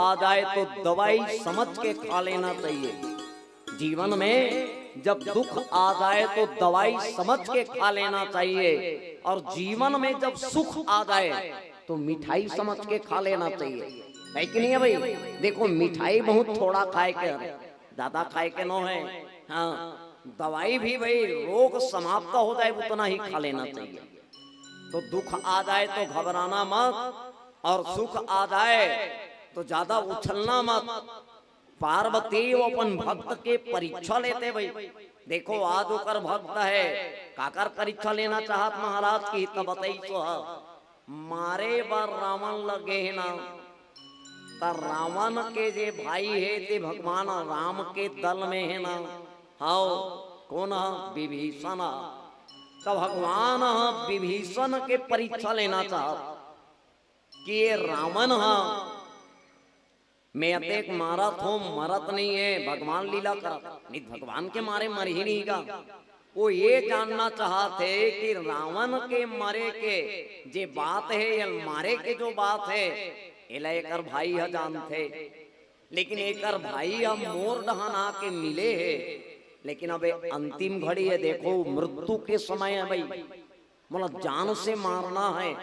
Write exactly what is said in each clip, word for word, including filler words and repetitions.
आ जाए तो दवाई समझ के खा लेना चाहिए। जीवन में जब दुख आ जाए तो दवाई समझ के खा लेना चाहिए, और जीवन में जब सुख आ जाए तो मिठाई समझ के खा लेना चाहिए, है कि नहीं है भाई? देखो, मिठाई बहुत थोड़ा खाए के हरे, ज्यादा खाए के नो है। हाँ, दवाई भी भाई, रोग समाप्त हो जाए उतना ही खा लेना चाहिए। तो दुख आ जाए तो घबराना मत, और सुख आ जाए तो ज्यादा उछलना मत। पार्वती वो अपन भक्त के परीक्षा लेथे भाई। देखो, आज ओकर भक्त हे, काकर परीक्षा लेना चाहत महाराज की, त बताइस ह। मारे बर रावण ल गे हे ना, त रावण के जे भाई हे ते भगवान राम के दल में हे ना। हव, कोन ह? विभीषण ह। त भगवान ह विभीषण के परीक्षा लेना चाहत कि ये रावण ह मैं अतेक मारत हों, मरत नहीं है, भगवान लीला करत। नहीं, भगवान के मारे मर ही नहीं गा। वो ये जानना चाहत हे कि रावण के मरे के जे बात हे या मारे के जो बात हे, एला एकर भाई ह जानथे। लेकिन एकर भाई ह मोर डहन आके मिले हे, लेकिन अबे अंतिम घड़ी हे। देखो, मृत्यु के समय हे भाई, मोला जान से मारना है।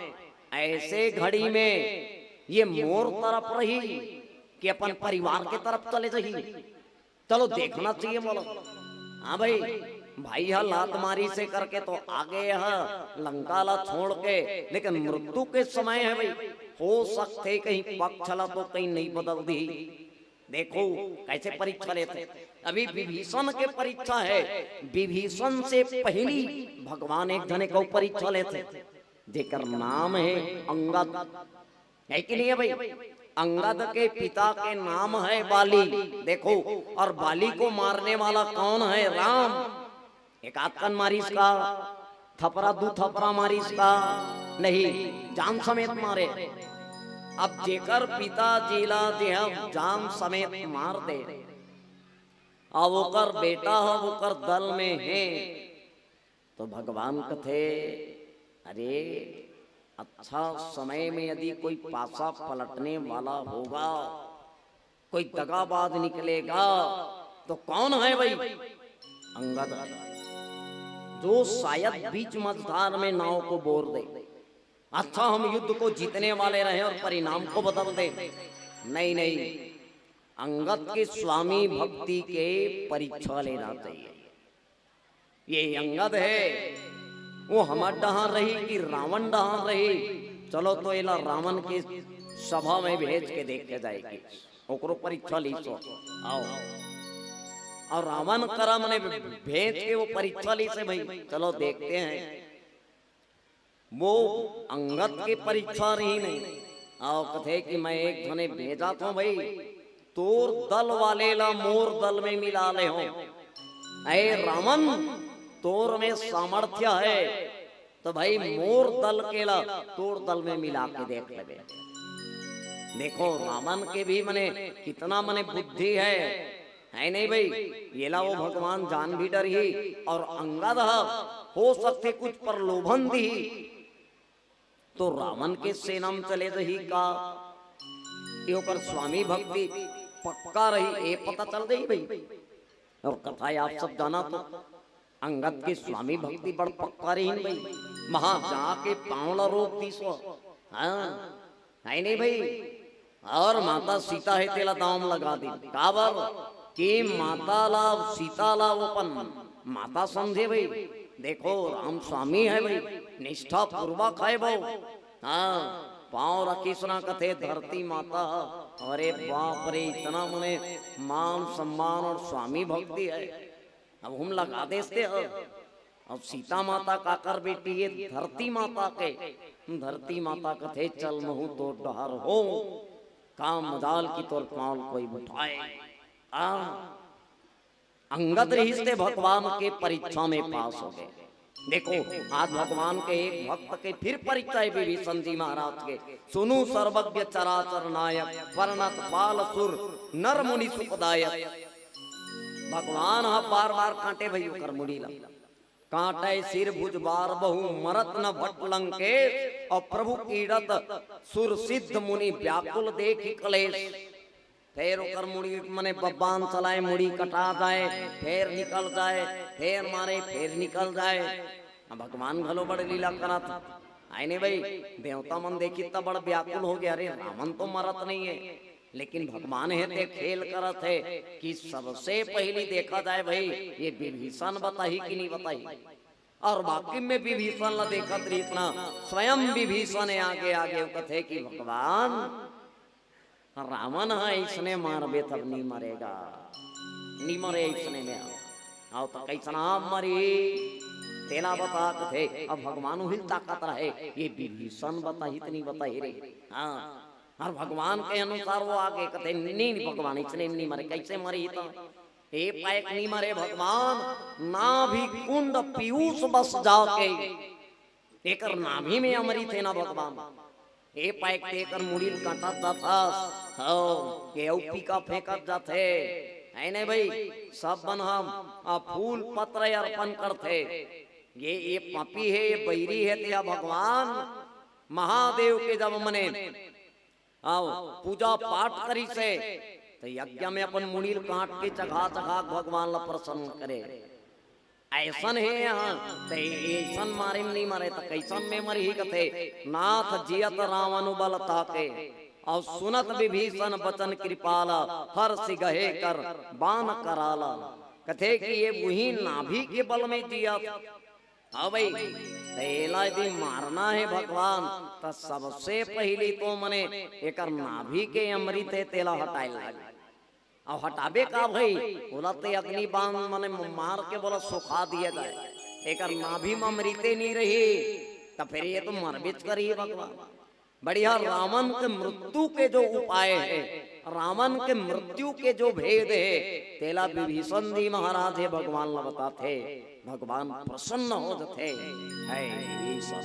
ऐसे घड़ी में ये मोर तरफ रही कि अपन परिवार के तरफ चले जाही? चलो, देखना चाहिए मोला। हाँ भाई, भाई ह लात मारिस हे करके तो आगे ह लंका ला छोड़ के, लेकिन मृत्यु के समय हे भाई, हो सकथे कहीं पक्ष ला तो कहीं नहीं बदल दी। देखो, कैसे परीक्षा लेथे। अभी विभीषण के परीक्षा हे, विभीषण से पहिली भगवान एक झने के परीक्षा लेथे, जेकर नाम हे अंगद, हे कि नहीं हे भाई? अंगद के पिता के नाम हे बाली। देखो, और बाली को मारने वाला कौन हे? राम। एक आध कन मारिस का, थपरा दू थपरा मारिस का? नहीं, जान समेत मारे। अब जेकर पिताजी ला जे ह जान समेत मार दे, अब ओकर बेटा ह ओकर दल में हे, तो भगवान कथे, अरे, अच्छा समय में यदि कोई पासा पलटने वाला होगा, कोई दगाबाज निकलेगा, तो कौन हे भाई? अंगद, जो शायद बीच मझधार में नाव को बोर दे। अच्छा, हम युद्ध को जीतने वाले रहे और परिणाम को बदल दे। नहीं, नहीं, अंगद के स्वामी भक्ति के परीक्षा लेना चाहिए। ये अंगद हे, वो हमर डहान रही कि रावण डहान रही? चलो तो एला रावण के सभा में भेज के देखे जाए कि ओकरो परीक्षा लीस हो। आओ, और रावण करा मने भेज के वो परीक्षा लीस हे भाई। चलो देखते हैं। वो अंगद के परीक्षा रहिन हे। अउ कथे कि मैं एक झने भेजत हों भाई, तोर दल वाले ला मोर दल में मिला ले हों। अरे रावण, तोर में सामर्थ्य हे, तो भाई मोर दल के ला तोर दल में मिला के देख लेबे। देखो, रावण के भी मने कितना मने बुद्धि हे, हे नहीं भाई? एला वो भगवान जान भी डरही, और अंगद ह हो सकथे कुछ प्रलोभन दिही, तो रावण के सेना में चले जाही का? ये ओकर स्वामी भक्ति पक्का रही, ये पता चल जाही भाई। और कथा आप सब जाना तो, अंगद के स्वामी भक्ति बड़ पक्का रहिन भाई। वहां जाके पांव ला रोप दीस हो। हाँ, हे नहीं भाई? और माता सीता हे तेला दांव म लगा दीन। काबर? कि माता ला, सीता ला वो अपन माता समझे भाई। देखो, राम स्वामी हे भाई, निष्ठा पूर्वक हे वो। हाँ, पांव रखिस ना कथे धरती माता। अरे बाप रे, इतना मने मान सम्मान और स्वामी भक्ति हे। अब हम लगा देस ते ह। अब सीता माता काकर बेटी हे? धरती माता के। धरती माता कथे, चल महूं तोर डहर हों, का मजाल कि तोर पांव ल कोई उठाए। आ, अंगद रहिस ते भगवान के परीक्षा में पास हो गे। देखो, आज भगवान के एक भक्त के फिर परीक्षा हे विभीषण जी महाराज के। सुनु सर्वज्ञ चराचर नायक, प्रणत पाल सुर नर मुनि सुखदायक। भगवान ह बार बार काटे भाई ओकर मुड़ी ला। काटे सिर भुज बार बहु मरत न भट लंकेश, और प्रभु कीड़त सुर सिद्ध मुनि व्याकुल देखि कलेश। फेर ओकर मुड़ी मने बब्बान चलाए, मुड़ी कटा जाए, फेर निकल जाए, फेर मारे, फेर निकल जाए। अब भगवान घलो बड़ लीला करत। आय ने भाई, देवता मन देखिस त बड़ व्याकुल हो गे, अरे रावण तो मरत नहीं है, लेकिन भगवान हे ते खेल करत हे कि सबसे पहिली देखा जाए भाई, ये विभीषण बताही कि नहीं बताही। और वाकई में विभीषण ला देखत रहिस ना, स्वयं विभीषण आगे आगे कथे कि भगवान, रावण ह अइसने मारबे तब नी मरे गा, नी मरे अइसने में। अउ त कइसना मरही, तेला बता कथे। अब भगवान उही ल ताकत रहे, ये विभीषण बताही त नी बताही रे। हाँ, अउ भगवान के अनुसार वो आगे कथे, नी, नी भगवान, अइसने नी मरे, कइसे मरही त? ए पाए के नी मरे भगवान, नाभि कुंड पीयूष बस जाके एकर नाभि में अमृत हे ना भगवान। ए पाए के तेकर मुड़ी ल काटत जाथस, हव, ये अउ पीका फेंकत जाथे। है नहीं भाई, सब मन हम आ फूल पत्र अर्पण करथे। ये, ये पापी हे, ये बैरी हे, ते भगवान महादेव के जब मने अउ पूजा पाठ करिस हे, त यज्ञ में अपन मुड़ी ल काट के चघा चघा के भगवान ला प्रसन्न करे। अइसन हे यहाँ, त अइसन मारे में नहीं मरे, त कइसन में मरही कथे। नाथ जियत रावण बल ताके, अउ सुनत विभीषण बचन कृपाल, हर्षि गहे कर बान कराल। कथे कि ये उही नाभि के बल में जियत। हाँ भाई, त एला यदि मारना हे भगवान, त सबसे पहिली तो मने एकर नाभि के अमृत हे, तेला हटाए लागे। अउ हटाबे का भाई, ओला ते अग्नि बाण मने मार के बोला सुखा दिया जाए। एकर नाभि म अमृते नहीं रही, त फिर ये तो मरबेच करही भगवान। बढ़िया, रावण के मृत्यु के जो उपाय हे, रावण के मृत्यु के जो भेद हे, तेला विभीषण जी महाराज हे भगवान ला बताथे। भगवान प्रसन्न हो जथे। है ये सब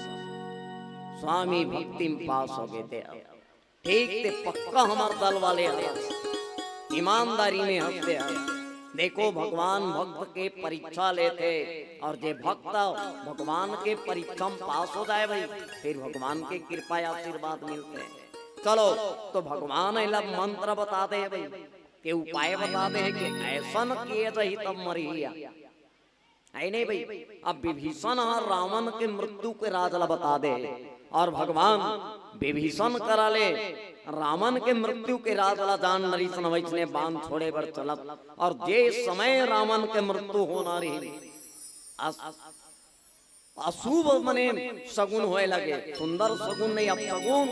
स्वामी भक्ति में पास हो गे ते। ठीक ते पक्का हमर दल वाले हरस, ईमानदारी में हंसते हरस। देखो, भगवान भक्त के परीक्षा लेथे, अउ जे भक्त भगवान के परीक्षा में पास हो जाए भाई, फिर भगवान के कृपा आशीर्वाद मिलथे। चलो, तो भगवान एला मंत्र बता दे भाई, के उपाय बता दे कि अइसन किए जाही तब मरही। है नहीं भाई? अब विभीषण ह रावण के मृत्यु के राज ला बता दे, अउ भगवान विभीषण करा ले रावण के मृत्यु के राज ला जान डरिस न, वइसने बाण छोड़े बर चलत, अउ जे समय रावण के मृत्यु होना रही, अस-, अशुभ मने सगुन होए लगे, सुंदर सगुन नहीं, अपसगुन,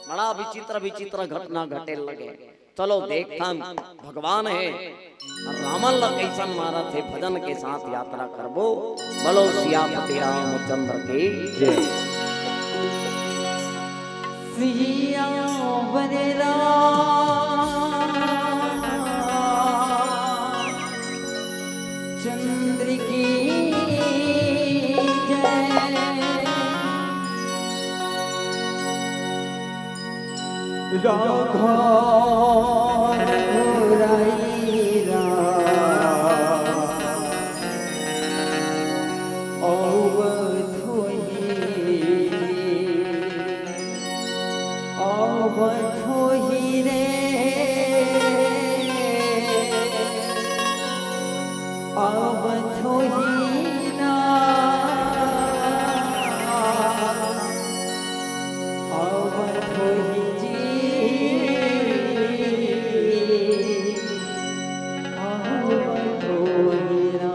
बड़ा विचित्र विचित्र घटना घटे लगे। चलो देखथन भगवान हे रावण ला कइसन मारत हे। भजन के साथ यात्रा करबो। बोलो सियापति रामचंद्र की जय। सियावर रामचंद्र की जय। राघव रघुराई राम, अवधूत अवधूत रे, अवधूत ना, अवधूत जी, अवधूत ना।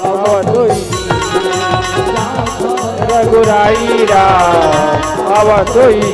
अब तो ही रघुराई राम, अब तो ही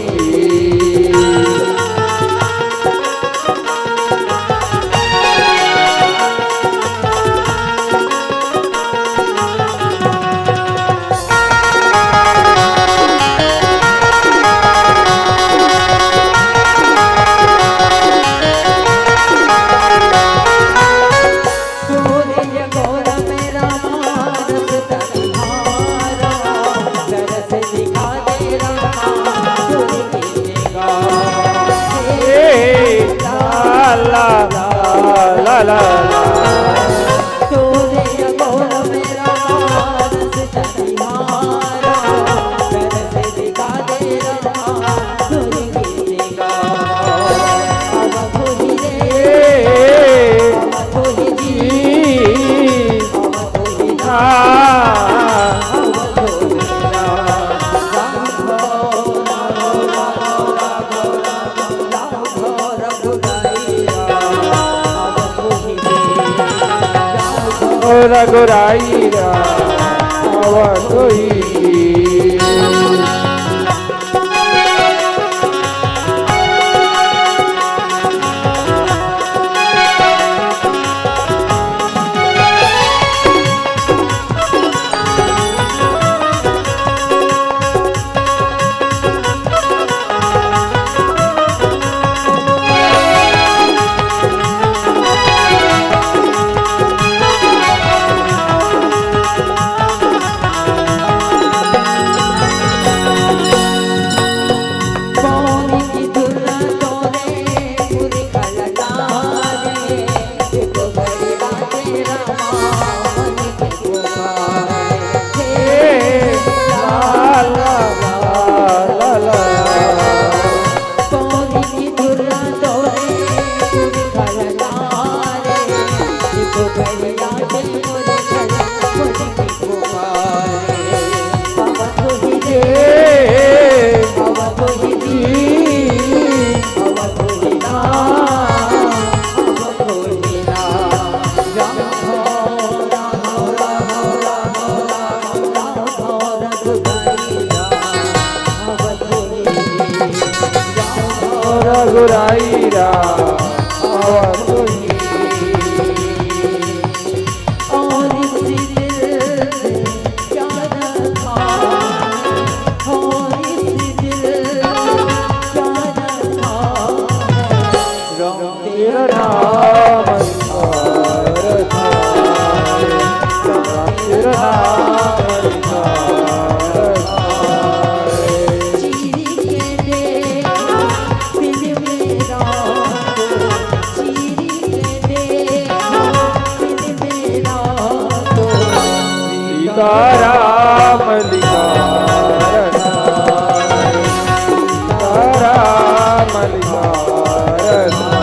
रघुराई राम, अब तो ही रघुराई राम, अब तो ही सीताराम लिखा रघुनाथ, सीताराम लिखा रघुनाथ।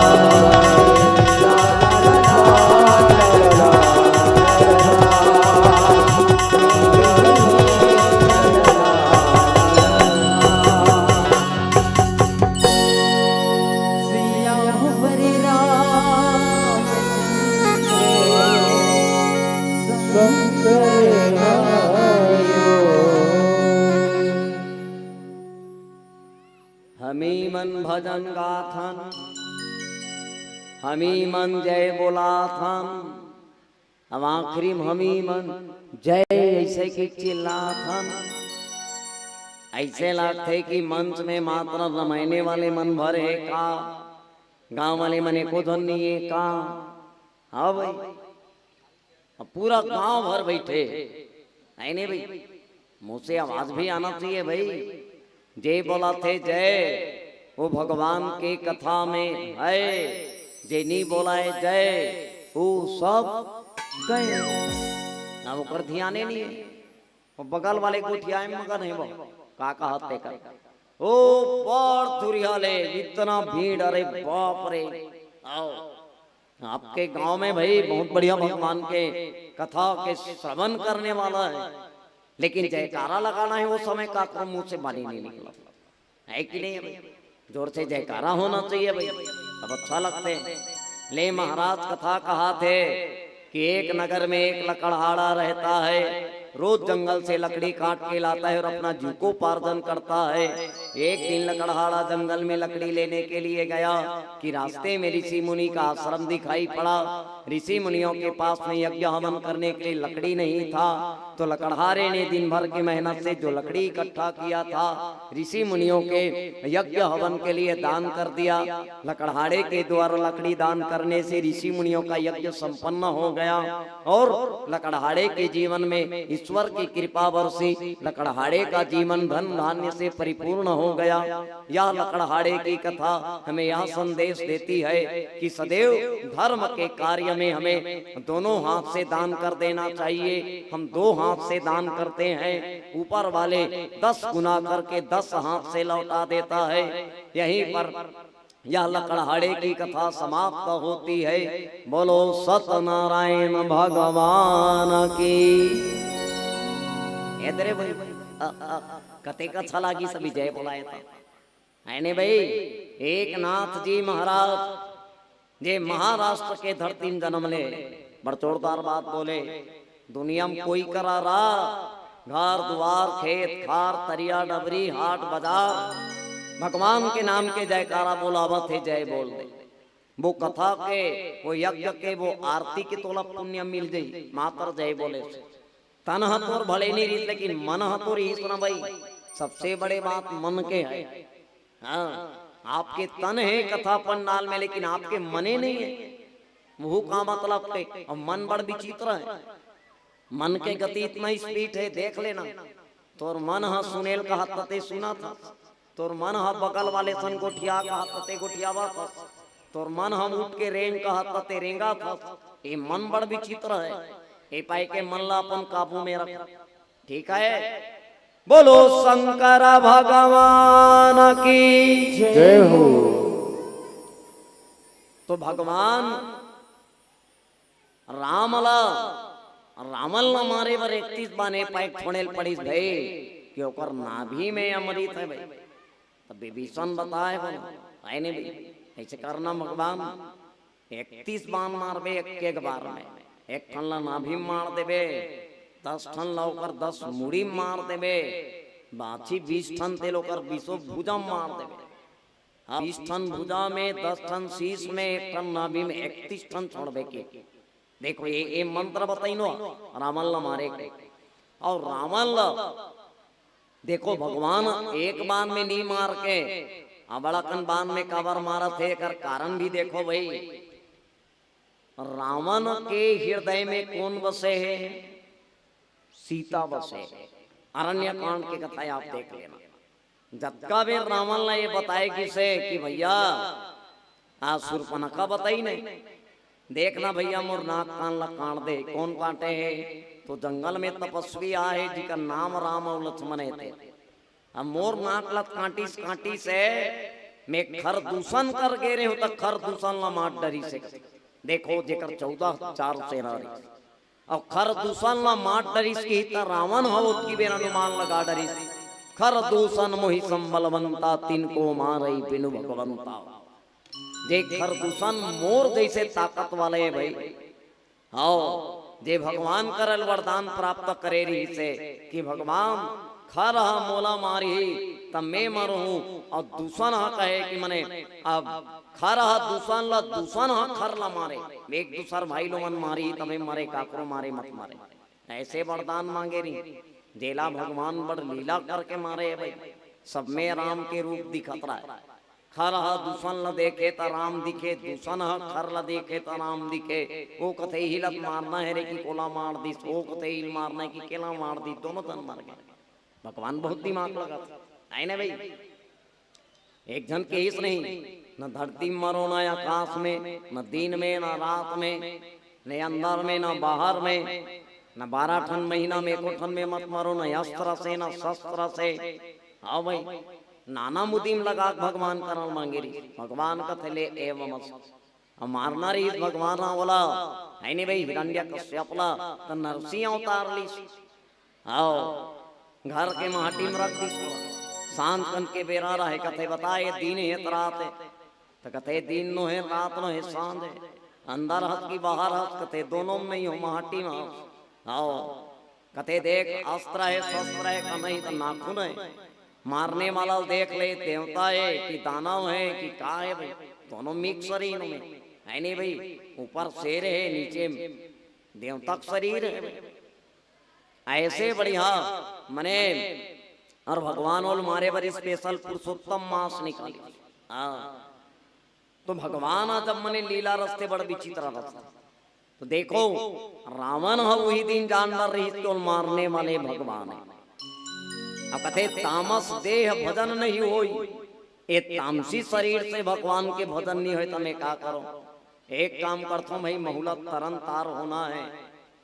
हमी मन भजन गाथन, हमी मन जय बोलाथन। अब आखिरी में हमी मन जय ऐसे के चिल्लाथन। ऐसे लगथे कि मंच में मात्र रमायने वाले मन भर हे का, गांव वाले मन एको झन नहीं हे का? हाँ भाई, अब पूरा गांव भर बैठे, है नहीं भाई? मुंह से आवाज भी आना चाहिए भाई। जे बोलाथे जय, वो भगवान के कथा में है, जे नहीं बोलाए जय, वो सब गए। ना ओकर ध्याने नहीं है। वो बगल वाले गोठिया में मगन है वो, का कहत तेकर। ओ बड़ दुरिहा ले, इतना भीड़, अरे बाप रे। आओ, आपके गांव में भाई बहुत बढ़िया भगवान के कथा के श्रवण करने वाला है, लेकिन जयकारा लगाना है, वो समय काकरो मुंह से बानी नहीं निकला। है कि नहीं है भाई? जोर से जयकारा होना चाहिए भाई, तब अच्छा लगते हैं। ले महाराज कथा कहाथे कि एक नगर में एक लकड़हारा रहता है, रोज जंगल से लकड़ी काट के लाता है और अपना जीविकोपार्जन करता है। एक दिन लकड़हारा जंगल में लकड़ी लेने के लिए गया कि रास्ते में ऋषि मुनि का आश्रम दिखाई पड़ा। ऋषि मुनियों के पास में यज्ञ हवन करने के लिए लकड़ी नहीं था, तो लकड़हारे ने दिन भर की मेहनत से जो लकड़ी इकट्ठा किया था, ऋषि मुनियों के यज्ञ हवन के लिए दान कर दिया। लकड़हारे के द्वारा लकड़ी दान करने से ऋषि मुनियों का यज्ञ संपन्न हो गया और लकड़हारे के जीवन में ईश्वर की कृपा बरसी। लकड़हारे का जीवन धन धान्य से परिपूर्ण हो गया। यह लकड़हारे की कथा हमें यह संदेश देती है कि सदैव धर्म के कार्य में हमें दोनों हाथ से दान कर देना चाहिए। हम दो हाथ से दान करते हैं, ऊपर वाले दस गुना करके दस हाथ से लौटा देता है। यहीं पर यह लकड़हारे की कथा समाप्त होती है। बोलो सतनारायण भगवान की। ए दे रे भाई, अ, अ, कतेक अच्छा लागिस अभी जय बोलाय त। है ने भाई, एकनाथ जी महाराज जे महाराष्ट्र के धरती में जन्म ले, बड़ जोरदार बात बोले। दुनिया में कोई करा रा, घर दुआर, खेत खार, तरिया डबरी, हाट बाजार, भगवान के नाम के जयकारा बोलावत हे, जय बोल दे। वो कथा के, वो यज्ञ के, वो आरती के तोला पुण्य मिल जाई, मात्र जय बोले से। तन ह तोर भले नहीं रहिस, लेकिन मन ह तो रहिस ना भाई। सबसे बड़े बात मन के है। हाँ, आपके तन है कथा पंडाल में, लेकिन आपके मने नहीं है। मुहू का मतलब के, और मन बड़ विचित्र है। मन के गति इतना स्पीड है, देख लेना। तोर मन ह सुनेल कहत ते सुनत हस, तोर मन ह बगल वाले सन गोठिया कहत ते गोठियावत हस, तोर मन ह उठ के रेंग कहत ते रेंगत हस। ये मन बड़ विचित्र है। ए पाए के मन ला अपन काबू में रख। ठीक है, बोलो शंकर भगवान की। जय हो। तो भगवान राम ला, रावण ला मारे बर इकतीस बान ए पाए के छोड़े ल पड़िस भाई, कि ओकर नाभि में अमृत है भाई। तब विभीषण बताए बोले, है नहीं भाई, ऐसे करना भगवान, इकतीस बान मारबे एक, एक बार में, एक ठन ला नाभि में मार देबे, दस ठन ला ओकर दस मुड़ी में मार देबे, बाची बीस ठन तेल ओकर बीसों भुजा में मार देबे। हाँ, बीस ठन भुजा में, दस ठन शीश में, एक ठन नाभि में, इकतीस ठन छोड़बे के। देखो, ये, ये मंत्र बताइनो रावण ला मारे के। और रावण ला देखो, भगवान एक बान में नहीं मार के, अबड़कन बान में काबर मारत हे, एकर कारण भी देखो भाई। रावण के हृदय में कौन बसे है? सीता बसे है। अरण्य कांड के कथा आप देख लेना। जतका बेर रावण ला ये बताए किसे कि भैया, आज शूर्पणखा बताई नहीं, देखना भैया, मोर नाक कान ला काट दे। कौन काटे है? तो जंगल में तपस्वी आहे, जिकर नाम राम अउ लक्ष्मण हे ते। अब मोर नाक ला काटिस, काटिस हे, मैं खरदूषण कर गे रेहेंव, त खरदूषण ला मार डरिस हे। देखो, जेकर चौदह चार सेना रही, अउ खरदूषण ला मार डरिस कि त रावण ह ओतकी बेर अनुमान लगा डरिस, खरदूषण मोहि संबलवंता, तिनको मारई बिनु भगवंता। जे खरदूषण मोर जैसे ताकत वाले हे भाई, हव, जे भगवान करल वरदान प्राप्त करे रहिसे कि भगवान, खर ह मोला मारही, त मैं मरहूं, अउ दूषण ह कहे कि मने अब खर ह दूषण ल, दूषण ह खर ल मारे, एक दूसर भाई लोगन मारही, त मैं मरे, काकरो मारे मत मारे। ऐसे वरदान मांगे रही, जेला भगवान बड़ लीला करके मारे हे भाई। सब में राम के रूप दिखत रहे। खर ह दूषण ल देखे त राम दिखे, दूषण ह खर ल देखे त राम दिखे। ओ कथे इही ल मारना हे रे कि कोला मार दिस, ओ कथे इही ल मारना हे कि केला मार दिस, दोनों झन मर गे। भगवान बहुत दिमाग लगाथे, है ना भाई? एक झन कहिस नहीं, न धरती में मरो, न आकाश में, न दिन में, न रात में, न अंदर में, न बाहर में, न बारह ठन महीना में एको ठन में मत मरो, न अस्त्र से, न शस्त्र से। हाँ भाई, नाना मुदिम लगा के भगवान करन मांगे रही। भगवान कथे ले एवमस्तु। अब मारना रहिस भगवान राम ला, है नहीं भाई, हिरण्यकश्यप ला, त नरसिंह अवतार लिस। आओ, घर के माटी में रख दिस। सांझ कन के बेरा रहे, कथे, "बता, ये दिन हे त रात हे?" त कथे, "दिन नो हे, रात नो हे, सांझ हे।" "अंदर हस कि बाहर हस?" कथे, "दोनों में नहीं हो, माटी में हस।" "आओ।" कथे, "देख, अस्त्र हे, शस्त्र हे, का नहीं त नाखून हे? मारने वाला ल देख ले, देवता हे कि दानव हे कि का हे भाई? दोनों mix शरीर में, हे नहीं भाई? ऊपर शेर हे, नीचे देवता के शरीर हे।" ऐसे बढ़िया मने, और भगवान ओल मारे बर special पुरुषोत्तम मास निकाले। हाँ, तो भगवान ह जब मने लीला रचथे, बड़ विचित्र रचथे। तो देखो, रावण ह उही दिन जान डर रहिस कि ओल मारने वाले भगवान हे। अब कथे, "तामस देह भजन नहीं होई।" ए तामसी शरीर से भगवान के भजन नहीं होय, त मैं का करों? एक काम करथों भाई, महूला तरन तार होना हे,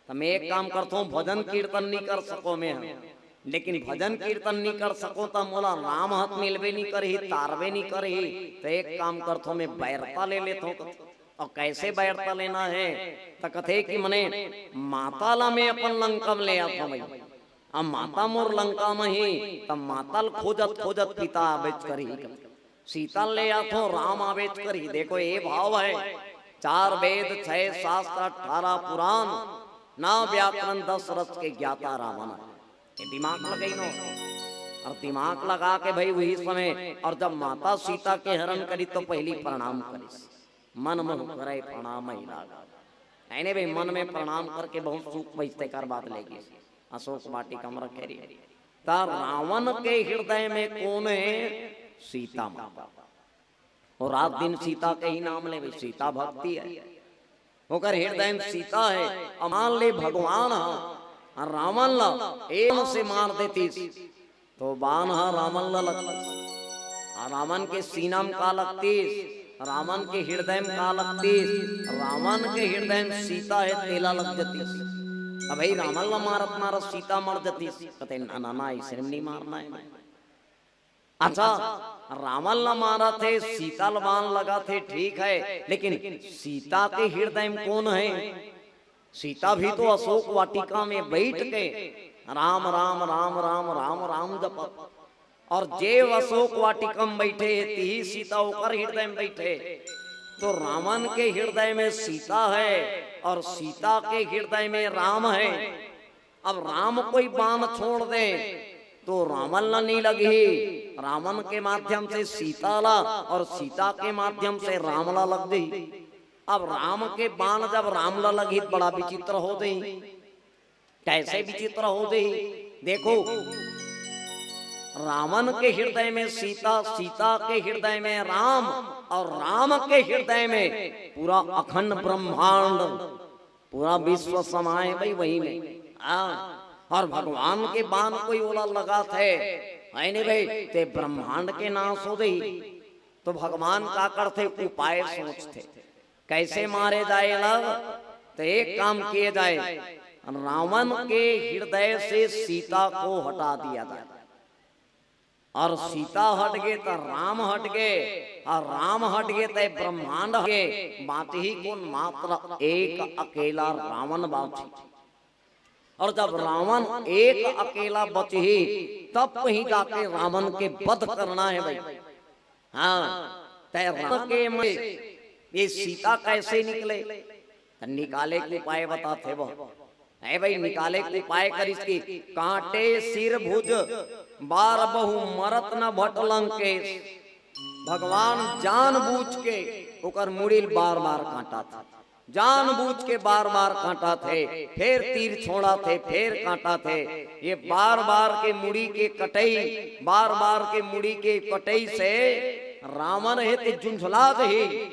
त मैं एक काम करथों, भजन कीर्तन नहीं कर सकों मैं ह, लेकिन भजन कीर्तन नहीं कर सकों त मोला राम ह त मिलबे नहीं करही, तारबे नहीं करही। त एक काम करथों, मैं बैरता ले लेथों। अउ कैसे बैरता लेना हे? त कथे कि मने माता ला मैं अपन लंका में ले आथों भाई। अब माता मोर लंका में ही, त माता ल खोजत खोजत पिता आबेच करही। सीता ल ले आथों, राम आबेच करही। देखो, ये भाव हे, चार वेद, छह शास्त्र, अठारह पुराण, नौ व्याकरण, दस रस के ज्ञाता रावण हे। ये दिमाग लगई नो, और दिमाग लगा के भाई उही समय, और जब माता सीता के हरण करी तो पहली प्रणाम करिस, "मन मुँह करे प्रणाम ही लाग।" हे नहीं भाई, मन में प्रणाम करके बहुत सुख बचथे कर बात लेगी। अशोक वाटिका में रखे रही। त रावण के हृदय में कोन हे? सीता माता। अउ रात दिन सीता के ही नाम लेवे, सीता भक्ति हे। ओकर हृदय में सीता हे। अब मान ले भगवान ह रावण ला एक बाण से मार देतिस, तो बाण ह रावण ला लगतिस। आ रावण के सीना में का लगतिस, रावण के हृदय में का लगतिस, रावण के हृदय में सीता हे, तेला लग जतिस। अब भाई रावण ला मारत मारत सीता मर जतिस। कथे, "ना, ना, ना, अइसे नहीं मारना हे।" अच्छा, रावण ला मारत हे, सीता ला बाण लगत हे, ठीक हे, लेकिन सीता के हृदय में कोन हे? सीता भी तो अशोक वाटिका में बैठ के राम, राम, राम, राम, राम, राम जपत। अउ जे अशोक वाटिका में बैठे हे, तिही सीता ओकर हृदय में बैठे। तो रावण के हृदय में सीता हे अउ सीता के हृदय में राम हे। अब राम कोई बाण छोड़ दे तो रावण ला नहीं लगही, रावण के माध्यम से सीता ला अउ सीता के माध्यम से राम ला लग जही। अब राम के बाण जब राम ला लगही त बड़ा विचित्र हो जही। कैसे विचित्र हो जही? देखो, रावण के हृदय में सीता, सीता के हृदय में राम अउ राम के हृदय में पूरा अखंड ब्रह्मांड, पूरा विश्व समाये भाई वही में। हाँ, अउ भगवान के बाण कोई ओला लगथे, हे नहीं भाई, ते ब्रह्मांड के नाश हो जही। तो भगवान का करथे, उपाय सोचथे, कैसे मारे जाए ला? तो एक काम किए जाए, रावण के हृदय से सीता को हटा दिया जाए। अउ सीता हट गे त राम हट गे, अउ राम हट गे त ब्रह्मांड हट गे, बाँचही कोन? मात्र एक अकेला रावण बाँचही। अउ जब रावण एक अकेला बचही, तब कहीं जाके रावण के वध करना हे भाई। हाँ, त रावण के में ये सीता कैसे निकले? त निकाले के उपाय बताथे वो। हे भाई, निकाले के उपाय करिस कि काटे सिर भुज बार बहु मरत न भट लंकेश। भगवान जानबूझ के ओकर मुड़ी ल बार-बार काटथे, जानबूझ के बार-बार काटथे, फेर तीर छोड़थे, फेर काटथे। ये बार-बार के मुड़ी के कटई, बार-बार के मुड़ी के कटई से रावण हे ते झुंझला जही।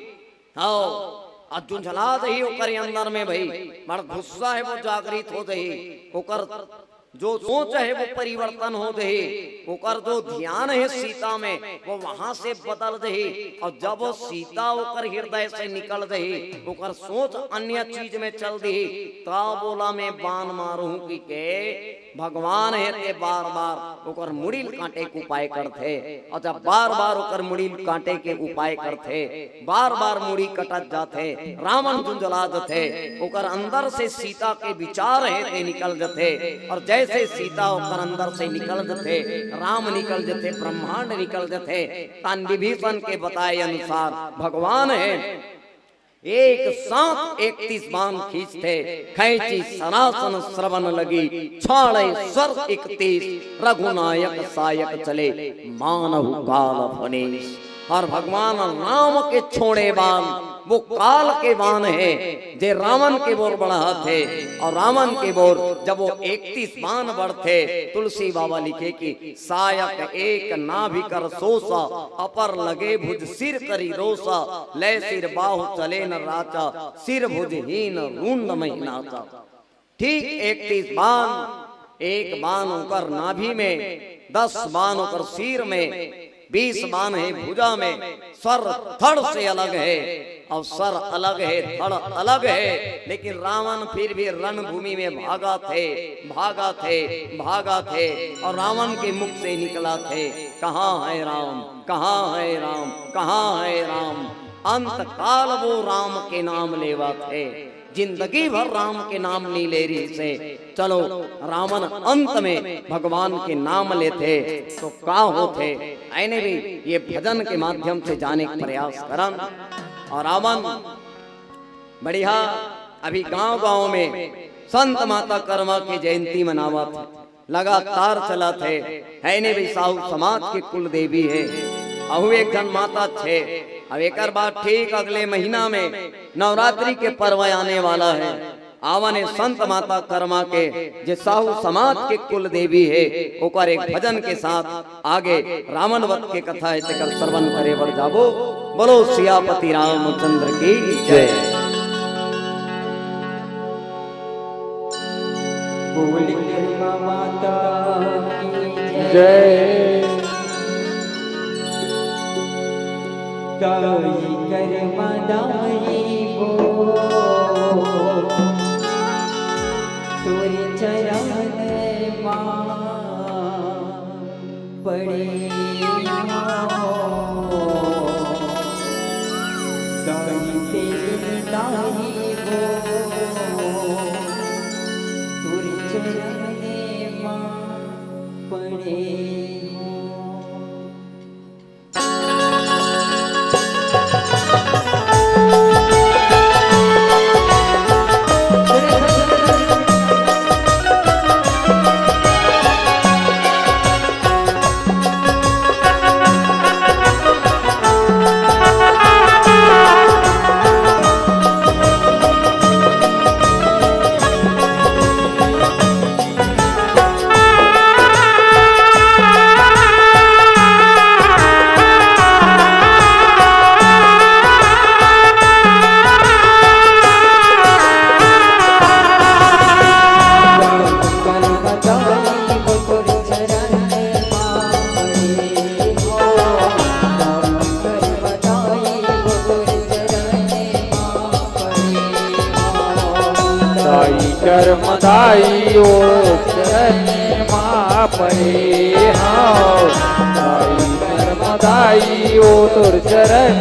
हव, अउ झुंझला जही ओकर अंदर में भाई, बड़ गुस्सा हे वो जागृत हो जही, ओकर जो सोच हे वो परिवर्तन हो जही, ओकर जो ध्यान हे सीता में वो वहाँ से बदल जही, अउ जब वो सीता ओकर हृदय से निकल जही, ओकर सोच अन्य चीज में चल दिही, तब ओला मैं बाण मारूँ कि के भगवान हे ते बार-बार ओकर मुड़ी ल काटे के उपाय करथे, अउ जब बार-बार ओकर मुड़ी ल काटे के उपाय करथे, बार-बार मुड़ी कटत जाथे, रावण जुंजला जथे, ओकर अंदर से सीता के विचार हे ते निकल जथे, अउ जैसे सीता ओकर अंदर से निकल जथे, राम निकल जथे, ब्रह्मांड निकल जथे, तहान विभीषण के बताए अनुसार भगवान हे एक साथ इकतीस बाण खींचथे, खैंची सरासन श्रवण लगी, छाड़े सर इकतीस, रघुनायक सायक चले, मानहु काल फनीस। अउ भगवान राम के छोड़े बाण, वो काल के बाण हे, जे रावण के बोर बढ़ाथे, अउ रावण के बोर जब वो इकतीस बाण बढ़थे, तुलसी बाबा लिखे कि सायक एक नाभि कर सोसा, अपर लगे भुज सिर करी रोसा, लै सिर बाहु चले न राचा, सिर भुज हीन रूंड महि नाचा। ठीक इकतीस बाण, एक बाण ओकर नाभि में, दस बाण ओकर सिर में, बीस बाण हे भुजा में, सर धड़ से अलग हे, अउ सर अलग हे, धड़ अलग हे, लेकिन रावण फिर भी रणभूमि में भागथे, भागथे, भागथे, अउ रावण के मुख से निकलथे, "कहाँ है राम, कहाँ है राम, कहाँ है राम?" अंत काल वो राम के नाम लेवथे, जिंदगी भर राम के नाम नइ ले रिहिसे। चलो, रावण अंत में भगवान के नाम लेथे तो का होथे, एने भी ये भजन के माध्यम से जाने के प्रयास करन। अउ रावण बढ़िया अभी गांव-गांव में संत माता कर्मा के जयंती मनावत हे, लगातार चलत हे, एने भी साहू समाज के कुल देवी हे। अहू एक झन माता हे। अब एकर बाद ठीक अगले महीना में नवरात्रि के पर्व आने वाला हे। आवन ए संत माता कर्मा के, जे साहू समाज के कुल देवी हे, ओकर एक भजन के साथ आगे रावण वध के कथा हे, तेकर श्रवण करे बर जाबो। बोलो सियापति रामचंद्र की जय। बोल कर्मा माता की जय। जय। दाई कर्मा दाई वो तोरे चरण मा पड़े हो। दाई तेरी दाई वो तोरे चरण मा पड़े हो। दाई कर्म दाई ओ चरण मा पड़े हव। दाई कर्म दाई ओ तोर चरण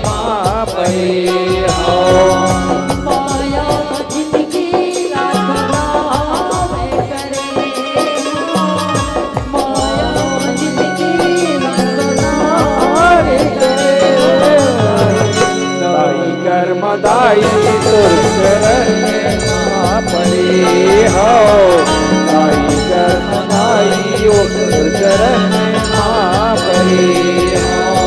मा पड़े हव। माया जिनकी राखना करे। दाई कर्म दाई तोर चरण मा पड़े हव। दाई कर्म दाई ओ तोर चरण मा पड़े हव।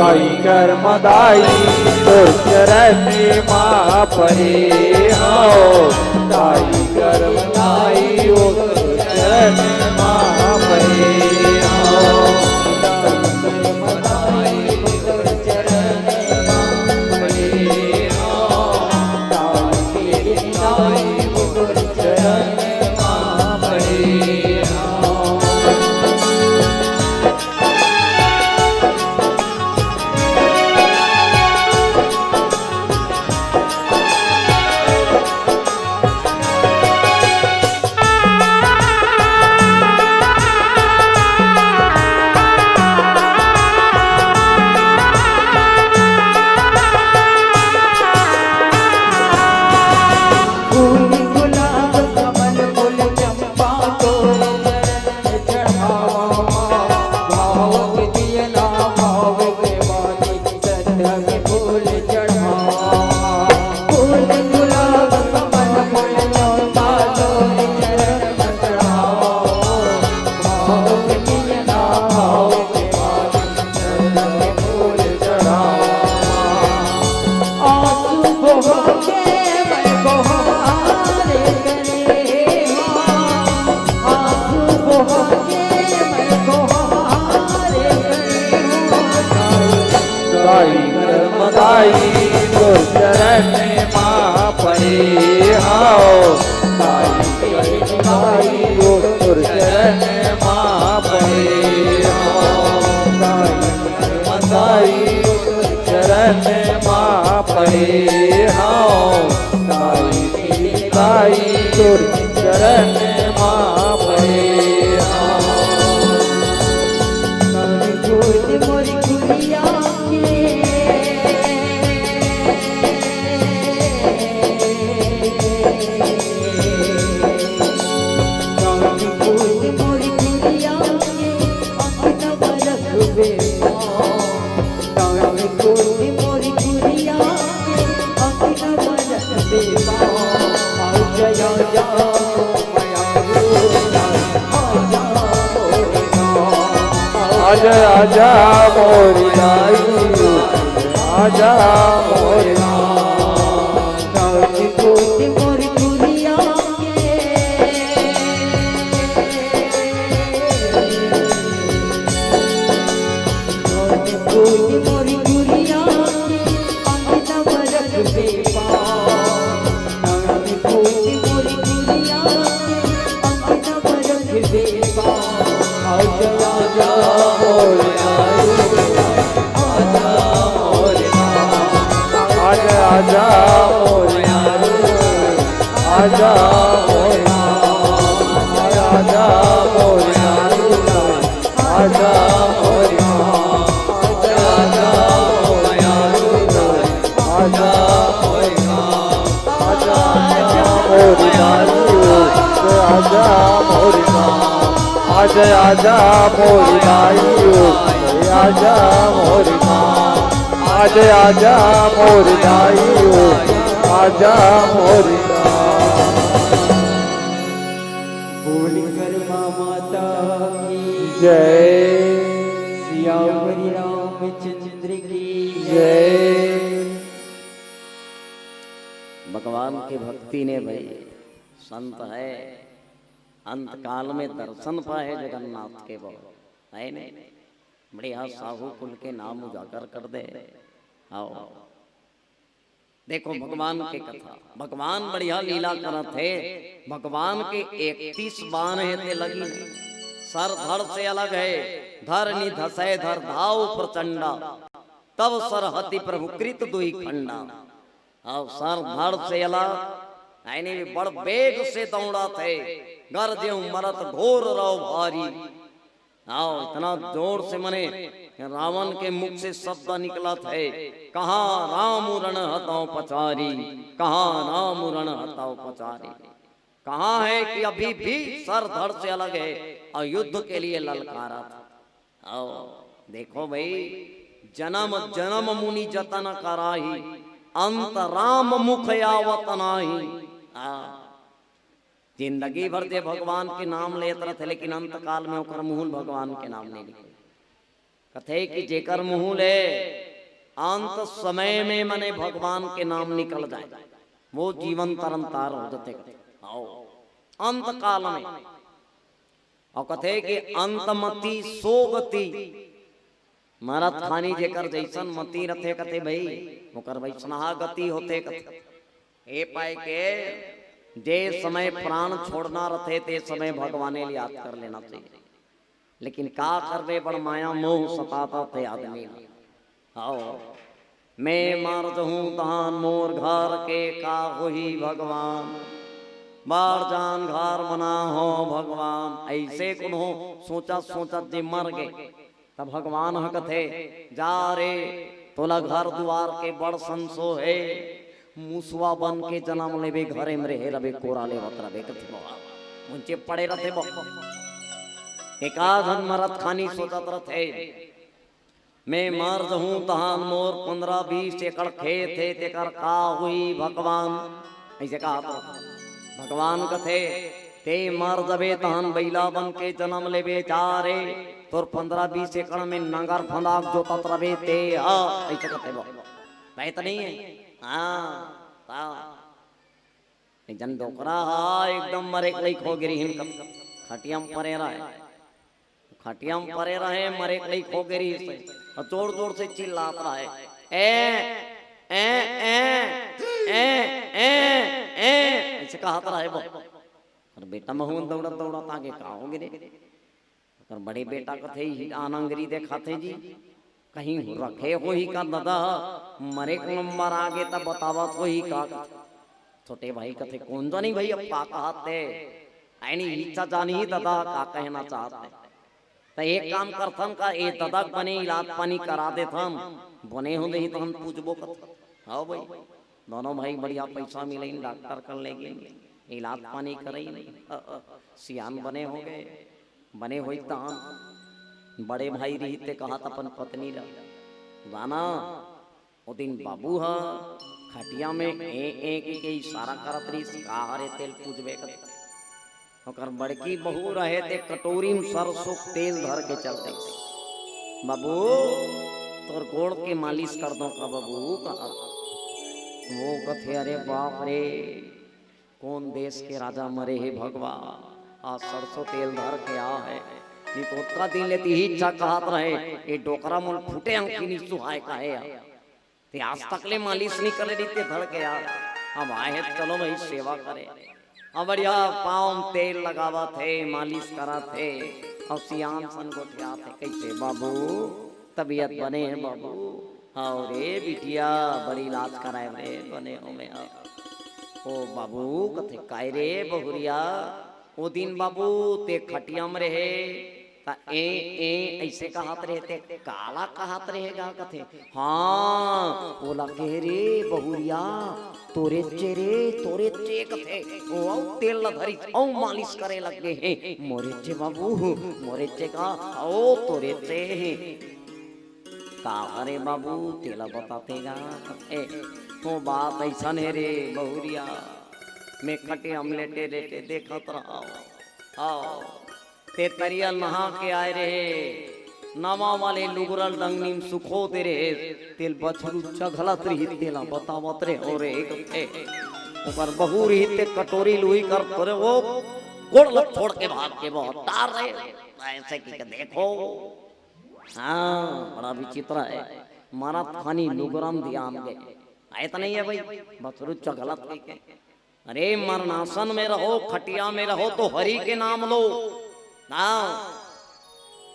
ताई कर्म दाई तोर चरण मा परे हव, ताई कर्म दाई ओ तोर चरण मा परे हव। ताई कर्म दाई तोर चरण मा परे हव। ताई कर्म दाई ओ तोर चरण मा परे हव। ताई कर्म दाई तोर चरण मा परे हव। ताई कर्म दाई तोर चरण मा परे हव। आजा आजा मोरी दाई, आजा मोरी आजा आजा मोरे यारो, आजा मोरे यारो, आजा मोरे यारो, आजा मोरे यारो, आजा मोरे यारो, आजा मोरे यारो, आजा मोरे यारो, आजा मोरे यारो, आजा आजा मोरे यारो, आजा मोरे यारो। आजा आजा मोर दाई ओ, आजा मोर दाई। बोल कर्मा माता की जय। सियावर रामचंद्र की जय। भगवान के भक्ति ने भाई, संत है, अंतकाल में दर्शन पाए जगन्नाथ के, वो है नहीं। बढ़िया साहू कुल के नाम उजागर कर दे। आओ, देखो भगवान के कथा, भगवान बढ़िया लीला करत हे। भगवान के इकतीस बाण हे ते लगी, सर धड़ से अलग हे। धर नि धसै धर धाव प्रचंडा, तब सर हति प्रभु कृत दुइ खंडा। अउ सर धड़ से अलग, यानी बड़ बेग से दौड़त हे। गरजेउ मरत घोर रव भारी, आओ, इतना जोर से मने रावण के मुख से शब्द निकलत हे, कहाँ राम रण हतौ पचारी, कहाँ राम रण हतौ पचारी। कहाँ हे कि अभी भी सर धड़ से अलग हे अउ युद्ध के लिए ललकारत। आओ, देखो भाई, जनम जनम मुनि जतन कराही, अंत राम मुख आवत नाही। आ, जिंदगी भर ते भगवान के नाम लेत रथे, लेकिन अंत काल में ओकर मुँह ले भगवान के नाम नइ निकले। कथे कि जेकर मुँह ले अंत समय में मने भगवान के नाम निकल जाए, वो जीवन तरन तार हो जथे कथे। आओ, अंत काल में। अउ कथे कि अंत मति सो गति, मरत खानी जेकर जइसन मति रथे कथे भई, ओकर वइसनहा गति होथे कथे। ए पाए के जे समय प्राण छोड़ना रथे, ते समय भगवाने ल याद कर लेना चाहिए। लेकिन का करबे, बड़ माया मोह सतावत हे आदमी ल। हव, मैं मर जहूं तहान मोर घर के का होही भगवान, बड़ जान घर बना हो भगवान। अइसे कोनो सोचत सोचत जे मर गे, त भगवान ह कथे, जा रे, तोला घर दुआर के बड़ संसो हे, मुसवा बन के जनम लेबे, घरे म रेहे रबे, कोरा लेवत रबे, कथे बाबा। मुंचे पड़े रथे बाबा। एकाधन मरत खानी सोचत रथे, मैं मर जहूं तहान मोर पंद्रह बीस एकड़ खेत हे, तेकर का होही भगवान? अइसे कहा तो भगवान कथे, ते मर जबे तहन बइला बन के जनम लेबे, जा रे, तोर पंद्रह बीस एकड़ में नंगर फंदाक जोतत रबे ते ह, अइसे कथे वो। तय त नहीं है? हाँ, ता। एक जन डोकरा हा, एकदम मरे के लइक हो गे रिहिन, खटिया म परे रहे। खटिया म परे रहे, मरे के लइक हो गे रिहिस। अउ जोर जोर से चिल्लात रहे, ए, ए, ए, ए, ए, ए, अइसे कहत रहे वो। अउ बेटा महूं दउड़त दउड़त आगे, का हो गे रे? ओकर बड़े बेटा कथे, "इही आनंगरी देखाथे जी, कहीं रखे होही का ददा? मरे के नंबर आगे त बतावत होही का?" छोटे भाई कथे, "कोन जानी भई, अब का कहत हे? आय नहीं इच्छा जानी ही ददा का कहना चाहत हे। त एक काम करथन का, ए ददा के बने इलाज पानी करा देथन, बने हो देही तहन पूछबो," कथे। हव भई, दोनों भाई बढ़िया पइसा मिलइन, डॉक्टर कर ले गेन, इलाज पानी करइन, अ, अ, सियान बने हो गे। बने होई तहान। बड़े भाई रिहिस ते कहत अपन पत्नी ल, "जाना, ओ दिन बाबू ह खटिया में ए, ए के, के इशारा करत रिहिस, का हरे तेल पूछबे कथे।" ओकर बड़की बहू रहे ते कटोरी म सरसों के तेल धर के चल दिस, "बाबू, तोर गोड़ के मालिश कर दो का बाबू?" कहा वो कथे, "अरे बाप रे, कोन देश के राजा मरे हे भगवान, आज सरसों तेल धर के आ हे, नहीं तो ओतका दिन ले तिही इच्छा कहत रहे, ए डोकरा मोल फूटे अंकी नहीं सुहाय काहे आ। ते आज तक ले मालिश नहीं करे रहिते धर के आ, अब आए हे, चलो भाई सेवा करे।" अब बढ़िया पाँव म तेल लगावत हे, मालिश करत हे, अउ सियान सन गोठियात हे, "कइसे बाबू, तबीयत बने हे बाबू?" "हव रे बिटिया, बड़ी इलाज कराए रे, बने हों मैं ह।" "ओ बाबू," कथे, "काय रे बहुरिया, ओ दिन बाबू ते खटिया म रहे, त ए, ए, अइसे कहत रहे, ते काला कहत रहे गा?" कथे, "हाँ, ओला कहे रे बहुरिया, तोरे चे रे, तोरे चे," कथे, ओ अउ तेल ल धरिस, अउ मालिश करे लग गे हे, "मोरे चे बाबू, मोरे चे का, ओ तोरे चे।" "का हरे बाबू, तेला बताते गा?" "ए, वो बात अइसन हे रे बहुरिया, मैं खटिया म लेटे लेटे देखत रहव, हव, ते तरिया नहा के आए रहे, नवा वाले लुगरा ल डंगनी म सुखो दे रहे, तेल बछरू चघलत रहिस, तेला बतावत रहे हो रे," कथे। ओकर बहू रहिस ते कटोरी लुही कर तोरे वो गोड़ ल छोड़ के भाग के बहुत डार रहे, अइसे कि के देखो। हाँ, बड़ा विचित्र हे। मरत खानी लुगरा म धियान गे। आय त नहीं हे भई, बछरू चघलत कहिके। अरे, मरणासन में रहो, खटिया में रहो तो हरि के नाम लो। हाँ।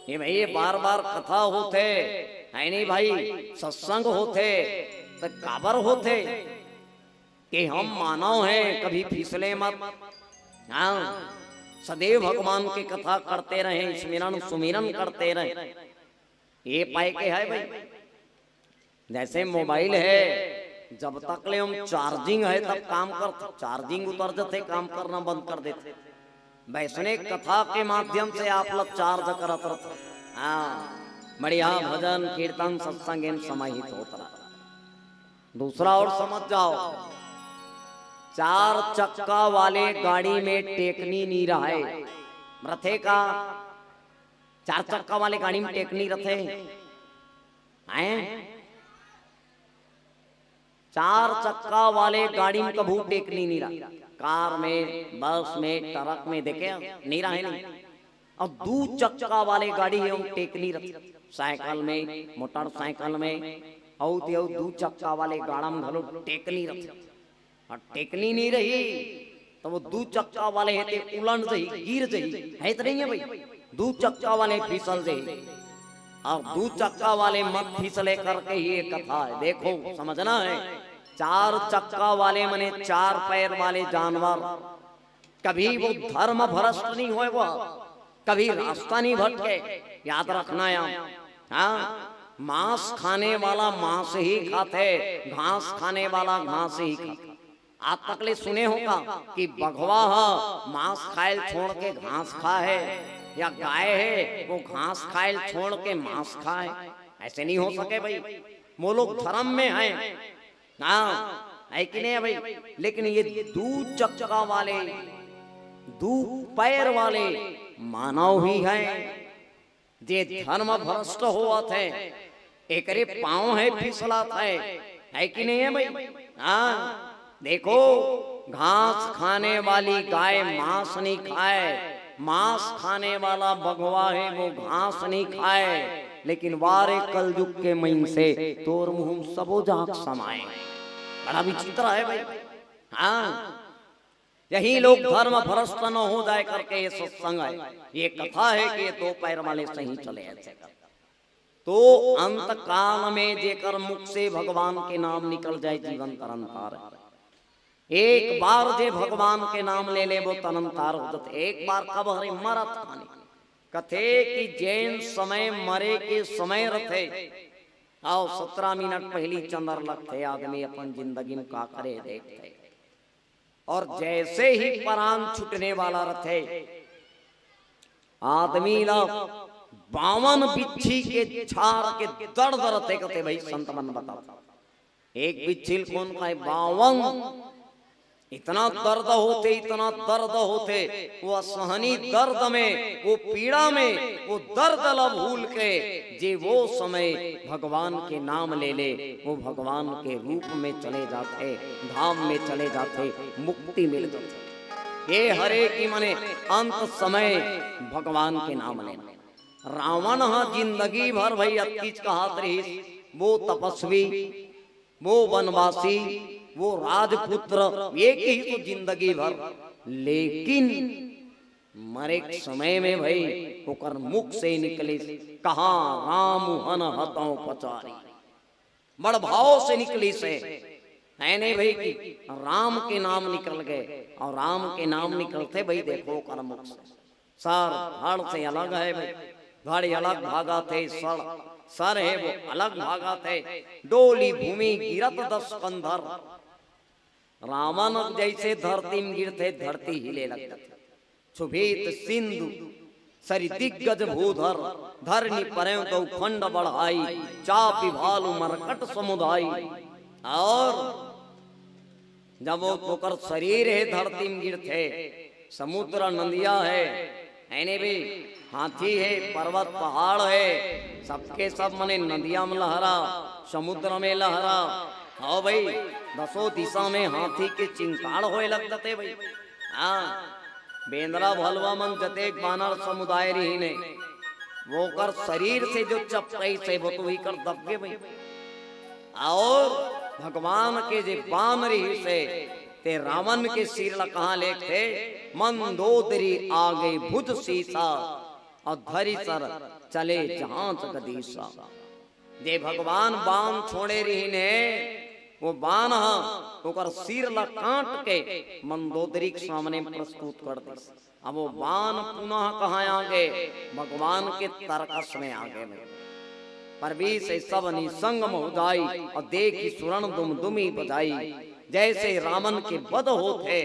ये भई, ये बार-बार कथा होथे, हे नहीं भई, सत्संग होथे, त काबर होथे? कि हम मानव हैं, कभी फिसले मत। हाँ, सदैव भगवान की कथा करते रहें, स्मरण सुमिरन करते रहें। ये पाए के हे भई। जैसे मोबाइल हे, जब तक ले ओम charging हे तब काम करथे, charging उतर जथे, काम करना बंद कर देथे। वैसने कथा के माध्यम से आप लोग charge करत रथो। हाँ, बढ़िया भजन, कीर्तन, सत्संग एम समाहित होत रहा। दूसरा और समझ जाओ, चार चक्का वाले गाड़ी में टेकनी नी रहय, रथे का? चार चक्का वाले गाड़ी में टेकनी रथे, हैं? चार चक्का वाले गाड़ी में कभू टेकनी नहीं रहा। कार में, बस में, ट्रक में देखे नहीं रहे नहीं। अब दू चक्का वाले गाड़ी हे, वो टेकनी रथे। साइकिल में, मोटरसाइकिल में, अउ ते अउ दू चक्का वाले गाड़ा में घलो टेकनी रथे। अउ टेकनी नहीं रही, त वो दू चक्का वाले हे ते उलंड जही, गिर जही, हे त नहीं हे भाई? दू चक्का वाले फिसल जही। अउ दू चक्का वाले मत फिसले करके ही ये कथा हे। देखो, समझना हे, चार चक्का वाले मने चार पैर वाले जानवर, कभी वो धर्म भ्रष्ट नहीं होय, वो कभी रास्ता नहीं भटके। याद रखना हे। हाँ, मांस खाने वाला मांस ही खाथे, घास खाने वाला घास ही खाथे। आज तक ले सुने हो का कि बघवा ह मांस खायल छोड़ के घास खाय हे, या गाय हे वो घास खायल छोड़ के मांस खाय? ऐसे नहीं हो सके भाई। वो लोग धर्म में हैं, हाँ, हे कि नहीं हे भाई? लेकिन ये दू चक्का वाले, दू पैर वाले मानव ही हैं। जे धर्म भ्रष्ट होवत हे, एकरे पाँव हे फिसलत हे, हे कि नहीं हे भाई? हाँ, देखो, घास खाने वाली गाय मांस नहीं खाय, मांस खाने वाला बघवा हे, वो घास नहीं खाय, लेकिन वा रे कलजुग के मइनसे, तोर मुंह म सबो जात समाय। बड़ा विचित्र हे भाई। हाँ, यही लोग धर्म भ्रष्ट न हो जाय करके ये सत्संग हे, ये कथा हे कि ये दो पैर वाले सही चले ऐसे कर। तो अंत काल में जेकर मुख से भगवान के नाम निकल जाय, जीवन तरंतार। एक बार जे भगवान के नाम ले ले, वो तरंतार हो जाथे। एक बार कब? हरे मरत खानी। कथे कि जेन समय मरे के समय रथे, अउ सत्रह मिनट पहिली चंद्र लगथे, आदमी अपन जिंदगी में का करे देखथे। अउ जैसे ही परान छूटने वाला रथे, आदमी ला बावन बिच्छी के छार के दर्द रथे, कथे भाई संत मन बताथे। एक बिच्छी ल कोन खाय? बावन। इतना दर्द होथे, इतना दर्द होथे, वो असहनी दर्द में, वो पीड़ा में, वो दर्द ला भूल के जे वो समय भगवान के नाम ले ले, वो भगवान के रूप में चले जाथे, धाम में चले जाथे, मुक्ति मिल जाथे। ये हरे कि मने अंत समय भगवान के नाम लेना। रावण ह जिंदगी भर भाई अतकीच कहत रहिस, वो तपस्वी, वो वनवासी, वो राजपुत्र, ये कही तो जिंदगी भर, लेकिन मरे के समय में भाई ओकर मुख से निकलिस, "कहाँ राम हन हतौ पचारी।" बड़ भाव से निकलिस हे, हे नहीं भाई कि राम के नाम निकल गे, अउ राम के नाम निकलथे भाई, देखो ओकर मुख से। सर धड़ से अलग हे भाई, धड़ अलग भागत हे, सर, सर हे वो अलग भागत हे। डोली भूमि गिरत दस कंधर। रावण जैसे धरती में गिरथे, धरती हिले लगथे। क्षुभित सिंधु सरि दिग्गज भूधर, धरनी परें दो खंड बढ़ाई, चापि भालु मरकट समुदाय। अउ जब वो ओकर शरीर हे धरती में गिरथे, समुद्र नदिया हे, हे नहीं भाई, हाथी हे, पर्वत पहाड़ हे, सबके सब मने नदिया में लहरा, समुद्र में लहरा। हव भाई, दसों दिशा में हाथी के चिंकाड़ होय लगथे भाई। हाँ, बेंदरा भलुवा मन जतेक बानर समुदाय रहिन हे, वोकर शरीर से जो चपकइस हे वो तो वही कर दब गे भाई। अउ भगवान के जे बान रहिस हे, ते रावण के सिर ला कहाँ लेगथे? मंदोदरी आगे भुज सीसा, अउ धरि सर चले जहाँ जगदीसा। जे भगवान बान छोड़े रहिन हे, वो बान ह ओकर सिर ला काट के मंदोदरी के सामने प्रस्तुत कर दिस। अब वो बान पुनः कहाँ आ गे? भगवान के तरकस में आ गे। पर बीस सब निसंग मोह जाई, अउ देखि सुरन दुमदुमी बजाई। जैसे रावण के वध होथे,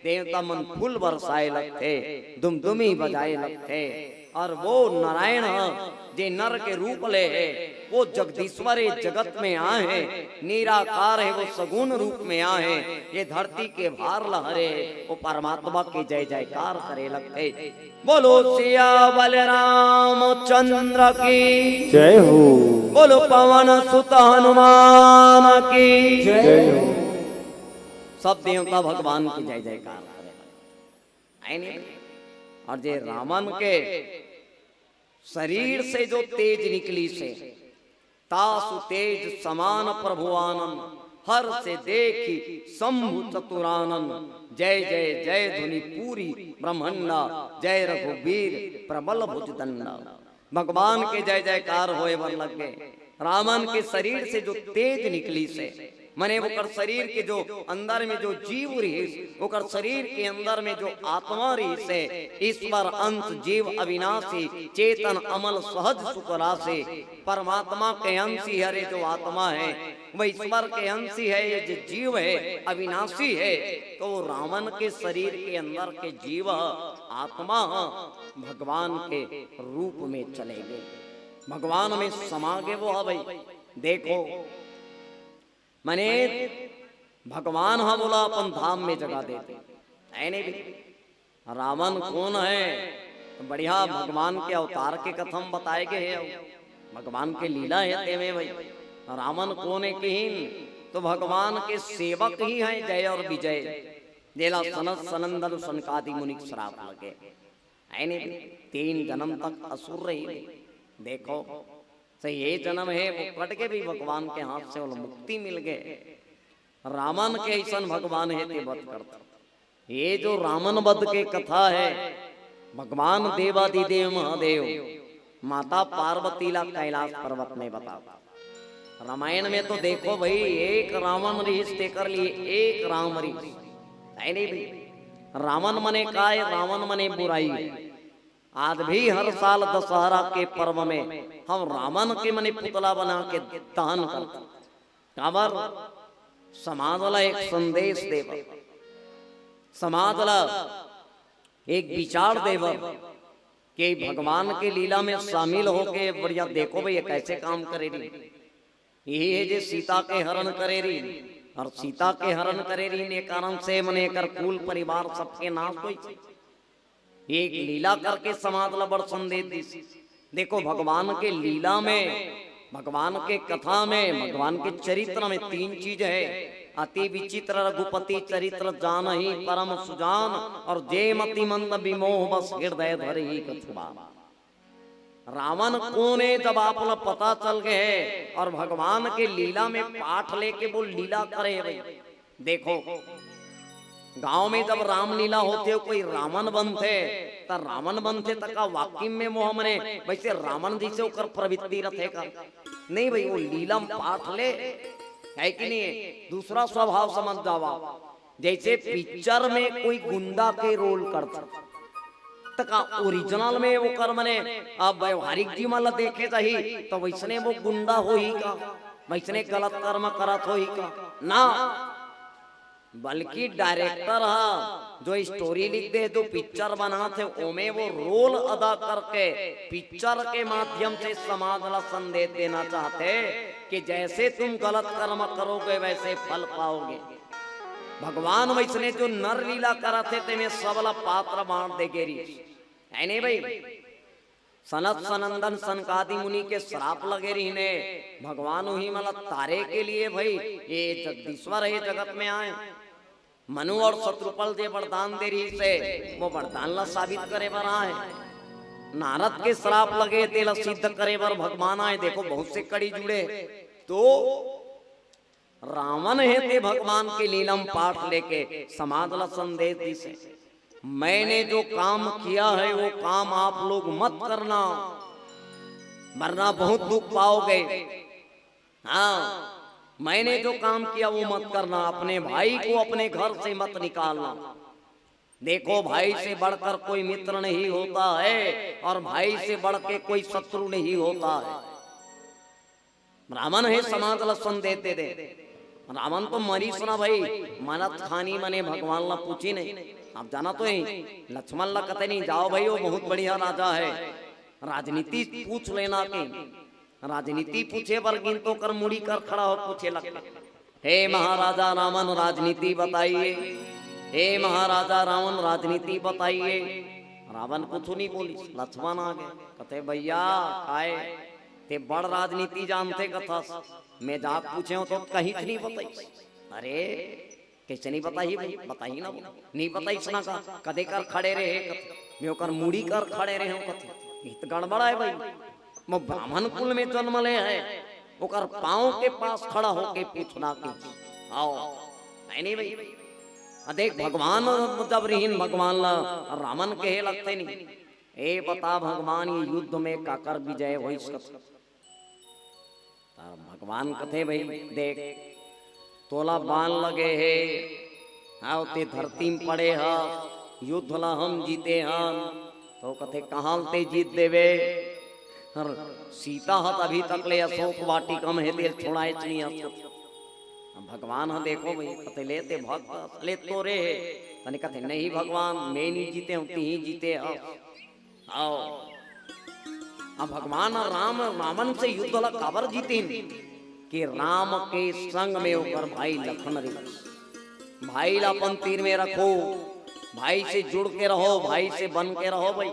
देवता मन फूल बरसाए लगथे, दुमदुमी बजाए लगथे। अउ वो नारायण ह जे नर के रूप ले हे, वो जगदीश्वर ए जगत में आए हे, निराकार हे, वो सगुण रूप में आए हे, ये धरती के भार ल हरे हे, वो परमात्मा के जय जयकार करे लगथे। बोलो सियावर रामचंद्र की। जय हो। बोलो पवन सुत हनुमान की। जय हो। सब देवता भगवान की जय जयकार करे। है नहीं? और जे रावण के शरीर से जो तेज निकलिस हे, तासु तेज समान प्रभु आनन, हर्ष देखि शंभु चतुरानन, जय जय जय ध्वनि पूरी ब्रह्मांडा, जय रघुबीर प्रबल भुजदंडा। भगवान के जय जयकार होए बर लग गे। रावण के शरीर से जो तेज निकलिस हे, मने ओकर शरीर के जो अंदर में जो जीव रहिस, ओकर शरीर के अंदर में जो आत्मा रहिस हे, ईश्वर अंश जीव अविनाशी, चेतन अमल सहज सुख राशि, परमात्मा के अंश ही हरे जो आत्मा हे, वो ईश्वर के अंश ही हे, ये जो जीव हे, अविनाशी हे, तो वो रावण के शरीर के अंदर के जीव, आत्मा भगवान के रूप में चले गे, भगवान में समा गे वो ह भाई। देखो, मने भगवान ह बोला अपन धाम में जगा देथे, है नहीं भी? रावण कोन हे? तो बढ़िया भगवान के अवतार के कथा म बताए गे हे, भगवान के लीला हे तेमे भाई। रावण कोन हे किहिन? तो भगवान के सेवक ही हे जय और विजय, जेला सनत सनंदन सनकादि मुनि के श्राप लगे। है नहीं, तीन जन्म तक असुर रही। देखो, से ये जन्म हे, वो कट के भी भगवान के हाथ से ओला मुक्ति मिल गे। रावण के अइसन भगवान हे, ते वध करथे। ये जो रावण वध के कथा हे, भगवान देवादिदेव महादेव माता पार्वती ला कैलाश पर्वत में बतावत। रामायण में तो देखो भाई, एक रावण रहिस, तेकर लिए एक राम रहिस, है नहीं भाई? रावण मने काय? रावण मने बुराई। आज भी हर साल दशहरा के पर्व में हम रावण के मने पुतला बना के दहन करथन। काबर? समाज ला एक संदेश देबर, समाज ला एक विचार देबर कि भगवान के लीला में शामिल होके बढ़िया देखो भाई, ये कैसे काम करे रहिन। यही हे जे सीता के हरण करे रहिन, और सीता के हरण करे रहिन, ये कारण से मने एकर कुल परिवार सबके नाश होइस। एक लीला करके समाज ला बड़ संदेश दिस। देखो, भगवान के लीला में, भगवान के कथा में, भगवान के चरित्र में तीन चीज हे। अति विचित्र रघुपति चरित्र जानहि परम सुजान, और जे मति मंद विमोह बस हृदय धरहि कछुआन। रावण कोन हे, जब आप ला पता चल गे हे, और भगवान के लीला में पाठ लेके वो लीला करे हे भाई। देखो, गांव में जब रामलीला होथे, कोई रावण बनथे, त रावण बनथे, त का वाकई में वो हमने वैसे रावण जैसे ओकर प्रवृत्ति रथे का? नहीं भाई, वो लीला में पाठ ले, है कि नहीं? दूसरा स्वभाव समझ जावा। जैसे पिक्चर में कोई गुंडा के रोल करथे, त का ओरिजिनल में ओकर मने अब व्यावहारिक जीवन ला देखे जाही, त वैसने वो गुंडा होही का? वैसने गलत कर्म करत होही का? ना, बल्कि डायरेक्टर ह जो स्टोरी लिख दे, जो पिक्चर बनाथे, ओमे वो रोल अदा करके पिक्चर के माध्यम से समाज ला संदेश देना चाहथे कि जैसे तुम गलत कर्म करोगे, वैसे फल पाओगे। भगवान वैसने जो नर लीला करत हे, तेमे सब ला पात्र बांट दे गे रिहिस। है नहीं भाई? सनत सनंदन सनकादि मुनि के श्राप लगे रहिन हे, भगवान उही मन ला तारे के लिए भाई, ये जगदीश्वर हे जगत में आए। मनु और शत्रुपल जे वरदान दे रिहिस हे, वो वरदान ला साबित करे बर आए। नारद के श्राप लगे, तेला सिद्ध करे बर भगवान आए। देखो, बहुत से कड़ी जुड़े। तो रावण हे ते भगवान के लीला म पाठ लेके समाज ला संदेश दिस हे, मैंने जो काम किया है वो काम आप लोग मत करना, वरना बहुत दुख पाओगे। हाँ, मैंने जो काम किया वो मत करना, अपने भाई को अपने घर से मत निकालना। देखो, भाई से बढ़कर कोई मित्र नहीं होता है और भाई से बढ़ के कोई शत्रु नहीं होता है। रावण हे समाज ला संदेश दे दे। रावण तो मरिस ना भाई, मरत खानी मने भगवान ला पूछिन हे। आप जानत हो, लक्ष्मण ला कथे नहीं, जाओ भाई, वो बहुत बढ़िया राजा है। राजनीति पूछ लेना के, राजनीति पूछे बर गिन तो कर मुड़ी कर खड़ा हो पूछे लगथे, "हे महाराजा रावण, राजनीति बताइए, हे महाराजा रावण, राजनीति बताइए।" रावण कुछ नहीं बोलिस, लक्ष्मण आ गए, कथे, "भैया, काय ते बड़ राजनीति जानथे कथस, मैं जाके पूछे हूँ तो कहीं नहीं बताइस।" "अरे, कैसे नहीं बताही भाई, बताही ना, नहीं बताइस ना का, कदे कर खड़े रहे कथे, मैं ओकर मुड़ी कर खड़े रहे हूँ कथे, ये तो गड़बड़ा है भाई, मैं ब्राह्मण कुल में जन्म ले है, ओकर पाँव के पास खड़ा होके पूछना के, आओ, नहीं, नहीं भाई।" आ देख, भगवान जब रहीन, भगवान ला रावण कहे लगथे नहीं, "ए बता भगवान, ये युद्ध में काकर विजय होइस कथे?" त भगवान कथे, "भाई देख, तोला बाण लगे हे, हाँ, ते धरती में पड़े ह, युद्ध ला हम जीते हन।" तो कथे, "कहाँ ते जीत देवे? हर सीता ह त अभी तक ले अशोक वाटिका में हे, तेल छोड़ाए नहीं हस।" अब भगवान ह, "देखो भाई," कथे, "ले ते भक्त, ले तोरे हे।" तने कथे, "नहीं भगवान, मैं नहीं जीते हूँ, तिही जीते ह।" आओ। अब भगवान राम रावण से युद्ध ला काबर जीतिन? कि राम के संग में ओकर भाई लखन रहिस। भाई ला अपन तीर में रखो, भाई से जुड़ के रहो, भाई से बन के रहो भाई।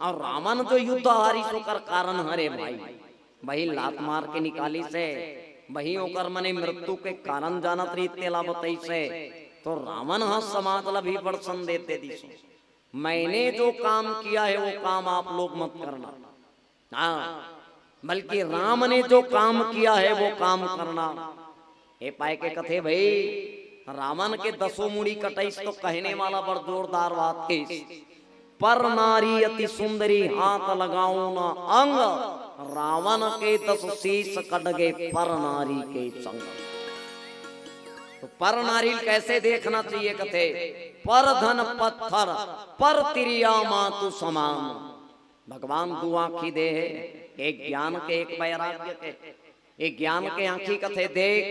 और रावण जो युद्ध हारिस ओकर कारण हरे भाई, वही लात मार के निकालिस हे, वही ओकर मने मृत्यु के कारण जानत रही तेला बताइस हे। तो रावण ह समाज ला भी बड़ संदेश दे दिस। मैंने जो काम किया है वो काम आप लोग मत करना। हाँ, बल्कि राम ने जो काम किया है वो काम करना। ए पाए के कथे भाई, रावण के दसों मुड़ी कटाइस तो कहने वाला बड़ जोरदार बात कहिस, "पर नारी अति सुंदरी हाथ लगाओ न अंग, रावण के दस शीश कट गए पर नारी के संग।" तो पर नारी कैसे देखना चाहिए कथे, "पर धन पत्थर, पर तिरिया मातु समान।" भगवान दू आँखी दे हे, एक ज्ञान के, एक वैराग्य के। एक ज्ञान के आँखी कथे देख,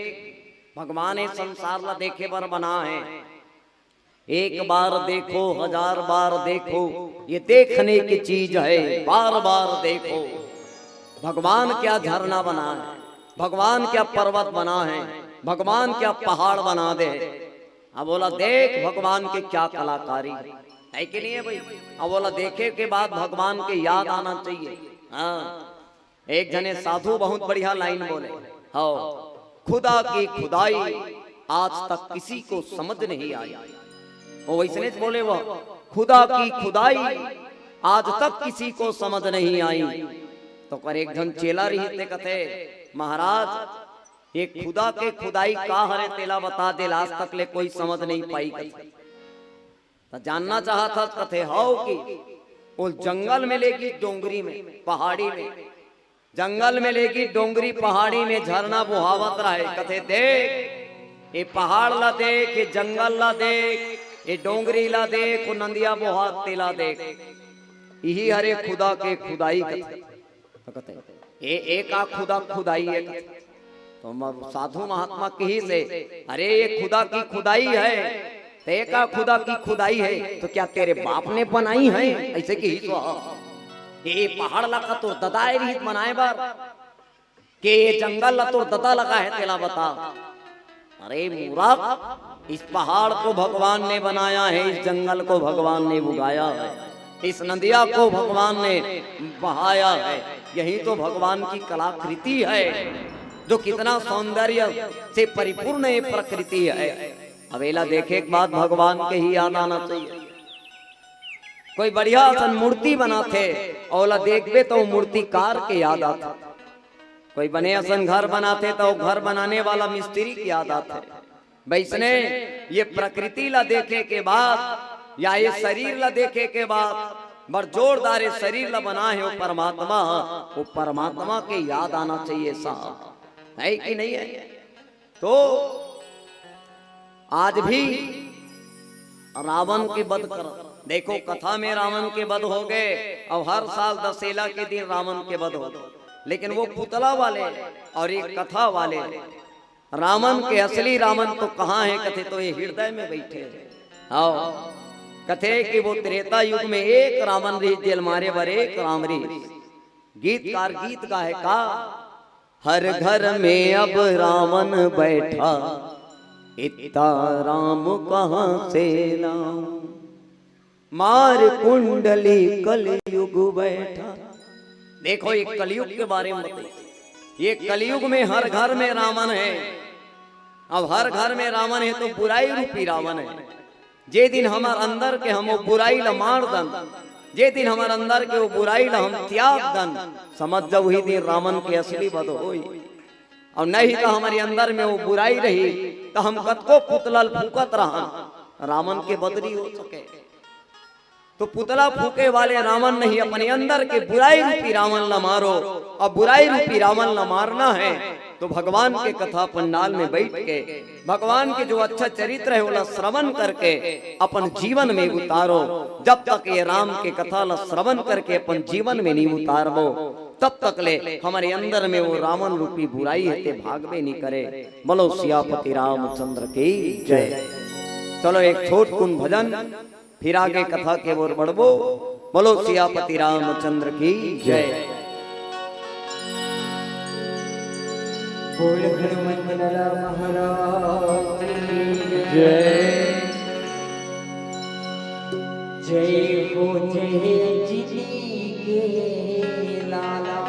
भगवान ए संसार ला देखे बर बना है। एक बार देखो, हजार बार देखो, ये देखने की चीज है, बार बार देखो। भगवान क्या झरना बना है, भगवान क्या पर्वत बना है, भगवान क्या पहाड़ बना दे। अब बोला, "देख भगवान के क्या कलाकारी है।" है कि नहीं है भाई? अब बोला, देखे के बाद भगवान के याद आना चाहिए। हाँ, एक जने साधु बहुत बढ़िया लाइन बोले, "हो, खुदा की खुदाई आज तक किसी को समझ नहीं आई।" वो वैसने बोले, "वो खुदा की खुदाई आज तक किसी को समझ नहीं आई।" तो कर एक जन चेला रहिस ते कथे, "महाराज, ये खुदा के खुदाई का हरे, तेला बता दे, आज तक ले कोई समझ नहीं पाई।" कथे, त जानना चाहत हस? कथे, "हव कि वो जंगल में लेगी, डोंगरी में, पहाड़ी में, जंगल में लेगी, डोंगरी पहाड़ी में झरना बोहावत रहे।" कथे, "देख, ये पहाड़ ला देख, ये जंगल ला देख, ये डोंगरी ला देख, वो नंदिया बोहात तेला देख, यही हरे खुदा के खुदाई।" कथे, तो कथे, "ए, ए का खुदा खुदाई है?" कथे। तो म-, साधु महात्मा कहिस हे, "अरे, ये खुदा की खुदाई है।" "तो ए का खुदा की खुदाई है, तो क्या तेरे बाप ने बनाई है?" ऐसे कहिस हे, "ए पहाड़ ला का तोर ददा आए रहिस बनाए बर, के ये जंगल ला तोर ददा लगा है, तेला बता।" अरे मूर्ख, इस पहाड़ को भगवान ने बनाया है, इस जंगल को भगवान ने उगाया है, इस नदिया को भगवान ने बहाया है। यही तो भगवान की कलाकृति है, जो कितना सौंदर्य से परिपूर्ण ये प्रकृति है। अब एला देखे के बाद भगवान के ही याद आना चाहिए। कोई बढ़िया असन मूर्ति बनाथे, ओला देखबे तो मूर्तिकार के याद आथे। कोई बने असन घर बनाथे, तो घर बनाने वाला मिस्त्री की याद आथे। वैसने ये प्रकृति ला देखे के बाद या ये शरीर ला देखे के बाद, बड़ जोरदार ये शरीर ला बना है वो परमात्मा, वो परमात्मा के याद आना चाहिए साहब, है कि नहीं है? तो आज भी रावण के वध कर, देखो, कथा में रावण के वध हो गए, और हर साल दशहरा के दिन रावण के वध हो गए, लेकिन वो पुतला वाले और ये कथा वाले, रावण के असली रावण तो कहाँ है? कथे तो ये हृदय में बैठे हैं। आओ, कथे कि वो त्रेता युग में एक रावण रहिस, जेल मारे बर एक राम रहिस। गीतकार गीत गाहे का, हर घर में अब रावण बैठा, इतना राम कहाँ से लाऊं? मार कुंडली कलयुग बैठा। देखो, ये कलयुग के बारे में बताइए। ये कलयुग में हर घर में रावण है। अब हर घर में रावण है तो बुराई रूपी रावण है। जे दिन हमर अंदर के हम वो बुराई ला मार दन, जे दिन हमर अंदर के वो बुराई ला हम त्याग दन, समझ जाओ, वही दिन रावण के असली वध होई। अउ नहीं तो हमरे अंदर में वो बुराई रही, तो हम कतको पुतला ल फूकत रहन, रावण के बदली हो सके। तो पुतला फूके वाले रावण नहीं, अपने अंदर के बुराई रूपी रावण ला मारो। अब बुराई रूपी रावण ला मारना है, तो भगवान के कथा पंडाल में बैठ के भगवान के जो अच्छा चरित्र है, ओला श्रवण करके अपन जीवन में उतारो। जब तक ये राम के कथा ला श्रवण करके अपन जीवन में नहीं उतारबो, तब तक ले हमरे अंदर में वो रावण रूपी बुराई है, ते भागबे नहीं करे। बोलो सियापति रामचंद्र की जय। चलो, एक छोट कुन भजन, फिर आगे कथा के ओर बढ़बो। बोलो सियापति रामचंद्र की जय। बोल हनुमंत लाला महाराज की जय। जय हो जय जिंदगी के लाला,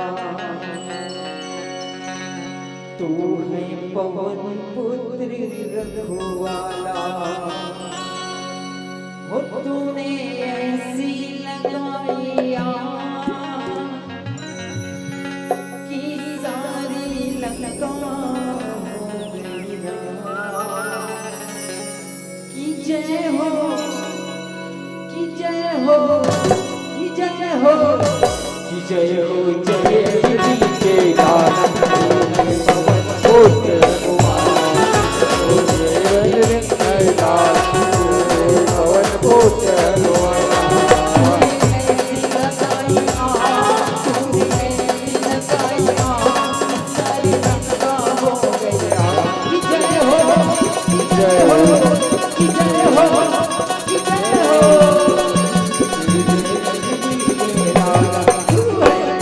तू है पवन पुत्र रघुवाला। हो तूने ऐसी लगाई आग कि सारी लंका हो गई राख। कि जय हो, कि जय हो, कि जय हो, कि जय हो, जय श्री केदार।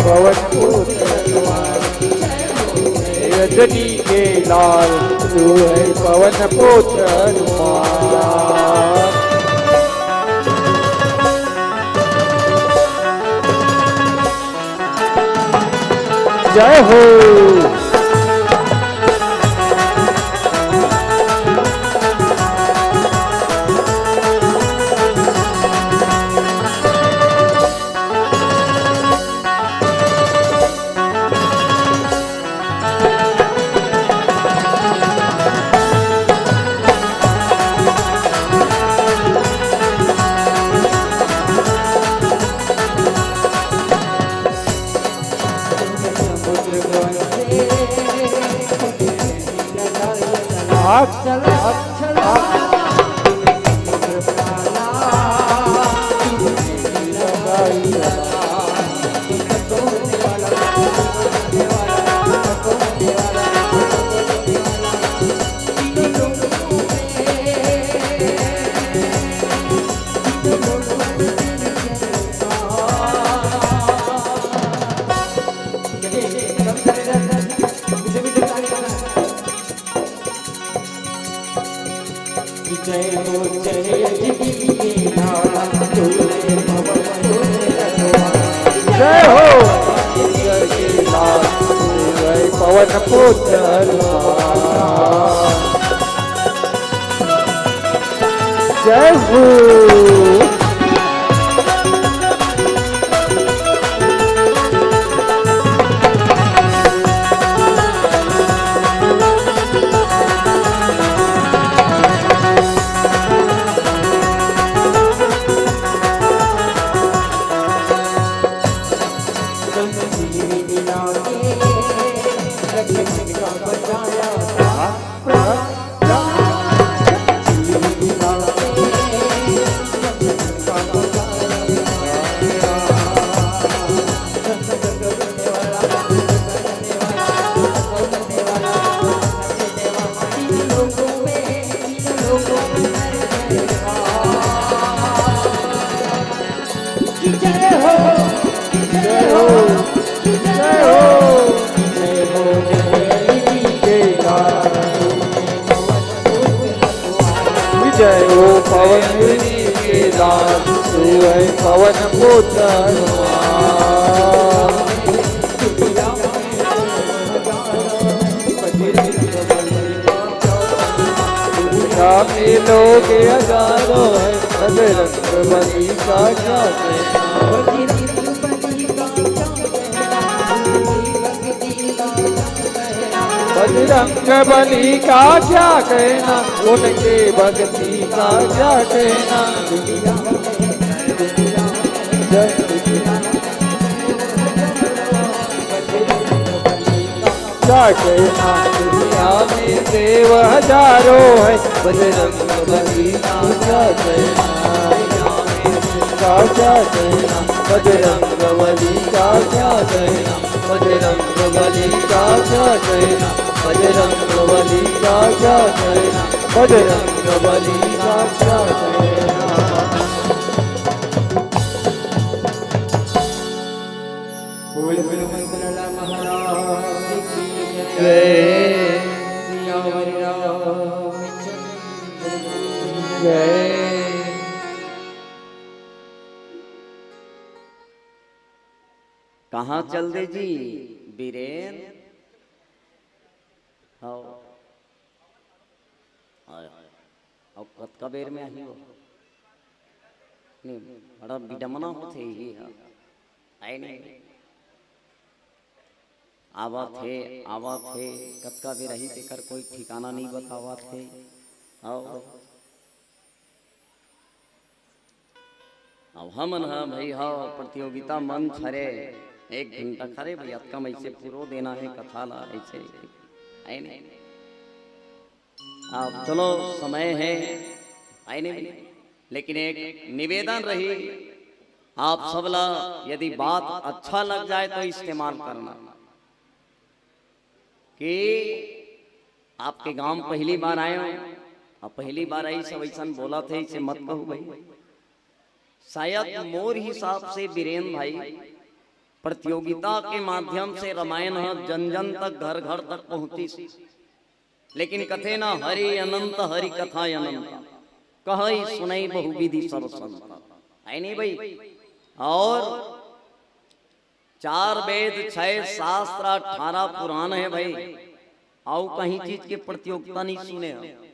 पवन पुत्र हनुमान, रजनी के लाल, तू है पवन पुत्र हनुमान। जय हो। जय हो, जय जिंदगी लाल, तू है पवन पुत्र हनुमान। जय हो, जय श्री लाल, तू है पवन पुत्र हनुमान। जय हो। जय हो पवन के दास, तू है पवन पुत्र। दुनिया में लोग हजारों है, बजरंग बली का क्या कहना। बजरंग बली का क्या कहना, उनके भक्ति का क्या कहना। क्या कहना, दुनिया में देव हजारों है, बजरंग बली का क्या कहना। का क्या कहना, बजरंग बली का क्या कहना, बजरंग बली का क्या कहना, बजरंग बली का क्या कहना, बजरंग बली का क्या कहना। बोल बजरंग बली महाराज की जय। सियावर रामचंद्र की जय। कहाँ चल दे जी बीरेन? हाँ। आय। अब कतका बेर में आही वो? नहीं, बड़ा बिडमना होथे ही है। आय नहीं। आवत हे, आवत हे, कतका बेर आही तेकर कोई ठिकाना नहीं बतावत हे। आओ। अब हमन ह भई ह प्रतियोगिता मंच हरे, एक घंटा खरे भई, अतका में ऐसे पूरो देना हे कथा ला, ऐसे, है नहीं? अब चलो समय हे, है नहीं? लेकिन एक निवेदन रही, आप सब ला यदि बात अच्छा लग जाए तो इस्तेमाल करना। कि आपके गांव पहली बार आए हो, और पहली बार आई सब ऐसा बोला थे, इसे मत कहू भाई। शायद मोर हिसाब से बीरेन भाई, प्रतियोगिता के माध्यम से रामायण ह जन जन तक, घर घर तक पहुंचिस। लेकिन कथे ना, हरि अनंत हरि कथा अनंत, कहई सुनई बहुविधि सब संत, है नहीं भाई? और चार वेद, छह शास्त्र, अठारह पुराण हे भाई। अउ कहीं चीज के प्रतियोगिता नहीं सुने हन।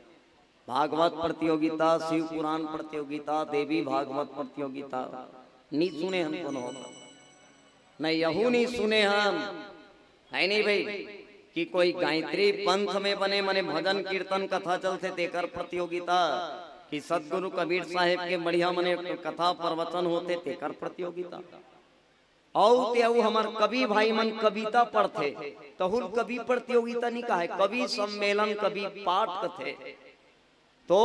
भागवत प्रतियोगिता, शिव पुराण प्रतियोगिता, देवी भागवत प्रतियोगिता नहीं सुने हन कोनो। नहीं, यहू नहीं सुने हन, है नहीं भाई, कि कोई गायत्री पंथ में बने, मने भजन कीर्तन कथा चलथे तेकर प्रतियोगिता, कि सतगुरु कबीर साहेब के बढ़िया मने कथा प्रवचन होथे तेकर प्रतियोगिता। अउ ते अउ हमर कवि भाई मन कविता पढ़थे, तहुल कवि प्रतियोगिता नहीं कहे, कवि सम्मेलन, कवि पाठ कथे। तो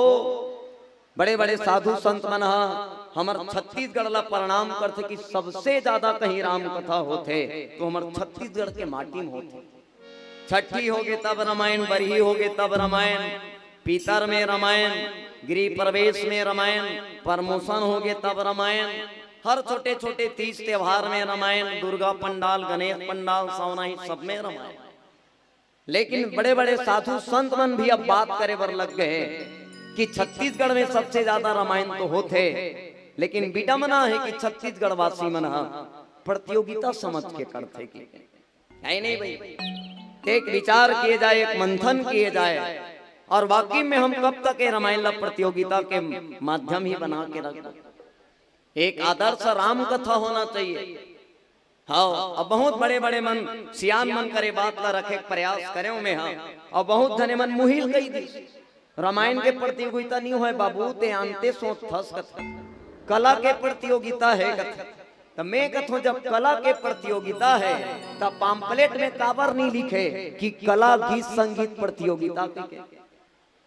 बड़े-बड़े साधु संत मन ह हमर छत्तीसगढ़ ला प्रणाम करथे कि सबसे ज्यादा कहीं राम कथा होथे, तो हमर छत्तीसगढ़ के माटी में होथे। छठी होगे तब रामायण, बरही होगे तब रामायण, पीतर में रामायण, गृह प्रवेश में रामायण, promotion होगे तब रामायण, हर छोटे-छोटे तीज त्योहार में रामायण, दुर्गा पंडाल, गणेश पंडाल, सवनाही सब में रामायण। लेकिन बड़े-बड़े साधु संत मन भी अब बात करे बर लग गए कि छत्तीसगढ़ में सबसे ज्यादा रामायण तो होथे, लेकिन बिडमना हे कि छत्तीसगढ़ वासी मन ह प्रतियोगिता समझ के करथे कि है नहीं भाई? एक विचार किए जाए, एक मंथन किए जाए, और वाकई में हम कब तक ये रामायण ला प्रतियोगिता के माध्यम ही बना के रख दो। एक आदर्श राम कथा होना चाहिए। हाँ, अब बहुत बड़े-बड़े मन, सियान मन करे बात ला रखे के प्रयास करे में, हाँ, और बहुत झने मन मुहिल कही दी। रामायण के प्रतियोगिता नहीं होय बाबू, ते अंते सोचथस कथे। कला के प्रतियोगिता हे कथे। त मैं कथों, जब कला के प्रतियोगिता हे, त pamphlet में काबर नहीं लिखे कि कला गीत संगीत प्रतियोगिता कहिके?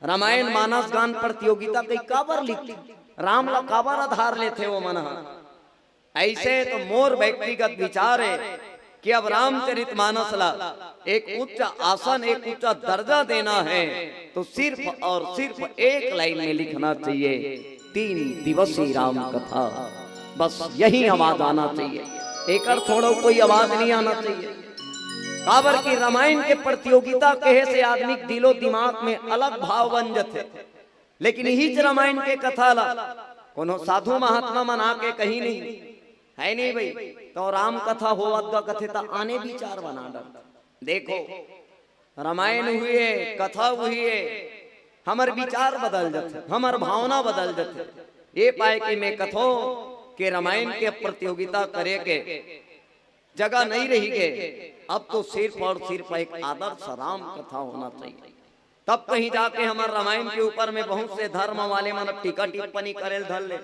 रामायण मानस गान प्रतियोगिता कहिके काबर लिखथे? राम ला काबर आधार लेथे वो मन ह? ऐसे तो मोर व्यक्तिगत विचार हे कि अब रामचरितमानस ला एक उच्च आसन, एक उच्च दर्जा देना हे, तो सिर्फ और सिर्फ एक लाइन में लिखना चाहिए, तीन दिवसीय राम कथा। बस यही आवाज आना चाहिए, एकर थोड़ो कोई आवाज नहीं आना चाहिए। काबर कि रामायण के प्रतियोगिता कहे से आदमी के दिलो दिमाग में अलग भाव बन जथे। लेकिन इही रामायण के कथा ला कोनो साधु महात्मा मन आके कही नहीं, है नहीं भाई? तो राम कथा होवत गा कथे त आने विचार बना डर। देखो, रामायण हुई है, कथा हुई है, हमर विचार बदल जाथे, हमर भावना बदल जाथे। ये पाए कि मैं कथों के रामायण के प्रतियोगिता करे के जगह नहीं रही गे। अब तो सिर्फ और सिर्फ एक आदर्श राम कथा होना चाहिए। तब कहीं जाके हमर रामायण के ऊपर में बहुत से धर्म वाले मन टीका टिप्पणी करे ल धर ले।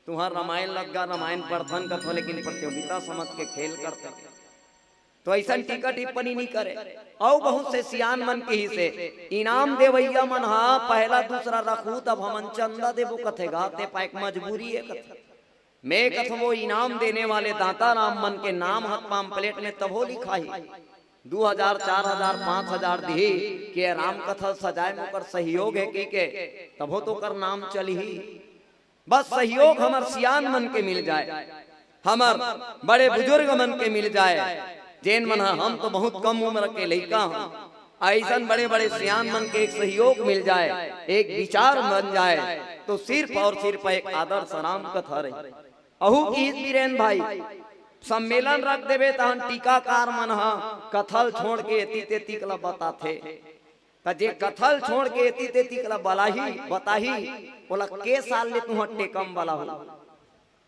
तुहर रामायण लग गा, रामायण पढ़थन कथो, लेकिन प्रतियोगिता समझ के खेल करथन। तो ऐसन टीका टिप्पणी नहीं करे। अउ बहुत से सियान मन कही से इनाम देवैया मन हा पहला दूसरा रखू, तब हमन चंदा देबो कथे गा, ते पाए के मजबूरी है कथे। मैं कथों वो इनाम देने वाले दाता राम मन के नाम ह पाम्पलेट में तभो लिखाही। दू हजार, चार हजार, पाँच हजार दिही कि ये राम कथा सजाए में ओकर सहयोग है कि के, तभो तो ओकर नाम चलही। बस सहयोग हमर सियान मन के मिल जाए, हमर बड़े बुजुर्ग मन के मिल जाए, जेन मन ह, हम तो बहुत कम उम्र के लइका हूँ, ऐसन बड़े बड़े सियान मन के एक सहयोग मिल जाए, एक विचार बन जाए, तो सिर्फ और सिर्फ एक आदर्श राम कथा रही। अहू की बीरेन भाई, सम्मेलन रख देबे तहन टीकाकार मन ह कथा ल छोड़ के एती तेती ला बताथे। त जे कथा ल छोड़ के एती तेती ला बलाही, बताही, ओला के साल ले तुहर टेकम बलाहू।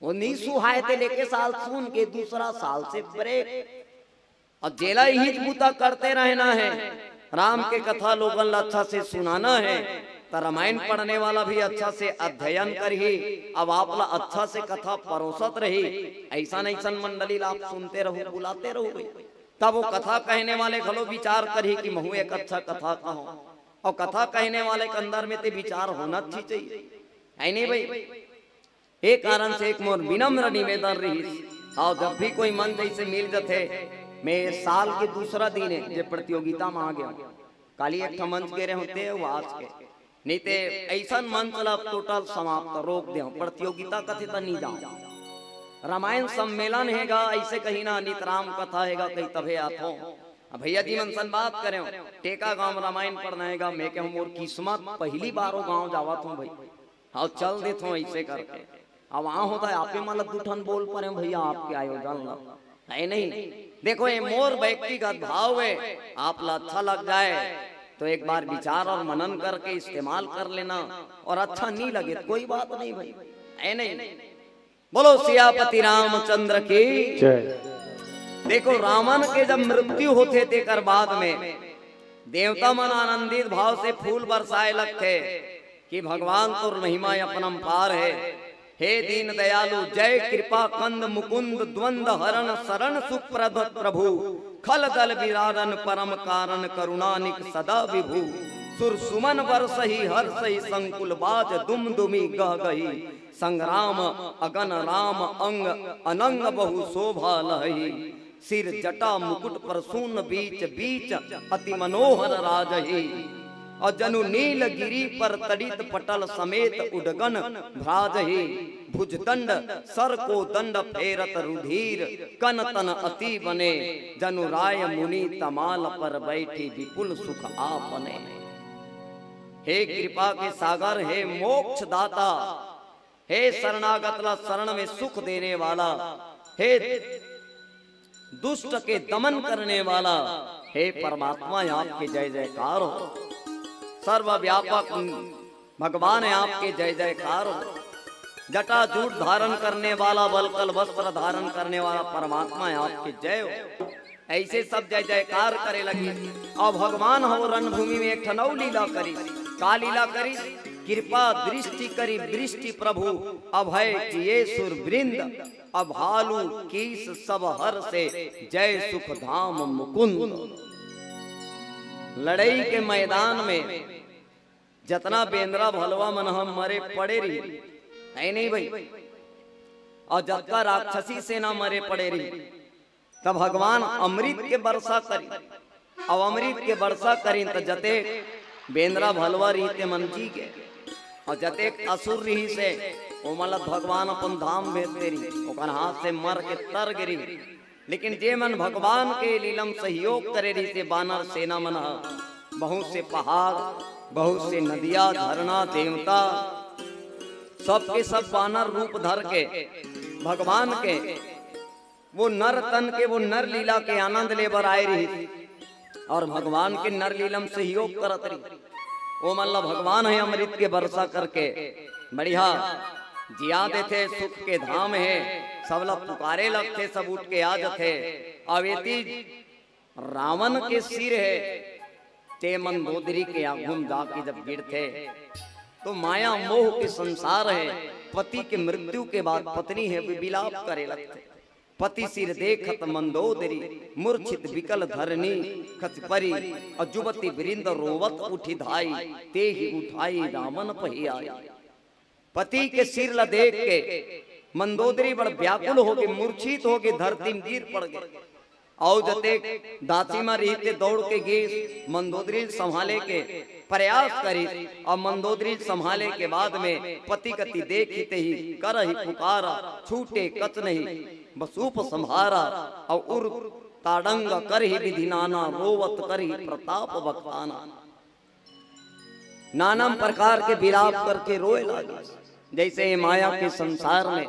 वो नी सुहाए ते लेके साल सुन के दूसरा साल से ब्रेक। अब जेला इही बूता करते रहना है, राम के कथा लोगन ला अच्छा से सुनाना है, त रामायण पढ़ने वाला भी अच्छा से अध्ययन करही। अब आप ला अच्छा से कथा परोसत रही, ऐसन ऐसन मंडली ला आप सुनते रहू, बुलाते रहू भाई। तब वो कथा कहने वाले घलो विचार करही कि महू एक अच्छा कथा कहूँ, और कथा कहने वाले के अंदर में ते विचार होना ही चाहिए, है नहीं भाई? ए कारण से एक मोर विनम्र निवेदन रहिस। अउ जब भी कोई मंच जैसे मिल जथे, मैं साल के दूसरा दिन हे जे प्रतियोगिता में आ गया। काली एक ठा मंच गे रहे होते, वो आज के। नहीं ते ऐसन मंच ला टोटल समाप्त रोक दे, प्रतियोगिता कथे त नहीं जाओ। रामायण सम्मेलन हेगा, ऐसे कहीं ना, नित राम कथा हेगा, कहीं तभे आथो। अब भैया जी मन सन बात करे, टेका गांव रामायण पढ़ना हेगा, मैं कहूँ मोर किस्मत, पहली बार वो गांव जावत हूँ भाई। हाँ, चल देथो ऐसे करके। अब वहाँ होता है, आपे मतलब दू ठन बोल परे भैया, आपके आयोजन ला, है नहीं? देखो, ये मोर व्यक्तिगत भाव है, आप ला अच्छा लग जाए तो एक बार विचार और मनन करके इस्तेमाल कर लेना, और अच्छा नहीं लगे तो कोई बात नहीं भाई, है नहीं? बोलो सियापति रामचंद्र की। जय। देखो, रावण के जब मृत्यु होथे तेकर बाद में देवता मन आनंदित भाव से फूल बरसाए लगथे कि भगवान तोर महिमा अपरंपार है। हे दीन दयालु, जय कृपा कंद मुकुंद द्वंद हरण शरण सुप्रद प्रभु, खल दल विरारन परम कारण करुणानिक सदा विभु। सुर सुमन बरसही हर्षही संकुल बाज दुमदुमी गहगही। संग्राम अगन राम अंग अनंग बहु शोभा लहही। सिर जटा मुकुट प्रसून बीच बीच अति मनोहर राजही। और जनु नील गिरि पर तड़ित पटल समेत उडगन भ्राजही। भुजदंड सर को दंड फेरत रुधिर कन तन अति बने। जनु राय मुनि तमाल पर बैठी विपुल सुख आपने। हे कृपा के सागर, हे मोक्ष दाता, हे शरणागत ला शरण में सुख देने वाला, हे दुष्ट के दमन करने वाला, हे परमात्मा, आपके जय जयकार हो। सर्वव्यापक भगवान, आपके जय जयकार हो। जटा जूट धारण करने वाला, वलकल वस्त्र धारण करने वाला परमात्मा, आपके जय हो। ऐसे सब जय जयकार करे लगिस। अब भगवान ह वो रणभूमि में एक ठन अउ लीला करिस। का लीला करिस? कृपा दृष्टि करि वृष्टि प्रभु, अभय किए सुर वृंद। अब भालू कीस सब हर्षे, जय सुख धाम मुकुंद। लड़ई के मैदान में जतना बेंदरा भलवा मन ह मरे पड़े रही, है नहीं भाई? और जतका राक्षसी सेना मरे पड़े रही, तब भगवान अमृत के वर्षा करिन। अब अमृत के वर्षा करिन त जतेक बेंदरा भलवा रहिस ते मन जी गे, और जतेक असुर रहिस हे, ओमन ला भगवान अपन धाम भेज दे रहिस, ओकर हाथ से मर के तर गे रहिस। लेकिन जे मन भगवान के लीलम सहयोग करे रहिस हे, बानर सेना मन ह, बहुत से पहाड़, बहुत से नदिया, झरना, देवता, सबके सब बानर रूप धर के भगवान के वो नर तन के, वो नर लीला के आनंद ले बर आए रहिस। और भगवान के नर लीला म सहयोग करत रहिस। ओमन ला भगवान हे अमृत के वर्षा करके बढ़िया जिया देथे, सुख के धाम हे, सब ला पुकारे लगथे, सब उठ के आ जथे। अब एती रावण के सिर हे, ते मंदोदरी के आगू म जाके जब गिरथे, तो माया मोह के संसार हे। पति के मृत्यु के बाद पत्नी हे, वो विलाप करे लगथे। पति सिर देखत मंदोदरी, मूर्छित विकल धरनी खच परी, और जुवति वृंद रोवत उठि धाई, तेहि उठाई रावण पहि आई। पति के सिर ला देख के मंदोदरी बड़ व्याकुल होगे, मूर्छित होगे, धरती म गिर पड़ गे। अउ जतेक दासी मन रहिस ते दौड़ के गिस, मंदोदरी ल संभाले के प्रयास करिस। अउ मंदोदरी ल संभाले के बाद में पति कति देखि तेहि करहि पुकारा, छूटे कछ नहीं बसूप संभारा। अउ उर ताड़ंग करहि विधि नाना, रोवत करहि प्रताप बखाना। नाना प्रकार के विलाप करके रोए लागिस। जैसे ये माया के संसार में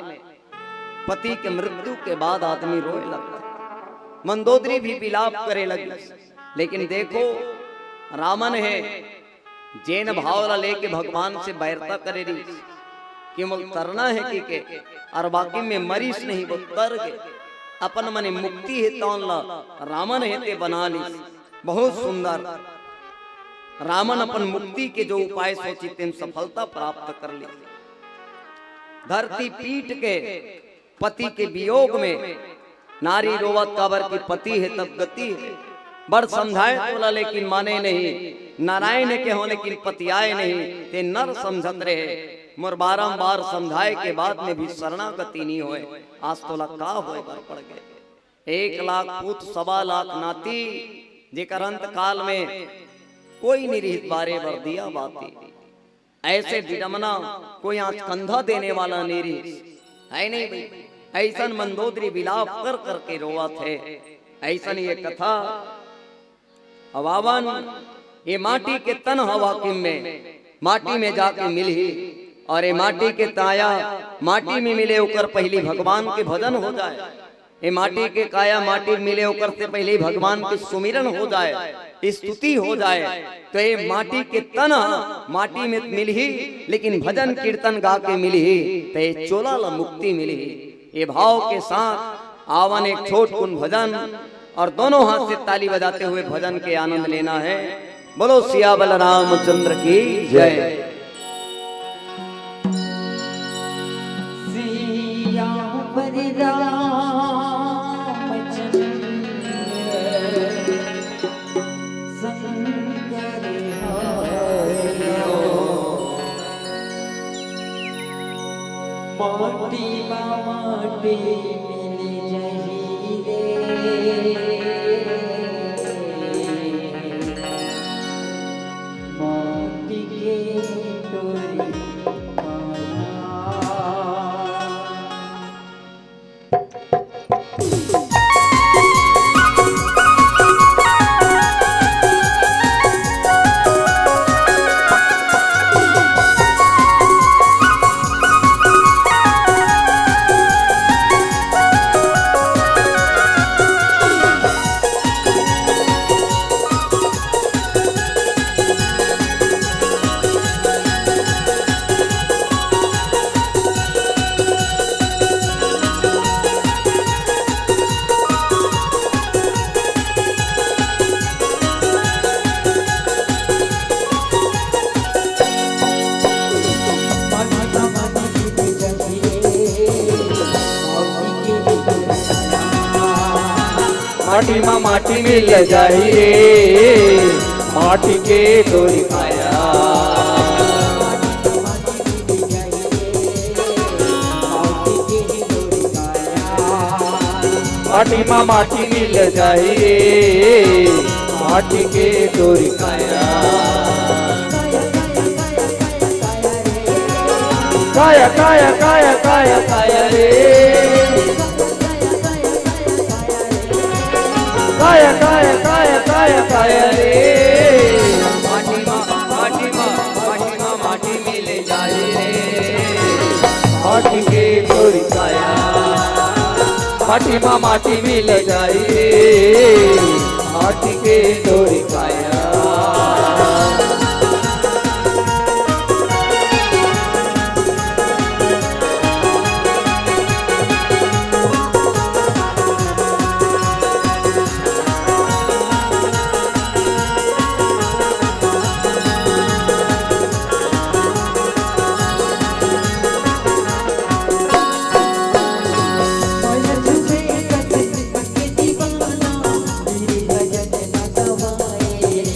पति के मृत्यु के बाद आदमी रोए लगथे, मंदोदरी भी विलाप करे लगिस। लेकिन देखो, रावण हे, जेन भाव ला लेके भगवान से बैरता करे रहिस कि मोला तरना हे कहिके, और बाकी में मरिस नहीं, वो तर गे, अपन मने मुक्ति हे तौन ला रावण हे ते बना लिस। बहुत सुंदर। रावण अपन मुक्ति के जो उपाय सोचिस, तेन सफलता प्राप्त कर लिस। धरती पीट के पति के वियोग में नारी रोवत, काबर कि पति हे तब गति हे। बड़ समझाए तोला, लेकिन माने नहीं। नारायण के हो, लेकिन पति आए नहीं, ते नर समझत रहे। मोर बारंबार समझाए के बाद में भी शरणागति नहीं होए। आज तोला का होए बर पड़ गए। एक लाख पूत, सवा लाख नाती, जेकर अंत काल में कोई नहीं रहिस बारे बर दिया बाती। ऐसे विडम्बना, कोई आंच कंधा देने वाला नहीं रहिस, है नहीं भाई? ऐसन मंदोदरी विलाप कर करके रोवत हे। ऐसन ये कथा। अब आवन, ये माटी के तन हवा किम में, माटी में जाके मिलही, और ये माटी के काया माटी में मिले, ओकर पहली भगवान के भजन हो जाए। ये माटी के काया माटी में मिले, ओकर से पहले भगवान के सुमिरन हो जाए, स्तुति हो जाए, तो ये माटी के तन माटी में मिलही, लेकिन भजन कीर्तन गा के मिलही, तो ये चोला ला मुक्ति मिलही। ये भाव के साथ आवन एक छोट कुन भजन, और दोनों हाथ से ताली बजाते हुए भजन के आनंद लेना है। बोलो सियावर रामचंद्र की जय। सियावर रामचंद्र शंकर हरिओ। माटी मा माटी मिल जाही रे, माटी के तोरी पाना। माटी मा माटी मिल जाही रे, माटी के तोरी काया। माटी मा माटी मिल जाही रे, माटी के तोरी काया। काया, काया, काया, काया, काया रे। काया, काया, काया, काया, काया रे। माटी मा माटी मिल जाई, माटी के तोरी काया।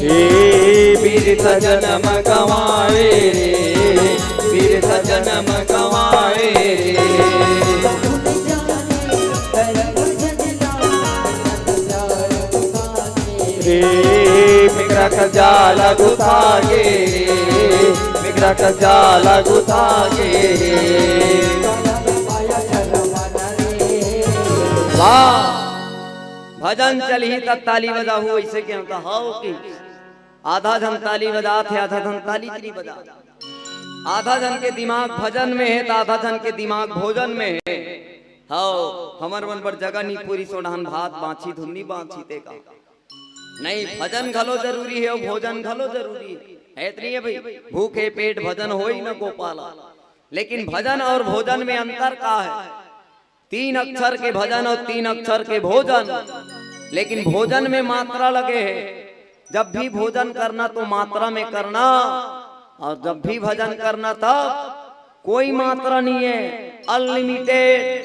ए बीर सजन म गवाए रे, बीर सजन म गवाए रे। ए बिगड़ा का जाल गुथा गे रे, बिगड़ा का जाल गुथा गे रे। वाह, भजन चलही त ताली बजाहू, अइसे के होता हव कि आधा झन ताली बजात हे, आधा झन ताली च नइ बजात। आधा झन के दिमाग भजन में हे, त आधा झन के दिमाग भोजन में हे। हव, हमर मन बर जगह नइ पूरिस, ओ डहन भात बांचही धुन नइ बांचही ते का। नहीं, भजन घलो जरूरी हे अउ भोजन घलो जरूरी हे। हे त नइ हे भई, भूखे पेट भजन होई न गोपाला। लेकिन भजन अउ भोजन में अंतर का हे? तीन अक्षर के भजन अउ तीन अक्षर के भोजन, लेकिन भोजन में मात्रा लगे हे। जब भी भोजन करना तो मात्रा में करना, अउ जब भी भजन करना तब कोई मात्रा नइ हे, अनलिमिटेड,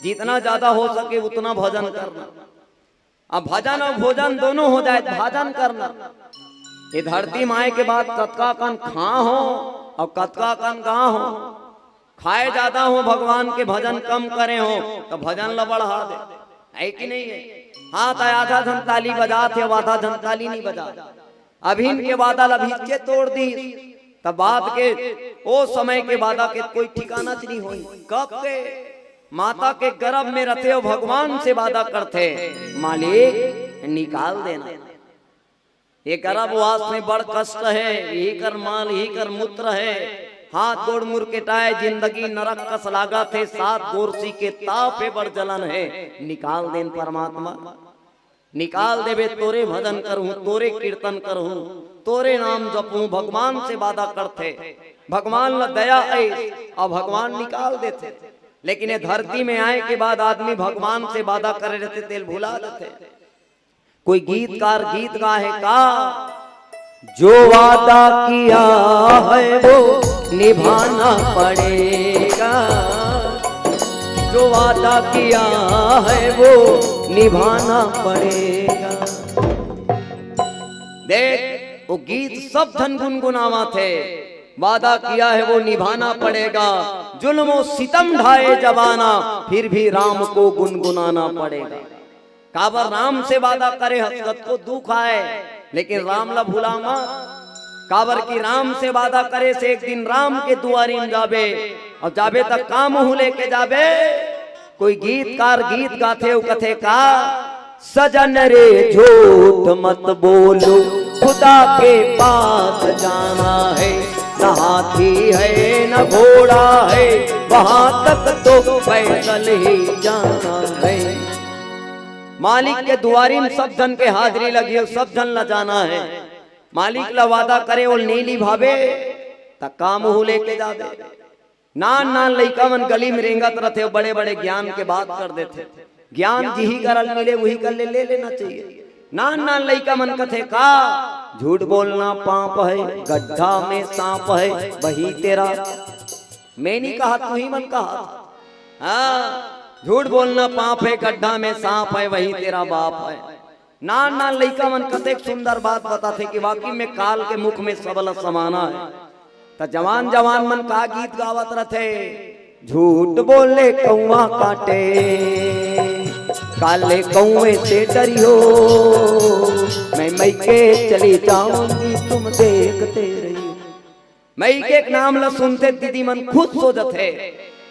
जितना ज्यादा हो सके उतना भजन करना। अब भजन अउ भोजन दोनों हो जाए, भाजन करना। ये धरती म आय के बाद कतका कन खा हो अउ कतका कन गा हो। खाए जादा हो, भगवान के भजन कम करे हो, त भजन ल बढ़ा दे, हे कि नइ हे? हाँ, त आधा झन ताली बजात हे, आधा झन ताली नइ बजात। अभिन के वादा ल अभिच्चे तोड़ दिस, त बाद के, ओ समय के वादा के कोई ठिकाना च नइ होई। कब के माता के गर्भ में रथे अउ भगवान से वादा करथे, "मालिक, निकाल देना, ये गर्भवास में बड़ कष्ट हे, इही कर मल, इही कर मूत्र हे, हाथ गोड़ मुरकेटाए, जिंदगी नरक कस लागत हे, सात गोरसी के ताप हे, बड़ जलन हे, निकाल देन परमात्मा।" निकाल देबे, तोरे भजन करहूं, तोरे कीर्तन करहूं, तोरे नाम जपहूं, भगवान से वादा करथे, भगवान ल दया आइस अउ भगवान निकाल देथे। लेकिन ये धरती में आए के बाद आदमी भगवान से वादा करे रहिथे, तेला भुला देथे। कोई गीतकार गीत गाहे का, जो वादा किया है वो निभाना पड़ेगा, जो वादा किया है वो निभाना पड़ेगा। देख, वो गीत सब झन गुनगुनावत हे, वादा किया है वो निभाना पड़ेगा, जुल्म सितम ढाए जमाना, फिर भी राम को गुनगुनाना पड़ेगा। काबर राम से वादा करे हस, कतको दुख आए, लेकिन राम ला भुला मत। काबर कि राम से वादा करे से एक दिन राम के दुआरी में जाबे, अउ जाबे त का मुंह लेके जाबे। कोई गीतकार गीत गाथे, अउ कथे का, सजन रे झूठ मत बोलो, खुदा के पास जाना है, न हाथी है न घोड़ा है, वहां तक तो पैदल ही जाना है। मालिक के दुआरी में सब झन के हाजिरी लगी हे, सब झन ला जाना हे। मालिक ला वादा करे, ओला नइ निभाबे, त का मुंह लेके जाबे। नान नान लइका मन गली में रेंगत रथे, बड़े बड़े ज्ञान के बात कर देथे। ज्ञान जिही करा ल मिले, उही कर ले, ले लेना चाहिए। नान नान लइका मन कथे का, झूठ बोलना पाप है, गड्ढा में सांप है, वही तेरा। मैं नइ कहत, तुही मन कहत। हाँ, झूठ बोलना पाप है, गड्ढा में सांप है, वही तेरा बाप है। नान नान लइका मन कतेक सुंदर बात बताथे कि वाकई में काल के मुख में सबला समाना हे। त जवान जवान मन का गीत गावत रथे, झूठ बोले कौआ काटे, काले कौए से डरियो, मैं मइके चली जाऊंगी, तुम देखते रहियो। मइके के नाम ल सुनते दीदी मन खुश हो जथे,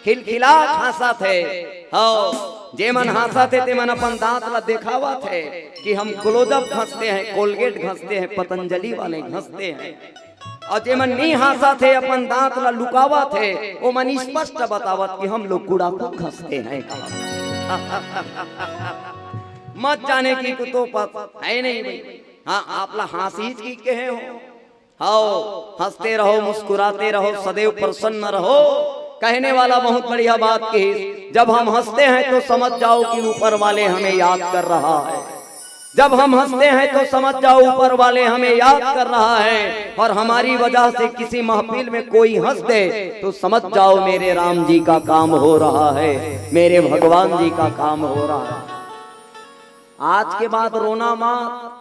खिलखिला हंसत हे। हव, जे मन हंसत हे, ते मन अपन दांत ल देखावत हे कि हम क्लोजअप घसते हैं, कोलगेट घसते हैं, पतंजलि वाले घसते हैं। अउ जे मन नइ हंसत हे, अपन दांत ल लुकावत हे, ओ मन स्पष्ट बतावत कि हम लोग गुड़ाखू घसते हैं। मत जाने की कुतोपत है नहीं भाई। हाँ, आप ला हाँसी की कहे हो। हाओ, हंसते रहो, मुस्कुराते रहो, सदैव प्रसन्न रहो। कहने वाला बहुत बढ़िया बात कही, जब हम हंसते हैं तो समझ जाओ कि ऊपर वाले हमें याद कर रहा है। जब हम हंसते हैं तो समझ जाओ ऊपर वाले हमें याद कर रहा है, और हमारी वजह से किसी महफिल में कोई हंस दे तो समझ जाओ मेरे राम जी का काम हो रहा है, मेरे भगवान जी का काम हो रहा है। आज के बाद रोना मत,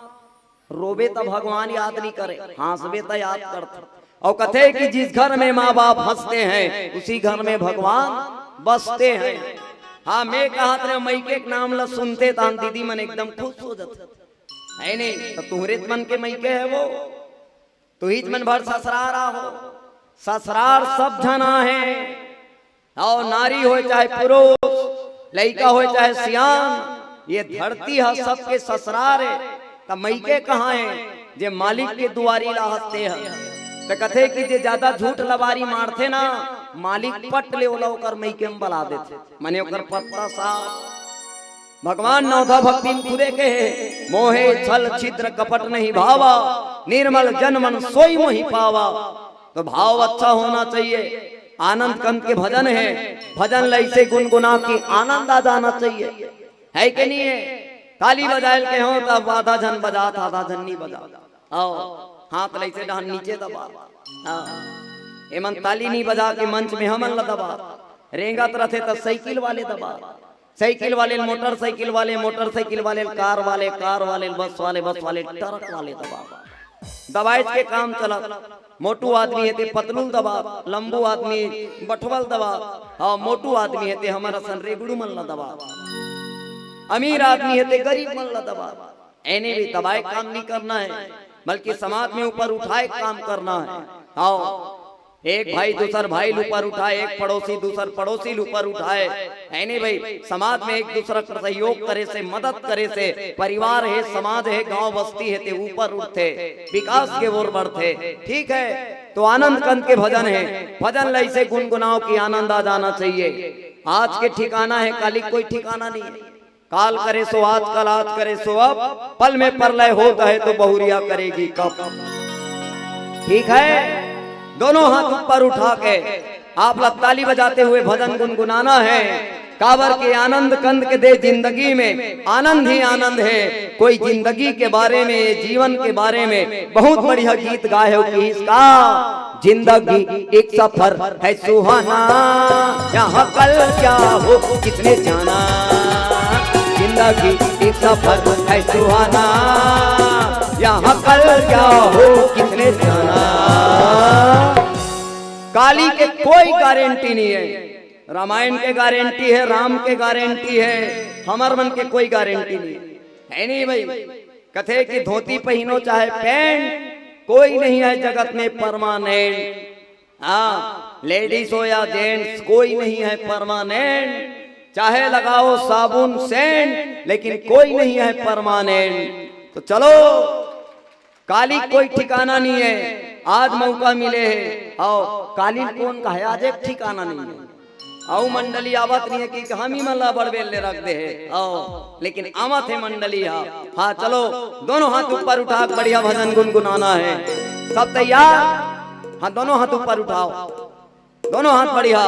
रोबे त भगवान याद नहीं करे, हंसबे त याद करथे। और कथे कि जिस घर में माँ बाप हंसते हैं, उसी घर में भगवान बसते हैं। हाँ, मैं कहत रहे, मइके के नाम ला सुनते तहन दीदी मन एकदम खुश हो जाथे, है नहीं? तो तुहरे मन के मइके है वो, तुहिच मन भर ससुरार आहो, ससुरार सब झन आहे। और नारी होय चाहे पुरुष, लइका होय चाहे सियान, ये धरती ह सबके ससुरार हे। त मइके कहाँ हे? जे मालिक के दुआरी ला हंसते ह। त कथे कि जे ज्यादा झूठ लबारी मारथे ना, मालिक पट ले ओला ओकर मइके म बला देथे, मने ओकर पत्ता साफ। भगवान नवधा भक्ति म खुदे कहे, मोहे छल छिद्र कपट नहीं भावा, निर्मल जन मन सोई मोहि पावा। तो भाव अच्छा होना चाहिए। आनंद कंद के भजन हे, भजन ल ऐसे गुनगुना कि आनंद आ जाना चाहिए, है कि नहीं है? ताली बजाए ल कहे हो त आधा झन बजात, आधा झन नहीं बजात। आओ, हाथ ल ऐसे डहन नीचे दबा। हाँ, एमन ताली नहीं बजा के मंच में हमन ला दबा। रेंगत रथे त साइकिल वाले दबा, साइकिल वाले ल मोटरसाइकिल वाले, मोटरसाइकिल वाले ल कार वाले, कार वाले ल बस वाले, बस वाले ल ट्रक वाले दबा। दबाइच के काम चलत। मोटू आदमी हे ते पतलू ल दबा, लंबू आदमी बठवा ल दबा, हाँ, मोटू आदमी हे ते हमर असन रेगड़ू मन ला दबा, अमीर आदमी हे ते गरीब मन ला दबा। एने भी दबाए काम नहीं करना है, बल्कि समाज में ऊपर उठाए काम करना है। हाँ, एक भाई दूसर भाई ल ऊपर उठाए, एक पड़ोसी दूसर पड़ोसी ल ऊपर उठाए, है नहीं भाई? समाज में एक दूसरा का सहयोग करे से, मदद करे से, परिवार हे, समाज हे, गांव बस्ती हे, ते ऊपर उठथे, विकास के ओर बढ़थे। ठीक है, तो आनंद कंद के भजन हे, भजन ल ऐसे गुनगुनाओ कि आनंद आ जाना चाहिए। आज के ठिकाना हे, काली कोई ठिकाना नहीं है। काल करे सो आज, कल आज करे सो अब, पल में परलय होत हे तो बहुरिया करेगी कब। ठीक है, दोनों हाथ ऊपर उठा के आप लोग ताली बजाते हुए भजन गुनगुनाना है। काबर के आनंद कंद के दे जिंदगी में आनंद ही आनंद है। कोई जिंदगी के बारे में, जीवन के बारे में बहुत बढ़िया गीत गाए हो कि इसका जिंदगी एक सफर है सुहाना, यहाँ कल क्या हो किसने जाना। जिंदगी एक सफर है सुहाना, यहाँ कल क्या हो किसने जाना। काली के कोई गारंटी नहीं है। रामायण के गारंटी है, राम के गारंटी है, हमर मन के कोई गारंटी नहीं है, है नहीं भाई? कथे कि धोती पहिनो चाहे पैंट, कोई नहीं है जगत में परमानेंट। हाँ, लेडीज हो या जेंट्स, कोई नहीं है परमानेंट। चाहे लगाओ साबुन सेंट, लेकिन कोई नहीं है परमानेंट। तो चलो, काली कोई ठिकाना नहीं है, आज मौका मिले है। आओ, काली ल कोन कहे, आज एक ठिकाना नहीं है। अउ मंडली आवत नहीं है कि हम ही मन ला बड़बेल ले रख दे है। आओ, लेकिन आवत है मंडली हा। हाँ, चलो, दोनों हाथ ऊपर उठा के बढ़िया भजन गुनगुनाना है। सब तैयार? हाँ, दोनों हाथ ऊपर उठाओ, दोनों हाथ बढ़िया।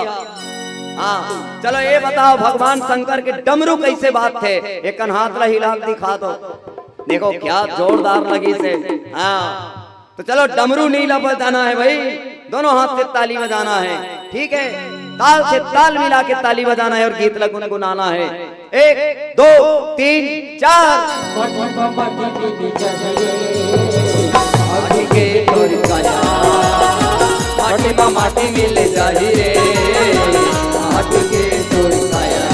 हाँ, चलो ये बताओ, भगवान शंकर के डमरू कैसे बाजथे? एक कन हाथ ला हिला के दिखा दो, देखो क्या जोरदार लगिस हे। हाँ, तो चलो, डमरू नहीं ला बजाना है भाई, दोनों हाथ से ताली बजाना है। ठीक है, ताल से ताल मिला के ताली बजाना है और गीत ला गुनगुनाना है। एक, दो, तीन, चार। माटी के तोर काया, माटी मा माटी मिल जाही रे। माटी के तोर काया।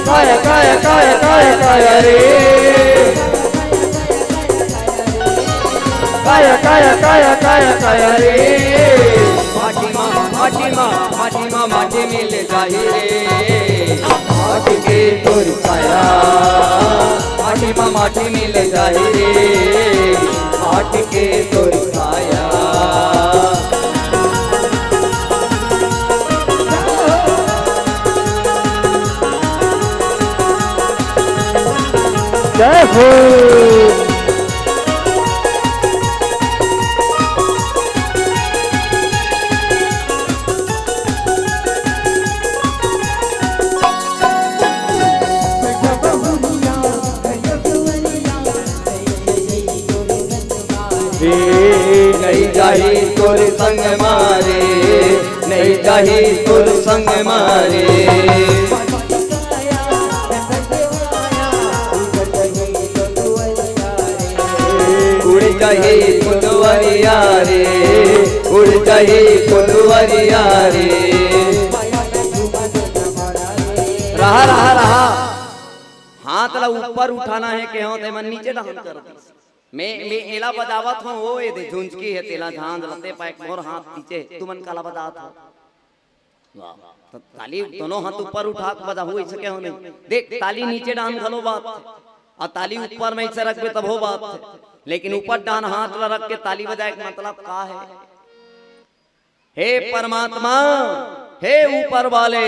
काया, काया, काया, काया, काया रे। काया, काया, काया, काया, काया रे। माटी मा, माटी मा, माटी मा, माटी मिल जाही रे। माटी के तोर काया, माटी मा, माटी मिल जाही रे। माटी के तोर काया। हे नइ जाही तोर संग मारे, नइ जाही तोर संग मारे। उड़ जाही फुलवरिया रे, उड़ जाही फुलवरिया रे। रहा, रहा, रहा। हाथ ला ऊपर उठाना हे, केहों ते मन नीचे डाउन कर दिस। मैं, मैं एला बजावत हों, ओ ए दे झुंझकी हे, तेला झांझ लते पाए, मोर हाथ नीचे, तुमन काला बजावत हो? वाह। त ताली दोनों हाथ ऊपर उठा के बजाहू, अइसे केहों नहीं। देख, ताली नीचे डाउन घलो बात हे, अउ ताली ऊपर में अइसे रखबे तभो बात हे, लेकिन ऊपर डाउन हाथ ला रख के ताली बजाए के मतलब का हे? हे परमात्मा, हे ऊपर वाले,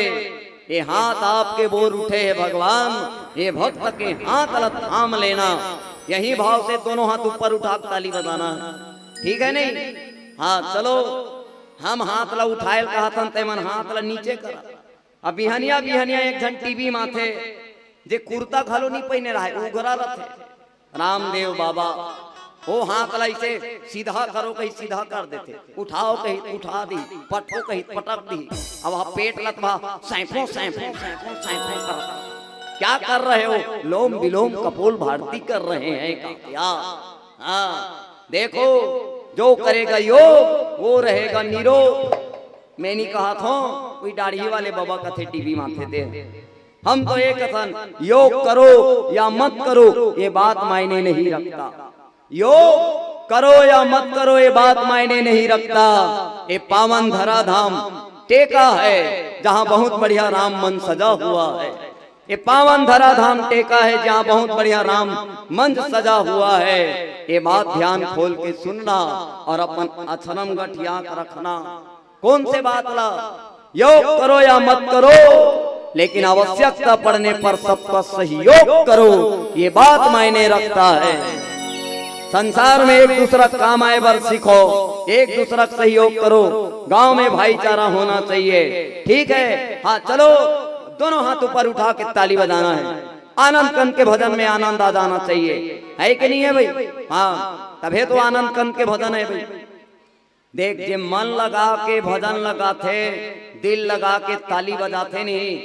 ये हाथ आपके ओर उठे हे भगवान, ये भक्त के हाथ ला थाम लेना। यही भाव से दोनों हाथ ऊपर उठा के ताली बजाना हे, ठीक हे नहीं? हाँ, चलो, हम हाथ ला उठाए ल कहत हन, ते मन हाथ ला नीचे करा। अब बिहनिया बिहनिया एक झन टीवी माथे, जे कुर्ता घलो नहीं पहिने रहे, उघरा रथे। रामदेव बाबा, ओ हाथ ला अइसे सीधा करो कही सीधा कर देथे, उठाओ कही उठा दी, पटको कही पटक दी। अब हा पेट लत भा सैंफो, सैंफो, सैंफो, सैंफो करता। क्या कर रहे हो? लोम विलोम कपोल भारती कर रहे हैं का क्या? हाँ, देखो, जो करेगा योग, वो रहेगा निरोग। मैं नहीं कहा था, कोई दाढ़ी वाले बाबा कथे टीवी माथे दे। हम तो ये कथन, योग करो या मत करो, ये बात मायने नहीं रखता। योग करो या मत करो, ये बात मायने नहीं रखता। ये पावन धरा धाम टेका है, जहाँ बहुत बढ़िया राम मन सजा हुआ है। ये पावन धरा धाम टेका है, जहाँ बहुत बढ़िया राम मंच सजा हुआ है। ये बात ध्यान खोल के सुनना और अपन अछरम गठिया के रखना। कौन से बात ला? योग करो या मत करो, लेकिन आवश्यकता पड़ने पर सबका सहयोग करो, ये बात मायने रखता है। संसार में एक दूसरा काम आए बर सीखो, एक दूसरा का सहयोग करो, गांव में भाईचारा होना चाहिए, ठीक है? हाँ, चलो, दोनों हाथ ऊपर उठा के ताली बजाना है। आनंद कंद के भजन में आनंद आ जाना चाहिए, है कि नहीं है भाई? हाँ, तभे तो आनंद कंद के भजन है भाई। देख, जे मन लगा के भजन लगाथे, दिल लगा के ताली बजाथे नहीं,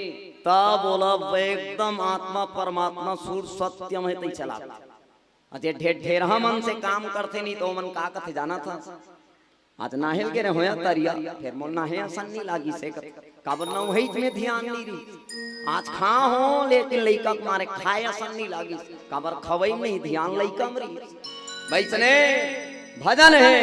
तब ओला एकदम आत्मा परमात्मा सुर सत्यम है तई चलाथे। अजे ढेर ढेरहा मन से काम करथे नहीं तो ओमन का कथे जाना था? आज नाहेल के रे होया तरिया, फिर मोर नाहे असन नहीं लागी से कथे। काबर ना वही में ध्यान नहीं रही। आज खा हो लेकिन लइका के मारे खाए असन नहीं लागी। काबर खवई में ही ध्यान लइका में रही। वैसने भजन है,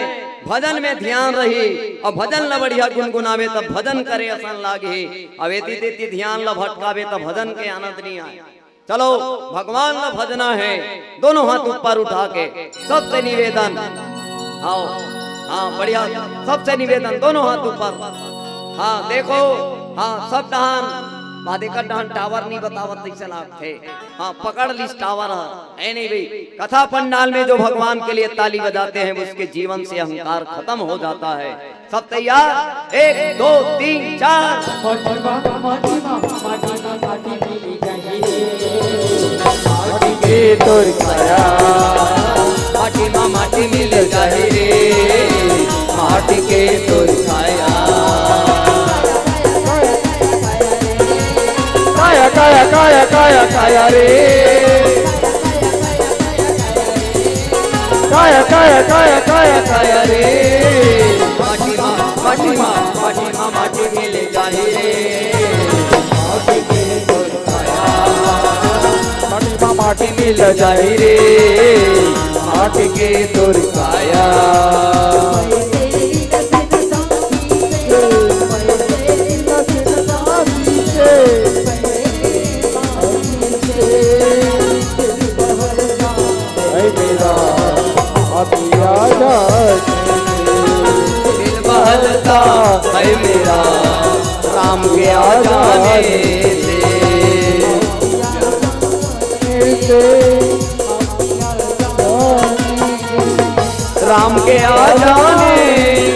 भजन में ध्यान रही और भजन ला बढ़िया गुनगुनावे तब भजन करे असन लागे। अब एती तेती ध्यान ला भटकावे तब भजन के आनंद नहीं आए। चलो, भगवान ला भजना है, दोनों हाथ ऊपर उठा के सबसे निवेदन। आओ, हाँ, बढ़िया, सबसे निवेदन, दोनों हाथ ऊपर। हाँ, देखो, हाँ, सब डहान, बादे का डहान टावर नहीं बतावत, तैसे लागथे। हाँ, पकड़ लिस टावर ह। है नहीं भाई, कथा पंडाल में जो भगवान के लिए ताली बजाते हैं, उसके जीवन से अहंकार खत्म हो जाता है। सब तैयार? एक, दो, तीन, चार। माटी मा, माटी मा, माटी मा, माटी मिल जाही रे। माटी के तोर काया। माटी मा, माटी मिल जाही रे। माटी के तोर काया। काया, काया, काया, काया, काया रे। काया, काया, काया, काया, काया रे। माटी मा, माटी मा, माटी मा, माटी मिल जाही रे। माटी के तोर काया। माटी मा, माटी मिल जाही रे। माटी के तोर काया। ऐ मेरा अतिया जाने। दिल बहलता है मेरा राम के आ जाने से। के आ जाने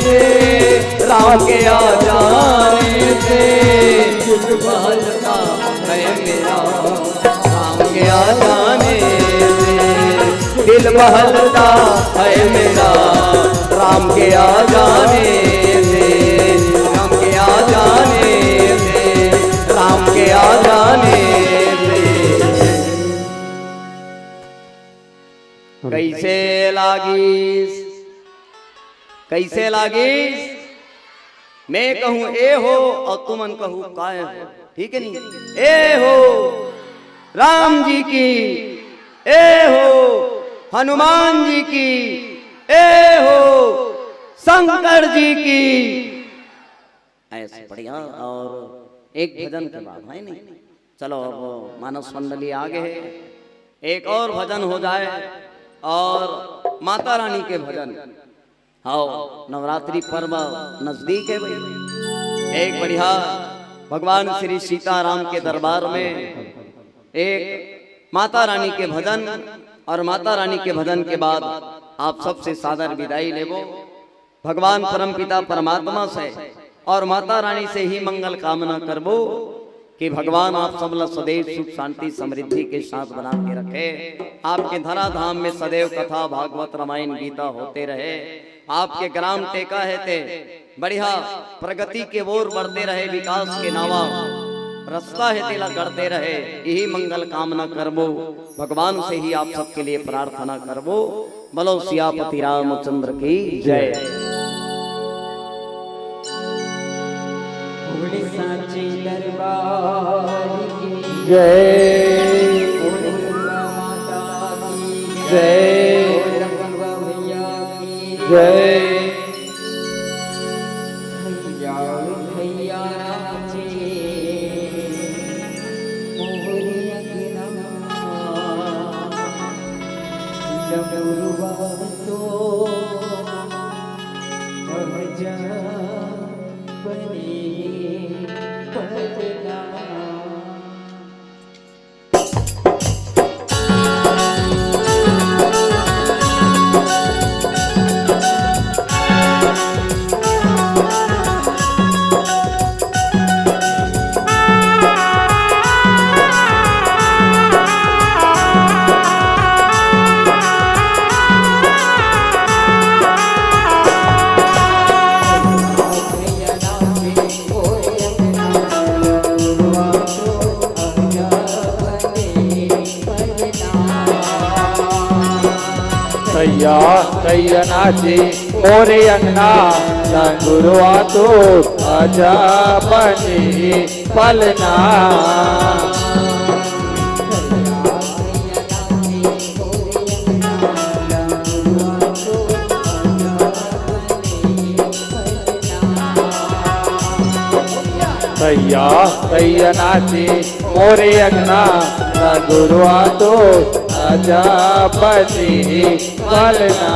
से, राम के आ जाने से, दिल बहलता है मेरा। राम के आ जाने से, दिल बहलता है मेरा। राम के आ जाने से, राम के आ जाने से, राम के आ जाने से। कइसे लागिस, कइसे लागिस? मैं कहूँ ए हो अउ तुमन कहू काय हो, ठीक है नी? ए हो राम जी की, ए हो हनुमान जी की, ए हो शंकर जी की। ऐसे बढ़िया। और एक भजन के बाद है नहीं, चलो अब मानस मंडली आगे है, एक और भजन हो जाए और माता रानी के भजन। हाँ, नवरात्रि पर्व नजदीक है भाई। एक बढ़िया भगवान श्री सीताराम के दरबार में एक माता रानी के भजन, और माता रानी के भजन के बाद आप सबसे सादर विदाई लेबो। भगवान परमपिता परमात्मा से और माता रानी से ही मंगल कामना करबो कि भगवान आप सब ला सदैव सुख शांति समृद्धि के साथ बना के रखे, आपके धराधाम में सदैव कथा भागवत रामायण गीता होते रहे, आपके ग्राम टेका हे ते बढ़िया प्रगति के ओर बढ़ते रहे, विकास के नावा रास्ता हे तेला करते रहे, यही मंगल कामना करबो। भगवान से ही आप सबके लिए प्रार्थना करबो। बोलो सियापति रामचंद्र की जय। बोले सांची दरबार की जय। बोले दुर्गा माता की जय। बोले गंगा मैया की जय। भैया, भैया नाचे मोरे अंगना। डमरुआ तो बजा बने पलना। तैया तैया नाचे मोरे अंगना, लंगुरवा तो आजा बने पलना। तैया तैया नाचे मोरे अंगना, लंगुरवा तो आजा बने पलना।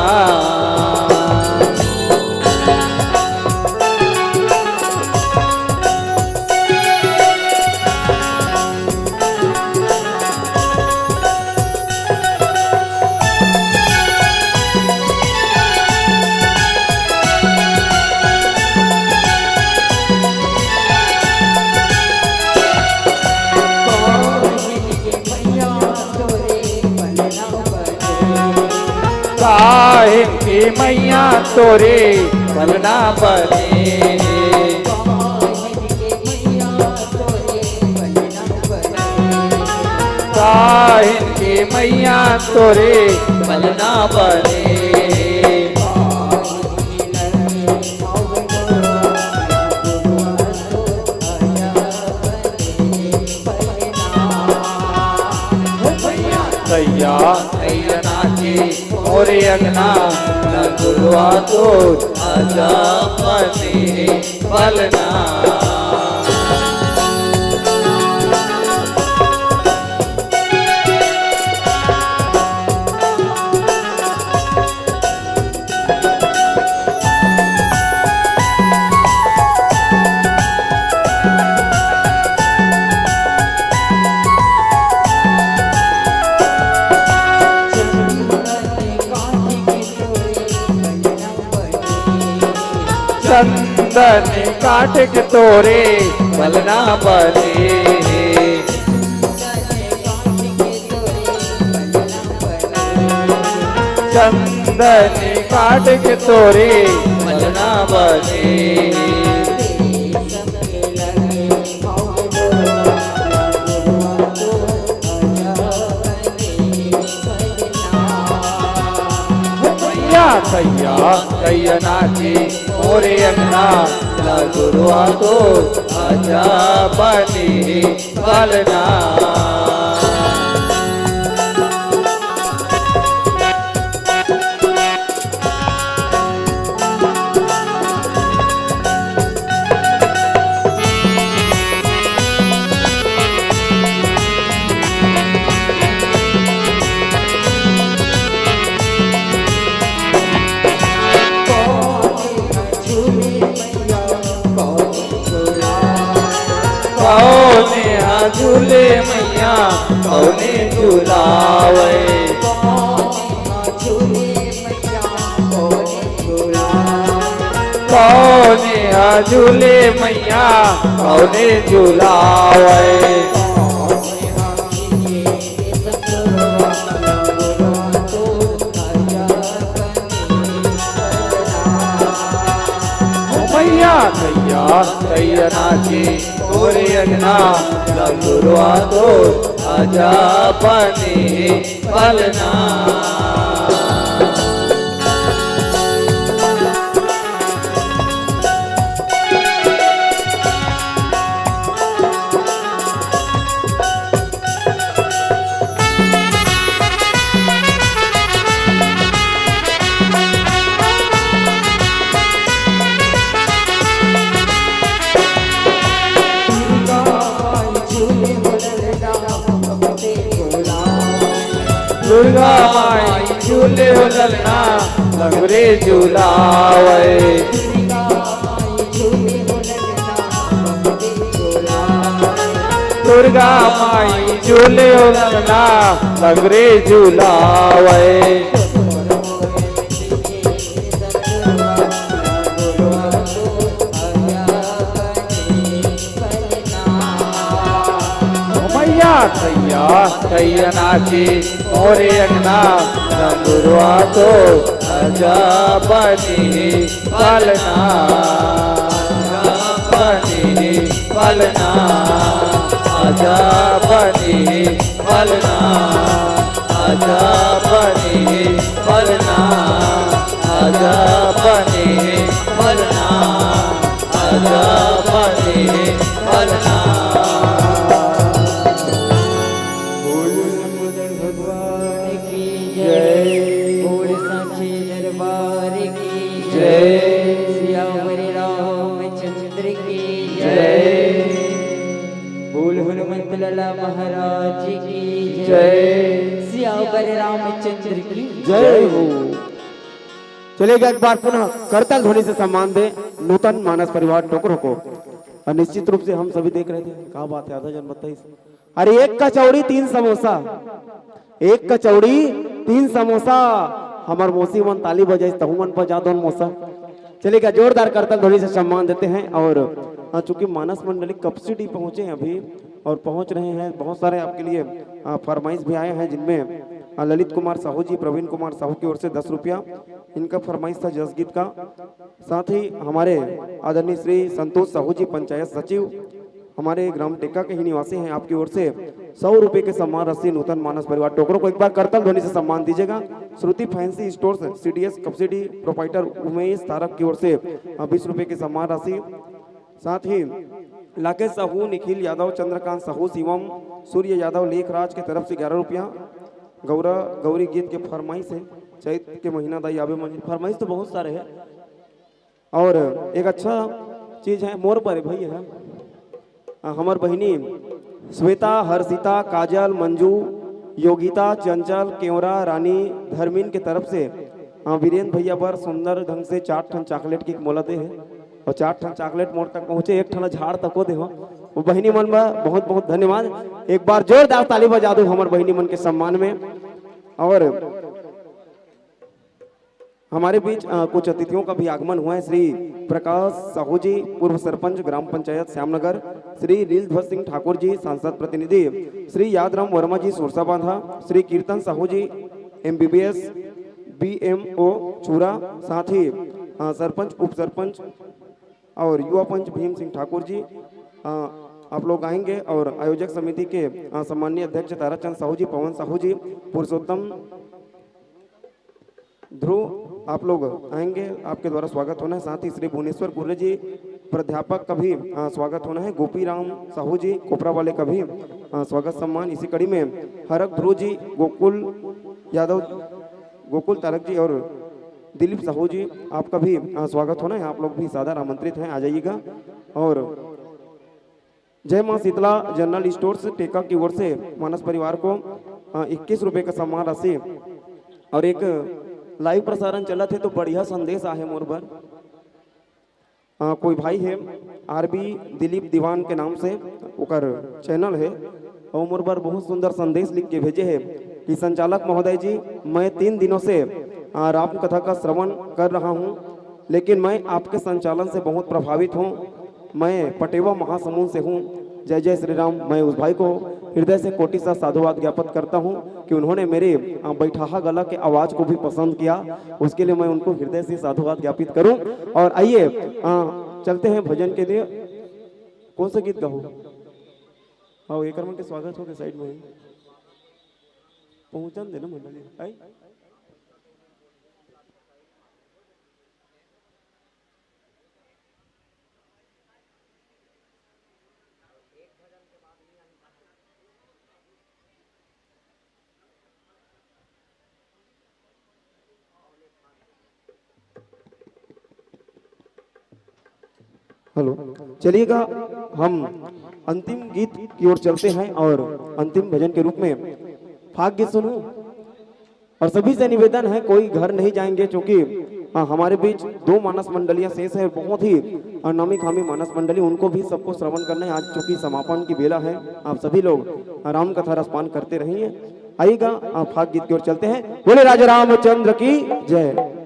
काहिन के मैया तोरे पलना बने। काहिन के मैया तोरे पलना बने। तैया तैया नाचे मोरे अंगना, लंगुरवा तो आजा बने पलना। चंदन काट के तोरे बलना बने। चंदन काट के तोरे बलना बने। भैया, भैया, भैया नाचे मोरे अंगना, लगुरवा तो आजा बने बलना। कौने हा झूले मैया, कौने झुलावे। कौने हा झूले मैया, कौने झुलावे। भैया, भैया, भैया नाचे तोरे अंगना, लगुरवा तो आजा बने बलना। दुर्गा माई झूले हो ललना, लगरे झुलावे। दुर्गा माई झूले हो ललना, लगरे झुलावे। भैया, भैया, भैया नाचे मोरे अंगना, लगुरवा तो आजा बने बलना, आजा बने बलना, आजा बने बलना, आजा बने बलना, आजा बने बलना, आजा बने बलना। बोल शंकर भगवान की जय। बोल सांची दरबार की जय। सियावर रामचंद्र की जय। बोल हनुमंत लाला महाराज की जय। जय। सियावर रामचंद्र की जय हो। चलिए एक बार पुनः करताल ध्वनि से सम्मान दे नूतन मानस परिवार टोकरो को। और निश्चित रूप से हम सभी देख रहे थे, क्या बात है, आधा जन बताइए। अरे एक कचौड़ी तीन समोसा, एक कचौड़ी तीन समोसा। हमार मौसी मन ताली बजाइस, तहु मन बजा दो मौसा। चलिए क्या जोरदार करताल ध्वनि से सम्मान देते हैं। और हाँ, चूंकि मानस मंडली कपसिडी पहुंचे हैं अभी और पहुंच रहे हैं, बहुत सारे आपके लिए आ, फरमाइश भी आए हैं, जिनमें आ, ललित कुमार साहू जी, प्रवीण कुमार साहू की ओर से दस रुपया इनका फरमाइश था जस गीत का। साथ ही हमारे आदरणीय श्री संतोष साहू जी, पंचायत सचिव, हमारे ग्राम टेक्का के ही निवासी हैं, आपकी ओर से सौ रुपए के सम्मान राशि नूतन मानस परिवार टोकरो को एक बार करताल ध्वनि से सम्मान दीजिएगा। श्रुति फैंसी स्टोर्स सीडीएस कपसिडी प्रोपाइटर उमेश तारक की ओर से, अ, बीस रुपए की सम्मान राशि। साथ ही लाकेश साहू, निखिल यादव, चंद्रकांत साहू, शिवम, सूर्य यादव, लेखराज के तरफ से ग्यारह रुपया। गौरा गौरी गीत के फरमाइश है, चैत के महीना दाई आबे मंजिल। फरमाइश तो बहुत सारे हैं। और एक अच्छा चीज है, मोर पर भैया है, आ, हमर बहिनी श्वेता, हर्षिता, काजल, मंजू, योगिता, चंचल, केवरा, रानी, धर्मिन के तरफ से, आ, वीरेंद्र भैया बर सुंदर ढंग से चार ठन चॉकलेट केक मोला दे है। और चार ठन चॉकलेट मोर तक पहुंचे, एक ठन झाड़ तको दे हो। वो बहिनी मन बर बहुत बहुत धन्यवाद। एक बार जोरदार ताली बजा दो हमर बहिनी मन के सम्मान में। और हमारे बीच अ, कुछ अतिथियों का भी आगमन हुआ है। श्री प्रकाश साहू जी, पूर्व सरपंच ग्राम पंचायत श्यामनगर, श्री लीलध्वज सिंह ठाकुर जी, सांसद प्रतिनिधि, श्री यादराम वर्मा जी, सोरसाबांधा, श्री कीर्तन साहू जी, एमबीबीएस, बीएमओ चूरा, साथ ही अ, सरपंच, उप सरपंच और युवा पंच भीम सिंह ठाकुर जी, अ, आप लोग आएंगे और आयोजक समिति के अ, सम्माननीय अध्यक्ष ताराचंद साहू जी, पवन साहू जी, पुरुषोत्तम ध्रुव, आप लोग आएंगे, आपके द्वारा स्वागत होना है। साथ ही श्री भुवनेश्वर कुर्रे जी, प्राध्यापक का भी अ, स्वागत होना है। गोपी राम साहू जी, कोपरा वाले का भी अ, स्वागत सम्मान। इसी कड़ी में हरक ध्रुव जी, गोकुल यादव, गोकुल तारक जी और दिलीप साहू जी, आपका भी अ, स्वागत होना है। आप लोग भी सादर आमंत्रित हैं, आ जाइएगा। और जय मां शीतला जनरल स्टोर्स टेका की ओर से मानस परिवार को अ, इक्कीस रुपए का सम्मान राशि और एक लाइव प्रसारण चलत हे, तो बढ़िया संदेश आहे मोर बर। अ, कोई भाई है, आरबी दिलीप दीवान के नाम से ओकर चैनल है, और मोर बर बहुत सुंदर संदेश लिख के भेजे है कि संचालक महोदय जी, मैं तीन दिनों से अ, राम कथा का श्रवण कर रहा हूँ, लेकिन मैं आपके संचालन से बहुत प्रभावित हूँ। मैं पटेवा महासमुंद से हूँ। जय जय श्री राम। मैं उस भाई को हृदय से कोटि सा साधुवाद ज्ञापित करता हूँ कि उन्होंने मेरे अ, बैठाहा गला के आवाज को भी पसंद किया। उसके लिए मैं उनको हृदय से साधुवाद ज्ञापित करूँ। और आइए, अ, चलते हैं भजन के लिए। कौन सा गीत गाओ? हाँ, एकर मन के स्वागत हो के साइड में ही। पहुँचन देना मंडली। आई? हेलो, चलिएगा, हम अंतिम गीत की ओर चलते हैं और अंतिम भजन के रूप में फाग गीत सुनू। और सभी से निवेदन है, कोई घर नहीं जाएंगे, क्योंकि हाँ, हमारे बीच दो मानस मंडलियां शेष है, बहुत ही अ, नामी खामी मानस मंडली, उनको भी सबको श्रवण करना है। आज चूंकि समापन की बेला है, आप सभी लोग अ, राम कथा रसपान करते रहिए। आइएगा, अ, फाग गीत की ओर चलते हैं। बोले राजा रामचंद्र की जय।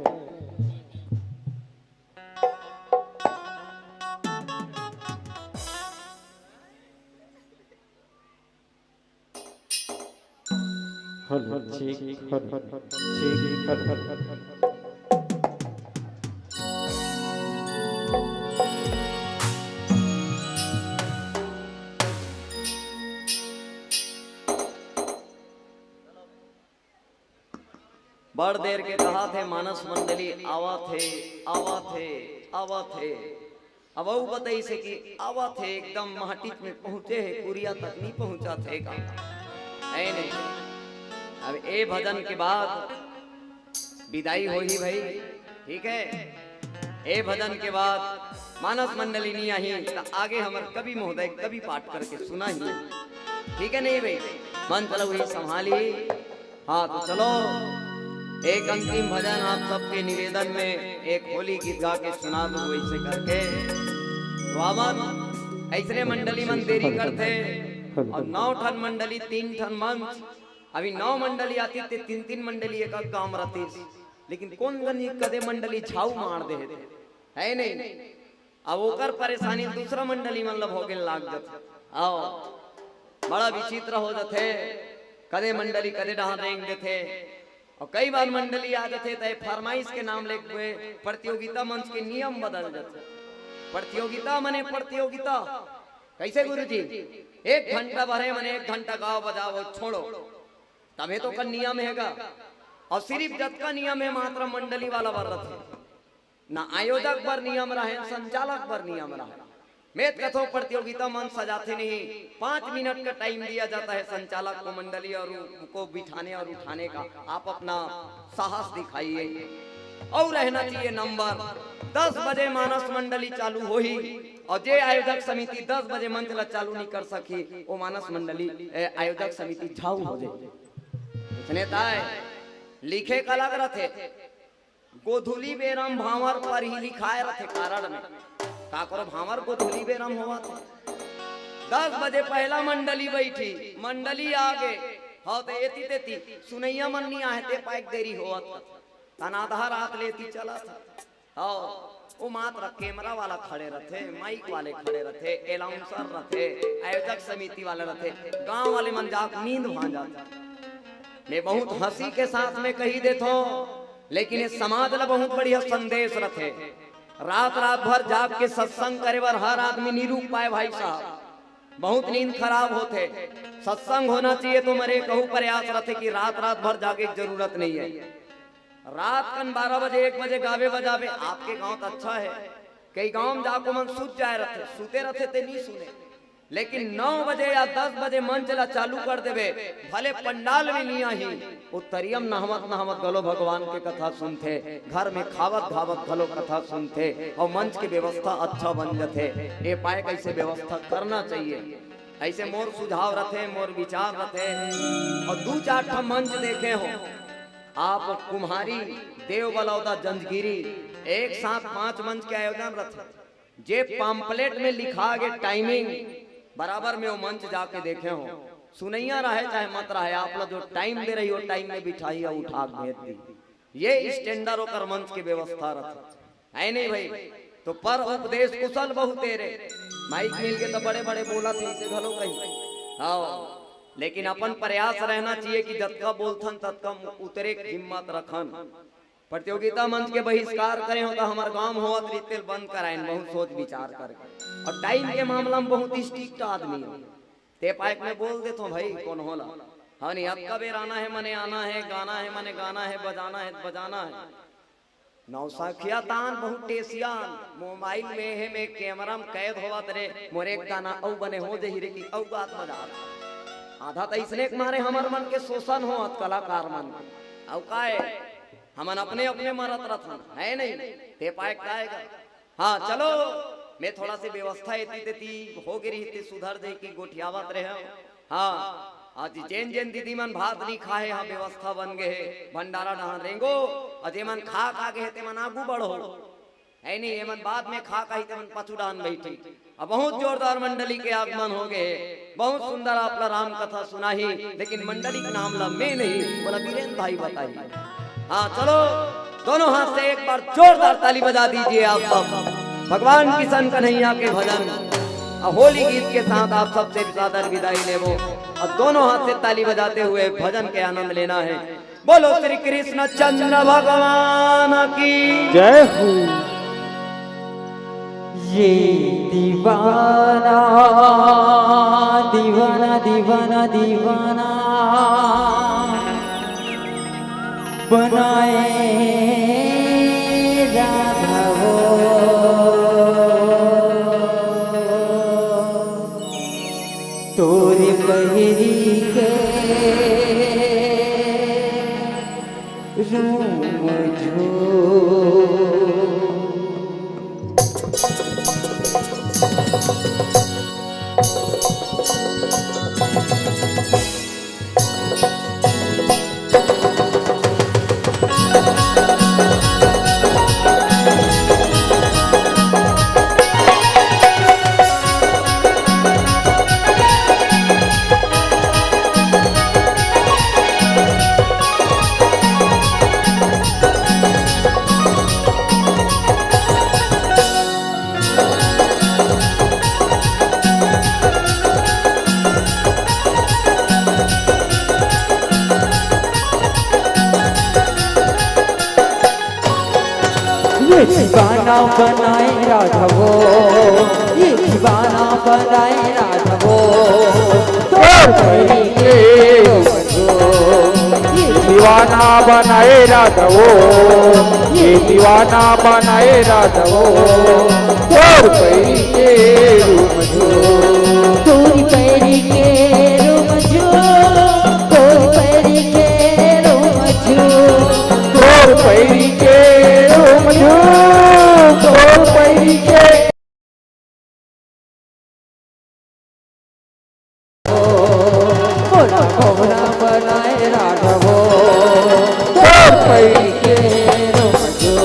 Hello, check, hello, check, hello. बड़ देर के कहा थे मानस मंडली, आवा थे, आवा थे, आवा थे। अब अउ बताइसे कि आवा थे, एकदम महटिच में पहुंचे हे, कुरिया तक नहीं पहुंचा थे का। है नहीं। अब ए भजन के बाद विदाई होही भाई, ठीक है? ए भजन के बाद मानस मंडली नहीं आई, तो आगे हमर कवि महोदय कवि पाठ करके सुनाही, ठीक है नहीं भाई? मन चलो वही संभाली। हाँ, तो चलो, एक अंतिम भजन आप सबके निवेदन में एक होली गीत गा के सुना दो, वैसे करके। तो आवन, ऐसने मंडली मन देरी करथे, और नौ ठन मंडली, तीन ठन मंच, अभी नौ मंडली आती ते तीन तीन मंडली एक गांव रहती, लेकिन कोन जनी कदे मंडली झाऊ मार दे हे, है नहीं? अब ओकर परेशानी दूसरा मंडली मन ल भोगे लाग जथे। आओ, बड़ा विचित्र हो जथे, कदे मंडली कदे डहा रेंग देथे। और कई बार मंडली आ जथे त फरमाइश के नाम ले प्रतियोगिता मंच के नियम बदल जथे। प्रतियोगिता मने प्रतियोगिता। कैसे गुरुजी? एक घंटा भरे मने एक घंटा गाओ बजाओ छोड़ो, तभे तो का नियम हेगा। और सिर्फ जतका नियम हे मात्र मंडली वाला बर रथे। ना आयोजक बर नियम रहे, संचालक बर नियम रहे। मैं तो कथों प्रतियोगिता मंच सजाते नहीं, पाँच मिनट का टाइम दिया जाता है संचालक को, मंडली और उनको बिठाने और उठाने का। आप अपना साहस दिखाइए। और रहना चाहिए नंबर। दस बजे मानस मंडली चालू होही और जे आयोजक समिति दस बजे मंच ला चालू नहीं कर सकी, वो मानस मंडली, ए, आयोजक समिति झाऊ हो जाए। उसने ताय लिखे का अलग रथे। गोधुली बेरम भांवर पर ही लिखाए रथे कारण में। काकरो भांवर गोधुली बेरम होवत हे। दस बजे पहला मंडली बैठी, मंडली आगे, हाँ, तो एती तेती सुनैया मन नहीं आहे, ते पाइक देरी होवत हे। तन आधा रात ले एती चलत हे। हव, ओ मात्र कैमरा वाला खड़े रथे, माइक वाले खड़े रथे, एलाउंसर रथे, आयोजक समिति वाले रथे, गांव वाले मन जाके नींद भांजत हे। मैं बहुत हंसी के साथ में कही देथों, लेकिन ये समाज ला बहुत बढ़िया संदेश रथे। रात रात भर जाग के सत्संग करे बर हर आदमी नी रुक पाए भाई साहब, बहुत नींद खराब होथे। सत्संग होना चाहिए तो मेरे कहू प्रयास रथे कि रात रात भर जागे के जरूरत नहीं है। रात कन बारह बजे, एक बजे गावे बजावे, आपके गांव तो अच्छा है, कई गांव में जाको मन सुत जाए रथे, सुते रथे ते नहीं सुने, लेकिन नौ बजे या दस बजे मंच ला चालू कर देबे, भले पंडाल में नहीं आही, ओ तरियम नहावत नहावत घलो भगवान के कथा सुनथे, घर में खावत धावत घलो कथा सुनथे, अउ मंच के व्यवस्था अच्छा बन जथे। ए पाए कैसे व्यवस्था करना चाहिए, ऐसे मोर सुझाव रथे, मोर विचार रथे। अउ दू चार ठा मंच देखे हो आप, कुम्हारी, देव बलौदा, जंजगिरी, एक साथ पांच मंच के आयोजन रथे। जे पम्पलेट में लिखा गे टाइमिंग, बराबर में वो मंच जाके देखे हो, सुनैया रहे चाहे मत रहे, आप ला जो टाइम दे रही हो, टाइम में बिठाही अउ उठा के भेज दी। ये स्टैंडर्ड ओकर मंच के व्यवस्था रथे, है नहीं भाई? तो पर उपदेश कुशल बहुतेरे, माइक मिल के तो बड़े बड़े बोलथे, इसे घलो कही। हाँ, लेकिन अपन प्रयास रहना चाहिए कि जतका बोलथन ततका उतरे के हिम्मत रखन। प्रतियोगिता मंच के बहिष्कार करे हो तो हमर गांव में होवत रिहिस तेला बंद कराएन, बहुत सोच विचार करके। अउ टाइम के मामला में बहुत स्ट्रिक्ट आदमी हो। ते पाए के मैं बोल देथों भाई, कोनो ला। हाँ नहीं, अतका बेर आना हे मने आना हे, गाना हे मने गाना हे, बजाना हे बजाना हे। नौसखिया तान बहुत टेसियान, मोबाइल में हे, मैं कैमरा में कैद होवत रे, मोर एक गाना अउ बने हो जही रे कि अउ गात बजात। आधा त इसने के मारे हमर मन के शोषण होवत कलाकार मन। अउ काय, हमन अपने अपने मरत रथन, है नहीं? ते पाए काय गा? हाँ, चलो, मैं थोड़ा सी व्यवस्था एती तेती हो गे रही थी, सुधर जाए कि गोठियावत रहे। हाँ, आज जेन जेन दीदी मन भात नहीं खाए, हाँ, व्यवस्था बन गए हे, भंडारा डहान रेंगो, अउ जे मन खा खा गए हे, ते मन आगू बढ़ो, है नहीं? ये मन बाद में खा खाही, ते मन पाछू डहान बैठी। अब बहुत जोरदार मंडली के आगमन हो गए हे, बहुत सुंदर आपला राम कथा सुनाही, लेकिन मंडली के नाम ला मैं नहीं, बोला बीरेन भाई बताही। हाँ, चलो, दोनों हाथ से एक बार जोरदार ताली बजा दीजिए आप सब। भगवान किशन कन्हैया के भजन और होली गीत के साथ आप सबसे सादर विदाई लेबो। और दोनों हाथ से ताली बजाते हुए भजन के आनंद लेना है। बोलो श्री कृष्ण चंद्र भगवान की। जय हो। ये दीवाना, दीवाना, दीवाना, दीवाना बनाए राधा वो। तोरे पहिरी के रूम झो। ये दीवाना बनाए राधा वो, ये दीवाना बनाए राधा वो। तोर पैरी के रूम झो। ये दीवाना बनाए राधा वो, ये दीवाना बनाए राधा वो। तोर पैरी के रूम झो। तोरी पैरी के रूम झो, तोरी पैरी के रूम झो। तोर पैरी के रूम झो, तोर पैरी के। मोरा मोहरा बनाए राधा वो, तोर पैरी के रूम झो।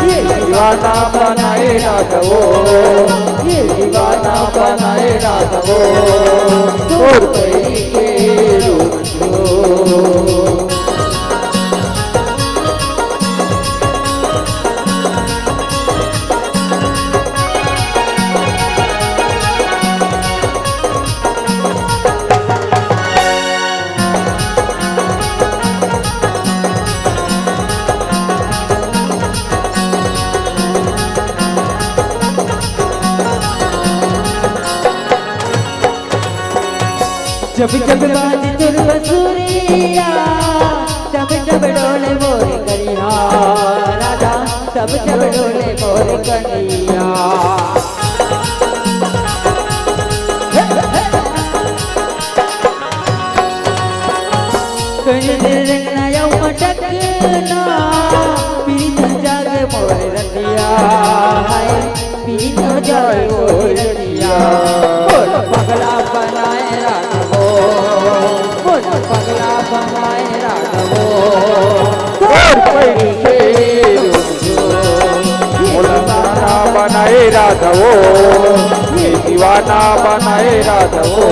ये दीवाना बनाए राधा वो, ये दीवाना बनाए राधा वो, तोर पैरी के रूम झो। जब जब बाजे तोर बंसुरिया, तब तब डोले मोर कनिहा, राजा, तब तब डोले मोर कनिहा। कनी देर रेंगना अउ मटकना, पीछू जागे मोर रतिया, हाय, पीछू जागे मोर रतिया। मोर पगला बनाए राखबो, मोर पगला बनाए राखबो। तोर पैरी के मोला दीवाना बनाए राखबो, ये दीवाना बनाए राखबो।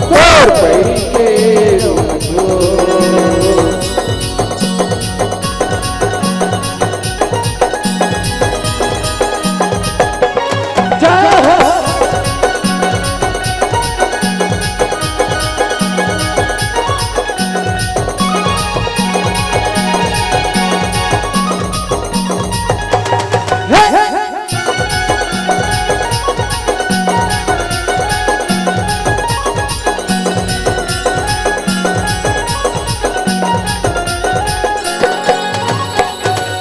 तोर पैरी के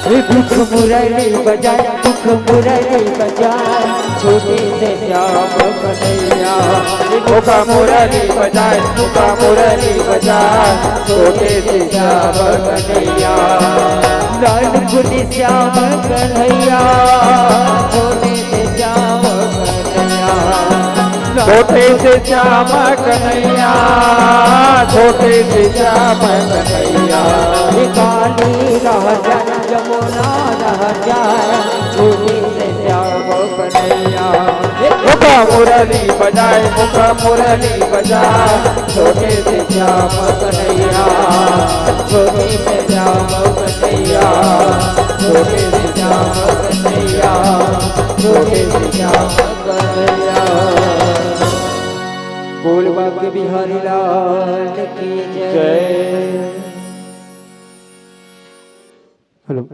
ए मुख मुरली बजाए, मुख मुरली बजाए, छोटे से श्याम कन्हैया। ए मुख मुरली बजाए, मुख मुरली बजाए, छोटे से श्याम कन्हैया। लाल कुली श्याम कन्हैया, छोटे से श्याम कन्हैया। छोटे से श्याम कन्हैया, छोटे से श्याम कन्हैया। हे काली रह जाए, जमुना रह जाए, छोटे से श्याम कन्हैया। हे मुख मुरली बजाए, मुख मुरली बजाए, छोटे से श्याम कन्हैया, छोटे से श्याम कन्हैया, छोटे से श्याम कन्हैया, छोटे से श्याम कन्हैया। बोल बांके बिहारी लाल की जय। जय। हेलो,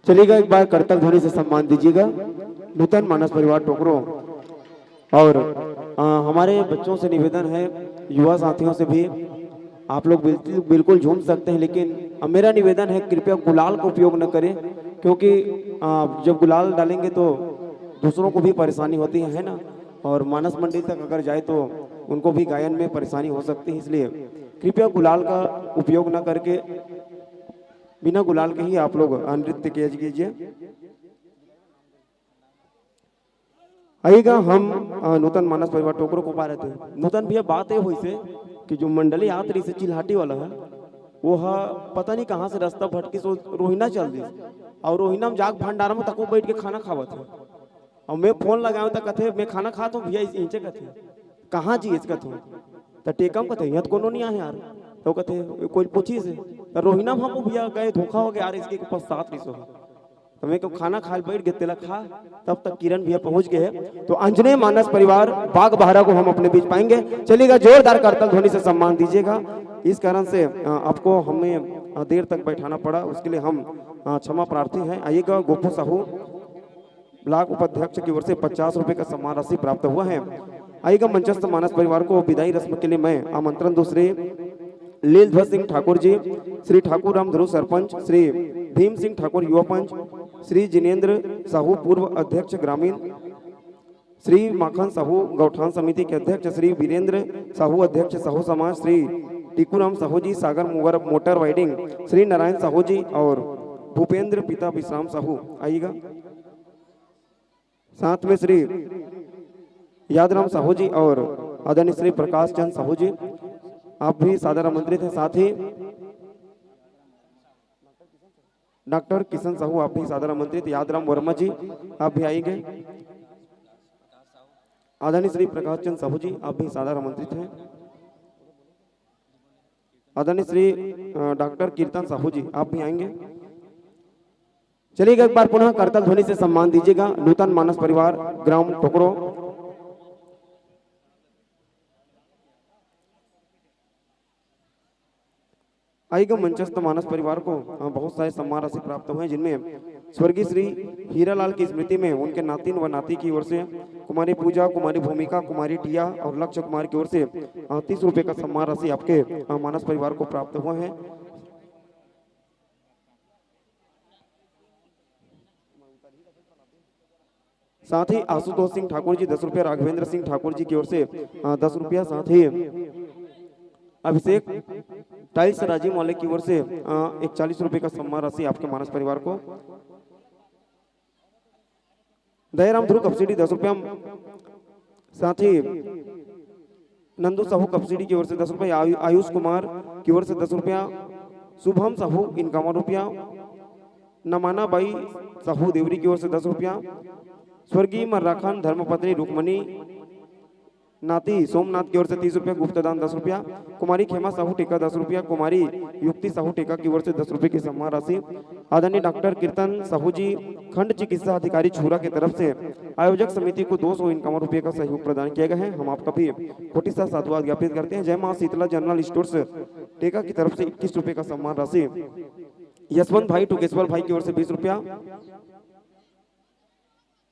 चलिएगा, एक बार करताल ध्वनि से सम्मान दीजिएगा नूतन मानस परिवार टोकरो। और अ, हमारे बच्चों से निवेदन है, युवा साथियों से भी, आप लोग बिल्कुल बिल्कुल झूम सकते हैं, लेकिन अ, मेरा निवेदन है, कृपया गुलाल का उपयोग न करें, क्योंकि अ, जब गुलाल डालेंगे तो दूसरों को भी परेशानी होती है, है ना? और मानस मंडली तक अगर जाए तो उनको भी गायन में परेशानी हो सकती है, इसलिए कृपया गुलाल का उपयोग न करके बिना गुलाल के ही आप लोग नृत्य किया कीजिए। आइएगा, हम अ, नूतन मानस परिवार टोकरो को पा रहे थे। नूतन भैया, बात ये हुई से कि जो मंडली आत रही से चिल्हाटी वाला है, वो हा पता नहीं कहाँ से रास्ता भटकी सो रोहिना चल दी, और रोहिना में जाके भंडारा में तको बैठ के खाना खावत है। और मैं फोन लगाऊँ तो कथे, "मैं खाना खात हूँ भैया, इस नीचे कथे, कहाँ जी इस कथे?" तो टेकम कथे, "यहाँ तो कोनो नहीं आए यार।" तो कथे, "कोई पूछी से?" तो रोहिना में हम भैया गए, धोखा हो गया यार, इसके ऊपर साथ नहीं सो। तो मैं कहूँ, "खाना खाए बैठ गए, तेला खा।" तब तक किरण भैया पहुंच गए हैं। तो अंजने मानस परिवार बाग बहरा को हम अपने बीच पाएंगे। चलिएगा, जोरदार करताल ध्वनि से सम्मान दीजिएगा। इस कारण से अ, आपको हमें अ, देर तक बैठाना पड़ा, उसके लिए हम अ, क्षमा प्रार्थी हैं। आइएगा, गोपू साहू ब्लॉक उपाध्यक्ष की ओर से पचास रुपए का सम्मान राशि प्राप्त हुआ है। आइएगा, मंचस्थ मानस परिवार को विदाई रस्म के लिए मैं आमंत्रण दूँ श्री लीलध्वज सिंह ठाकुर जी, श्री ठाकुर राम ध्रुव सरपंच, श्री भीम सिंह ठाकुर युवा पंच, श्री जिनेंद्र साहू पूर्व अध्यक्ष ग्रामीण, श्री माखन साहू गौठान समिति के अध्यक्ष, श्री वीरेंद्र साहू अध्यक्ष साहू समाज, श्री टीकूराम साहू जी सागर मोगर मोटर वाइडिंग, श्री नारायण साहू जी और भूपेंद्र पिता विश्राम साहू। आइएगा। साथ में श्री यादराम साहू जी और आदरणीय श्री प्रकाश चंद साहू जी, आप भी सादर आमंत्रित हैं। साथ ही डॉक्टर किशन साहू, आप भी सादर आमंत्रित। यादराम वर्मा जी, आप भी आएंगे। आदरणीय श्री प्रकाश चंद साहू जी, आप भी सादर आमंत्रित हैं। आदरणीय श्री अ, डॉक्टर कीर्तन साहू जी, आप भी आएंगे। चलिएगा, एक बार पुनः करताल ध्वनि से सम्मान दीजिएगा नूतन मानस परिवार ग्राम टोकरो। आइएगा, मंचस्थ मानस परिवार को अ, बहुत सारे सम्मान राशि प्राप्त हुए हैं, जिनमें स्वर्गीय श्री हीरालाल की स्मृति में उनके नातिन व नाती की ओर से कुमारी पूजा, कुमारी भूमिका, कुमारी टिया और लक्ष्य कुमार की ओर से अ, तीस रुपए का सम्मान राशि आपके अ, मानस परिवार को प्राप्त हुआ है। साथ ही आशुतोष सिंह ठाकुर जी दस रुपया, राघवेंद्र सिंह ठाकुर जी की ओर से अ, दस रुपया, साथ ही अभिषेक टाइल्स राजीव वाले की ओर से अ, एक चालीस रुपए का सम्मान राशि आपके मानस परिवार को। दयाराम ध्रुव कपसीडी दस रुपया, साथ ही नंदू साहू कपसीडी की ओर से दस रुपया, आयु-, आयुष कुमार की ओर से दस रुपया, शुभम साहू इक्यावन रुपया, नमाना बाई साहू देवरी की ओर से दस रुपया, स्वर्गीय मर्राखान धर्मपत्नी रुक्मणी नाती सोमनाथ की ओर से तीस रुपया, गुप्त दान दस रुपया, कुमारी खेमा साहू टेका दस रुपया, कुमारी युक्ति साहू टेका की ओर से दस रुपये की सम्मान राशि, आदरणीय डॉक्टर कीर्तन साहू जी खंड चिकित्सा अधिकारी छुरा की तरफ से आयोजक समिति को दो सौ इक्यावन रुपये का सहयोग प्रदान किया गया है। हम आपका भी कोटि सा साधुवाद ज्ञापित करते हैं। जय माँ शीतला जनरल स्टोर्स टेका की तरफ से इक्कीस रुपये का सम्मान राशि, यशवंत भाई टुकेश्वर भाई की ओर से बीस रुपया।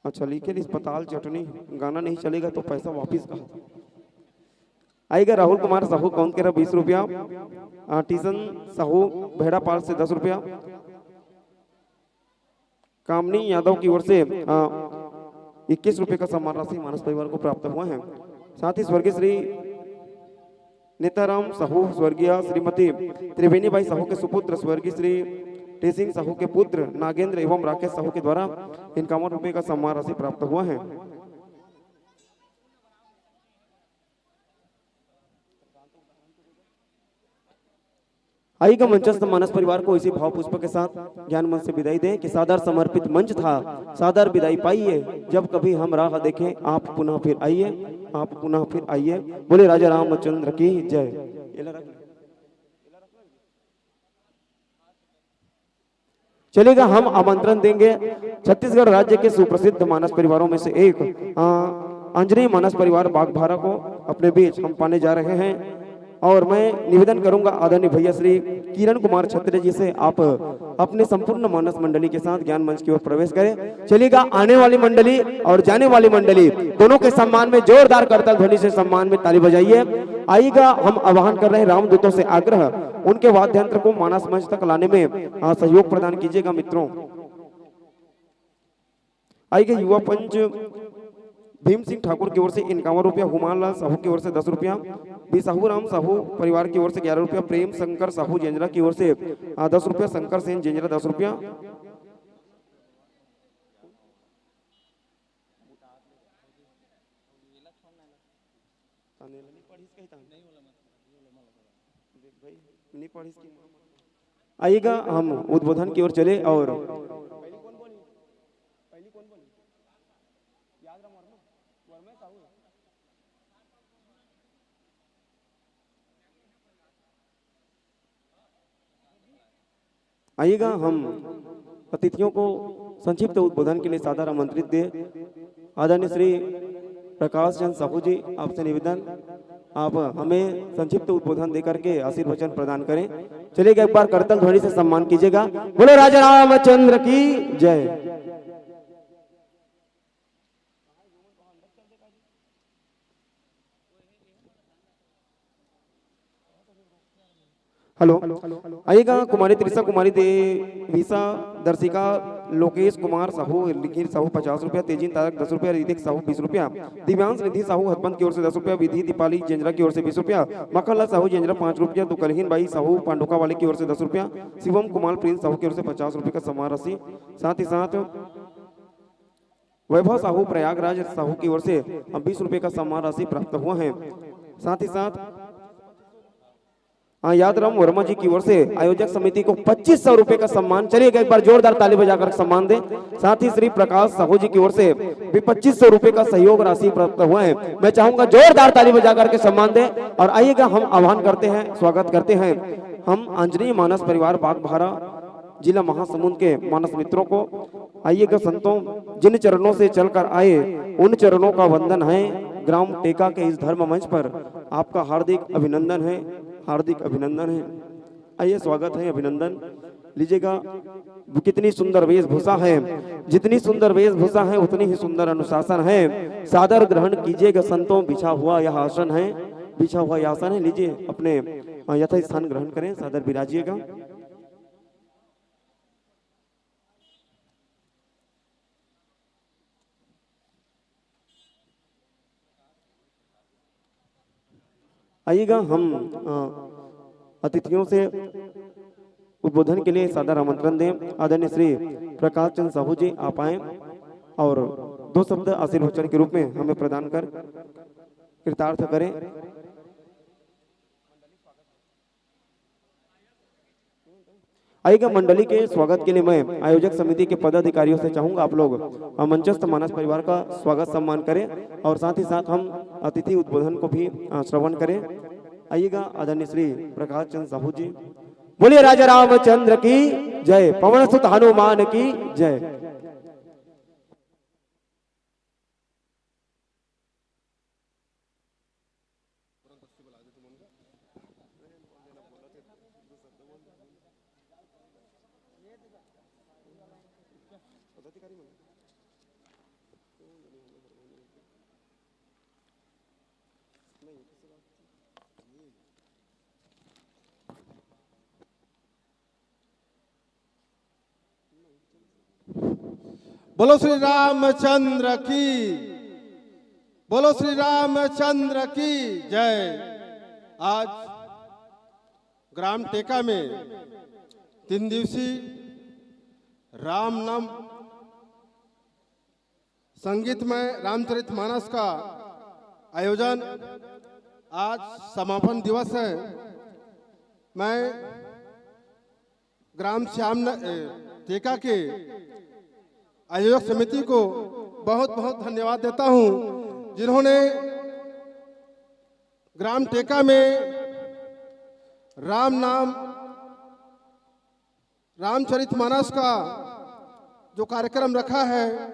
अच्छा, लिखे अस्पताल चटनी, गाना नहीं चलेगा तो पैसा वापिस कहा। आइगा राहुल कुमार साहू कौंदकेरा बीस रुपया, अ, टीसन साहू भेड़ापाल से दस रुपया, कामनी यादव की ओर से अ, इक्कीस रुपये का सम्मान राशि मानस परिवार को प्राप्त हुआ है। साथ ही स्वर्गीय श्री नेताराम साहू, स्वर्गीय श्रीमती त्रिवेणी बाई साहू के सुपुत्र, स्वर्गीय श्री टेसिंग साहू के पुत्र नागेंद्र एवं राकेश साहू के द्वारा इक्यावन रुपये का सम्मान राशि प्राप्त हुआ है। आइगा मंचस्थ मानस परिवार को इसी भाव पुष्प के साथ ज्ञान मंच से विदाई दें कि सादर समर्पित मंच था, सादर विदाई पाइए। जब कभी हम राह देखें, आप पुनः फिर आइए, आप पुनः फिर आइए। बोले राजा रामचंद्र की जय। चलिएगा, हम आमंत्रण देंगे छत्तीसगढ़ राज्य के सुप्रसिद्ध मानस परिवारों में से एक, अ, अंजनी मानस परिवार बागभारा को अपने बीच हम पाने जा रहे हैं। और मैं निवेदन करूंगा आदरणीय भैया श्री किरण कुमार छत्री जी से, आप अपने संपूर्ण मानस मंडली के साथ ज्ञान मंच की ओर प्रवेश करें। चलिएगा, आने वाली मंडली और जाने वाली मंडली दोनों के सम्मान में जोरदार करताल ध्वनि से सम्मान में ताली बजाइए। आइएगा, हम आह्वान कर रहे हैं रामदूतों से आग्रह, उनके वाद्य यंत्र को मानस मंच तक लाने में, अ, सहयोग प्रदान कीजिएगा मित्रों। आइगा युवा पंच भीम सिंह ठाकुर की ओर से इक्यावन रुपया, हुमान लाल साहू की ओर से दस रुपया, बी साहू राम साहू परिवार की ओर से ग्यारह रुपया, प्रेम शंकर साहू जेंजरा की ओर से, अ, दस रुपया, शंकर सेन जेंजरा दस रुपया। आइएगा, हम उद्बोधन की ओर चले और आइएगा, हम अतिथियों को संक्षिप्त उद्बोधन के लिए सादर आमंत्रित दे। आदरणीय श्री प्रकाश चंद साहू जी, आपसे निवेदन, आप हमें संक्षिप्त उद्बोधन दे करके आशीर्वचन प्रदान करें। चलिएगा, एक बार करताल ध्वनि से सम्मान कीजिएगा। बोलो राजा रामचंद्र की जय। हेलो, आइएगा, कुमारी त्रिशा, कुमारी देविशा, दर्शिका लोकेश कुमार साहू, लिखिर साहू पचास रुपया, तेजिन तारक दस रुपया, रितिक साहू बीस रुपया, दिव्यांश निधि साहू हथबंद की ओर से दस रुपया, विधि दीपाली जेंजरा की ओर से बीस रुपया, मखनलाल साहू जेंजरा पाँच रुपया, दुकलहीन बाई साहू पांडुका वाले की ओर से दस रुपया, शिवम कुमार प्रिंस साहू की ओर से पचास रुपये का सम्मान राशि, साथ ही साथ वैभव साहू प्रयागराज साहू की ओर से बीस रुपये का सम्मान राशि प्राप्त हुआ है। साथ ही साथ हाँ, यादराम वर्मा जी की ओर से आयोजक समिति को पच्चीस सौ रुपये का सम्मान। चलिएगा, एक बार जोरदार ताली बजाकर सम्मान दें। साथ ही श्री प्रकाश साहू जी की ओर से भी पच्चीस सौ रुपये का सहयोग राशि प्राप्त हुआ है। मैं चाहूंगा जोरदार ताली बजा करके सम्मान दें। और आइएगा, हम आह्वान करते हैं, स्वागत करते हैं हम आंजनेय मानस परिवार बागभारा, जिला महासमुंद के मानस मित्रों को। आइएगा संतों, जिन चरणों से चलकर आए, उन चरणों का वंदन है। ग्राम टेका के इस धर्म मंच पर आपका हार्दिक अभिनंदन है, हार्दिक अभिनंदन है। आइए, स्वागत है, अभिनंदन। लीजिएगा, कितनी सुंदर वेशभूषा है, जितनी सुंदर वेशभूषा है, उतनी ही सुंदर अनुशासन है। सादर ग्रहण कीजिएगा संतों, बिछा हुआ यह आसन है, बिछा हुआ यह आसन है। लीजिए, अपने, अ, यथा स्थान ग्रहण करें, सादर विराजिएगा। आइएगा, हम, अ, अतिथियों से उद्बोधन के लिए सादर आमंत्रण दें। आदरणीय श्री प्रकाश चंद साहू जी, आप आए और दो शब्द आशीर्वचन के रूप में हमें प्रदान कर कृतार्थ करें। आइएगा, मंडली के स्वागत के लिए मैं आयोजक समिति के पदाधिकारियों से चाहूंगा, आप लोग, अ, मंचस्थ मानस परिवार का स्वागत सम्मान करें और साथ ही साथ हम अतिथि उद्बोधन को भी, अ, श्रवण करें। आइएगा, आदरणीय श्री प्रकाश चंद साहू जी। बोलिए राजा रामचंद्र की जय, पवन सुत हनुमान की जय। बोलो श्री रामचंद्र की, बोलो श्री रामचंद्र की जय। आज ग्राम टेका में तीन दिवसीय राम नाम संगीतमय रामचरितमानस का आयोजन, आज समापन दिवस है। मैं ग्राम श्याम न-, ए, टेका के आयोजक समिति को बहुत बहुत धन्यवाद देता हूं, जिन्होंने ग्राम टेका में राम नाम, रामचरितमानस का जो कार्यक्रम रखा है,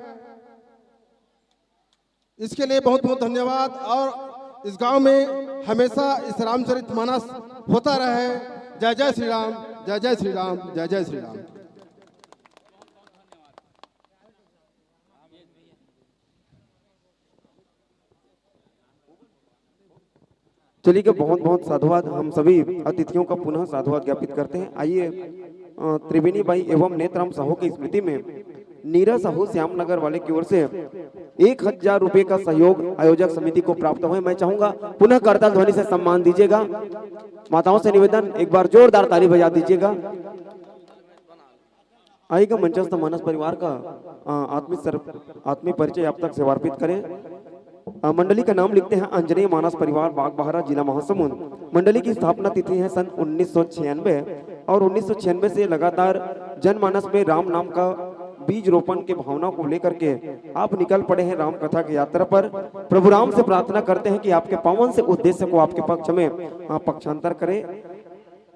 इसके लिए बहुत बहुत धन्यवाद। और इस गांव में हमेशा इस रामचरितमानस होता रहे। जय जय श्री राम, जय जय श्री राम, जय जय श्री राम। चलिए, बहुत बहुत साधुवाद। हम सभी अतिथियों का पुनः साधुवाद ज्ञापित करते हैं। आइए, अ, त्रिवेणी बाई एवं नेत्राम साहू की स्मृति में नीरा साहू श्याम नगर वाले की ओर से एक हजार रुपए का सहयोग आयोजक समिति को प्राप्त हुए। मैं चाहूंगा, पुनः करताल ध्वनि से सम्मान दीजिएगा। माताओं से निवेदन, एक बार जोरदार ताली बजा दीजिएगा। आइएगा, मंचस्थ मानस परिवार का, अ, आत्मीय सर्व-, आत्मीय परिचय आप तक सेवार्पित करें। अ, मंडली का नाम लिखते हैं अंजनेय मानस परिवार, बागबाहरा, जिला महासमुंद। मंडली की स्थापना तिथि है सन उन्नीस सौ छियानवे और उन्नीस सौ छियानवे से लगातार जनमानस में राम नाम का बीज रोपण के भावना को लेकर के आप निकल पड़े हैं राम कथा की यात्रा पर। प्रभु राम से प्रार्थना करते हैं कि आपके पावन से उद्देश्य को आपके पक्ष में, अ, पक्षांतर करें।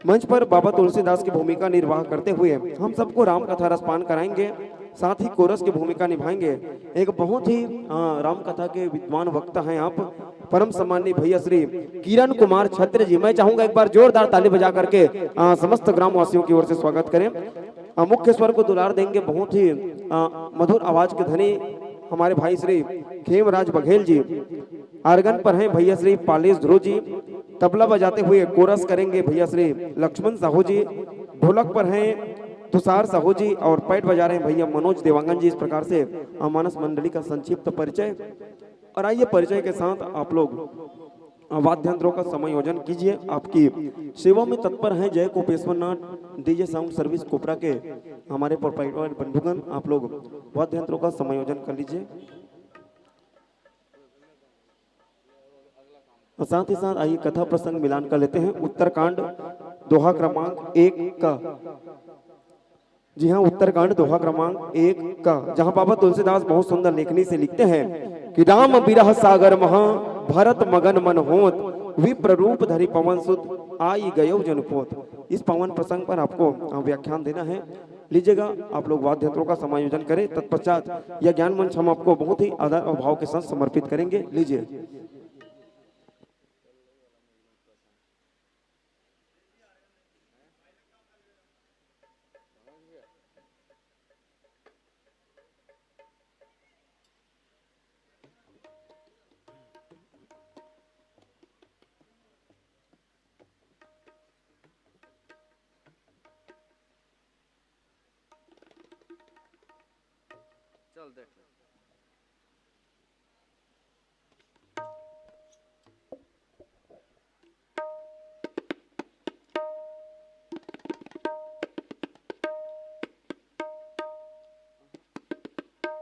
मंच पर बाबा तुलसीदास की भूमिका निर्वाह करते हुए हम सबको राम कथा रसपान कराएंगे, साथ ही कोरस की भूमिका निभाएंगे। एक बहुत ही, अ, राम कथा के विद्वान वक्ता हैं आप, परम सम्माननीय भैया श्री किरण कुमार छत्र जी। मैं चाहूंगा, एक बार जोरदार ताली बजा करके, अ, समस्त ग्रामवासियों की ओर से स्वागत करें। अ, मुख्य स्वर को दुलार देंगे, बहुत ही, अ, मधुर आवाज के धनी हमारे भाई श्री खेमराज बघेल जी। आर्गन पर हैं भैया श्री पालेश ध्रुव जी। तबला बजाते हुए कोरस करेंगे भैया श्री लक्ष्मण साहू जी। ढोलक पर हैं तुषार साहू जी और पैट बजा रहे हैं भैया मनोज देवांगन जी। इस प्रकार से, अ, मानस मंडली का संक्षिप्त परिचय। और आइए, परिचय के साथ आप लोग, अ, वाद्य यंत्रों का समायोजन कीजिए। आपकी सेवा में तत्पर हैं जय कोपेश्वर नाथ, डीजे साउंड सर्विस कोपरा के हमारे प्रोप्राइटर बंधुगण। आप लोग वाद्य यंत्रों का समायोजन कर लीजिए। और साथ ही साथ आइए, कथा प्रसंग मिलान कर लेते हैं। उत्तरकांड दोहा क्रमांक एक का, जी हाँ, उत्तरकांड दोहा क्रमांक एक का, जहाँ बाबा तुलसीदास बहुत सुंदर लेखनी से लिखते हैं कि राम बिरह सागर महा भरत मगन मन होत, विप्र रूप धरि पवन सुत आई गयो जन पोत। इस पावन प्रसंग पर आपको, अ, व्याख्यान देना है। लीजिएगा, आप लोग वाद्य यंत्रों का समायोजन करें। तत्पश्चात यह ज्ञान मंच हम आपको बहुत ही आदर और भाव के साथ समर्पित करेंगे। लीजिए। चल देख।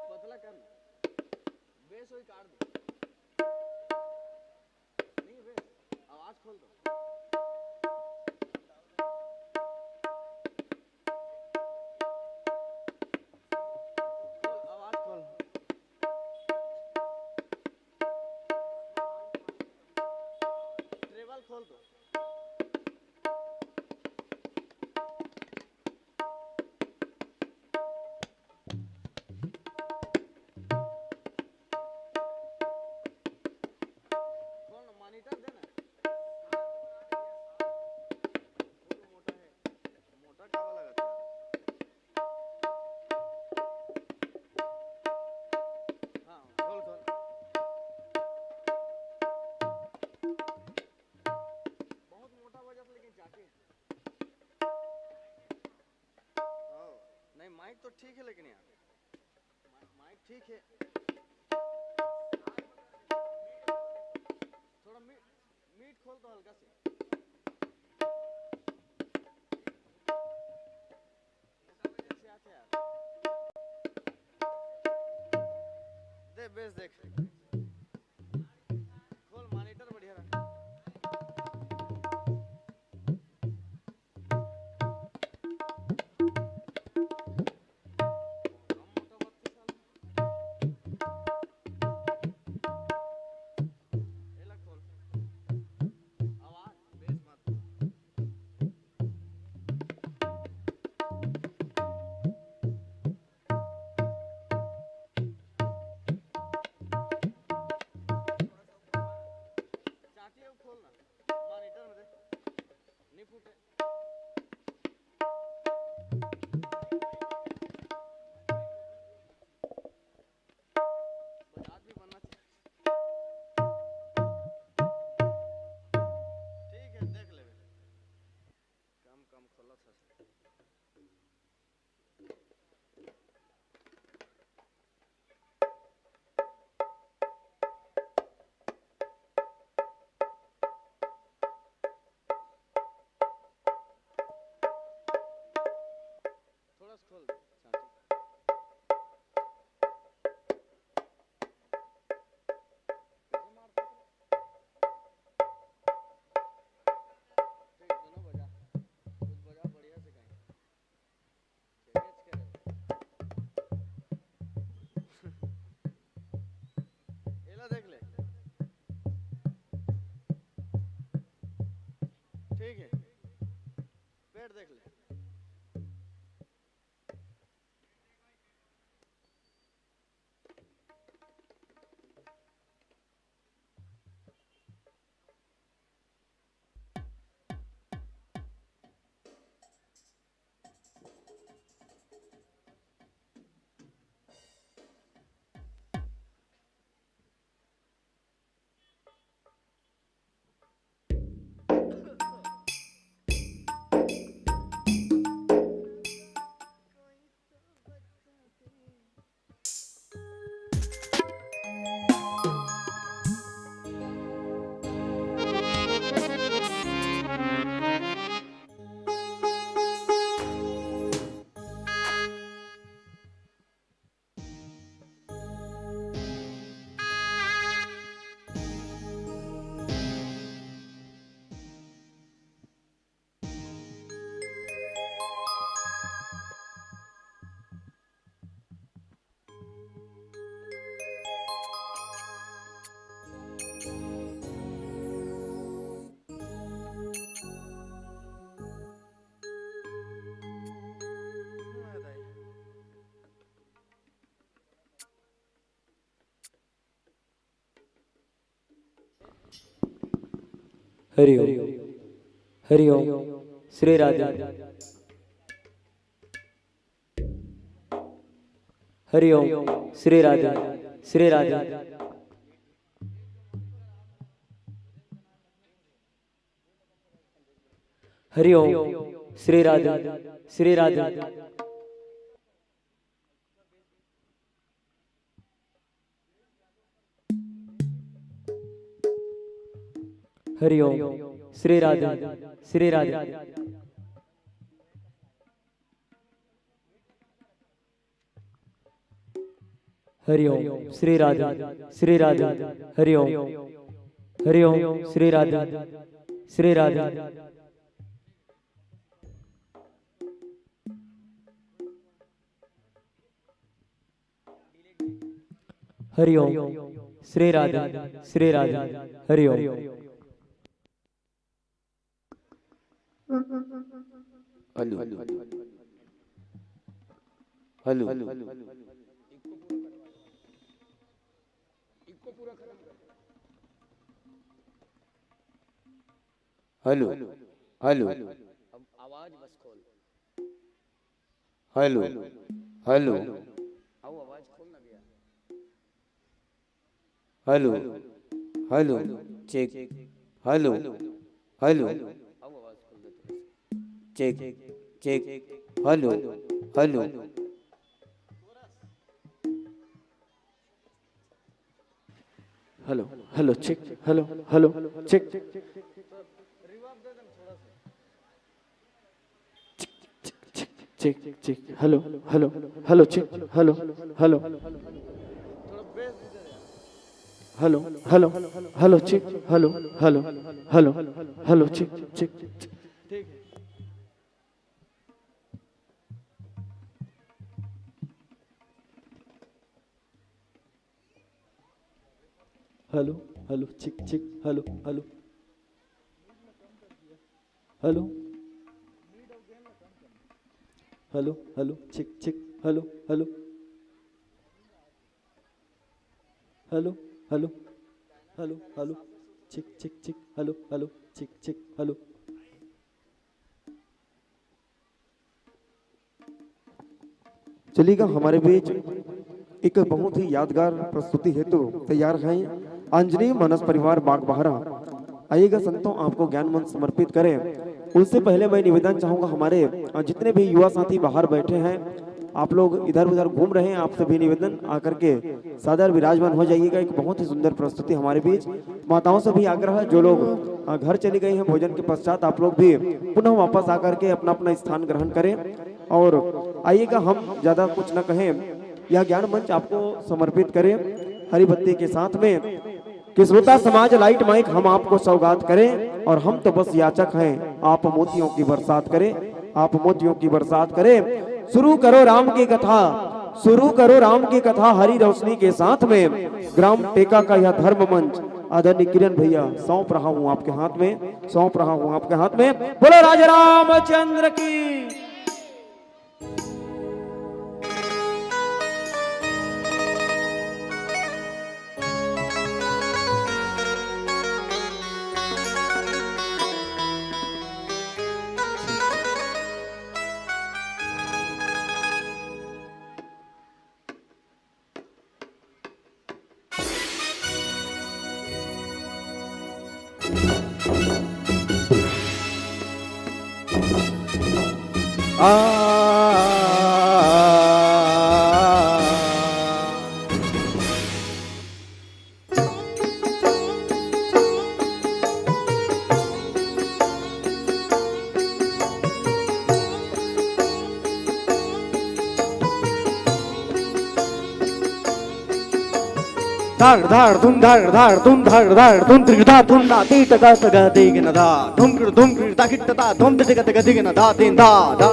पतला कर ना। बेस वही काट दे। नहीं बे, आवाज खोल दो। खोल, आवाज खोल। ट्रेवल खोल दो। कौन मॉनिटर देना? वो तो मोटा है, मोटा कावा लगा था। हाँ, खोल, खोल। बहुत मोटा बजा था, लेकिन जाके। हाँ। नहीं, माइक तो ठीक है, लेकिन यार, मा-, माइक ठीक है। थोड़ा मी-, मीट खोल दो हल्का से। ऐसे आते यार। दे बेस देख। खोल मॉनिटर बढ़िया रहा। चाटी अब खोल ना, मॉनिटर में दे, नहीं फूटे। बजाज भी बनना चाहिए। ठीक है, देख लेबे। कम कम खोलत हस। थोड़ा सा खोल दे, चाची। कैसे मारता है? ठीक, दोनों बजा। कुछ बजा बढ़िया से कहीं। कैच करे। एला देख ले। ठीक है। पेट देख ले। Hari Om. Hari Om. Shri Radhe. Hari Om. Shri Radhe. Shri Radhe. Hari Om. Shri Radhe. Shri Radhe. Hari Om. Shri Radhe, Shri Radhe. Hari Om. Shri Radhe, Shri Radhe. Hari Om. Hari Om. Shri Radhe, Shri Radhe. Hari Om. Shri Radhe, Shri Radhe. Hari Om. Hello, hello. Hello, hello. अब आवाज बस खोल। Hello, hello. आओ, आवाज खोल ना भैया। Hello, hello. Check. Hello, hello. आओ, आवाज खोल दे थोड़ा सा। Check, check. Hello, hello. Hello, hello, check. Hello, hello, check. Check, check. Hello, hello, hello, check. Hello, hello. Hello, hello, hello, check. Hello, hello, hello, hello, check, check. Hello, hello, check, check. Hello, hello. Hello. Hello, hello, check, check. Hello, hello. Hello, hello. Hello, hello. Check, check, check. Hello, hello. Check, check. Hello. चलिएगा, हमारे बीच एक बहुत ही यादगार प्रस्तुति हेतु तैयार हैं अंजनी मानस परिवार बागबहरा। आइएगा संतों, आपको ज्ञान मंच समर्पित करें। उससे पहले मैं निवेदन चाहूँगा, हमारे, अ, जितने भी युवा साथी बाहर बैठे हैं, आप लोग इधर उधर घूम रहे हैं, आपसे भी निवेदन, आकर के सादर विराजमान हो जाइएगा। एक बहुत ही सुंदर प्रस्तुति हमारे बीच। माताओं से भी आग्रह है, जो लोग, अ, घर चली गई हैं भोजन के पश्चात, आप लोग भी पुनः वापस आकर के अपना अपना स्थान ग्रहण करें। और आइएगा, हम ज़्यादा कुछ न कहें, यह ज्ञान मंच आपको समर्पित करें हरी बत्ती के साथ में। कि श्रोता समाज, लाइट माइक हम आपको सौगात करें और हम तो बस याचक हैं, आप मोतियों की बरसात करें, आप मोतियों की बरसात करें। शुरू करो राम की कथा, शुरू करो राम की कथा हरी रोशनी के साथ में। ग्राम टेका का यह धर्म मंच आदरणीय किरण भैया, सौंप रहा हूँ आपके हाथ में, सौंप रहा हूँ आपके हाथ में। बोलो राजा रामचंद्र की। धाड़ धाड़ धुन धाड़ धाड़ धुन धाड़ धाड़ धुन त्रिधा धुन ना ती टका टका दी गन धा धुम कृ धुम कृ ता किट ता धुम टिक टिक दी गन धा तीन धा धा।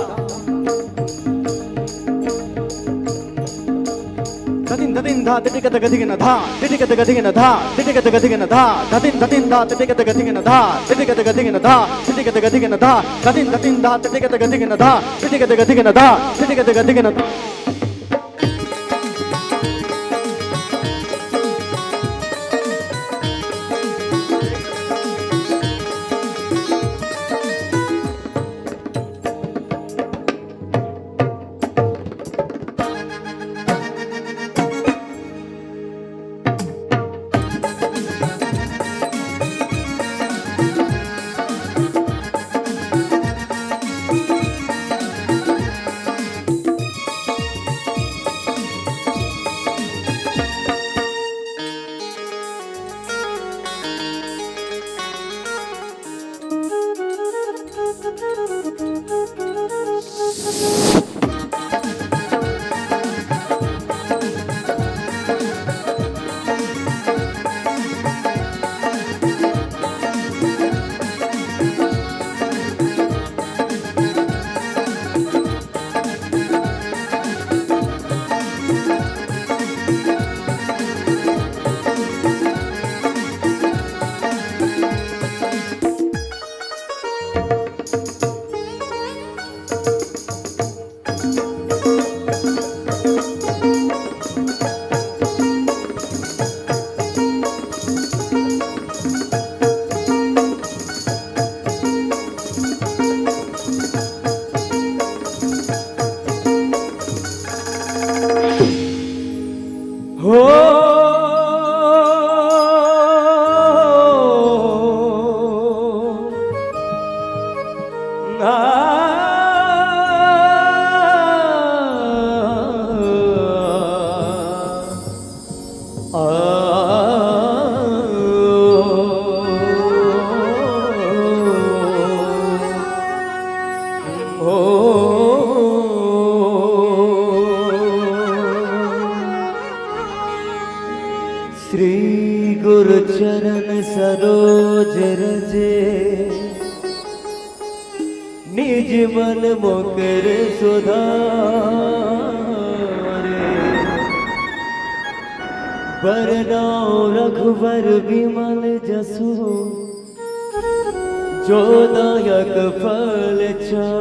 धतिन धतिन धा टिटिक तक धिगन धा टिटिक तक धिगन धा टिटिक तक धिगन धा। धतिन धतिन धा टिटिक तक धिगन धा टिटिक तक धिगन धा टिटिक तक धिगन धा। धतिन धतिन धा टिटिक तक धिगन धा टिटिक तक धिगन धा टिटिक तक धिगन धा। श्री गुरु चरण सरोज रज, निज मन मोकर सुधारे। बरनउँ रघुबर बिमल जसु, जो दायक फल चारि।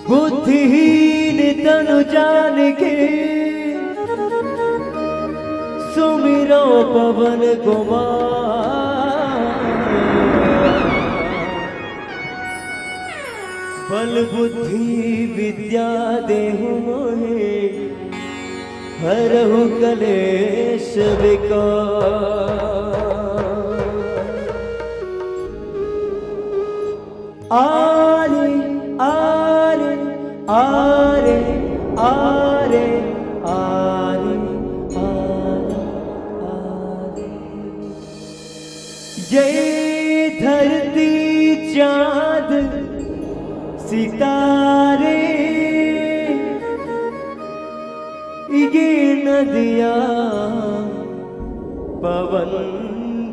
बुद्धिहीन तनु जानिके, सुमिरउँ पवन कुमार। बल बुद्धि विद्या देहु मोहे, हरहु कलेश विकार। आरे, आरे, आरे, आरे, आरे, आरे, आरे। ये धरती चाँद सितारे, ये नदियाँ पवन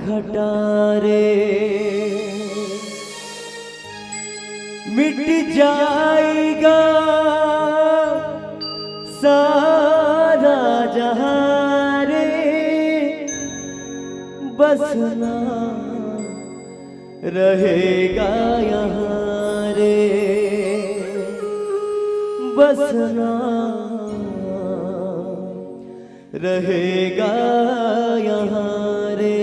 घटारे। मिट जाएगा सारा जहाँ रे, बसना रहेगा यहाँ रे, बसना रहेगा यहाँ रे।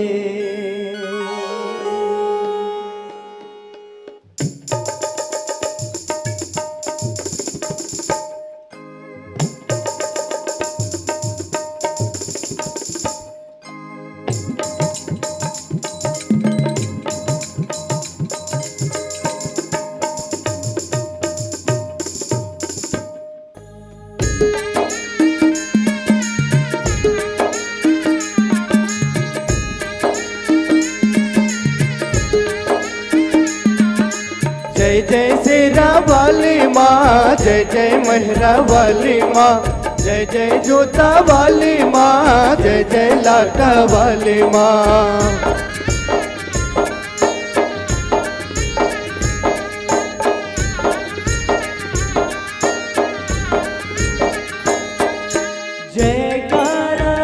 जय जय शेरा वाली माँ, जय जय मेहरा वाली माँ, जय जय जोता वाली माँ, जय जय लाटा वाली माँ। जयकारा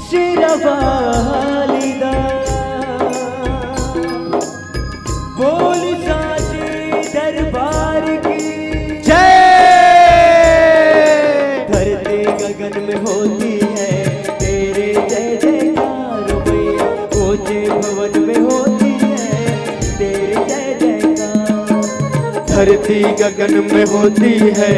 शेरा वाली दा, बोल साचे दरबार की जय। धरती गगन में होती है तेरे जय जयकार मैया, ऊंचे भवन में होती है तेरी जय जयकार। धरती गगन में होती है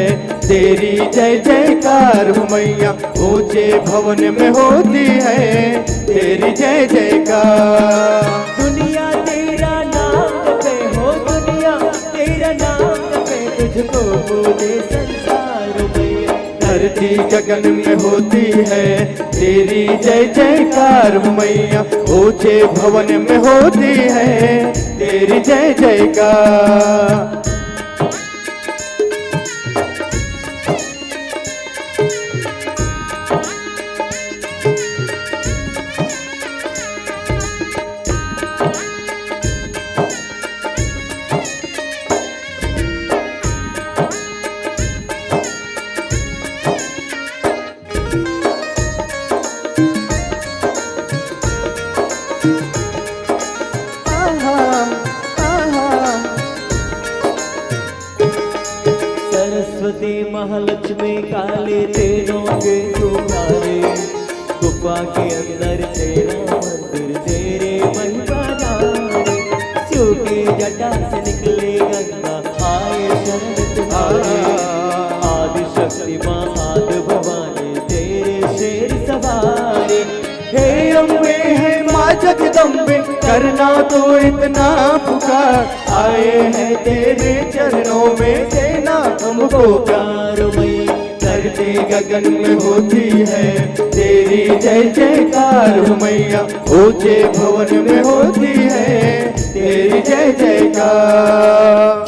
तेरी जय जयकार हो मैया, ऊंचे भवन में होती है तेरी जय जयकार। दुनिया तेरा नाम पे हो, दुनिया तेरा नाम पे तुझको पूजे संसार मैया। धरती गगन में होती है तेरी जय जयकार हो मैया, ऊंचे भवन में होती है तेरी जय जयकार। सरस्वती महालक्ष्मी काली तीनों के तू प्यारे। गुफा के अंदर तेरा मंदिर, तेरे महिमा नारी। शिव के जटा से निकले गंगा, आए शरण तुम्हारे। आदि शक्ति माँ आदि भवानी, तेरे शेर सवारी। हे अम्बे, हे माँ जगदम्बे, करना तो इतना पुकार। आए हैं तेरे चरणों में, देना हमको प्यार मैया। धरती गगन में होती है तेरी जय जयकार हो मैया, ऊंचे भवन में होती है तेरी जय जयकार।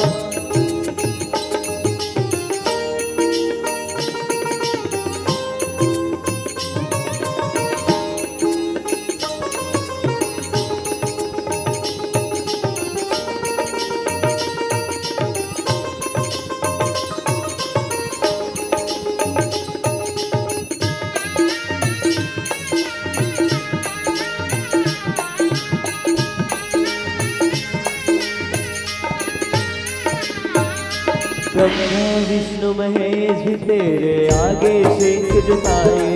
ब्रह्मा विष्णु महेश भी तेरे आगे शीश झुकाए,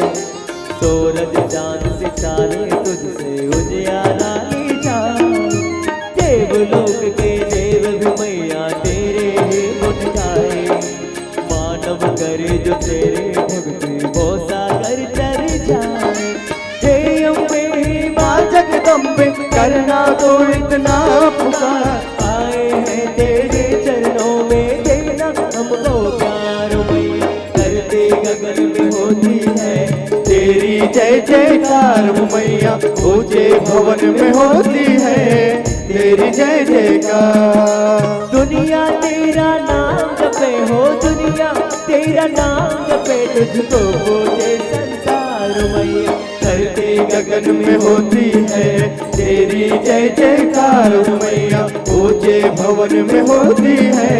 सूरज चांद सितारे तुझसे उजियारा ले जाए। देवलोक के देव भी मैया तेरे ही गुण गाए, मानव करे जो तेरे भक्ति वो सागर तर जाए। हे अम्बे माँ जगदम्बे, करना तो इतना पुकार, आए हैं तेरे चरणों में, देना हमको प्यार मैया। धरती गगन में होती है तेरी जय जयकार मैया, ऊंचे भवन में होती है तेरी जय जयकार। दुनिया तेरा नाम जपे हो, दुनिया तेरा नाम जपे, तुझको पूजे संसार मैया। धरती गगन में होती है तेरी जय जयकार मैया, ऊंचे भवन में होती है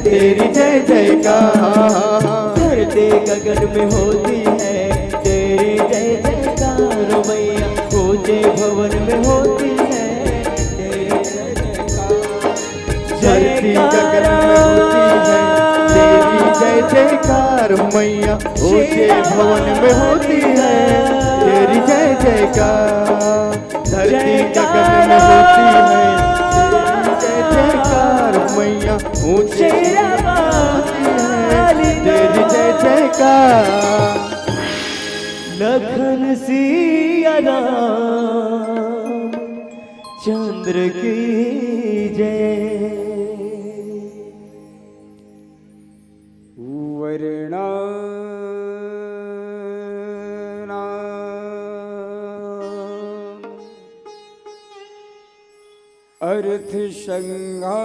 तेरी जय जयकार। धरती गगन में होती है तेरी जय जयकार मैया, ऊंचे भवन में होती है तेरी जय जयकार। धरती गगन में होती है तेरी जय जयकार मैया, ऊंचे भवन में होती है तेरी जय जयकार। धरती गगन में होती है तेरी जय जयकार मैया, ऊंचे भवन में होती है तेरी जय जयकार। लखन सिया राम चंद्र की जय। वरणा अर्थ संघाना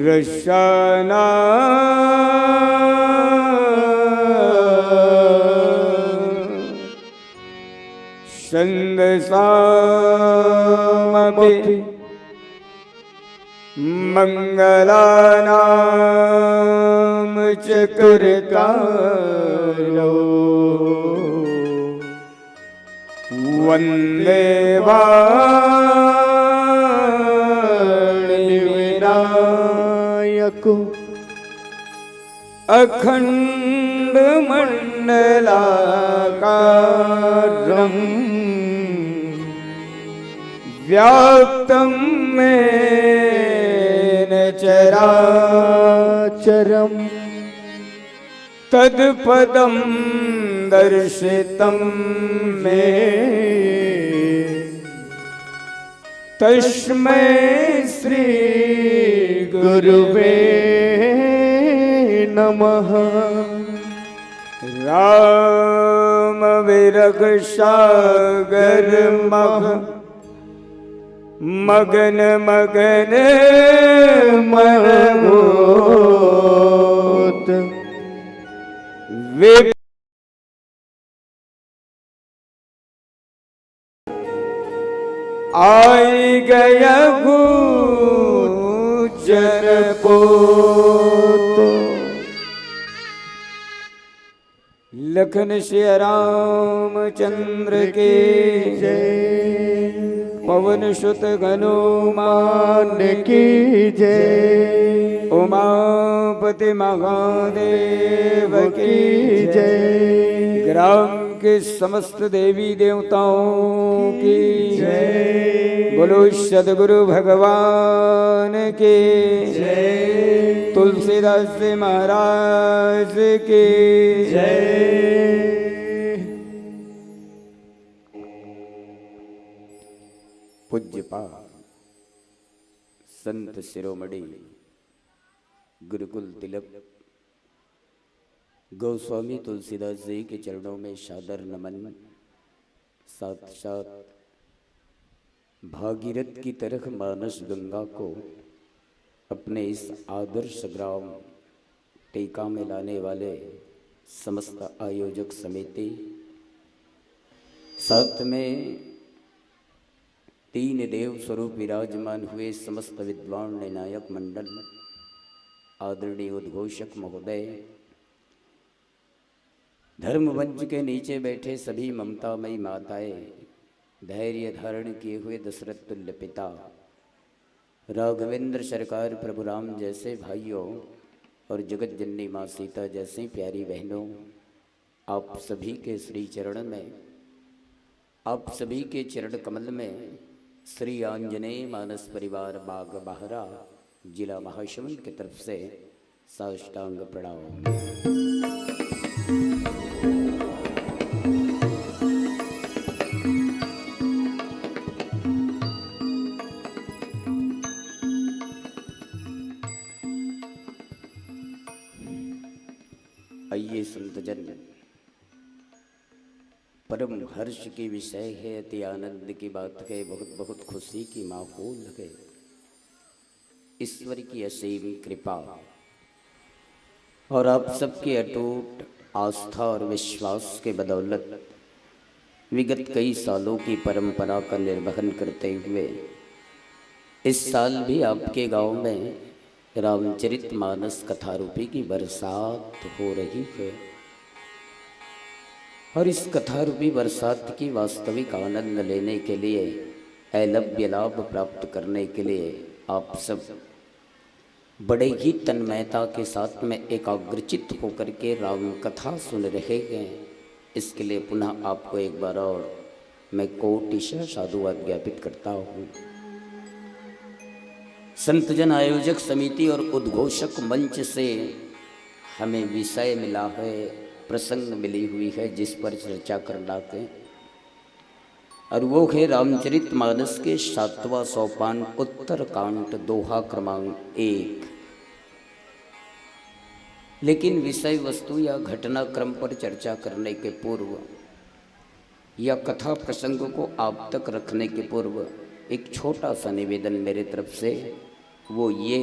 रसाना संदसामपि मंगलानां च कर्तारो वंदे वाणी विनायको। अखंड मंडलाकारं व्याप्तं येन चराचरं तत्पदं दर्शितं मे तस्मै श्री गुरुवे नमः। राम विरह सागर मह मगन मगन मन होत। विप आई गया जनपोत। लखन सिया रामचंद्र की जय। पवन सुत हनुमान की जय। उमापति महादेव की जय। ग्राम के समस्त देवी देवताओं की जय। बोलो सदगुरु भगवान की जय। तुलसीदास जी महाराज की जय। पूज्यपाद संत शिरोमणि गुरुकुल तिलक गोस्वामी तुलसीदास जी के चरणों में सादर नमन। साथ साथ भागीरथ की तरह मानस गंगा को अपने इस आदर्श ग्राम टीका में लाने वाले समस्त आयोजक समिति, साथ में तीन देव स्वरूप विराजमान हुए समस्त विद्वान निर्णायक मंडल, आदरणीय उद्घोषक महोदय, धर्म मंच के नीचे बैठे सभी ममतामयी माताएं, धैर्य धारण किए हुए दशरथ तुल्य पिता, राघवेंद्र सरकार प्रभु राम जैसे भाइयों और जगत जननी माँ सीता जैसी प्यारी बहनों, आप सभी के श्री चरण में, आप सभी के चरण कमल में श्री आंजनेय मानस परिवार बाग बाहरा, जिला महासमुंद की तरफ से साष्टांग प्रणाम। आइए संतजन, परम हर्ष के विषय है, अति आनंद की बात है, बहुत बहुत खुशी की माहौल है। ईश्वर की असीम कृपा और आप सबके अटूट आस्था और विश्वास के बदौलत विगत कई सालों की परंपरा का निर्वहन करते हुए इस साल भी आपके गांव में रामचरित मानस कथा रूपी की बरसात हो रही है। और इस कथा रूपी बरसात की वास्तविक आनंद लेने के लिए, अलभ्य लाभ प्राप्त करने के लिए आप सब बड़े ही तन्मयता के साथ में एकाग्रचित होकर के राम कथा सुन रहे हैं। इसके लिए पुनः आपको एक बार और मैं कोटिशः साधुवाद ज्ञापित करता हूँ। संतजन आयोजक समिति और उद्घोषक मंच से हमें विषय मिला है, प्रसंग मिली हुई है जिस पर चर्चा करना है, और वो है रामचरित मानस के सातवां सोपान उत्तरकांड, दोहा क्रमांक एक। लेकिन विषय वस्तु या घटनाक्रम पर चर्चा करने के पूर्व या कथा प्रसंग को आप तक रखने के पूर्व एक छोटा सा निवेदन मेरे तरफ से, वो ये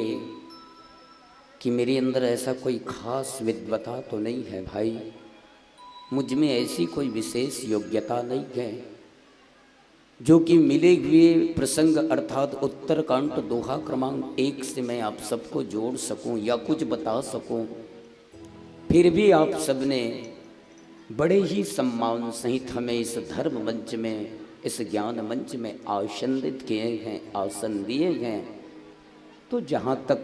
कि मेरे अंदर ऐसा कोई खास विद्वता तो नहीं है भाई, मुझ में ऐसी कोई विशेष योग्यता नहीं है जो कि मिले हुए प्रसंग अर्थात उत्तरकांड दोहा क्रमांक एक से मैं आप सबको जोड़ सकूं या कुछ बता सकूं। फिर भी आप सबने बड़े ही सम्मान सहित हमें इस धर्म मंच में, इस ज्ञान मंच में आसनित किए हैं, आसन दिए हैं। तो जहाँ तक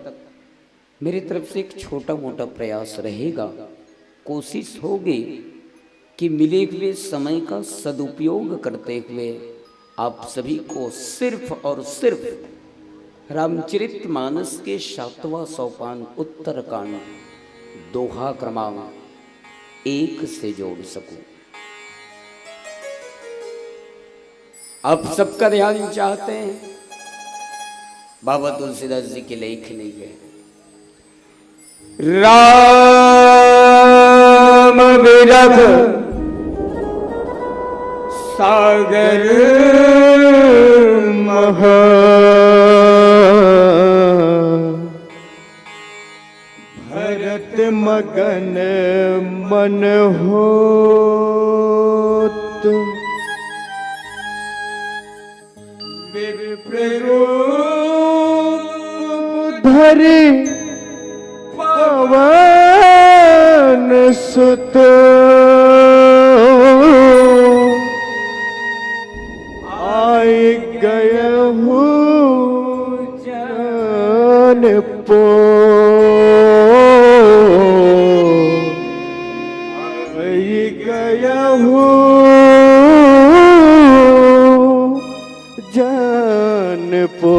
मेरी तरफ से एक छोटा मोटा प्रयास रहेगा, कोशिश होगी कि मिले हुए समय का सदुपयोग करते हुए आप सभी को सिर्फ और सिर्फ रामचरित मानस के सातवां सोपान उत्तरकांड दोहा क्रमांक एक से जोड़ सकूं। आप सबका ध्यान चाहते हैं, बाबा तुलसीदास जी की लेखनी है। राम विरह सागर महा, भरत मगन मन होत। विप्र रूप धरि पवन सुत, आइ गयहु जनपो। आइ गयहु जनपो।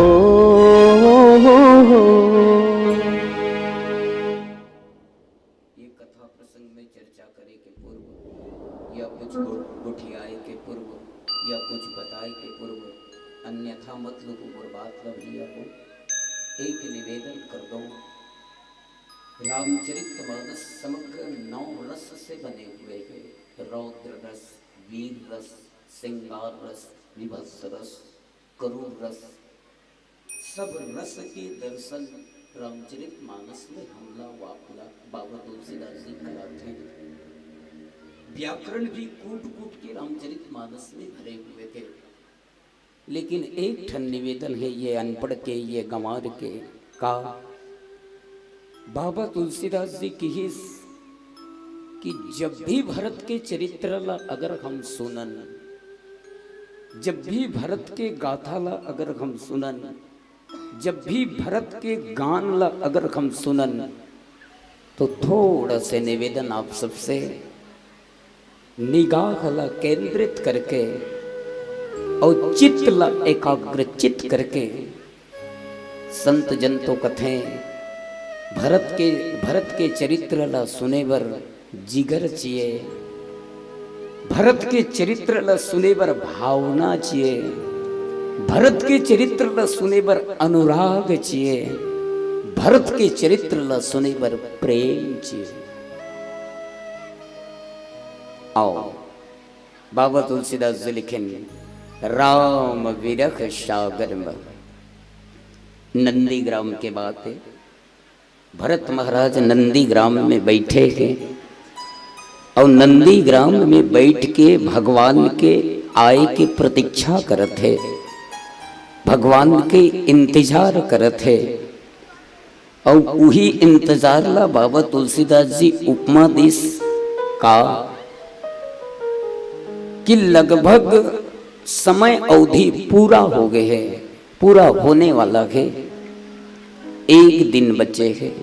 ये कथा प्रसंग में चर्चा करे के पूर्व या कुछ गो-, गोठियाए के पूर्व या कुछ बताए के पूर्व, अन्यथा मत लोगों मोर बात ला भैया हो। एक निवेदन कर दो, रामचरित मानस समग्र नौ रस से बने हुए हैं। रौद्र रस, वीर रस, श्रृंगार रस, विभत्स रस, करुण रस, सब रस के दर्शन रामचरित मानस में हमला वापला बाबा तुलसीदास जी कराथे। व्याकरण भी कूट कूट के रामचरित मानस में भरे हुए थे। लेकिन एक ठन निवेदन है, ये अनपढ़ के, ये गंवार के, का बाबा तुलसीदास जी किहिस कि जब भी भरत के चरित्र ला अगर हम सुनन, जब भी भरत के गाथा ला अगर हम सुनन, जब भी भरत के गान ला अगर हम सुनन, तो थोड़ा से निवेदन आप सबसे, निगाह ला केंद्रित करके और चित्त ला एकाग्रचित करके, संत जन तो कथें, भरत के, भरत के चरित्र ला सुने बर जिगर चिए, भरत के चरित्र ला सुने बर भावना चिए, भरत के चरित्र ला सुने बर अनुराग चिए, भरत के चरित्र ला सुने बर प्रेम चिए। आओ, बाबा तुलसीदास जी लिखेन, राम विरह सागर मह। नंदीग्राम के बात है। भरत महाराज नंदीग्राम में बैठे हैं और नंदीग्राम में बैठ के भगवान के आए के प्रतीक्षा करत है, भगवान के इंतजार करत है। और उही इंतजार ला बाबा तुलसीदास जी उपमा दिस का कि लगभग समय अवधि पूरा हो गए है, पूरा होने वाला है। एक दिन बचे है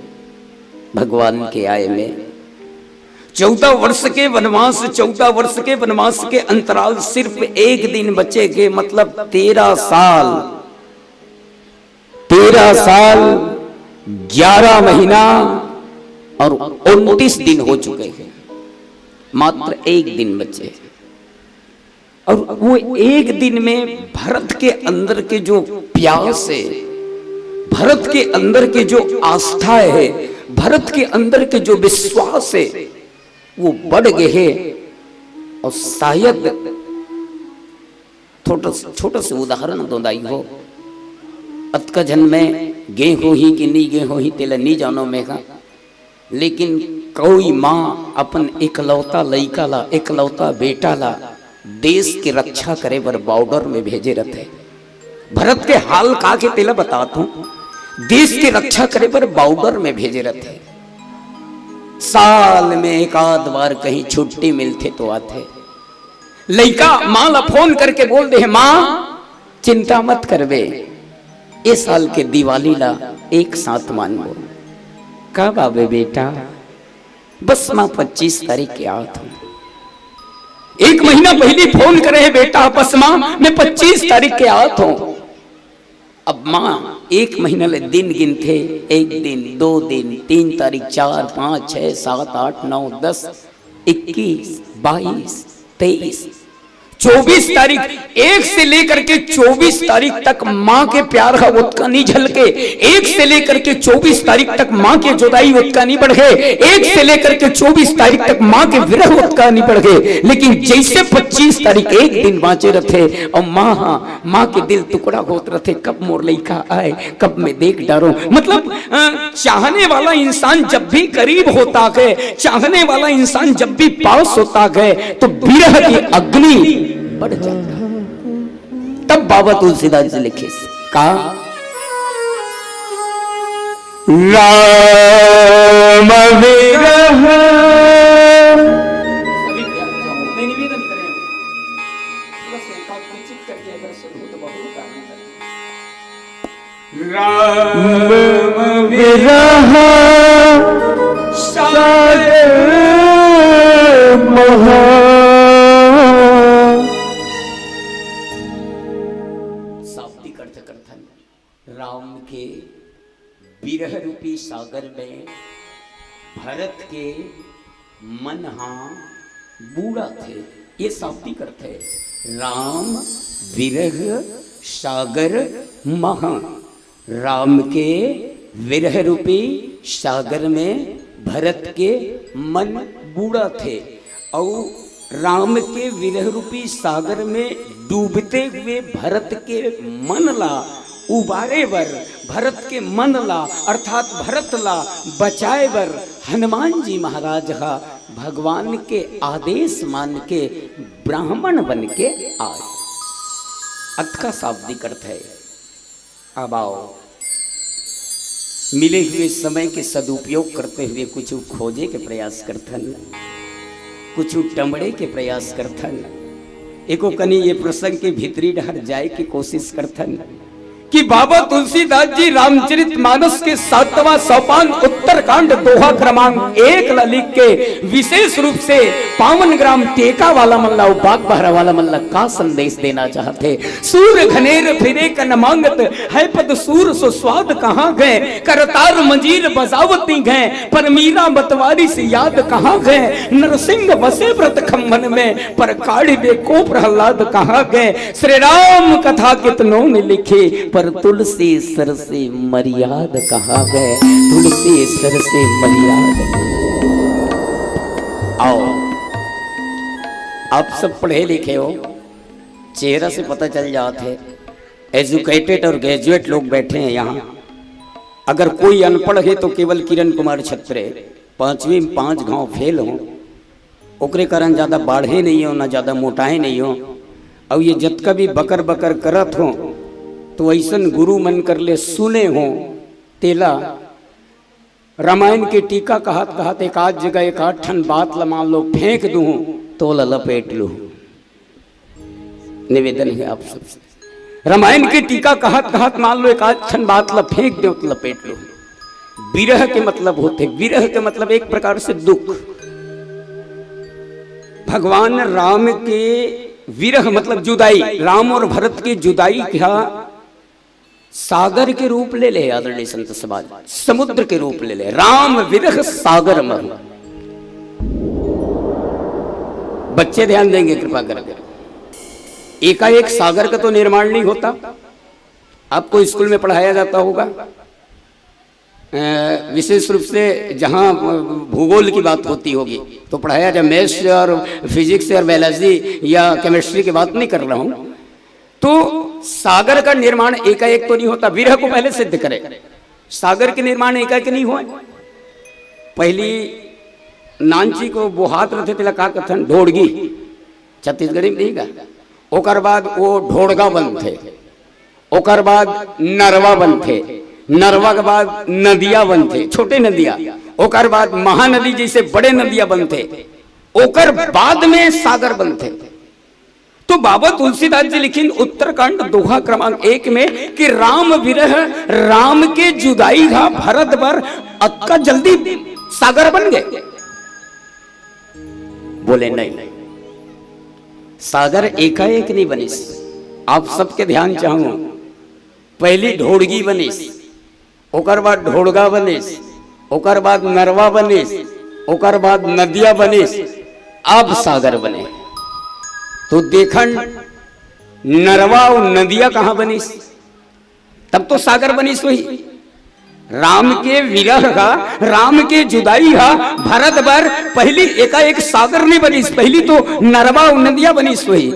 भगवान के आए में। चौदह वर्ष के वनवास, चौदह वर्ष के वनवास के अंतराल सिर्फ एक दिन बचे के, मतलब तेरह साल, तेरह साल, ग्यारह महीना और उनतीस दिन हो चुके हैं, मात्र एक दिन बचे। और वो एक दिन में भरत के अंदर के जो प्यास है, भरत के अंदर के जो आस्था है, भरत के अंदर के जो विश्वास है, वो बढ़ गए है। और शायद छोटा छोटा से उदाहरण दो दाई हो, अतका झन में गे हो ही कि नी गे हो ही तेला नी जानो मेघा, लेकिन कोई माँ अपन इकलौता लइका ला, इकलौता बेटा ला देश के रक्षा करे बर बॉर्डर में भेजे रहते। भरत के हाल का के तेला बतात हूँ, देश के रक्षा करे बर बॉर्डर में भेजे रहते। साल में एक आध बार कहीं छुट्टी मिलथे तो आथे। लइका माँ ला फोन करके बोल दे, "माँ, चिंता मत करबे, ए साल के दिवाली ला एक साथ मानबो।" "कब आबे बेटा?" "बस माँ, पच्चीस तारीख के आत हूँ।" एक महीना पहली फोन करे है बेटा, "बस माँ, मैं पच्चीस तारीख के आत हूँ।" अब माँ एक महीना ले दिन गिनथे, एक दिन, दो दिन, तीन तारीख, चार, पाँच, छः, सात, आठ, नौ, दस, इक्कीस, बाईस, तेईस, चौबीस तारीख, एक से लेकर के चौबीस तारीख तक माँ के प्यार हा ओतका नहीं झलके, एक से लेकर के चौबीस तारीख तक माँ के जुदाई ओतका नहीं बढ़े, एक से लेकर के चौबीस तारीख तक माँ के विरह ओतका नहीं बढ़े। लेकिन जैसे पच्चीस तारीख एक दिन बाँचे रहते और माँ हा माँ के दिल टुकड़ा होत रथे, कब मोर लइका आए, कब मैं देख डारूं। मतलब, अ, चाहने वाला इंसान जब भी करीब होता है, चाहने वाला इंसान जब भी पास होता है, तो विरह की अग्नि बढ़ जाता है। तब बाबा तुलसीदास जी लिखे का, राम विरह। सभी प्यारे चाहों, मैं निवेदन करें, थोड़ा सा एकाग्रचित करके अगर सुनो तो बहुत आनंद आए। राम विरह सागर महा। शाब्दिक अर्थ करथन, राम के विरह रूपी सागर में भरत के मन हा बूड़त हे। ये शाब्दिक अर्थ है, राम विरह सागर महा। राम के विरह रूपी सागर में भरत के मन बूड़त हे। अउ राम के विरह रूपी सागर में डूबते हुए भरत के मन ला उबारे बर, भरत के मन ला अर्थात भरत ला बचाए बर हनुमान जी महाराज हा भगवान के आदेश मान के ब्राह्मण बन के आए। अतका शाब्दिक अर्थ है। अब आओ, मिले हुए समय के सदुपयोग करते हुए कुछ खोजे के प्रयास करथन, कुछ टमड़े के प्रयास करथन। एको कनी ये प्रसंग के भीतरी डहर जाए के कोशिश करथन कि बाबा तुलसीदास जी रामचरित मानस के सातवां सोपान उत्तरकांड दोहा क्रमांक एक ला लिख के विशेष रूप से पावन ग्राम टेका वाला मन ला अउ बागबहरा वाला मन ला का संदेश देना चाहत हे। सूर घनेर फिरे कन मांगत, है पद सूर सो स्वाद कहाँ गए। करतार मंजीर बजावती गए, पर मीरा मतवारी से याद कहाँ गए। नरसिंह बसे व्रत खंभन में, पर काढ़ी बे को प्रहलाद कहाँ गए। श्री राम कथा कितनों ने लिखी, पर तुलसी सर से मर्याद कहाँ गए। तुलसी सर से मर्याद। आओ, आप सब पढ़े लिखे हो, चेहरा से पता चल जात हे। एजुकेटेड और ग्रेजुएट लोग बैठे हैं यहाँ। अगर कोई अनपढ़ हे तो केवल किरण कुमार छत्रे, पांचवी में पांच घाव फेल हो, ओकरे कारण ज्यादा बाढ़े नहीं हो, ना ज्यादा मोटाए नहीं हो। अउ ये जतका भी बकर बकर करत हो, तो ऐसन गुरु मन कर ले सुने हो, तेला रामायण के टीका कहत कहत एक आध जगह एक आध ठन बात ल मान लो फेंक दूं, तो ओला लपेट लू। निवेदन है आप सबसे, रामायण के टीका कहत कहत मान लो एक आध ठन बात ल फेंक दो, तो लपेट लो। विरह के मतलब होथे, विरह के मतलब एक प्रकार से दुख। भगवान राम के विरह मतलब जुदाई, राम और भरत की जुदाई का सागर के रूप ले ले आदरणीय संत समाज, समुद्र के रूप ले ले। राम विरह सागर मह। बच्चे ध्यान देंगे कृपा करके। एकाएक सागर का तो निर्माण नहीं होता। आपको स्कूल में पढ़ाया जाता होगा, अ, विशेष रूप से जहाँ भूगोल की बात होती होगी तो पढ़ाया जाए, मैथ्स और फिजिक्स और बायोलॉजी या केमिस्ट्री की बात नहीं कर रहा हूँ। तो सागर का निर्माण एकाएक तो नहीं होता, विरह को पहले सिद्ध करें। सागर के निर्माण एकाएक नहीं हुआ। पहली नानची को बोहात रथे, तेला का कथन? ढोड़गी, छत्तीसगढ़ी में नहीं का। ओकर बाद वो ढोड़गा बनथे, ओकर बाद नरवा बनथे, नरवा के बाद नदिया बनथे, छोटे नदिया, ओकर बाद महानदी जैसे बड़े नदिया बनथे, ओकर बाद में सागर बनथे। तो बाबा तुलसीदास जी लिखिन उत्तरकांड दोहा क्रमांक एक में कि राम विरह, राम के जुदाई हा भरत बर अतका जल्दी सागर बन गए। बोले नहीं, सागर एकाएक नहीं बनिस। आप सबके ध्यान चाहूं, पहली ढोड़गी बनिस, ओकर बाद ढोड़गा बनिस, ओकर बाद नरवा बनिस, ओकर बाद नदिया बनिस, अब सागर बने। तो देखन, नरवा अउ नदिया कहाँ बनिस, तब तो सागर बनिस होही। राम के विरह हा, राम के जुदाई हा भरत बर पहली एकाएक सागर नहीं बनिस, पहली तो नरवा अउ नदिया बनिस होही।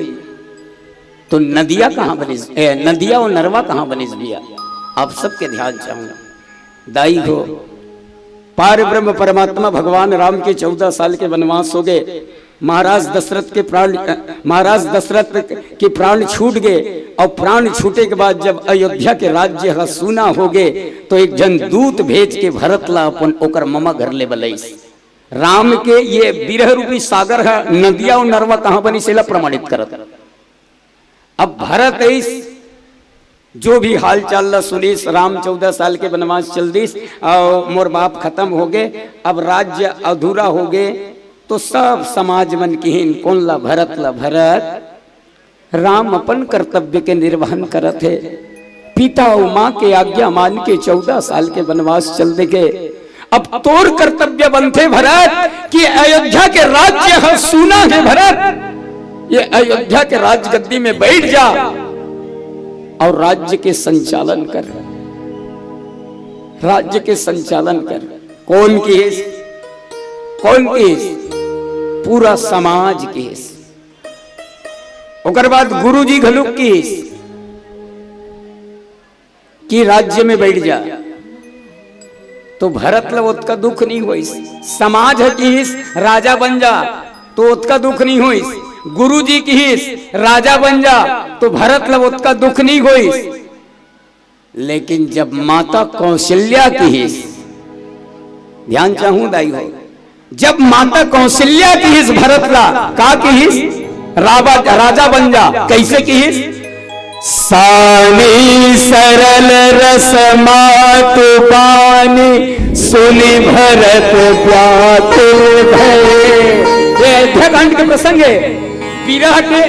तो नदिया कहाँ बनिस, ए, नदिया अउ नरवा कहाँ बनिस भैया? आप सबके ध्यान चाहूँ। दाई हो, पार ब्रह्म परमात्मा भगवान राम के चौदह साल के वनवास हो गए। महाराज दशरथ के प्राण, अ, महाराज दशरथ के प्राण छूट गए अउ प्राण छूटे के बाद जब अयोध्या के राज्य ह सूना हो गए, तो एक झन दूत भेज के भरत ला अपन ओकर ममा घर ले बलइस। राम के ये विरह रूपी सागर ह नदिया अउ नरवा कहाँ बनिस, एला प्रमाणित करत। अब भरत अइस, जो भी हालचाल ला सुनिस, राम चौदह साल के वनवास चल दिस, अउ मोर बाप खत्म हो गए, अब राज्य अधूरा हो गए, तो सब समाज मन किहिन, कोन ला? भरत ला। भरत, राम अपन कर्तव्य के निर्वहन करत हे, पिता अउ माँ के आज्ञा मान के चौदह साल के वनवास चल दे के, अब तोर कर्तव्य बनथे भरत कि अयोध्या के राज्य ह सूना हे भरत, ये अयोध्या के राजगद्दी में बैठ जा अउ राज्य के संचालन कर, राज्य के संचालन कर। कोन किहिस? कोन किहिस? पूरा समाज किहिस। ओकर बाद गुरुजी घलुक किहिस कि राज्य में बैठ जा, तो भरत ल ओतका दुख नहीं होइस। समाज ह किहिस राजा बन जा, तो ओतका दुख नहीं होइस। गुरुजी किहिस राजा बन जा, तो भरत ल ओतका दुख नहीं होइस। लेकिन जब माता कौशल्या किहिस, ध्यान चाहूं दाई हो, जब माता कौशल्या किहिस भरत ला, का किहिस? राजा बन जा, कइसे किहिस? सानी सरल रस मातु बानी, सुनि भरत व्याकुल भए। ये अयोध्या कांड के प्रसंग हे। बिरह के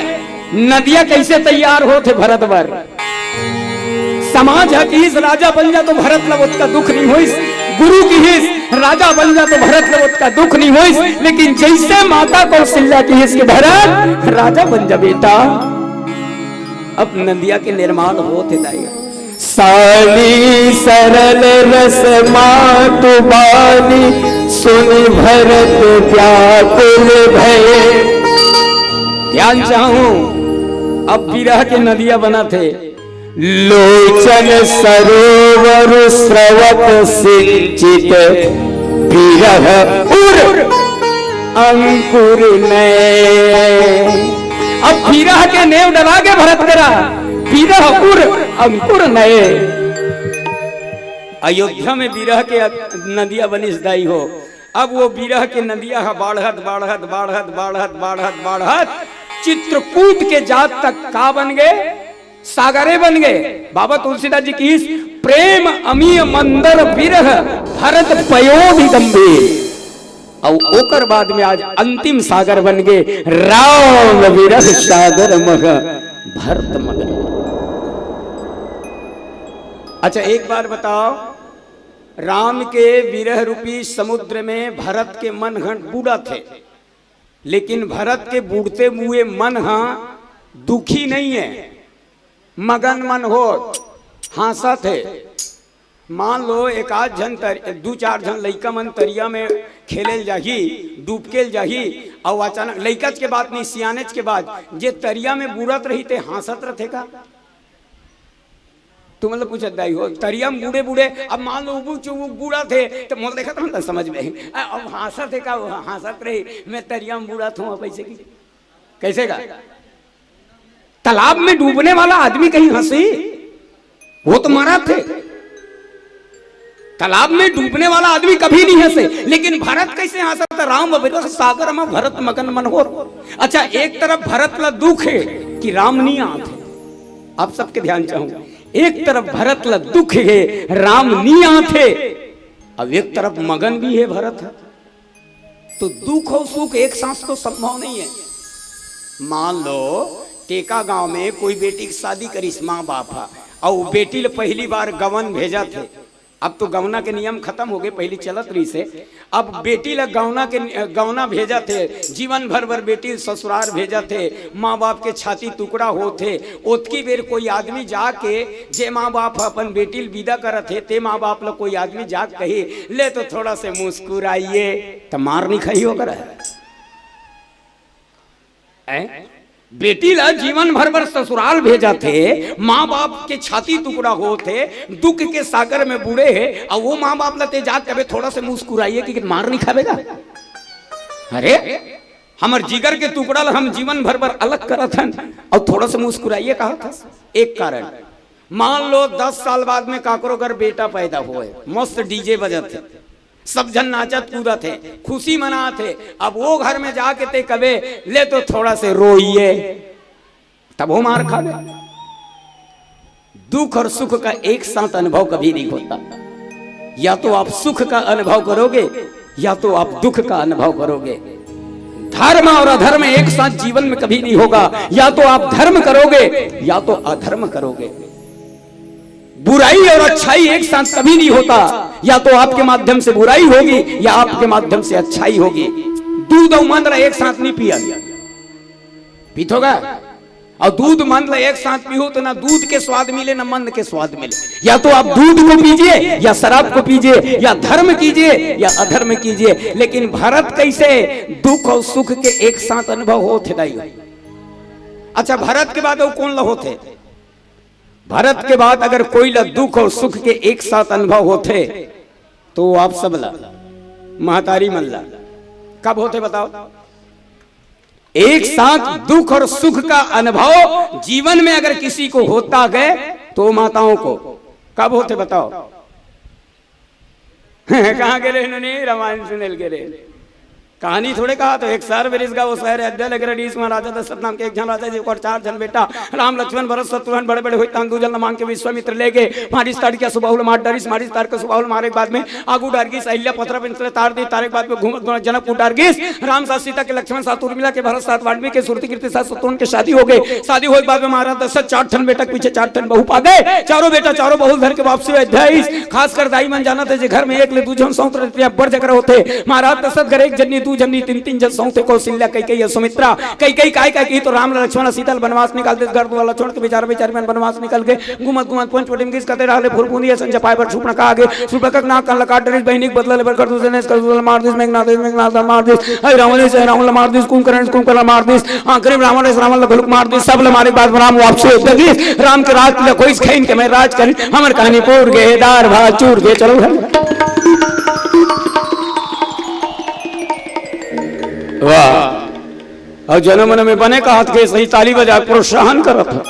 नदिया कइसे तैयार होथे भरत बर। समाज ह किहिस राजा बन जा तो भरत ल ओतका दुख नइ होइस, गुरु किहिस राजा बन जा तो भरत ल ओतका दुख नइ होइस, लेकिन जइसे माता कौशल्या किहिस कि भरत राजा बन जा बेटा, अब नदिया के निर्माण होत हे दाई। सानी सरल रस मातु बानी, सुनि भरत व्याकुल भए। ध्यान चाहूं, अब बिरह के नदिया बनत हे। लोचन सरोवर स्रवत सिंचित, बिरह उर अंकुर नए। अब बिरह के नेव डला गे भरत करा, बिरह उर अंकुर नए। अयोध्या में बिरह के नदिया बनिस दाई हो। अब वो बिरह के नदिया ह बाढ़त, बाढ़त, बाढ़त, बाढ़त, बाढ़त, बाढ़त चित्रकूट के जात तक का बन गे? सागरे बन गे। बाबा तुलसीदास जी किहिस, प्रेम अमिय मंदर बिरह भरत पयोधि गंभीर। अउ ओकर बाद में आज अंतिम सागर बन गे राम बिरह सागर मह भरत मगन। अच्छा, एक बात बताओ, राम के बिरह रूपी समुद्र में भरत के मन ह बूड़त हे, लेकिन भरत के बूड़ते हुए मन ह दुखी नइ हे, मगन मन होत, हाँसत हे। मान लो, एक आध झन तर-, दू चार झन लइका मन तरिया में खेले ल जाही, डूबके ल जाही, अउ अचानक, लइकाच के बात नहीं, सियानेच के बात, जे तरिया में बूड़त रही ते हाँसत रथे का? तुमन ल पूछत दाई हो, तरिया में बूड़े बूड़े, अब मान लो उबू चुबू बूड़त हे, त मोला देखत हन त समझ में, अ-, अब हाँसत हे का? वो हाँसत रही, मैं तरिया में बूड़त हूँ, अब ऐसे की, कैसे का? तालाब में डूबने वाला आदमी कहीं हंसी? वो तो मरत हे। तालाब में डूबने वाला आदमी कभी नहीं हंसे, लेकिन भरत कैसे हंसत? राम बिरह सागर में भरत मगन मन होर। अच्छा, एक तरफ भरत ला दुख हे कि राम नहीं आत हे। आप सबके ध्यान चाहूं, एक तरफ भरत ला दुख हे, राम नहीं आत हे, अब एक तरफ मगन भी हे भरत ह। तो दुख अउ सुख एक साथ तो संभव नहीं हे। मान लो, टेका गांव में कोई बेटी के शादी करिस माँ बाप ह, अउ बेटी ल पहली बार गवन भेजत हे। अब तो गवना के नियम खतम हो गे, पहली चलत रहिस हे। अब बेटी ल गवना के, गवना भेजत हे, जीवन भर बर बेटी ल ससुरार भेजत हे, माँ बाप के छाती टुकड़ा होत हे। ओतकी बेर कोई आदमी जाके, जे माँ बाप ह अपन बेटी ल विदा करत हे, ते माँ बाप ल कोई आदमी जाके कही, "ले तो थोड़ा से मुस्कुराइए," त मार नहीं खाही ओकर। हैं? बेटी ला जीवन भर बर ससुराल भेजत हे, माँ बाप के छाती टुकड़ा होत हे, दुख के सागर में बूड़े हे, अउ वो माँ बाप ला ते जाके कबे थोड़ा से मुस्कुराइए कि मार नहीं खाबे का? अरे, हमर जिगर के टुकड़ा ला हम जीवन भर बर अलग करत हन, अउ थोड़ा से मुस्कुराइए कहत हस। एक कारण, मान लो दस साल बाद में काकरो घर बेटा पैदा होए, मस्त डीजे बजत हे, सब झन नाचत कूदत हे, खुशी मनात हे। अब वो घर में जाके ते कबे, "ले तो थोड़ा से रोइए," तब वो मार खाबे। दुख और सुख का एक साथ अनुभव कभी नहीं होता। या तो आप सुख का अनुभव करोगे, या तो आप दुख का अनुभव करोगे। धर्म और अधर्म एक साथ जीवन में कभी नहीं होगा। या तो आप धर्म करोगे, या तो अधर्म करोगे। बुराई और अच्छाई एक साथ कभी नहीं होता। या तो आपके माध्यम से बुराई होगी, या आपके माध्यम से अच्छाई होगी। दूध अउ मंद ला एक साथ नहीं पिया, पीथोगा? अउ दूध मंद ला एक साथ पीहू तो ना दूध के स्वाद मिले, ना मंद के स्वाद मिले। या तो आप दूध को पीजिए, या शराब को पीजिए, या धर्म कीजिए, या अधर्म कीजिए। लेकिन भरत कैसे दुख और सुख के एक साथ अनुभव होत हे दाई? अच्छा, भरत के बाद अउ कोन ला होत हे? भरत के बाद अगर कोई ला दुख और सुख के एक साथ अनुभव होत हे, तो वो आप सब ला, महतारी मन ला। कब होत हे बताओ? एक साथ दुख और सुख का अनुभव जीवन में अगर किसी को होता है, तो माताओं को कब होत हे बताओ? कहाँ गे रहे उन्होंने? रामायण सुने ल गे रहे। कहानी थोड़े कहा तो एक शहर बेरिस गा, वो शहर अयोध्या लगे रहिस। वहाँ राजा दशरथ नाम के एक झन राजा जी, ओकर चार झन बेटा, राम लक्ष्मण भरत शत्रुघ्न बड़े बड़े होई, तान दू झन ल मांग के विश्वामित्र ले गे। मारिस ताड़ के सुबाहुल मार डरिस, मारिस ताड़ के सुबाहुल मारे के बाद में आगू डार गिस, अहिल्या पथरा पिंसले तार दी, तारे के बाद में घूमत घूमत जनकपुर डार गिस। राम साथ सीता के, लक्ष्मण साथ उर्मिला के, भरत साथ वाल्मीकि के, सुरती कीर्ति साथ शत्रुघ्न के शादी हो गे। शादी होए के बाद में महाराज दशरथ चार ठन बेटा के पीछे चार ठन बहू पा गे। चारों बेटा चारों बहू धर के वापसी अयोध्या आइस। खासकर दाई मन जानत हे, जे घर में एक ले दू झन सौत रहते, बड़ झगड़ा होथे। महाराज दशरथ घर एक जनी, दू जनी, तीन तीन झन सौत हे, कौशल्या, कैकेयी, सुमित्रा। कैकेयी काय काय की तो राम लक्ष्मण सीता ल बनवास निकाल दे, घर दुआर ला छोड़ के बेचारा बेचारी मन बनवास निकल के घूमत घूमत पंचवटी म गिस, कते रहले फुरफुंदी असन जपाए बर सुपनका आगे। सुपनका के नाक कान ल काट डरिस, बहिनी के बदला लेबर कर दूसरे ने कर दूसरे मार दिस, मेघनाथ मेघनाथ ल मार दिस, ऐ रावण से रावण ल मार दिस, कुंभकर्ण कुंभकर्ण ल मार दिस, आखिरी में रावण से रावण ल घलुक मार दिस, सब ल मारे के बाद राम वापसी अयोध्या गिस। राम के राज तिलक होइस, खइन के मैं राज करिन, हमर कहानी पूर गे, दार भात चूर गे, चलो घर। वाह। अउ जनो मनो में बने कहत के सही ताली बजा के प्रोत्साहन करत हो।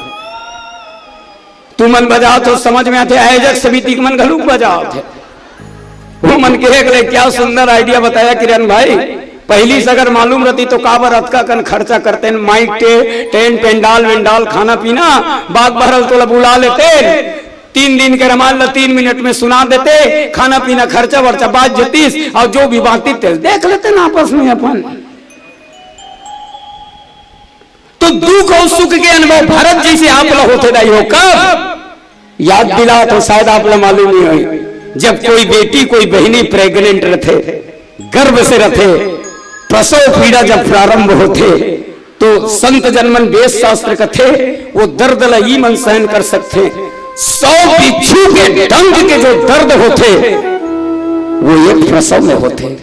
तुमन बजात हो, समझ में आथे, आयोजक समिति के मन घलुक बजात हे। वो मन के एक ले क्या सुंदर idea बताया किरण भाई। पहिली से अगर मालूम रहती तो काबर अतका कन खर्चा करते न, माइक के टेंट, पेंडाल वेंडाल, खाना पीना, बाग बहरल तोला बुला लेते, तीन दिन के रमाल ला तीन मिनट में सुना देते, खाना पीना खर्चा वर्चा बाच जतिस, अउ जो भी बांटती तेल देख लेते ना आपस में अपन। तो दुख अउ सुख के अनुभव भरत जइसे आप ला होथे दाई हो, कब? याद दिलात हो, शायद आप ला मालूम नहीं होही, जब कोई बेटी, कोई बहिनी pregnant रथे, गर्भ से रथे, प्रसव पीड़ा जब प्रारंभ होथे, तो संत जन मन वेद शास्त्र कथे, वो दर्द ला ई मन सहन कर सकथे। सौ बिच्छू के डंक के जो दर्द होथे, वो एक प्रसव में होथे।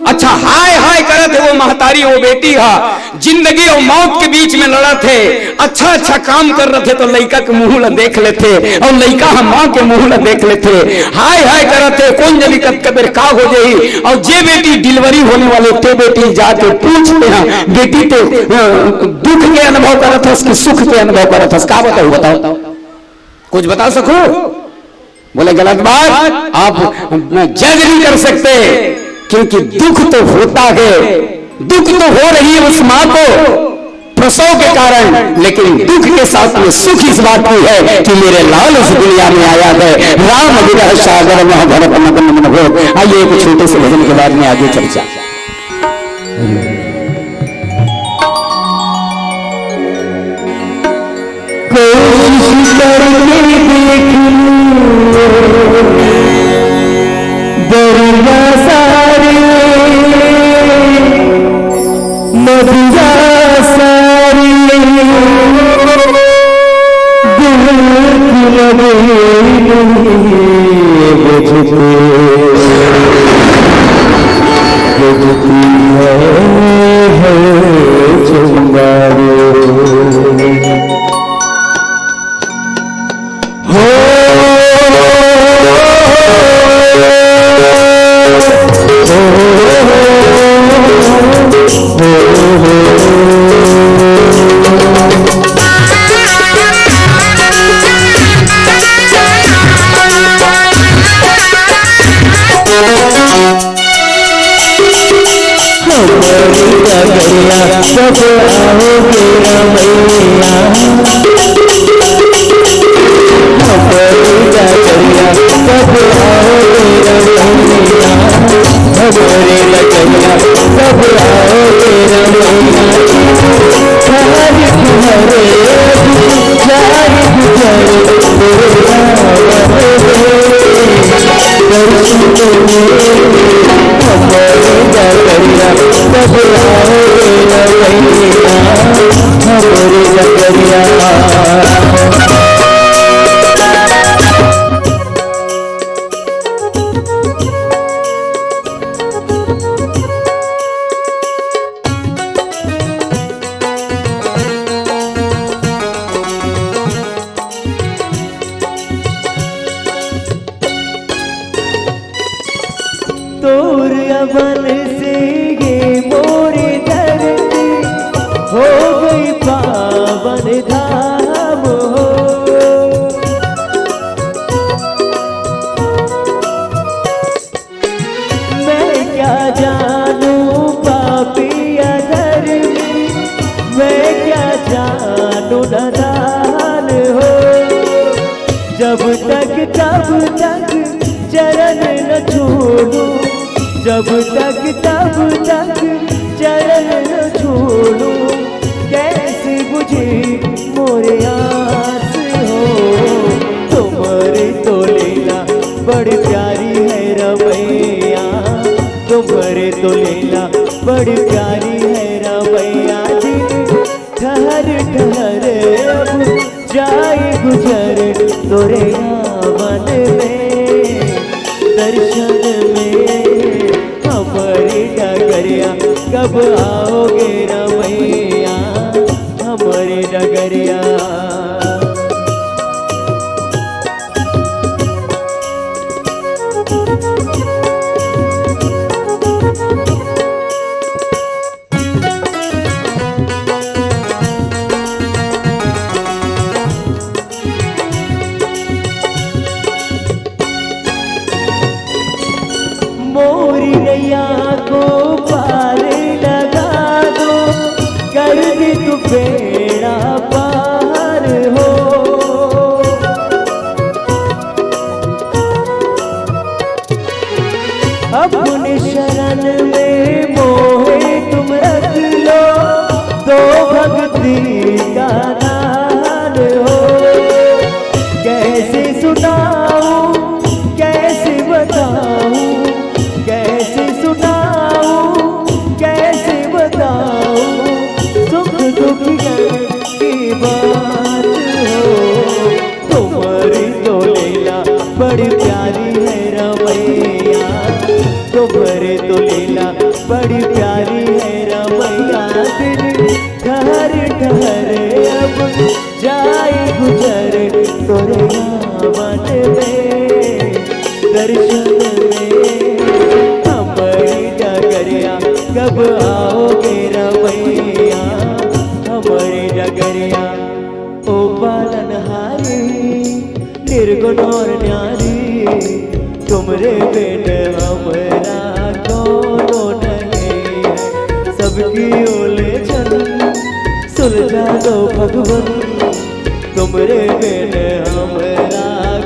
अच्छा, हाय हाय करत हे वो महतारी, वो बेटी हा जिंदगी अउ मौत के बीच में लड़त हे। अच्छा अच्छा काम कर रथे तो लइका के मुंह ला देख लेथे, अउ लइका हा माँ के मुंह ला देख लेथे। हाय हाय करत हे, कोन जनी कतका बेर का हो जाही। अउ जे बेटी delivery होने वाले, ते बेटी जाके पूछते हैं, "बेटी, ते, अ, दुख के अनुभव करत हस कि सुख के अनुभव करत हस? का बताऊं, बताओ, कुछ बता सको?" बोले, "गलत बात, आप judge नहीं कर सकते, क्योंकि दुख तो होता है, दुख तो हो रही है उस माँ को प्रसव के कारण, लेकिन दुख के साथ में सुख इस बात की है कि मेरे लाल इस दुनिया में आया है।" राम विरह सागर महाभरत मगन मन हो। आइए, एक छोटे से भजन के बाद में आगे चर्चा। कोशिश करके देख लूं दरिया सारी, नदिया सारी, दुख लगे नहीं मुझको, बुझती है, है चंगारू। हो, हो, हो, हो। हमारी डगरिया कब आओगे रमैया? हमारी डगरिया कब आओगे रमैया? हमारी डगरिया कब आओगे रमैया? प्यार तुम्हारे जाहिर गुजर तेरा तोर अमल से ये मोर धरती हो गई पावन धाम हो। मैं क्या जानूं तब तक, तब तक चरण न छोड़ूं, कैसे बुझे मोरे आस हो। तुम्हारे तो लीला बड़ी प्यारी है रमैया, तुम्हारे तो लीला बड़ी प्यारी है रमैया। दिन ठहर ठहर अब जाए गुजर तोरे आवन में, दर्शन में। हमारी डगरिया कब आओगे रमैया, हमारी डगरिया। मोरी नैया को पार लगा दो, कर दे तू बेड़ा पार हो। अपने शरण में मोहे तुम रख लो, दो भक्ति का दान हो। कैसे सुनाऊं, कैसे बताऊं, कैसे सुनाऊं, कैसे बताऊं, सुख दुख की बात हो। तुम्हारी तो लीला बड़ी प्यारी है रमैया, तुम्हारी तो लीला बड़ी प्यारी है रमैया। दिन ठहर ठहर अब जाए गुजर तोरे आवन में, दर्शन में। हमारी डगरिया कब आओगे रमैया, हमारी डगरिया। ओ पालनहारी निर्गुण और न्यारी, तुमरे बिन हमरा कोनो नहीं है। सबकी ओले जन सुलझा दो भगवन, तुमरे बिन हमरा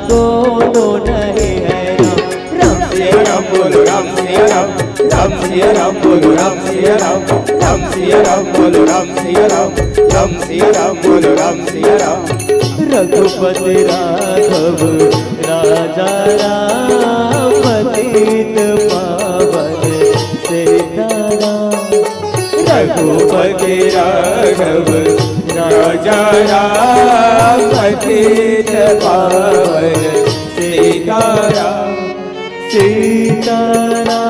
कोनो नहीं है। राम राम सिया राम बोलो राम सिया राम, राम सिया राम बोलो राम सिया राम, राम सिया राम बोलो राम सिया राम, राम सिया राम बोलो राम सिया राम। रघुपति राघव राजा राम, पतित पावन सीताराम। रघुपति राघव राजा राम, पतित पावन सीताराम। सीताराम,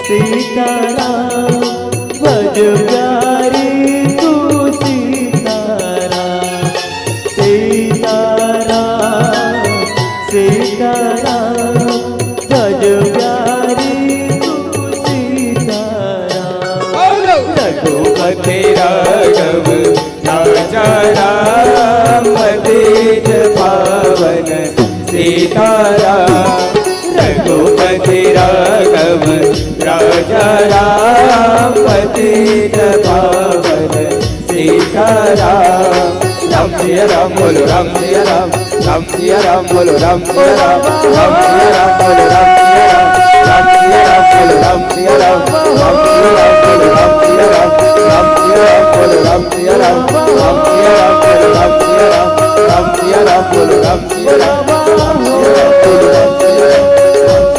सीताराम, भज प्यारी तू सीताराम। सीताराम, सीताराम, भज प्यारी तू सीताराम। रघुपति राघव राजा राम, पतित पावन सीताराम। रघुपति राघव राजा राम, पतित पावन सीताराम। राम सिया राम बोलो राम सिया राम, राम सिया राम बोलो राम सिया राम, राम सिया राम बोलो राम सिया राम, राम सिया राम बोलो राम सिया राम, राम सिया राम बोलो राम सिया राम, राम सिया राम बोलो राम सिया राम, राम सिया राम बोलो राम सिया राम, राम सिया राम बोलो राम सिया राम, राम सिया राम बोलो राम सिया राम, राम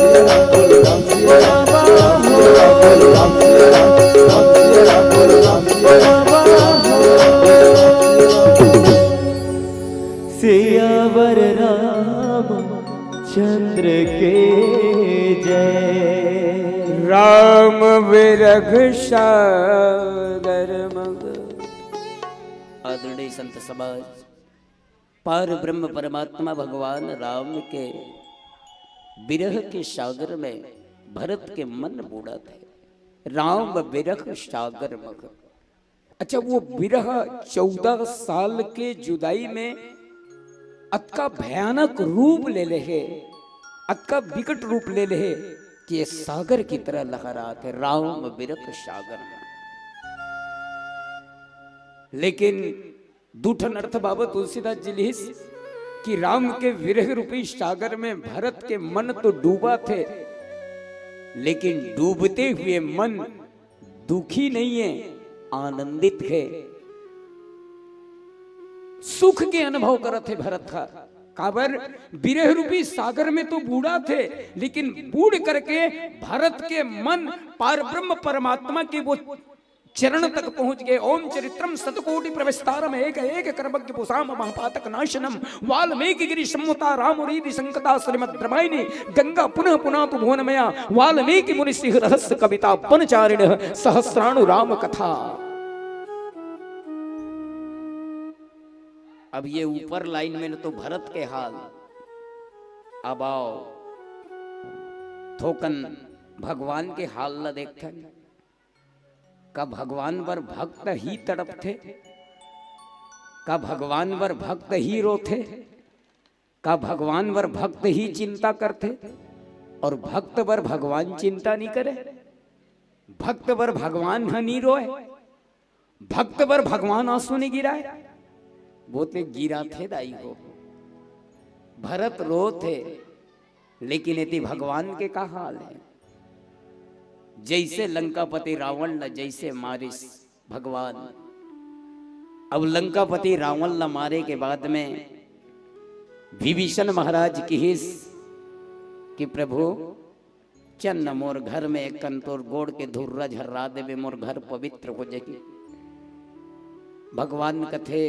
सिया राम बोलो राम सिया राम, राम सिया राम बोलो राम सिया राम, राम सिया राम बोलो राम सिया राम। सियावर रामचंद्र के जय। राम बिरख सागर मग। आदरणीय संत समाज, पार ब्रह्म परमात्मा भगवान राम के बिरह के सागर में भरत के मन बूड़त हे। राम बिरह सागर मग। अच्छा, वो बिरह चौदह साल के जुदाई में अतका भयानक रूप ले ले हे, अतका विकट रूप ले ले हे कि ये सागर की तरह लहरात हे, राम बिरह सागर में। लेकिन दू ठन अर्थ बाबा तुलसीदास जी लिहिस कि राम के विरह रूपी सागर में भरत के मन तो डूबत हे, लेकिन डूबते हुए मन दुखी नहीं है, आनंदित है। सुख के अनुभव करत हे भरत ह। काबर? विरह रूपी सागर में तो बूड़ाथे, लेकिन बूड़ करके भरत के मन पार ब्रह्म परमात्मा के वो चरण तक पहुंच गए। ओम चरित्रम शतकोटि प्रविस्तारम एक एक कर्मज्ञ पुषाम महापातक नाशनम। वाल्मीकि गिरि सम्मुता राम रीति संकता श्रीमद् रामायणी गंगा पुनः पुनातु भुवन मया। वाल्मीकि मुनि सिंह रहस्य कविता वनचारिण सहस्राणु राम कथा। अब ये ऊपर लाइन में तो भरत के हाल, अब आओ थोकन भगवान के हाल ला देखथन। का भगवान बर भक्त ही तड़पथे? का भगवान बर भक्त ही रोथे? का भगवान बर भक्त ही चिंता करथे? और भक्त बर भगवान चिंता नहीं करे? भक्त बर भगवान ह नहीं रोए? भक्त बर भगवान आंसू नहीं गिराए? वो ते गिराथे दाई हो। भरत रोथे, लेकिन एती भगवान के का हाल है? जैसे लंकापति रावण ला जैसे मारिस भगवान, अब लंकापति रावण ला मारे के बाद में विभीषण महाराज किहिस कि प्रभु, चल न मोर घर में एक कन तोर गोड़ के धुर्रा झर्रा देबे, मोर घर पवित्र हो जाही। भगवान कथे,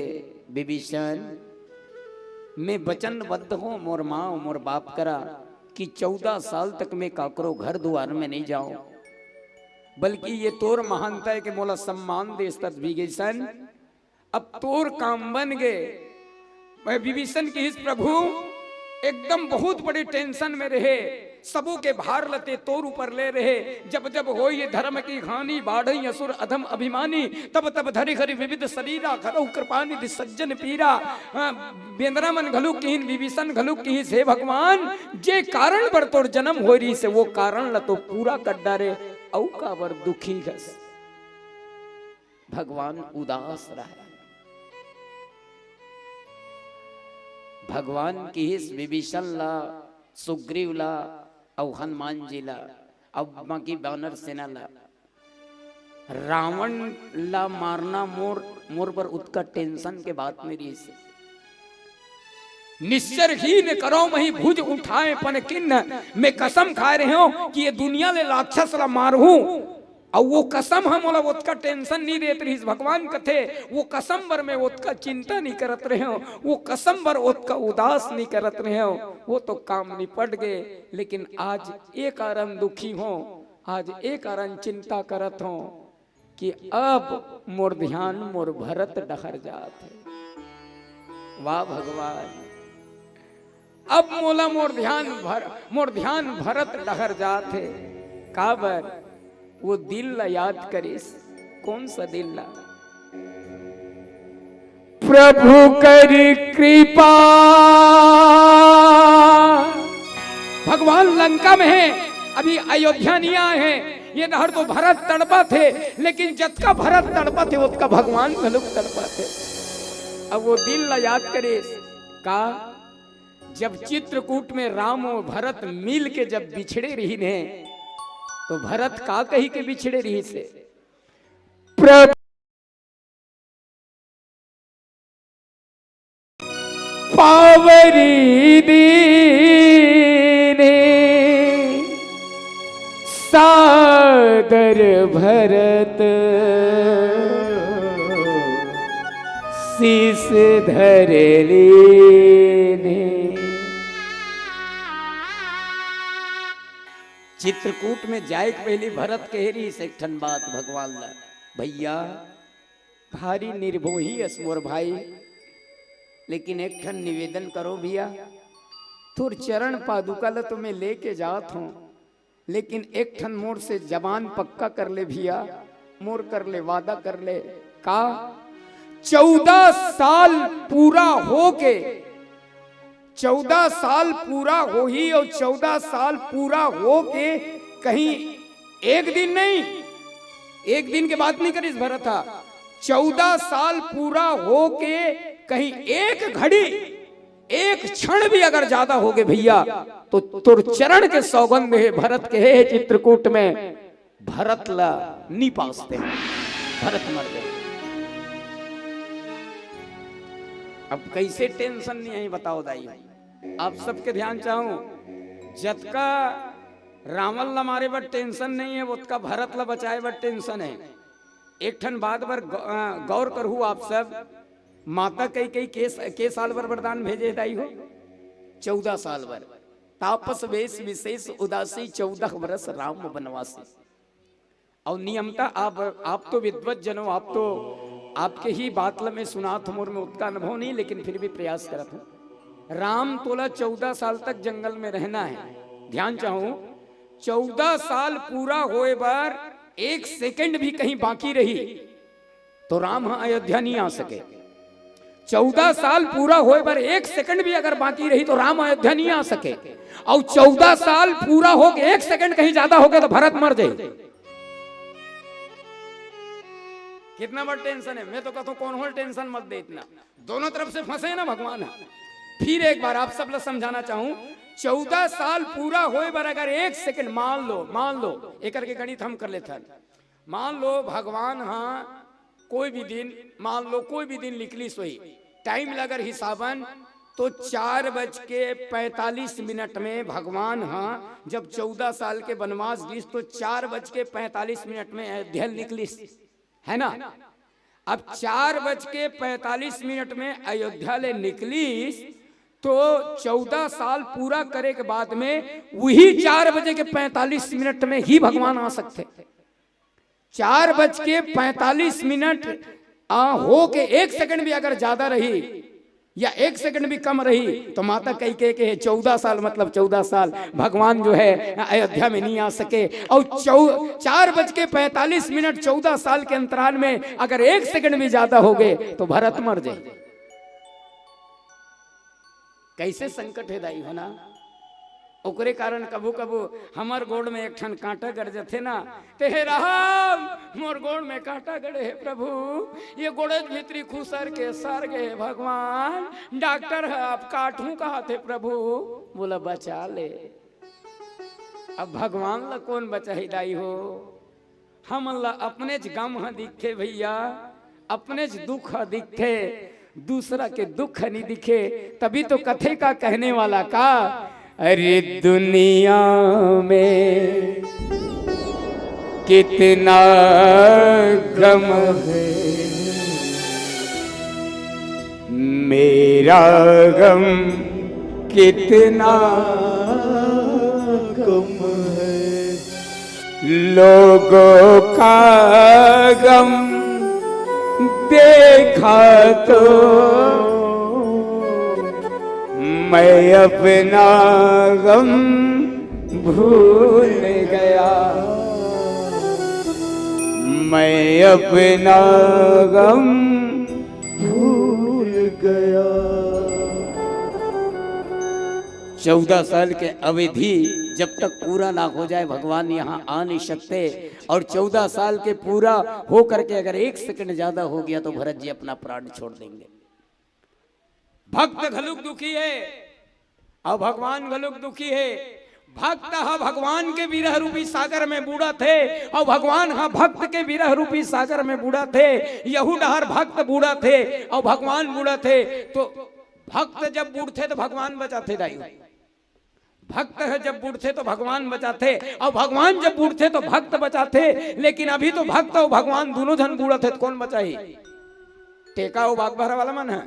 विभीषण, मैं वचनबद्ध हों मोर माँ मोर बाप करा कि चौदह साल तक मैं काकरो घर दुआर में नहीं जाऊं, बल्कि ये तोर महानता है कि मोला सम्मान देस तत विभीषण। अब तोर काम बन गे। मैं विभीषण किहिस, प्रभु एकदम बहुत बड़े टेंशन में रहे, सबो के भार ल ते तोर ऊपर ले रहे। जब जब होई धर्म की हानि, बाढ़ई असुर अधम अभिमानी, तब तब धरि हरि विविध शरीरा, करहु कृपा निधि सज्जन पीरा। हाँ, बेंदरा मन घलु किहिन, विभीषण घलु किहिस, हे भगवान, जे कारण बर तोर जन्म होय रहिस हे, वो कारण ल तो पूरा कर डारे, अउ काबर दुखी हस? भगवान उदास रहे। भगवान किहिस विभीषण ला, सुग्रीव ला, अउ हनुमान जी ला, अउ बाकी बानर सेना ला, रावण ला मारना मोर, मोर बर उतका टेंशन के बात नहीं रहिस हे। निश्चर ही ने करो मही भुज उठाए पन किन्न, मैं कसम खाए रहे हूं कि ये दुनिया ले राक्षस ला मारहूं। अउ वो कसम ह मोला ओतका टेंशन नहीं देत रहिस। भगवान कथे, वो कसम बर मैं ओतका चिंता नहीं करत रहे हूं, वो कसम बर ओतका उदास नहीं करत रहे हूं। वो तो काम निपट गए, लेकिन आज ये कारण दुखी हों, आज ये कारण चिंता करत हों कि अब मोर ध्यान मोर भरत डहर जात हे। वाह भगवान, अब मोला मोर ध्यान भर, मोर ध्यान भरत डहर जात हे। काबर? वो दिन ला याद करिस। कौन सा दिन ला? प्रभु करी कृपा। भगवान लंका में हे, अभी अयोध्या नहीं आए हे। ये डहर तो भरत तड़पत हे, लेकिन जतका भरत तड़पत हे, ओतका भगवान घलोक तड़पत हे। अब वो दिन ला याद करिस। का? जब चित्रकूट में राम और भरत मिल के जब बिछड़े रहिन हे, तो भरत का कही के बिछड़े रहिस हे? प्रभु पावरी दीने सादर भरत शीश धर लीने। चित्रकूट में जाए के पहली भरत कहे रहिस एक ठन बात भगवान ला, भैया, भारी निर्मोही अस मोर भाई, लेकिन एक ठन निवेदन करो भैया, तोर चरण पादुका ल तो मैं लेके जात हों, लेकिन एक ठन मोर से जबान पक्का कर ले भैया, मोर कर ले वादा कर ले। का? चौदह साल पूरा हो के, चौदह साल पूरा होही और चौदह साल पूरा हो के कहीं एक दिन नहीं, एक दिन के बात नहीं करिस भरत हा, चौदह साल पूरा हो के कहीं एक घड़ी एक क्षण भी अगर ज्यादा होगे भैया, तो तोर चरण के सौगंध हे भरत के, हे चित्रकूट में भरत ला नी पासते, भरत मर गए। अब कैसे टेंशन नहीं है बताओ दाई, आप सबके ध्यान चाहूं, जतका रावण ला मारे बर टेंशन नहीं है, ओतका भरत ला बचाए बर टेंशन है। एक ठन बात बर गौ-, अ, गौर करहु आप सब, माता कैकेयी के, के साल बर वरदान भेजे दाई हो? चौदह साल बर। तापस वेश विशेष उदासी, चौदह वर्ष राम वनवासी। और नियमता आप, आप तो विद्वत जनो, आप तो, आपके ही बात ल मैं सुनात हूं, मोर में उतना अनुभव नहीं, लेकिन फिर भी प्रयास करत हूं। राम तोला चौदह साल तक जंगल में रहना है। ध्यान चाहूं, चौदह साल पूरा होए बर एक सेकंड भी कहीं बाकी रही तो राम ह अयोध्या नहीं आ सके। चौदह साल पूरा होए बर एक सेकंड भी अगर बाकी रही तो राम अयोध्या नहीं आ सके। और चौदह साल पूरा हो के एक सेकंड कहीं ज्यादा हो गया तो भरत मर जाए। कितना बड़ टेंशन है। मैं तो कहता हूं, कौन होल टेंशन मत दे इतना। दोनों तरफ से फंसे हैं ना भगवान। फिर एक बार आप सब ला समझाना चाहूं, चौदह साल पूरा होए बर अगर एक सेकंड, मान लो, मान लो, एकर के गणित हम कर लेथन। मान लो भगवान हा कोई भी दिन, मान लो कोई भी दिन निकलिस होही, टाइम ला अगर हिसाबन तो चार बज के पैंतालीस मिनट में भगवान हा जब चौदह साल के वनवास गिस तो चार बज के पैंतालीस मिनट में अयोध्या निकलिस, है ना? अब चार बज के पैंतालीस मिनट में अयोध्या ले निकलिस तो चौदह साल पूरा करे के बाद में वही चार बजे के पैंतालीस मिनट में ही भगवान आ सकते। चार बज के पैंतालीस मिनट आ, हो के एक सेकंड भी अगर ज्यादा रही या एक सेकंड भी कम रही तो माता कैकेयी के चौदह साल, मतलब चौदह साल भगवान जो है अयोध्या में नहीं आ सके। और चौ चार बज के पैंतालीस मिनट, चौदह साल के अंतराल में अगर एक सेकंड भी ज्यादा हो गए तो भरत मर जाए। कैसे संकट है दाई हो ना। ओकरे कारण कभू कभू हमर गोड़ में एक ठन कांटा गड़ जथे ना, ते हे राम, मोर गोड़ में कांटा गड़े हे प्रभु, ये गोड़े भीतरी खुसर के सर गे हे भगवान, डॉक्टर है, अब काटहूं कहा थे प्रभु, बोला बचा ले। अब भगवान ला कौन बचाही दाई हो? हमन ला अपनेच गम ह दिखथे भैया, अपनेच दुख ह दिखथे, दूसरा के दुख ह नहीं दिखे। तभी तो कथे का कहने वाला का, अरे दुनिया में कितना गम है, मेरा गम कितना कम है। लोगों का गम देखा तो मैं अपना गम भूल गया, मैं अपना गम भूल गया। चौदह साल के अवधि जब तक पूरा ना हो जाए, भगवान यहाँ आ नहीं सकते। और चौदह साल के पूरा हो करके अगर एक सेकंड ज्यादा हो गया, तो भरत जी अपना प्राण छोड़ देंगे। भक्त घलुक दुखी है और भगवान घलुक दुखी है। भक्त ह भगवान के विरह रूपी सागर में बूड़त हे और भगवान ह भक्त के विरह रूपी सागर में बूड़त हे। यहू डहर भक्त बूड़त हे और भगवान बूड़त हे। तो भक्त जब बूड़थे तो भगवान बचाथे दाई। भक्त ह जब बूड़थे तो भगवान बचाथे और भगवान जब बूड़थे तो भक्त बचाथे। लेकिन अभी तो भक्त और भगवान दोनों झन बूड़त हे, तो कौन बचाही? टेका अउ बागबाहरा वाला मन ह,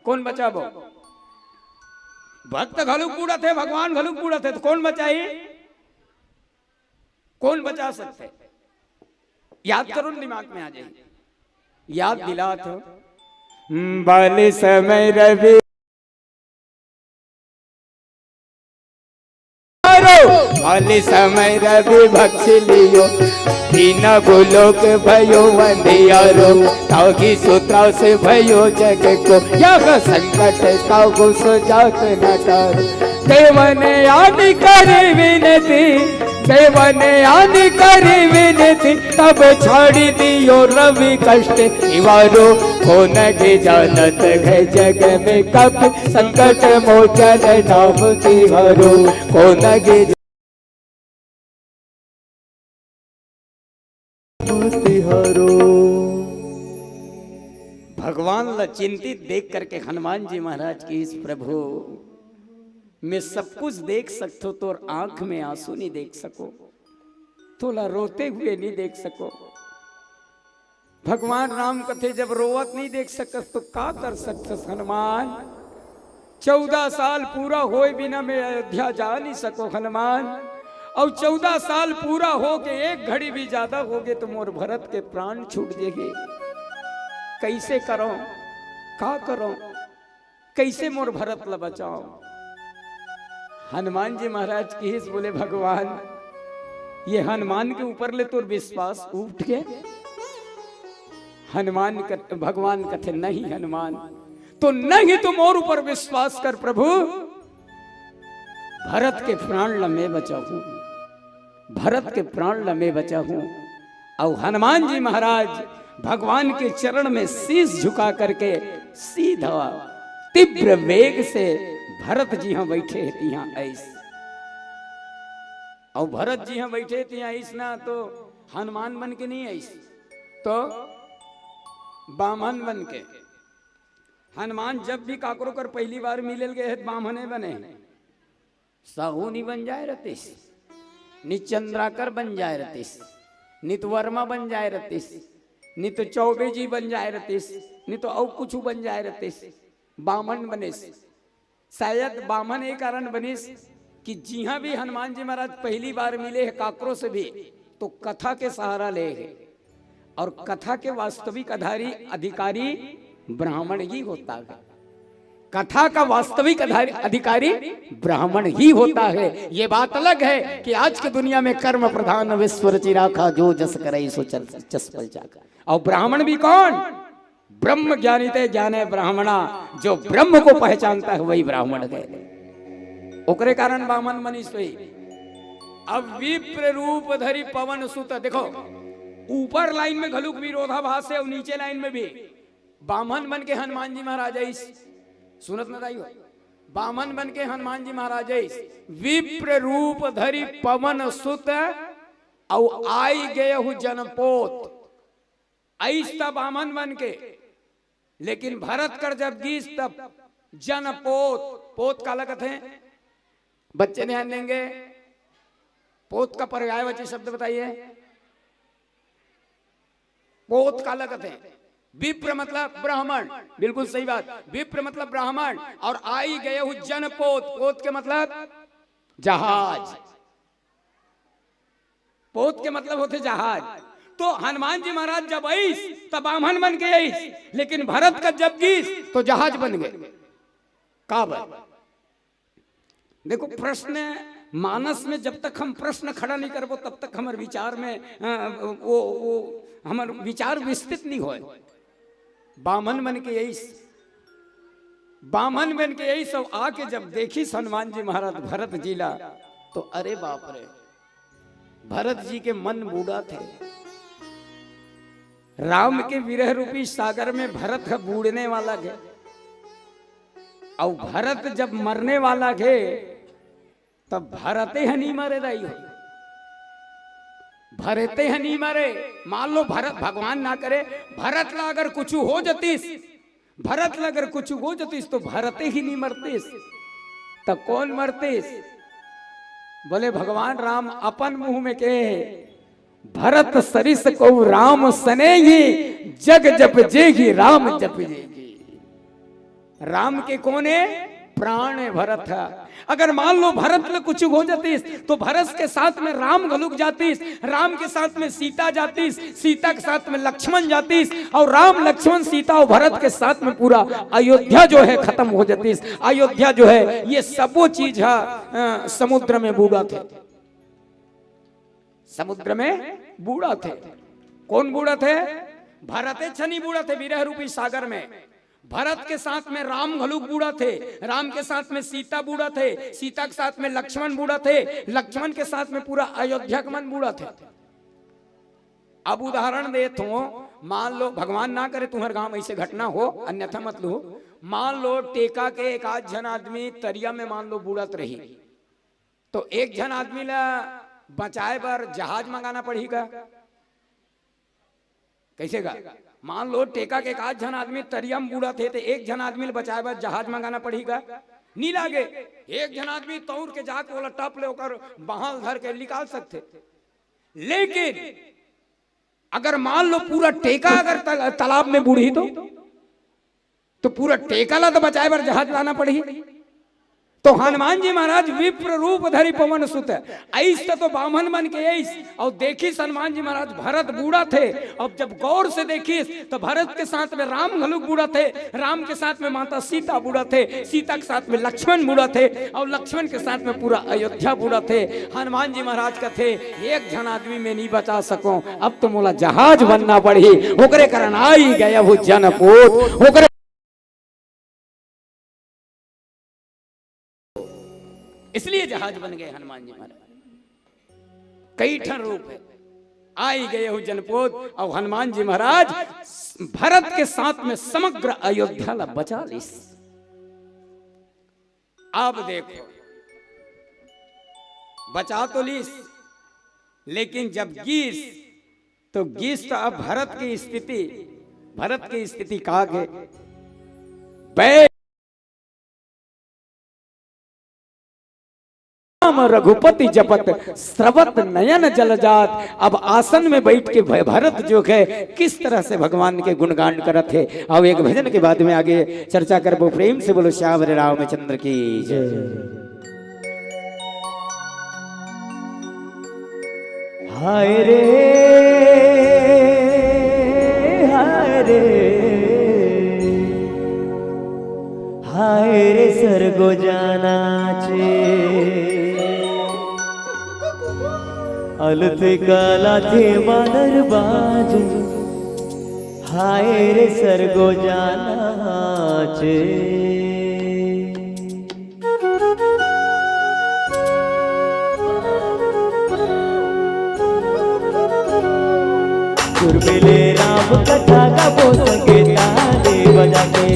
कौन बचाबो? भक्त घलुक बूड़त हे, भगवान घलुक बूड़त हे, तो कौन बचाही? कौन बचा सकथे? याद करो न, दिमाग में आ जाही। याद दिलात हो। बाल समय रवि, बाल समय रवि भक्ष लियो, तीन गोलोक भयो अंधियारो, तागी सुत्रास भयो जग को, यह संकट तागो सुजात न टारो। देवन आन करी विनती, सेवन आन करी विनती, तब छाड़ी दियो रवि कष्ट इवरो। कोन गे जानत है जग में कपि, संकट मोचन नाम तिहरो। कोन गे नाम तिहरो। भगवान ला चिंतित देख करके हनुमान जी महाराज कहिस, प्रभु, मैं सब कुछ देख सकथो, तोर आंख में आंसू नहीं देख सको, तोला रोते हुए नहीं देख सको। भगवान राम कथे, जब रोवत नहीं देख सकस तो का कर सकस हनुमान? चौदह साल पूरा होए बिना मैं अयोध्या जा नहीं सको हनुमान। अउ चौदह साल पूरा हो के एक घड़ी भी ज्यादा होगे तो मोर भरत के प्राण छूट जेगे। कैसे करो, का करो, कैसे मोर भरत ला बचाओ? हनुमान जी महाराज कहिस, बोले, भगवान, ये हनुमान के ऊपर ले तोर विश्वास उठ के? हनुमान कथ-, भगवान कथे, नहीं हनुमान, तो नहीं तो मोर ऊपर विश्वास कर प्रभु, भरत के प्राण ला मैं बचाहूं, भरत के प्राण ला मैं बचाहूं। अउ हनुमान जी महाराज भगवान के चरण में शीश झुका करके सीधा तीव्र वेग से भरत जिहां बैठे हे तिहां आइस। अउ भरत जिहां बैठे हे तिहां आइस ना, तो हनुमान बन के नहीं आइस, तो बामन बन के। हनुमान जब भी काकरो कर पहली बार मिले ल गए हे, त बामने बने हे। साहू नी बन जाए रहतिस, नी चंद्राकर बन जाए रहतिस, नी तो वर्मा बन जाए रहतिस, नी तो चौबे जी बन जाए रहतिस, नी तो अउ कुछु बन जाए रहतिस, बामन बनिस। शायद बामन ए कारण बनिस कि जिहां भी हनुमान जी महाराज पहली बार मिले हे काकरो से भी, तो कथा के सहारा ले हे। और कथा के वास्तविक आधारी, अधिकारी ब्राह्मण ही होता है। कथा का वास्तविक आधार-, अधिकारी ब्राह्मण ही होता है। ये बात अलग है कि आज की दुनिया में कर्म प्रधान विश्व रचि राखा, जो जस करे सो चल, जस फल चाखा। और ब्राह्मण भी कौन? ब्रह्म ज्ञानी ते ज्ञाने ब्राह्मणा, जो ब्रह्म को पहचानता है वही ब्राह्मण है। ओकरे कारण बामन मनीष हुई। अब विप्र रूप धरी पवन सुत, देखो, ऊपर लाइन में घलुक विरोधाभास है और नीचे लाइन में भी। बामन बन के हनुमान जी महाराज आइस, सुनत न दाई हो, बामन बन के हनुमान जी महाराज आइस, विप्र रूप धरी पवन सुत, अउ आई गए हु जनपोत। आइस त बामन बन के, लेकिन भरत कर जब गीस तब जनपोत, पोत काला कथे? बच्चे ध्यान देंगे, पोत का पर्यायवाची शब्द बताइए। पोत काला कथे? विप्र मतलब ब्राह्मण, बिल्कुल सही बात। विप्र मतलब ब्राह्मण, और आई गए हु जनपोत, पोत के मतलब जहाज। पोत के मतलब होथे जहाज। तो हनुमान जी महाराज जब आइस, तब बामन बन के आइस, लेकिन भरत का जब गीस, तो जहाज बन गए। काबर? देखो, प्रश्न मानस में जब तक हम प्रश्न खड़ा नहीं करबो, तब तक हमर विचार में, अ, वो, वो हमर विचार विस्तृत नहीं होए। बामन बन के आइस, बामन बन के आइस, सब आके जब देखिस हनुमान जी महाराज भरत जी ला, तो अरे बाप रे, भरत जी के मन बूड़ाथे। राम के विरह रूपी सागर में भरत ह बूड़ने वाला हे, अउ भरत जब मरने वाला हे, तब भरते ह नी मरे दाई हो, भरते ह नी मरे। मान लो भरत, भगवान ना करे, भरत ला अगर कुछ हो जतिस, भरत ला अगर कुछ हो जतिस तो भरते ही नी मरतिस, त कौन मरतिस? बोले भगवान राम अपन मुंह में कहे, भरत सरिस को राम सनेही, जग जप जेही राम जप जेही। राम के कोने प्राण है भरत है। अगर मान लो भरत ले कुछ हो जातीस, तो भरत के साथ में राम घलुक जातीस, राम के साथ में सीता जातीस, सीता के साथ में लक्ष्मण जातीस, और राम, लक्ष्मण, सीता और भरत के साथ में पूरा अयोध्या जो है खत्म हो जातीस। अयोध्या जो है, ये सबो चीज है, अ, समुद्र में बूड़ाथे, समुद्र में बूड़ाथे। कौन बूड़ाथे? भरते छनी बूड़ाथे विरह रूपी सागर में। भरत के साथ में राम घलुक बूड़त हे, राम के साथ में सीता बूड़त हे, सीता के साथ में लक्ष्मण बूड़त हे, लक्ष्मण के साथ में पूरा अयोध्या के मन बूड़त हे। अब उदाहरण देत हों, मान लो भगवान ना करे तुम्हर गांव ऐसे घटना हो, अन्यथा मत लो। मान लो टेका के एक आध झन आदमी तरिया में मान लो बूड़त रही, तो एक झन आदमी ला बचाए बर जहाज मंगाना पड़ही का? कैसे का? मान लो टेका के एक आध झन आदमी तरिया में बूड़त हे, तो एक झन आदमी ला बचाए बर जहाज मंगाना पड़ही का? नी लागे। एक झन आदमी तौर के जाके ओला टप ले, ओकर बांह ल धर के निकाल सकथे। लेकिन अगर मान लो पूरा टेका अगर तल-, तालाब में बूड़ही तो, तो पूरा टेका ला तो बचाए बर जहाज लाना पड़ही। तो हनुमान जी महाराज विप्र रूप धरि पवन सुत, अइस त तो बाम्हन मन के अइस, अउ देखिस हनुमान जी महाराज भरत बूड़त हे। अब जब गौर से देखिस तो भरत के साथ में राम घलुक बूड़त हे, राम के साथ में माता सीता बूड़त हे, सीता के साथ में लक्ष्मण बूड़त हे, अउ लक्ष्मण के साथ में पूरा अयोध्या बूड़त हे। हनुमान जी महाराज कथे, एक झन आदमी में नहीं बचा सकों, अब तो मोला जहाज बनना पड़ही। ओकरे कारण आई गयहु जनपोत, ओकरे इसलिए जहाज बन गए हनुमान जी महाराज। कई ठन रूप हे। आई गयहु जनपोत, अउ हनुमान जी महाराज भरत के साथ में समग्र अयोध्या ला बचा लिस। अब देखो, बचा तो लिस, लेकिन जब गिस, तो गिस तो अब भरत की स्थिति, भरत की स्थिति का गे? बै- राम रघुपति जपत स्रवत नयन जल जात। अब आसन में बैठ के भ-, भरत जो है किस तरह से भगवान के गुणगान करत हे। अब एक भजन के बाद में आगे चर्चा करबो। प्रेम से बोलो श्यावर रामचंद्र की जय। हाय रे, हाय रे, हाय रे सरगो जानाचे। अलते कालाथे बादर बाजे, हाय रे सरगो जानाचे। सुर मिले राम कथा गाबो संगे ताली बजा के।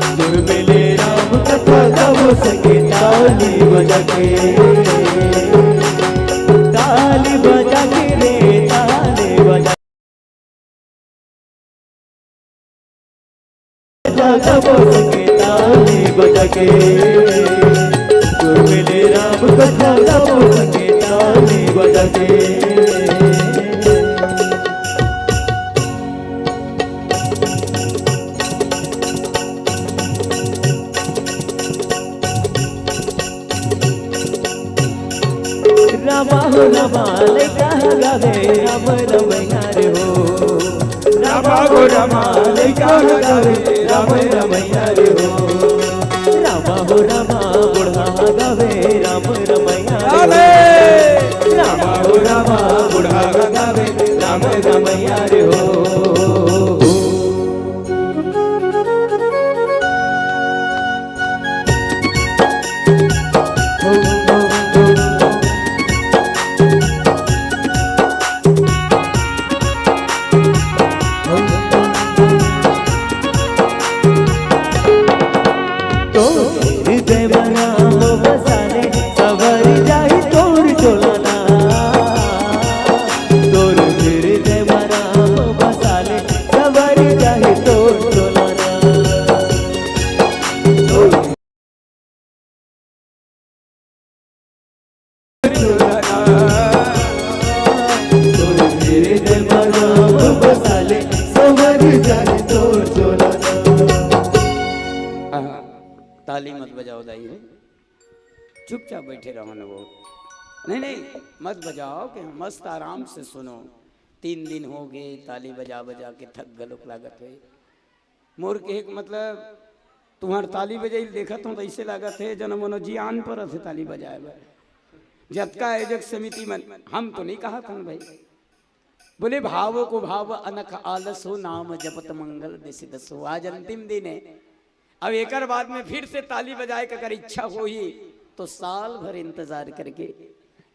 सुर मिले राम कथा गाबो संगे ताली बजा के। ताली बजा के रे, ताली बजा बजा के, ताली बजा के। सुर मिले राम कथा गाबो संगे ताली बजा के। रामा हो रामा लइका गावे राम रमैया रे हो। रामा हो रामा लइका गावे राम रमैया रे हो। रामा हो रामा बूढ़ा गावे राम रमैया रे हो। रामा हो रामा बूढ़ा गावे राम रमैया रे हो। तो हृदय में राम बसाले, सवर जाई तोर चोलाना। तोर हृदय में राम बसाले, सवर जाई तोर चोलाना। हाँ, ताली मत बजाओ दाई, चुपचाप बैठे रहो ना वो। नहीं, नहीं, मत बजाओ कि मस्त आराम से सुनो। तीन दिन हो गए ताली बजा बजा के थक गलोक लागत है। मोर कहे के मतलब, तुम्हार ताली बजाइल देखत हूँ तो ऐसे लागत है जन मनो जी आन पर थे ताली बजाए बर। जतका आयोजक समिति मन, हम तो नहीं कहा था भाई, बोले, "भाव को भाव अनख आलस हो, नाम जपत मंगल दिसि दस हो।" आज अंतिम दिन है। अब एकर बाद में फिर से ताली बजाए के अगर इच्छा होही तो साल भर इंतजार करके,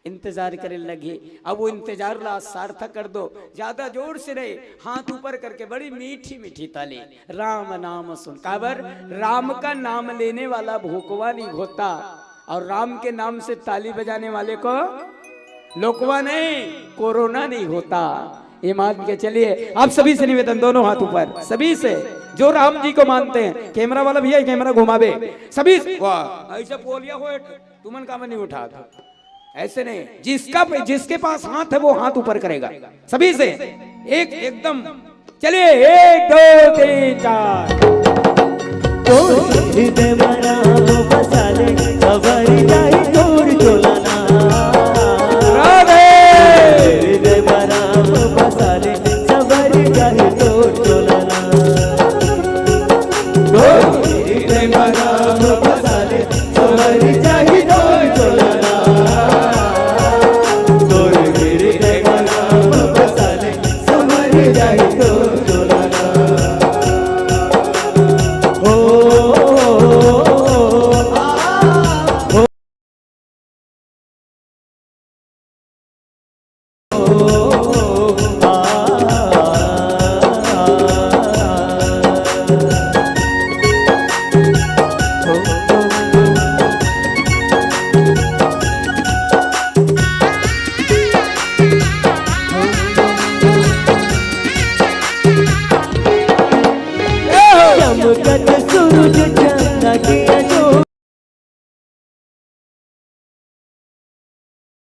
इंतजार करे लगे। अब वो इंतजार ला सार्थक कर दो। ज्यादा जोर से नहीं, हाथ ऊपर करके बड़ी मीठी मीठी ताली। राम नाम सुन, काबर? राम का नाम लेने वाला भूखवा नहीं होता, और राम के नाम से ताली बजाने वाले को लोकवा नहीं, कोरोना नहीं होता। ये मान के चलिए, आप सभी से निवेदन, दोनों हाथ ऊपर, सभी से जो राम जी को मानते हैं। कैमरा वाला भैया, कैमरा घुमावे, सभी से। वाह, ऐसे पोलिया हो, तुमन का मन नहीं उठा, ऐसे नहीं। जिसका पे, जिसके पास हाथ है, वो हाथ ऊपर करेगा, सभी से। एक, एकदम, चलिए, एक, दो, तीन, चार। तोर हृदय म राम बसा ले, सवरि जाही तोर चोला ना। राधे। हृदय म राम बसा ले, सवरि जाही तोर चोला ना। तोर हृदय म राम बसा ले, सवरि जाही तोर चोला ना। तोर हृदय म राम बसा ले, सवरि जाही तोर चोला ना। हो, आ, हो। चमकत सूरज चंदा किया जो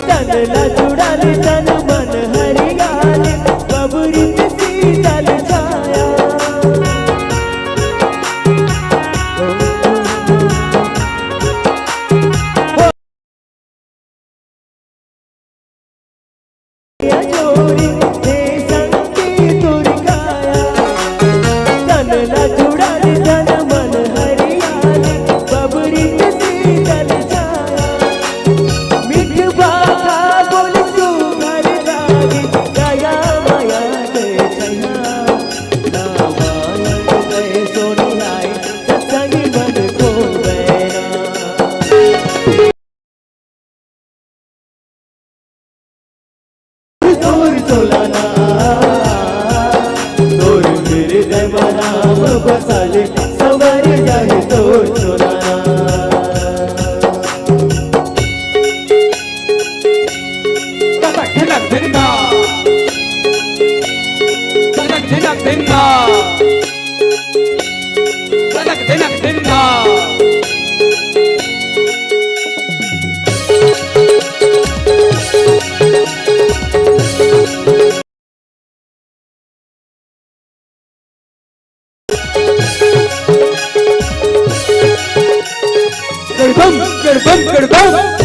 तन ला जुड़ाले, तन मन हरियाले, बबरी पे शीतल छाया। तोर चोला ना, तोर हृदय म राम बसा ले, सवरि जाही तोर चोला ना। ततक धिनक धिनका, ततक धिनक धिनका। ततक धिनक धिनका। गड़बम, गड़बम, गड़बम।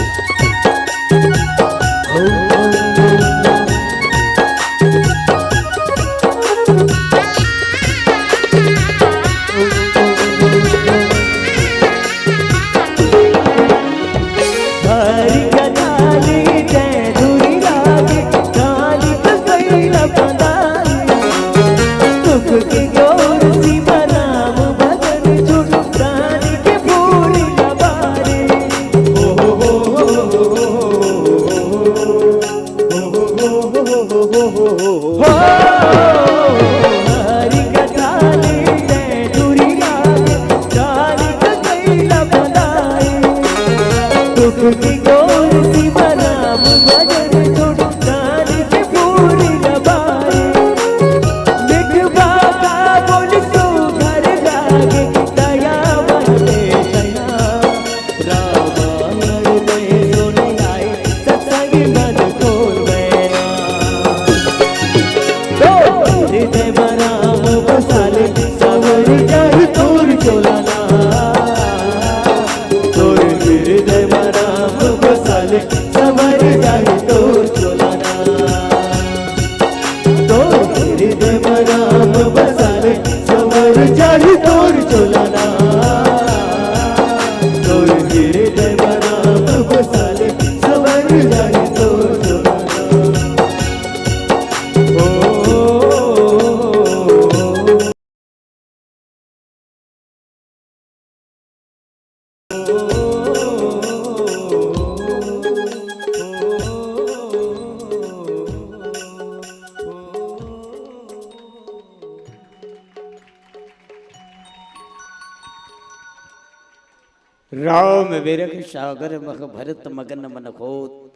राम विरह सागर मह भरत मगन मन होत,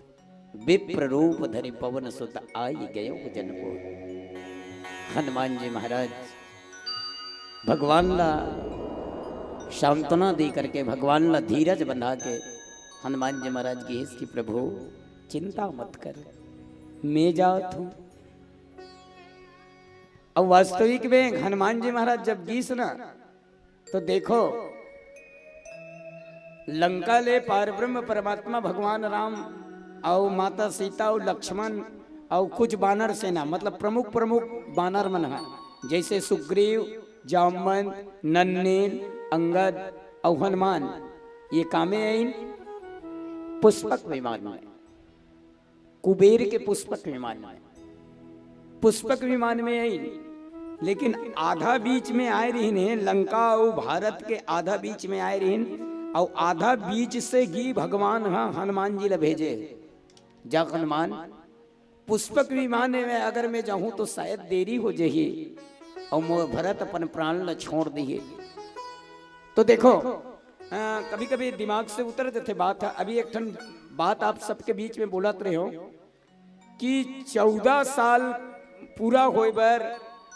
विप्र रूप धरि पवन सुत आई गयो जनपोत। हनुमान जी महाराज भगवान ला सांत्वना दे करके, भगवान ला धीरज बंधा के हनुमान जी महाराज कहिस कि प्रभु, चिंता मत कर, मैं जात हूँ। अब वास्तविक में हनुमान जी महाराज जब गिस ना, तो देखो, लंका ले पार ब्रह्म परमात्मा भगवान राम अउ माता सीता अउ लक्ष्मण अउ कुछ बानर सेना, मतलब प्रमुख प्रमुख बानर मन ह, जैसे सुग्रीव, जामवंत, नन्नेल, अंगद अउ हनुमान, ये कामे आइन पुष्पक विमान में। कुबेर के पुष्पक विमान में, पुष्पक विमान में आइन, लेकिन आधा बीच में आए रहिन हे, लंका अउ भारत के आधा बीच में आए रहिन, अउ आधा बीच से ही भगवान ह हनुमान जी ला भेजे, जा हनुमान, पुष्पक विमान में अगर मैं जाहूं तो शायद देरी हो जाही अउ मोर भरत अपन प्राण ला छोड़ दिही। तो देखो, कभी कभी दिमाग से उतर जाथे बात ह। अभी एक ठन बात आप सबके बीच में बोलत रहे हो कि चौदह साल पूरा होए बर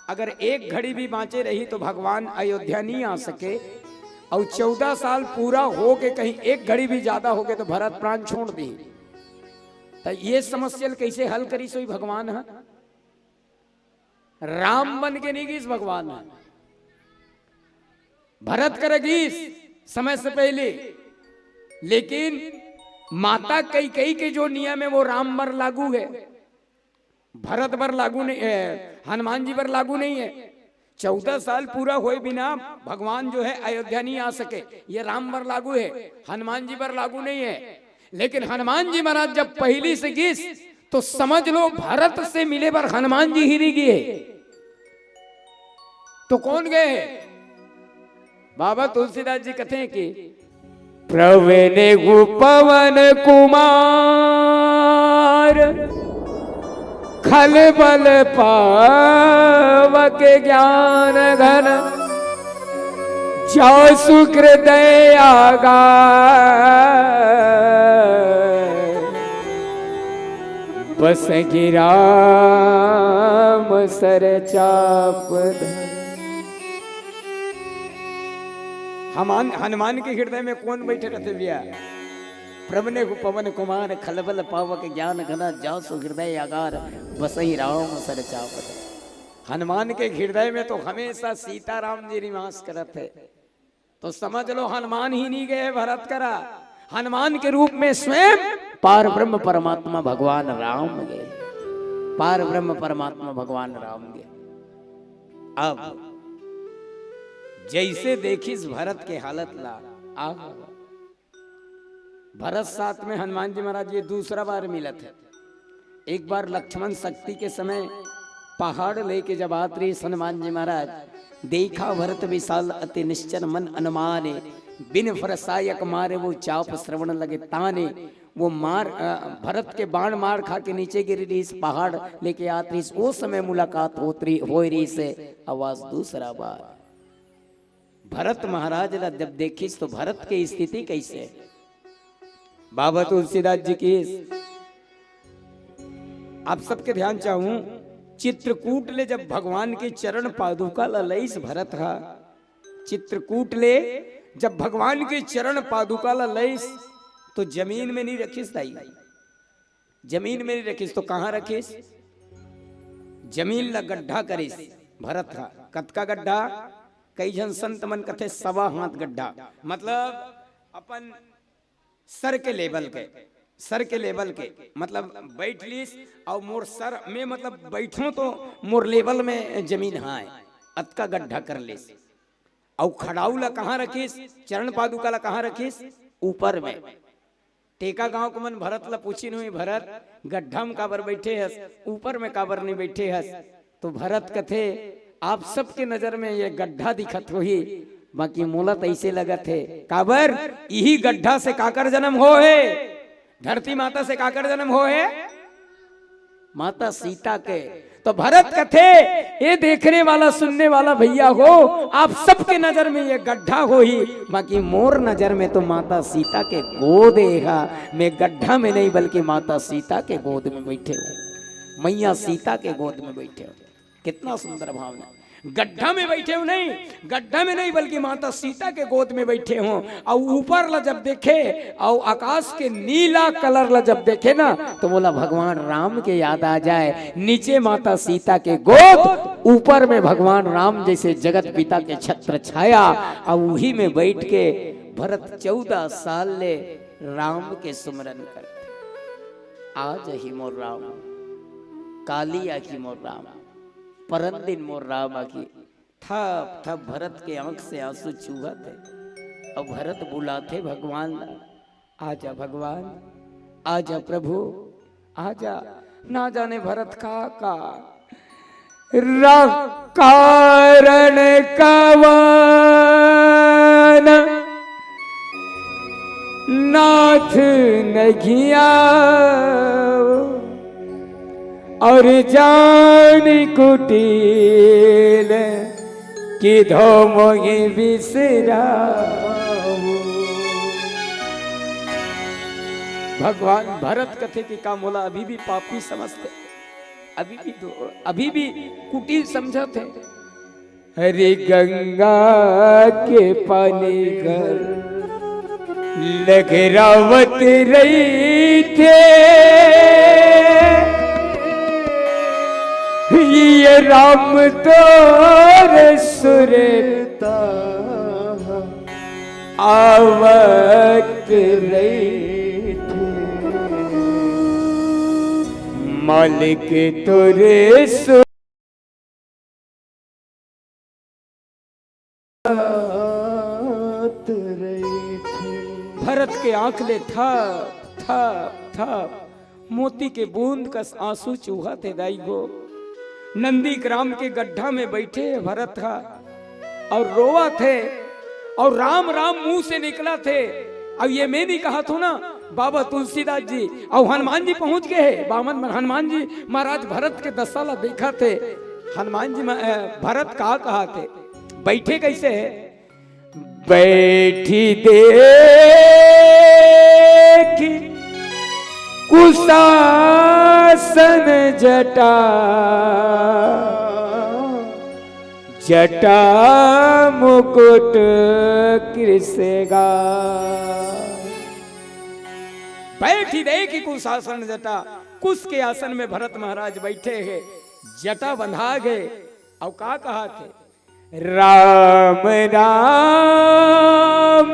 अगर एक घड़ी भी बांचे रही तो भगवान अयोध्या नहीं आ सके, अउ चौदह साल पूरा हो के कहीं एक घड़ी भी ज्यादा हो गए तो भरत प्राण छोड़ दी। तो ये समस्या ल कैसे हल करिस होही भगवान ह? राम बन के नहीं गिस भगवान ह, भरत करा गिस समय से पहले, लेकिन माता कैकेयी के जो नियम है वो राम बर लागू है, भरत बर लागू नहीं है, हनुमान जी बर लागू नहीं है। चौदह साल पूरा होए बिना भगवान जो है अयोध्या नहीं आ सके, ये राम बर लागू है, हनुमान जी बर लागू नहीं है। लेकिन हनुमान जी महाराज जब पहली से गिस तो समझ लो भरत से मिले बर हनुमान जी ही नहीं गिए। तो कौन गए? बाबा तुलसीदास जी कहते हैं कि प्रवने गु पवन कुमार खलबल पावक ज्ञान घन जासु हृदय आगार। बसहि राम सर चाप धर। हमान-, हनुमान के हृदय में कौन बैठे रहते भैया? प्रवने गु पवन कुमार खलबल पावक ज्ञान घन जासु हृदय आगार। बसहि राम सर चाप धर। हनुमान के हृदय में तो हमेशा सीताराम जी निवास करत है। तो समझ लो हनुमान ही नहीं गए भरत करा, हनुमान के रूप में स्वयं पार ब्रह्म परमात्मा भगवान राम गए, पार ब्रह्म परमात्मा भगवान राम गए। अब जैसे देखिस भरत के हालत ला, आ भरत साथ में हनुमान जी महाराज ये दूसरा बार मिलत है। एक बार लक्ष्मण शक्ति के समय पहाड़ लेके जब आत रहिस हनुमान जी महाराज, देखा भरत विशाल अति निश्चर मन अनुमाने, बिन फरसायक मारे वो चाप श्रवण लगे ताने। वो मार, अ, भरत के बाण मार खा के नीचे गिर रहिस, पहाड़ लेके आत रहिस, वो समय मुलाकात होत रही, होए रहिस है, आवाज दूसरा बार। भरत महाराज ला जब देखिस तो भरत के स्थिति कैसे? बाबा तुलसीदास जी की आप सबके ध्यान चाहूं, चित्रकूट ले जब भगवान के चरण पादुका ला लईस भरत हा, चित्रकूट ले जब भगवान के चरण पादुका ला लईस तो जमीन में नहीं रखिस दाई, जमीन में नहीं रखिस तो कहां रखिस? जमीन ला गड्ढा करिस भरत हा। कतका गड्ढा? कई झन संत मन कथे सवा हाथ गड्ढा, मतलब अपन सर के लेवल के, सर के लेवल के, मतलब बैठ लिस अउ मोर सर में, मतलब बैठो तो मोर लेवल में जमीन हाय, अतका गड्ढा कर लिस। अउ खड़ाऊ ला कहाँ रखिस? चरण पादुका ला कहाँ रखिस? ऊपर में। टेका गांव के मन भरत ला पूछिन हुई, "भरत, गड्ढा में काबर बैठे हस, ऊपर में काबर नहीं बैठे हस?" तो भरत कथे, "आप सबके नजर में ये गड्ढा दिखत होही, बाकी मोला तो ऐसे लगत हे।" काबर? इही गड्ढा से काकर जन्म हो हे? धरती माता से काकर जन्म हो हे? माता सीता के। तो भरत कथे, ये देखने वाला, सुनने वाला भैया हो, आप सबके नजर में ये गड्ढा होही, बाकी मोर नजर में तो माता सीता के गोद एहा। मैं गड्ढा में नहीं, बल्कि माता सीता के गोद में बैठे हूँ, मैया सीता के गोद में बैठे हूँ। कितना सुंदर भावना। गड्ढा में बैठे हूँ नहीं, गड्ढा में नहीं, बल्कि माता सीता के गोद में बैठे हूँ। और ऊपर ला जब देखे, और आकाश के नीला कलर ला जब देखे ना, तो मोला भगवान राम के याद आ जाए। नीचे माता सीता के गोद, ऊपर में भगवान राम, जैसे जगत पिता के छत्र छाया, और वही में बैठ के भरत चौदह साल ले राम के सुमरन करथे। आज ही मोर राम, काली आखी मोर राम, परन दिन मोर राम आखी। थप थप भरत के आंख से आंसू चूहत हे। अउ भरत बुलाथे भगवान ला, "आजा भगवान, आजा प्रभु, आजा।" ना जाने भरत का का रा-, कारण कवन नाथ नघिया और जान कुटिल किधो मोहि बिसरावो। भगवान भरत कथे कि का मोला अभी भी पापी समझथे? अभी भी दो, अभी भी कुटिल समझथे? हरे गंगा के पानी घर लहरावत रहिथे, ये राम तोर सुरता आवत रहिथे। मालिक तोरे सु- भरत के आंख ले थप थप थप मोती के बूंद कस आंसू चूहत हे दाई गो। नंदी ग्राम के गड्ढा में बैठे हे भरत हा और रोवत हे और राम राम मुंह से निकलत हे। अब ये मैं नहीं कहत हूं ना, बाबा तुलसीदास जी और हनुमान जी पहुंच गए हे। बामन हनुमान जी महाराज भरत के दशा ला देखत हे। हनुमान जी म-, अ, भरत का कहत हे, बैठे कैसे हे? बैठी देखि कुशासन जटा, जटा मुकुट कृषगा। बैठी देखि कुशासन जटा, कुश के आसन में भरत महाराज बैठे हे, जटा बंधा गे, अउ का कहत हे? राम राम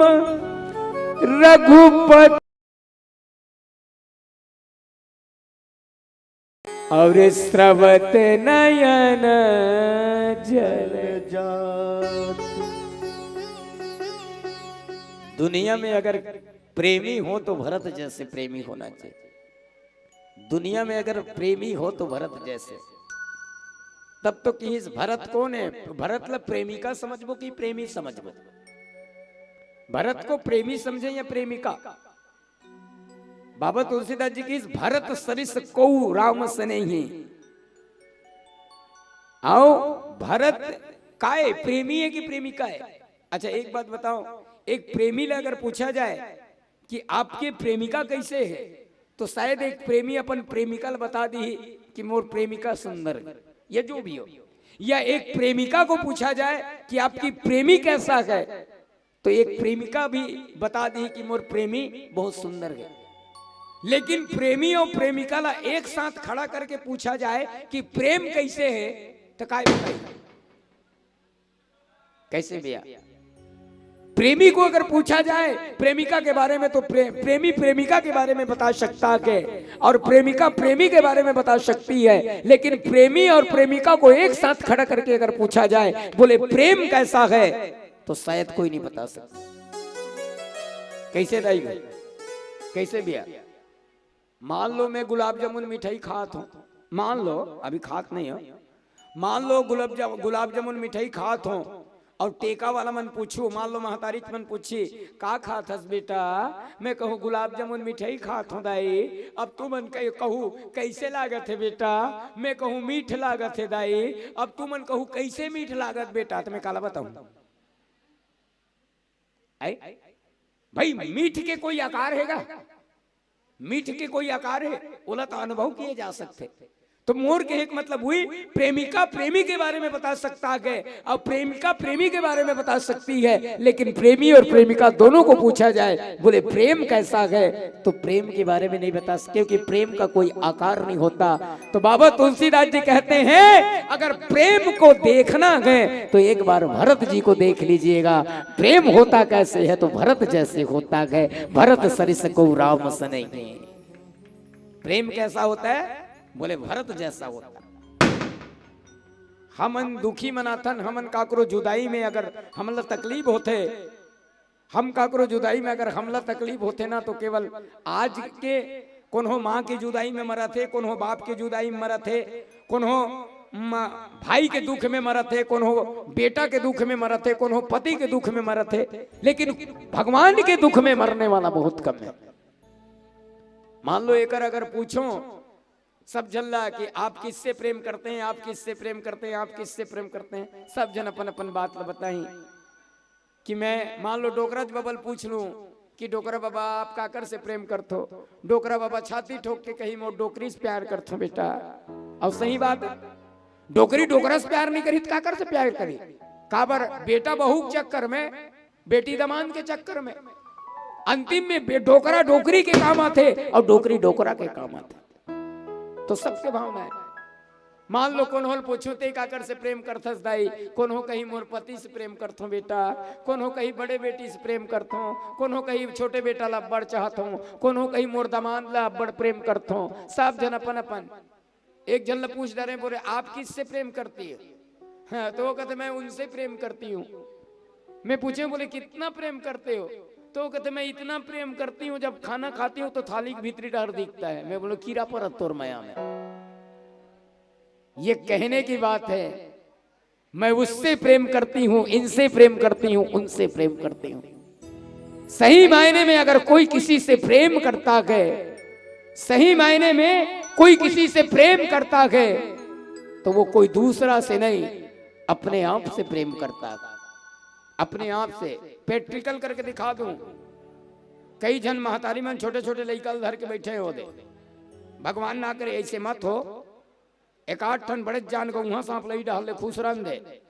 रघुपति और स्रवत नयन जल जात। दुनिया में अगर प्रेमी हो तो भरत जैसे प्रेमी होना चाहिए। दुनिया में अगर प्रेमी हो तो भरत जैसे। तब तो किहिस भरत कोन हे? भरत ला प्रेमिका समझबो कि प्रेमी समझबो? भरत को प्रेमी समझे या प्रेमिका? बाबा तुलसीदास जी किहिस भरत सरिस कोउ राम सनेही। अउ भरत काय प्रेमी हे कि प्रेमिका हे? अच्छा, एक बात बताओ, एक प्रेमी ला अगर पूछा जाए कि आपके प्रेमिका कैसे हे, तो शायद एक प्रेमी अपन प्रेमिका ला बता दिही कि मोर प्रेमिका सुंदर हे, या जो भी हो। या एक प्रेमिका को पूछा जाए कि आपकी प्रेमी कैसा है, तो एक प्रेमिका भी बता दिही कि मोर प्रेमी बहुत सुंदर है। लेकिन प्रेमी और प्रेमिका ला एक साथ खड़ा करके पूछा जाए कि प्रेम कैसे है, तो काय बताही? कैसे भैया? प्रेमी को अगर पूछा जाए प्रेमिका के बारे में, तो प्रे-, प्रेमी प्रेमिका के बारे में बता सकता है, और प्रेमिका प्रेमी के बारे में बता सकती है, लेकिन प्रेमी और प्रेमिका को एक साथ खड़ा करके अगर पूछा जाए, बोले, "प्रेम कैसा है?" तो शायद कोई नहीं बता सकता। कैसे दाई भाई? कैसे भैया? मान लो मैं गुलाब जामुन मिठाई खात हूँ, मान लो अभी खात नहीं हो, मान लो गुलाब जाम-, गुलाब जामुन मिठाई खात हूँ, अउ टेका वाला मन पूछू, मान लो महतारी मन पूछी, "का खात हस बेटा?" मैं कहूँ, "गुलाब जामुन मिठाई खात हूँ दाई।" अब तुमन कह-, कहू, "कैसे लागत हे बेटा?" मैं कहूँ, "मीठ लागत हे दाई।" अब तुमन कहू, "कैसे मीठ लागत बेटा?" तो मैं काला बताऊँ? आई? भाई, मीठ के कोई आकार हे गा? मीठ के कोई आकार हे? ओला तो अनुभव किए जा सकथे। तो मोर कहे के मतलब हुई, प्रेमिका प्रेमी के बारे में बता सकता है, अउ प्रेमिका प्रेमी के बारे में बता सकती है, लेकिन प्रेमी और प्रेमिका दोनों को पूछा जाए, बोले, "प्रेम कैसा है?" तो प्रेम के बारे में नहीं बता सकते, क्योंकि प्रेम का कोई आकार नहीं होता। तो बाबा तुलसीदास जी कहते हैं, अगर प्रेम को देखना है तो एक बार भरत जी को देख लीजिएगा। प्रेम होता कैसे है? तो भरत जैसे होता है। भरत सरिस को राम सनेही। प्रेम कैसा होता है? बोले, भरत जैसा होता है। हमन दुखी मनाथन, हमन काकरो जुदाई में अगर हमला तकलीफ होथे, हम काकरो जुदाई में अगर हमला तकलीफ होथे ना, तो केवल आज के कोन्हो माँ के जुदाई में मरत हे, कोन्हो बाप के जुदाई में मरत हे, कोन्हो म-, भाई के दुख में मरत हे, कोन्हो बेटा के दुख में मरत हे, कोन्हो पति के दुख में मरत हे, लेकिन भगवान के दुख में मरने वाला बहुत कम है। मान लो एकर अगर पूछो सब झन ला कि आप किससे प्रेम करते हैं, आप किससे प्रेम करते हैं, आप किससे प्रेम करते हैं, सब झन अपन अपन बात ला बताई। कि मैं मान लो डोकरा बबा ल पूछ लूं कि डोकरा बबा आप काकर से प्रेम करथो, डोकरा बबा छाती ठोक के कही, "मोर डोकरी से प्यार करथो बेटा।" अउ सही बात है, डोकरी डोकरा से प्यार नहीं करी तो काकर से प्यार करी? काबर बेटा बहू के चक्कर में, बेटी दमांद के चक्कर में, अंतिम में बे-, डोकरा डोकरी के काम आथे अउ डोकरी डोकरा के काम आथे। तो सबके भावना है। मान लो कोनो ल पूछो, "ते काकर से प्रेम करथस दाई?" कोनो कही, "मोर पति से प्रेम करथों बेटा," कोनो कही, "बड़े बेटी से प्रेम करथों," कोनो कही, "छोटे बेटा ला अब्बड़ चाहत हूँ," कोनो कही, "मोर दमांद ला अब्बड़ प्रेम करथों।" सब झन अपन अपन। एक झन ला पूछ डारे, बोले, "आप किससे प्रेम करती हो?" हाँ, तो वो कहते, "मैं उनसे प्रेम करती हूँ।" मैं पूछे, बोले, "कितना प्रेम करते हो?" तो वो कहते, "मैं इतना प्रेम करती हूँ, जब खाना खाती हूँ तो थाली के भीतरी डहर दिखता है।" मैं बोलो, "कीड़ा परत तोर मया में।" ये कहने की बात है, "मैं उससे प्रेम करती हूँ, इनसे प्रेम करती हूँ, उनसे प्रेम करती हूँ।" सही मायने में अगर कोई किसी से प्रेम करता है, सही मायने में कोई किसी से प्रेम करता है, तो वो कोई दूसरा से नहीं, अपने आप से प्रेम करता है। अपने आप से। प्रैक्टिकल करके दिखा दूं, कई झन महतारी मन छोटे छोटे लइका ल धर के बैठे हो दे, भगवान ना करे ऐसे मत हो। एक आध ठन बड़े जान के उहाँ सांप लई डाल ले, खुश रहन दे।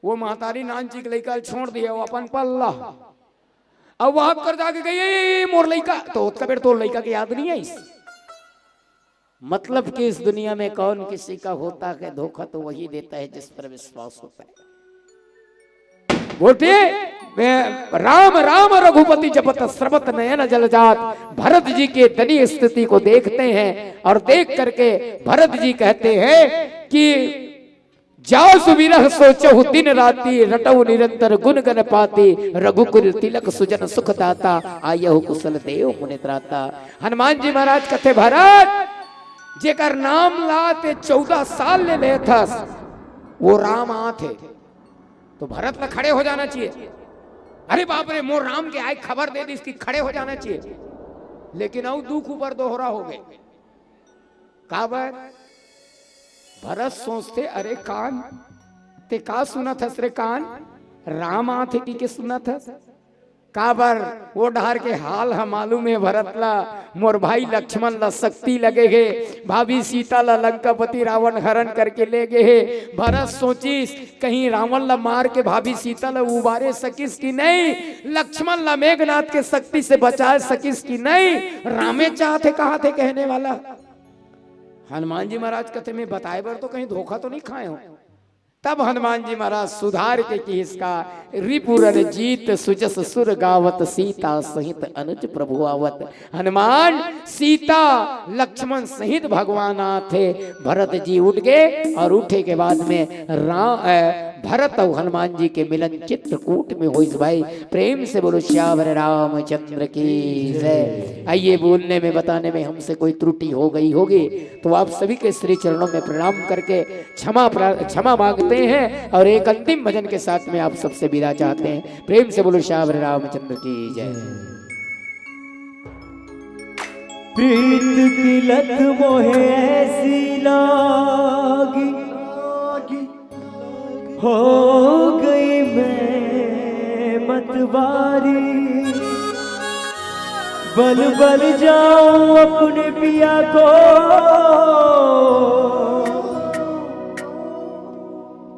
वो महतारी नान चिक लइका ल छोड़ दिए, वो अपन पल्ला। अब वहां कर जाके गई, "ए, ए, ए, मोर लइका।" तो ओतका बेर तोर लइका के याद नहीं आइस। मतलब कि इस दुनिया में कौन किसी का होता है धोखा, तो वही देता है जिस पर विश्वास होता है। बोलते, "मैं राम राम रघुपति जपत, स्रवत नयन जल जात।" भरत जी के दयनीय स्थिति को देखते हैं और देख करके भरत जी कहते हैं कि "जासु विरह सोचहु दिन राति, रटहु निरंतर गुन गन पाति, रघुकुल तिलक सुजन सुख दाता, आयहु कुसल देव मुनि त्राता।" हनुमान जी महाराज कथे, "भरत, जेकर नाम ला ते चौदह साल ले लेथस, वो राम आथे।" तो भरत ला खड़े हो जाना चाहिए। अरे बाप रे, मोर राम के आय खबर दे दिस कि खड़े हो जाना चाहिए। लेकिन अउ दुख ऊपर दोहरा हो गए। काबर? भरत सोचथे, "अरे कान, ते का सुनत हस रे कान? राम आथे कि के सुनत हस?" काबर? वो डहर के हाल ह मालूम हे भरत ला, मोर भाई लक्ष्मण ला शक्ति लगे हे, भाभी सीता ला लंकापति रावण हरण करके ले गे हे। भरत सोचिस, कहीं रावण ला मार के भाभी सीता ला उबारे सकिस कि नहीं, लक्ष्मण ला मेघनाथ के शक्ति से बचा सकिस कि नहीं, रामे चाहत हे, कहाथे कहने वाला। हनुमान जी महाराज कथे, "मैं बताए बर तो कहीं धोखा तो नहीं खाए हो?" तब हनुमान जी महाराज सुधार के किहिस का, "रिपुरन जीत सुजस सुर गावत, सीता सहित अनुज प्रभु आवत।" हनुमान, सीता, लक्ष्मण सहित भगवान आथे। भरत जी उठ गए और उठे के बाद में राम, अ, भरत और हनुमान जी के मिलन चित्रकूट में होइस भाई। प्रेम से बोलो सियावर रामचंद्र की जय। आइए, बोलने में बताने में हमसे कोई त्रुटि हो गई होगी तो आप सभी के श्री चरणों में प्रणाम करके क्षमा प्रा-, क्षमा मांगते हैं और एक अंतिम भजन के साथ में आप सबसे विदा चाहते हैं। प्रेम से बोलो सियावर रामचंद्र की जय। प्रीत की लत मोहे ऐसी लागी, हो गई मैं मतवारी। बल बल जाऊं अपने पिया को,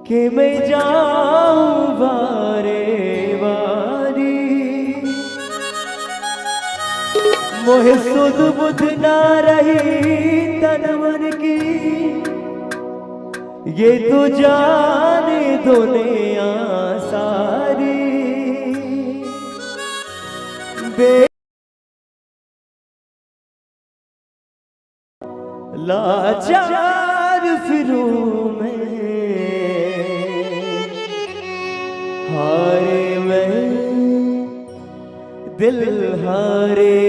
के मैं जाऊं वारे वारी। मोहे सुध बुध ना रही तन मन की, ये तो जाने दुनिया सारी। बे- लाचार फिरूं मैं, हारे मैं दिल हारे,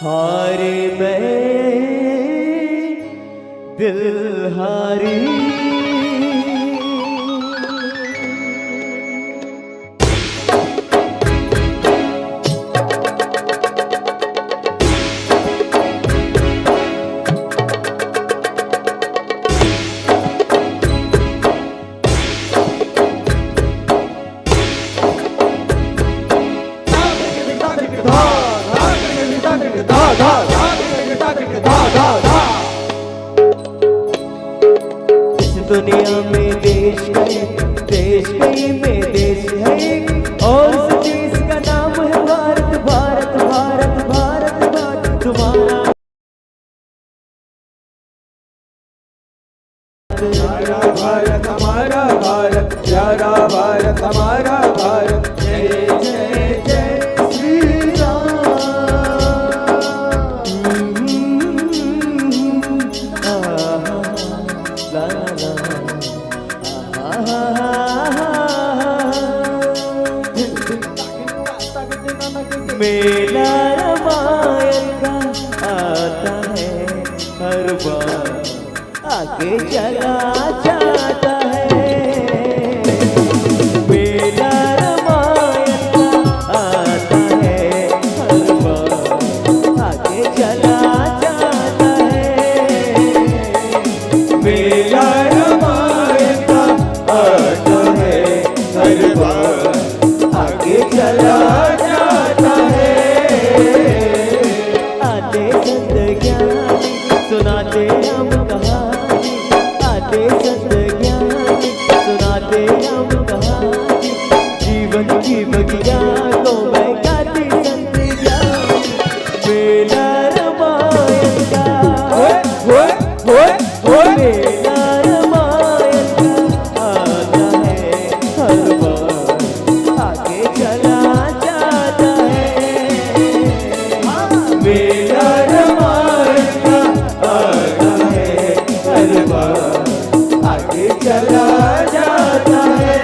हारे मैं दिल हारी। इस दुनिया में देश कई, देश कई में देश है, और उस देश का नाम है भारत, भारत, भारत, भारत, भारत। तुम्हारा हमारा भारत, हमारा भारत, प्यारा भारत, हमारा भारत। जय जय जय श्री राम। ला, ला, ला। मेला रामायण का आता है हर बार, आगे चला जाता है। मेला रामायण का आता है हर बार, आगे चला जाता है। मेला रामायण का आता है हर बार, आगे चला जाता है। आते संत ज्ञानी सुनाते राम कहानी, आते संत ज्ञानी सुनाते राम कहानी। जीवन की बगिया को महकाती संत ज्ञानी। मेला रामायण का, ओए, ओए, ओए, ओए। मेला रामायण का आता है हर बार, आगे चला जाता है। मेला रामायण का आता है हर बार, आगे चला जाता है।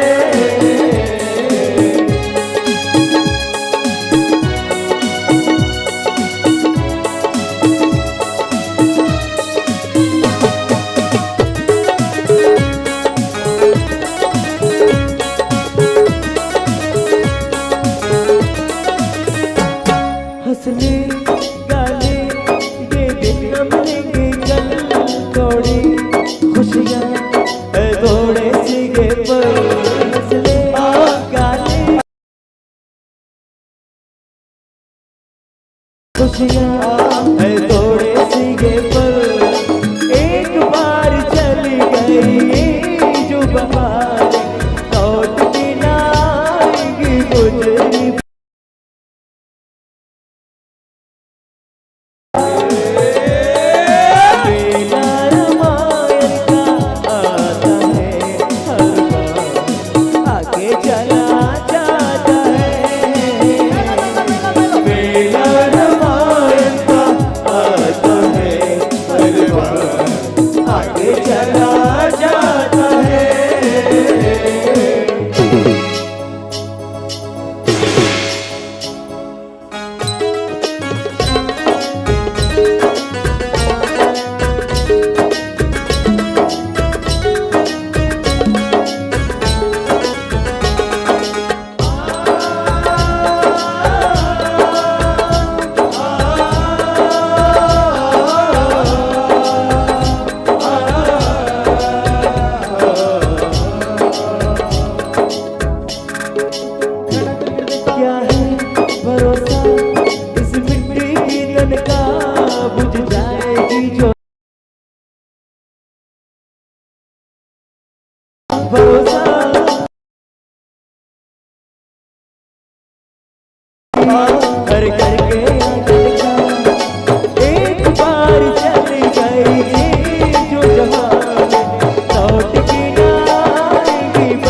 हंसने गाने ये दिन हम लेंगे कल, थोड़ी खुशियाँ है थोड़े से ये पल। हंसने गाने खुशियाँ है थोड़े से ये पल, एक बार चली गई ये जो बहार, लौट के ना आएगी मुझे। मेला रामायण का आता है हर बार, आगे चला जाता है। मेला रामायण का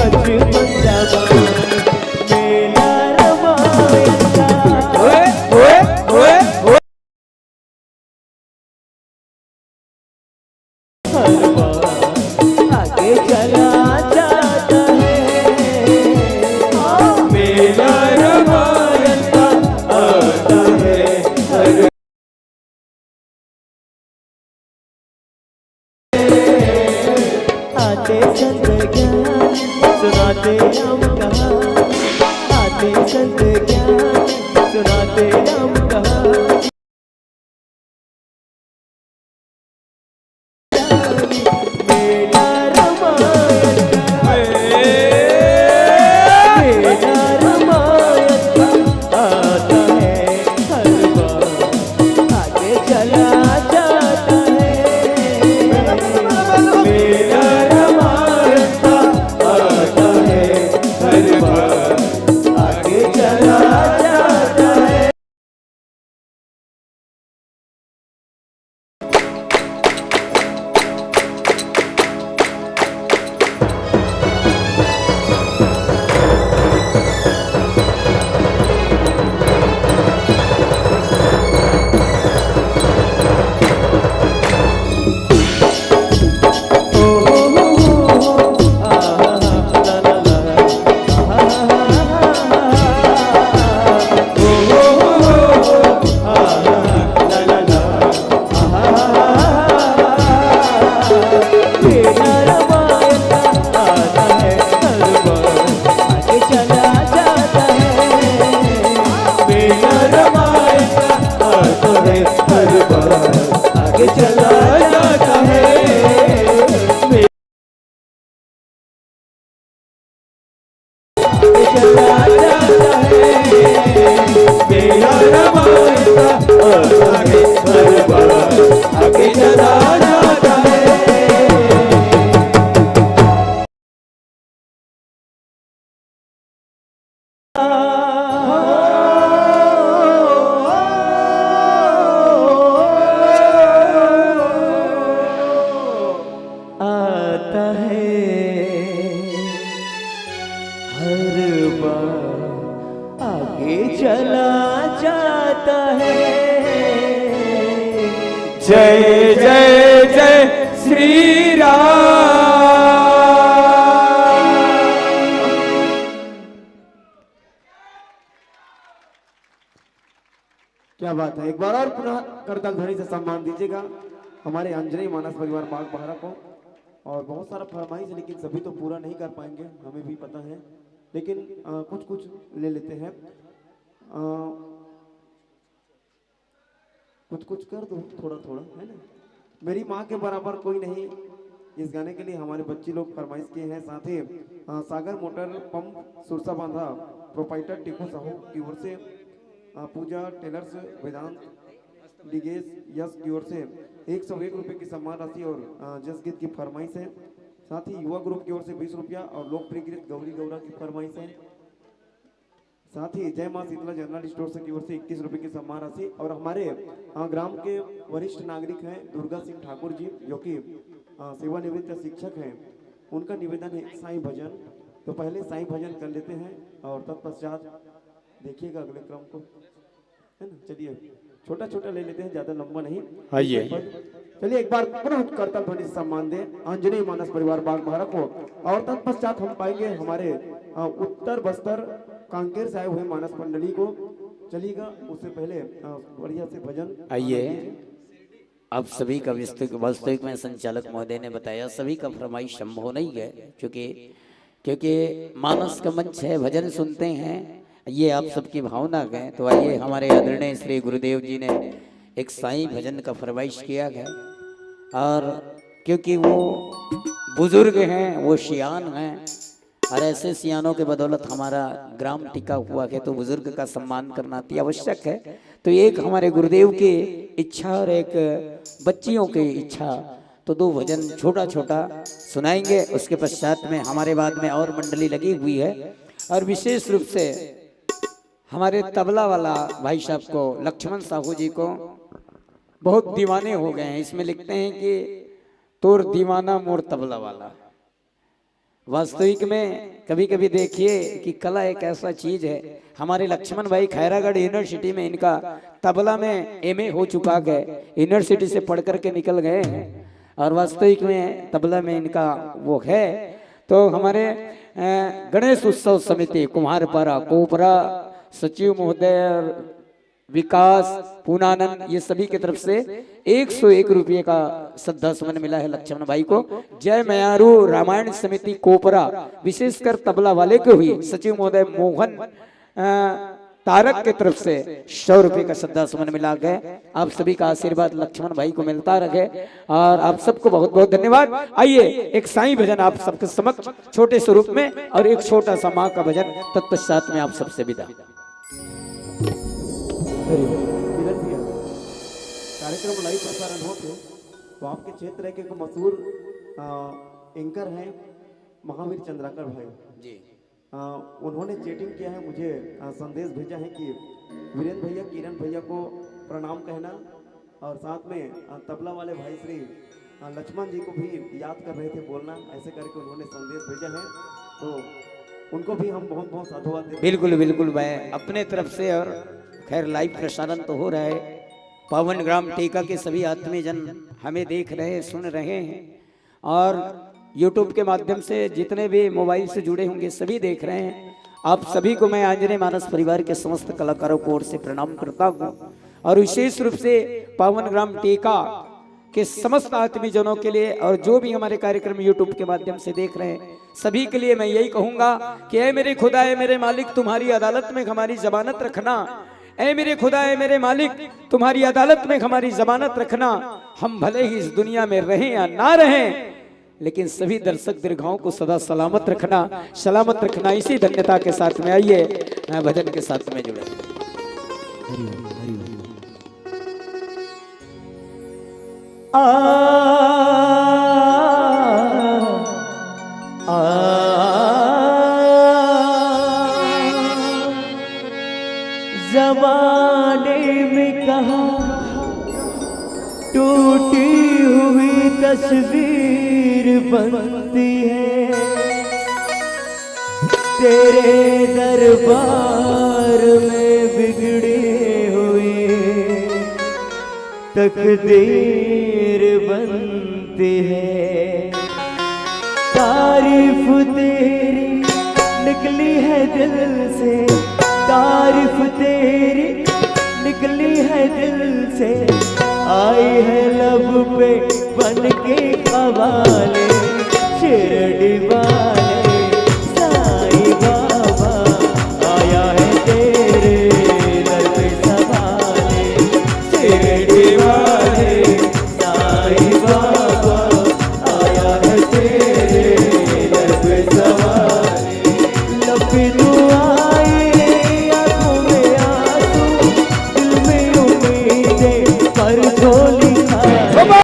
बन जावा, मेला रमायन का। ओए, ओए, ओए, ओए। हर बार आगे चला जाता है। मेला रमायन का आता है। हर आते संत ज्ञान सुनाते राम कहानी, आते संत ज्ञान सुनाते राम कहानी। मेला रमायन का, मेला रमायन का आता है हर बार, आगे चला जाता है। मेला रमायन का आता है हर बार, आगे चला जाता है। आता है हर बार, आगे चला जाता है। जय जय जय श्री राम। क्या बात है, एक बार और पुनः करताल ध्वनि से सम्मान दीजिएगा हमारे अंजनी मानस परिवार बागबाहरा को। और बहुत सारा फरमाइश है, लेकिन सभी तो पूरा नहीं कर पाएंगे, हमें भी पता है, लेकिन अ, कुछ कुछ ले लेते हैं। अ, कुछ कुछ कर दो, थोड़ा थोड़ा, है ना। मेरी माँ के बराबर कोई नहीं, इस गाने के लिए हमारे बच्ची लोग फरमाइश किए हैं। साथ ही अ, सागर मोटर पंप सुरसा बांधा प्रोपाइटर टीकू साहू की ओर से, अ, पूजा टेलर्स, वेदांत डिगेश यश की ओर से एक सौ एक रुपये की सम्मान राशि और अ, जस गीत की फरमाइश है। साथ ही युवा ग्रुप की ओर से बीस रुपया और लोकप्रिय गीत गौरी गौरा की फरमाइश है। साथ ही जय माँ शीतला जनरल स्टोर से की ओर से इक्कीस रुपये की सम्मान राशि और हमारे अ, ग्राम के वरिष्ठ नागरिक हैं दुर्गा सिंह ठाकुर जी, जो कि अ, सेवानिवृत्त शिक्षक हैं, उनका निवेदन है साईं भजन। तो पहले साईं भजन कर लेते हैं और तत्पश्चात देखिएगा अगले क्रम को, है ना। चलिए, छोटा छोटा ले लेते हैं, ज्यादा लंबा नहीं। आइए। चलिए, एक बार पुनः करताल ध्वनि से सम्मान दें अंजनी मानस परिवार बागबाहरा को। और तत्पश्चात हम पाएंगे हमारे अ, उत्तर बस्तर कांकेर से आए हुए मानस मंडली को। चलिएगा, उससे पहले अ, बढ़िया से भजन आइए। आप सभी का वास्तविक, वास्तविक में संचालक महोदय ने बताया, सभी का फरमाइश संभव नहीं है, क्योंकि, क्योंकि मानस का मंच है, भजन सुनते हैं, ये आप सबकी भावना है। तो आइए, हमारे आदरणीय श्री गुरुदेव जी ने एक साईं भजन का फरमाइश किया है, और क्योंकि वो बुजुर्ग हैं, वो सियान हैं, और ऐसे सियानों के बदौलत हमारा ग्राम टिका हुआ है, तो बुजुर्ग का सम्मान करना अति आवश्यक है। तो एक हमारे गुरुदेव की इच्छा और एक बच्चियों की इच्छा, तो दो भजन छोटा छोटा सुनाएंगे। उसके पश्चात में हमारे बाद में और मंडली लगी हुई है, और विशेष रूप से हमारे तबला वाला भाई साहब को, लक्ष्मण साहू जी को, बहुत दीवाने हो गए हैं। इसमें लिखते हैं कि "तोर दीवाना मोर तबला वाला।" वास्तविक में कभी कभी देखिए कि कला एक ऐसा चीज है। हमारे लक्ष्मण भाई खैरागढ़ यूनिवर्सिटी में इनका तबला में एमए हो चुका है, यूनिवर्सिटी से पढ़ करके निकल गए हैं और वास्तविक में तबला में इनका वो है। तो हमारे अ, गणेश उत्सव समिति कुम्हारपारा कोपरा, सचिव महोदय और विकास, पूनानंद, ये सभी की तरफ से एक सौ एक रुपये का श्रद्धा सुमन मिला है लक्ष्मण भाई को। जय मयारू रामायण समिति कोपरा, विशेषकर तबला वाले को हुई सचिव महोदय मोहन अ, तारक की तरफ से सौ रुपये का श्रद्धा सुमन मिला है। आप सभी का आशीर्वाद लक्ष्मण भाई को मिलता रहे और आप सबको बहुत बहुत धन्यवाद। आइए, एक साईं भजन आप सबके समक्ष छोटे स्वरूप में और एक छोटा सा माँ का भजन तत्पश्चात में आप सबसे विदा। हरि ओम। किरण भैया, कार्यक्रम लाइव प्रसारण होते तो आपके क्षेत्र के एक मशहूर अ, एंकर हैं महावीर चंद्राकर भाई। जी। अ, उन्होंने चैटिंग किया है, मुझे अ, संदेश भेजा है कि वीरेंद्र भैया, किरण भैया को प्रणाम कहना और साथ में अ, तबला वाले भाई श्री अ, लक्ष्मण जी को भी याद कर रहे थे बोलना, ऐसे करके उन्होंने संदेश भेजा है। तो उनको भी हम बहुत बहुत साधुवाद देते हैं। बिल्कुल बिल्कुल, मैं अपने तरफ से, और खैर लाइव प्रसारण तो हो रहा है, पावन ग्राम टेका के सभी आत्मीय जन हमें देख रहे हैं, सुन रहे हैं और यूट्यूब के माध्यम से जितने भी मोबाइल से जुड़े होंगे सभी देख रहे हैं। आप सभी को मैं आंजनेय मानस परिवार के समस्त कलाकारों की ओर से प्रणाम करता हूँ और विशेष रूप से पावन ग्राम टेका के समस्त आत्मीय जनों के लिए और जो भी हमारे कार्यक्रम यूट्यूब के माध्यम से देख रहे हैं सभी के लिए मैं यही कहूंगा कि ऐ मेरे खुदा, ऐ मेरे मालिक, तुम्हारी अदालत में हमारी जमानत रखना। ऐ मेरे खुदा, ऐ मेरे मालिक, तुम्हारी अदालत में हमारी जमानत रखना। हम भले ही इस दुनिया में रहें या ना रहें, लेकिन सभी दर्शक दीर्घाओं को सदा सलामत रखना, सलामत रखना। इसी धन्यता के साथ में आइए, अ, भजन के साथ में जुड़े। हरि ओम, हरि ओम। आ, आ, जमाने में कहा टूटी हुई तस्वीर बनती है, तेरे दरबार में बिगड़ी हुई तकदीर बनती है। तारीफ तेरी निकली है दिल से, तारीफ तेरी निकली है दिल से, आई है लब पे बन के कवाले। शिरडी वाले साईं बाबा आया है तेरे दर पे सवाले। शिरडी वाले साईं बाबा आया है तेरे दर पे सवाले। लब पे तू आई, आंखों में आंसू, दिल में उम्मीदें, पर झोली खाली।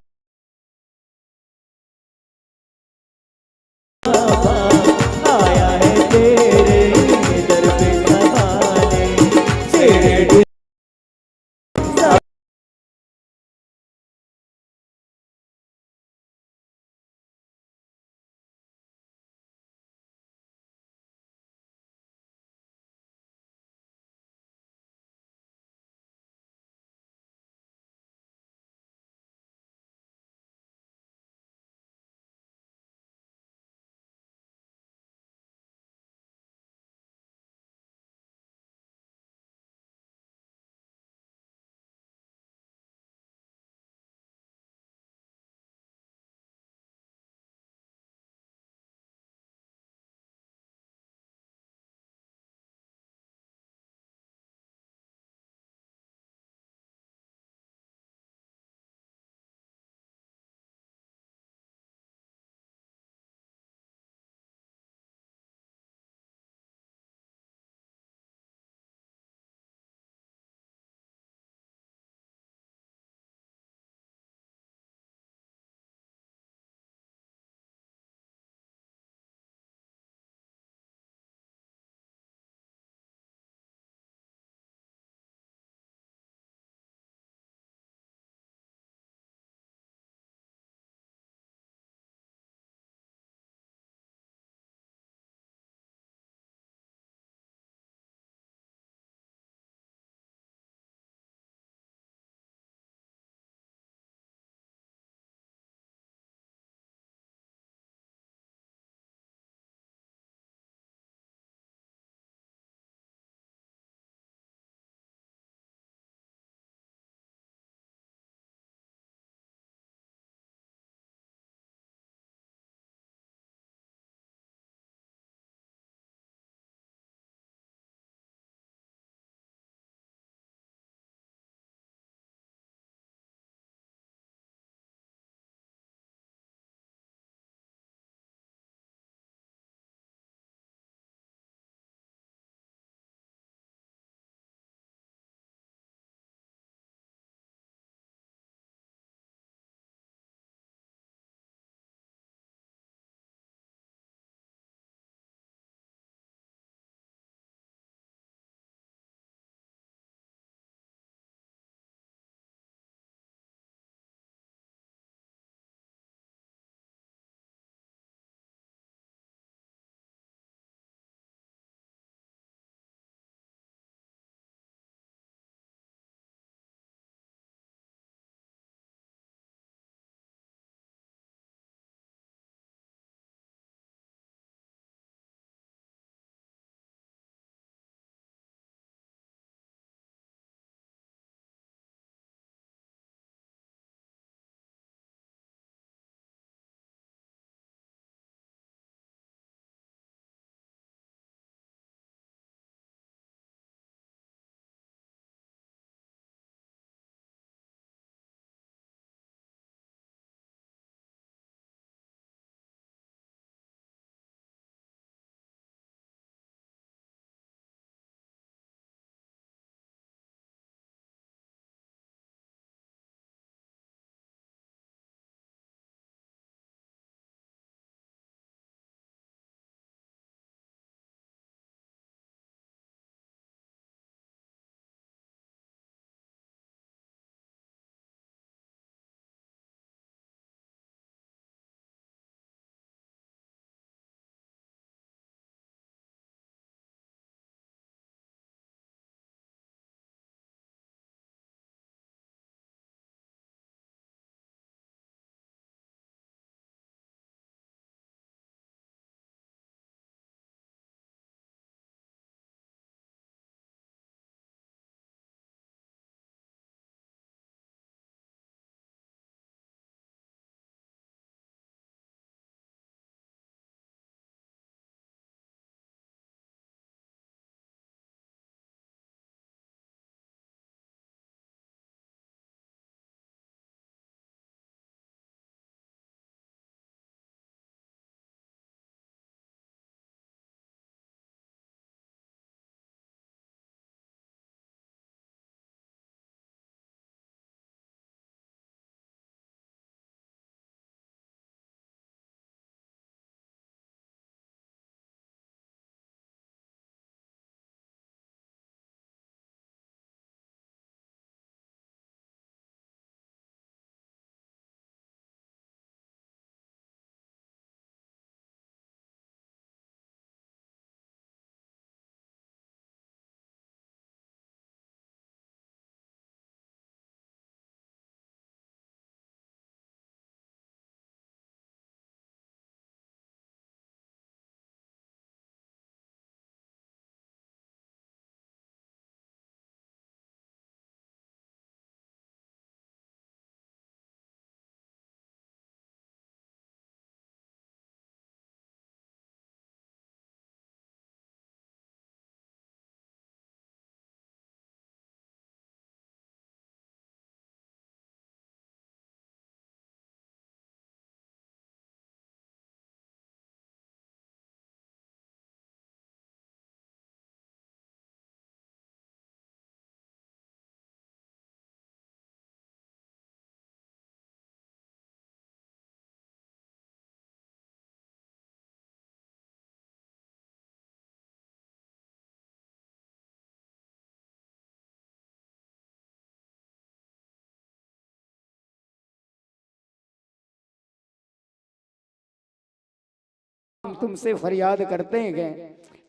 तुमसे फरियाद करते हैं,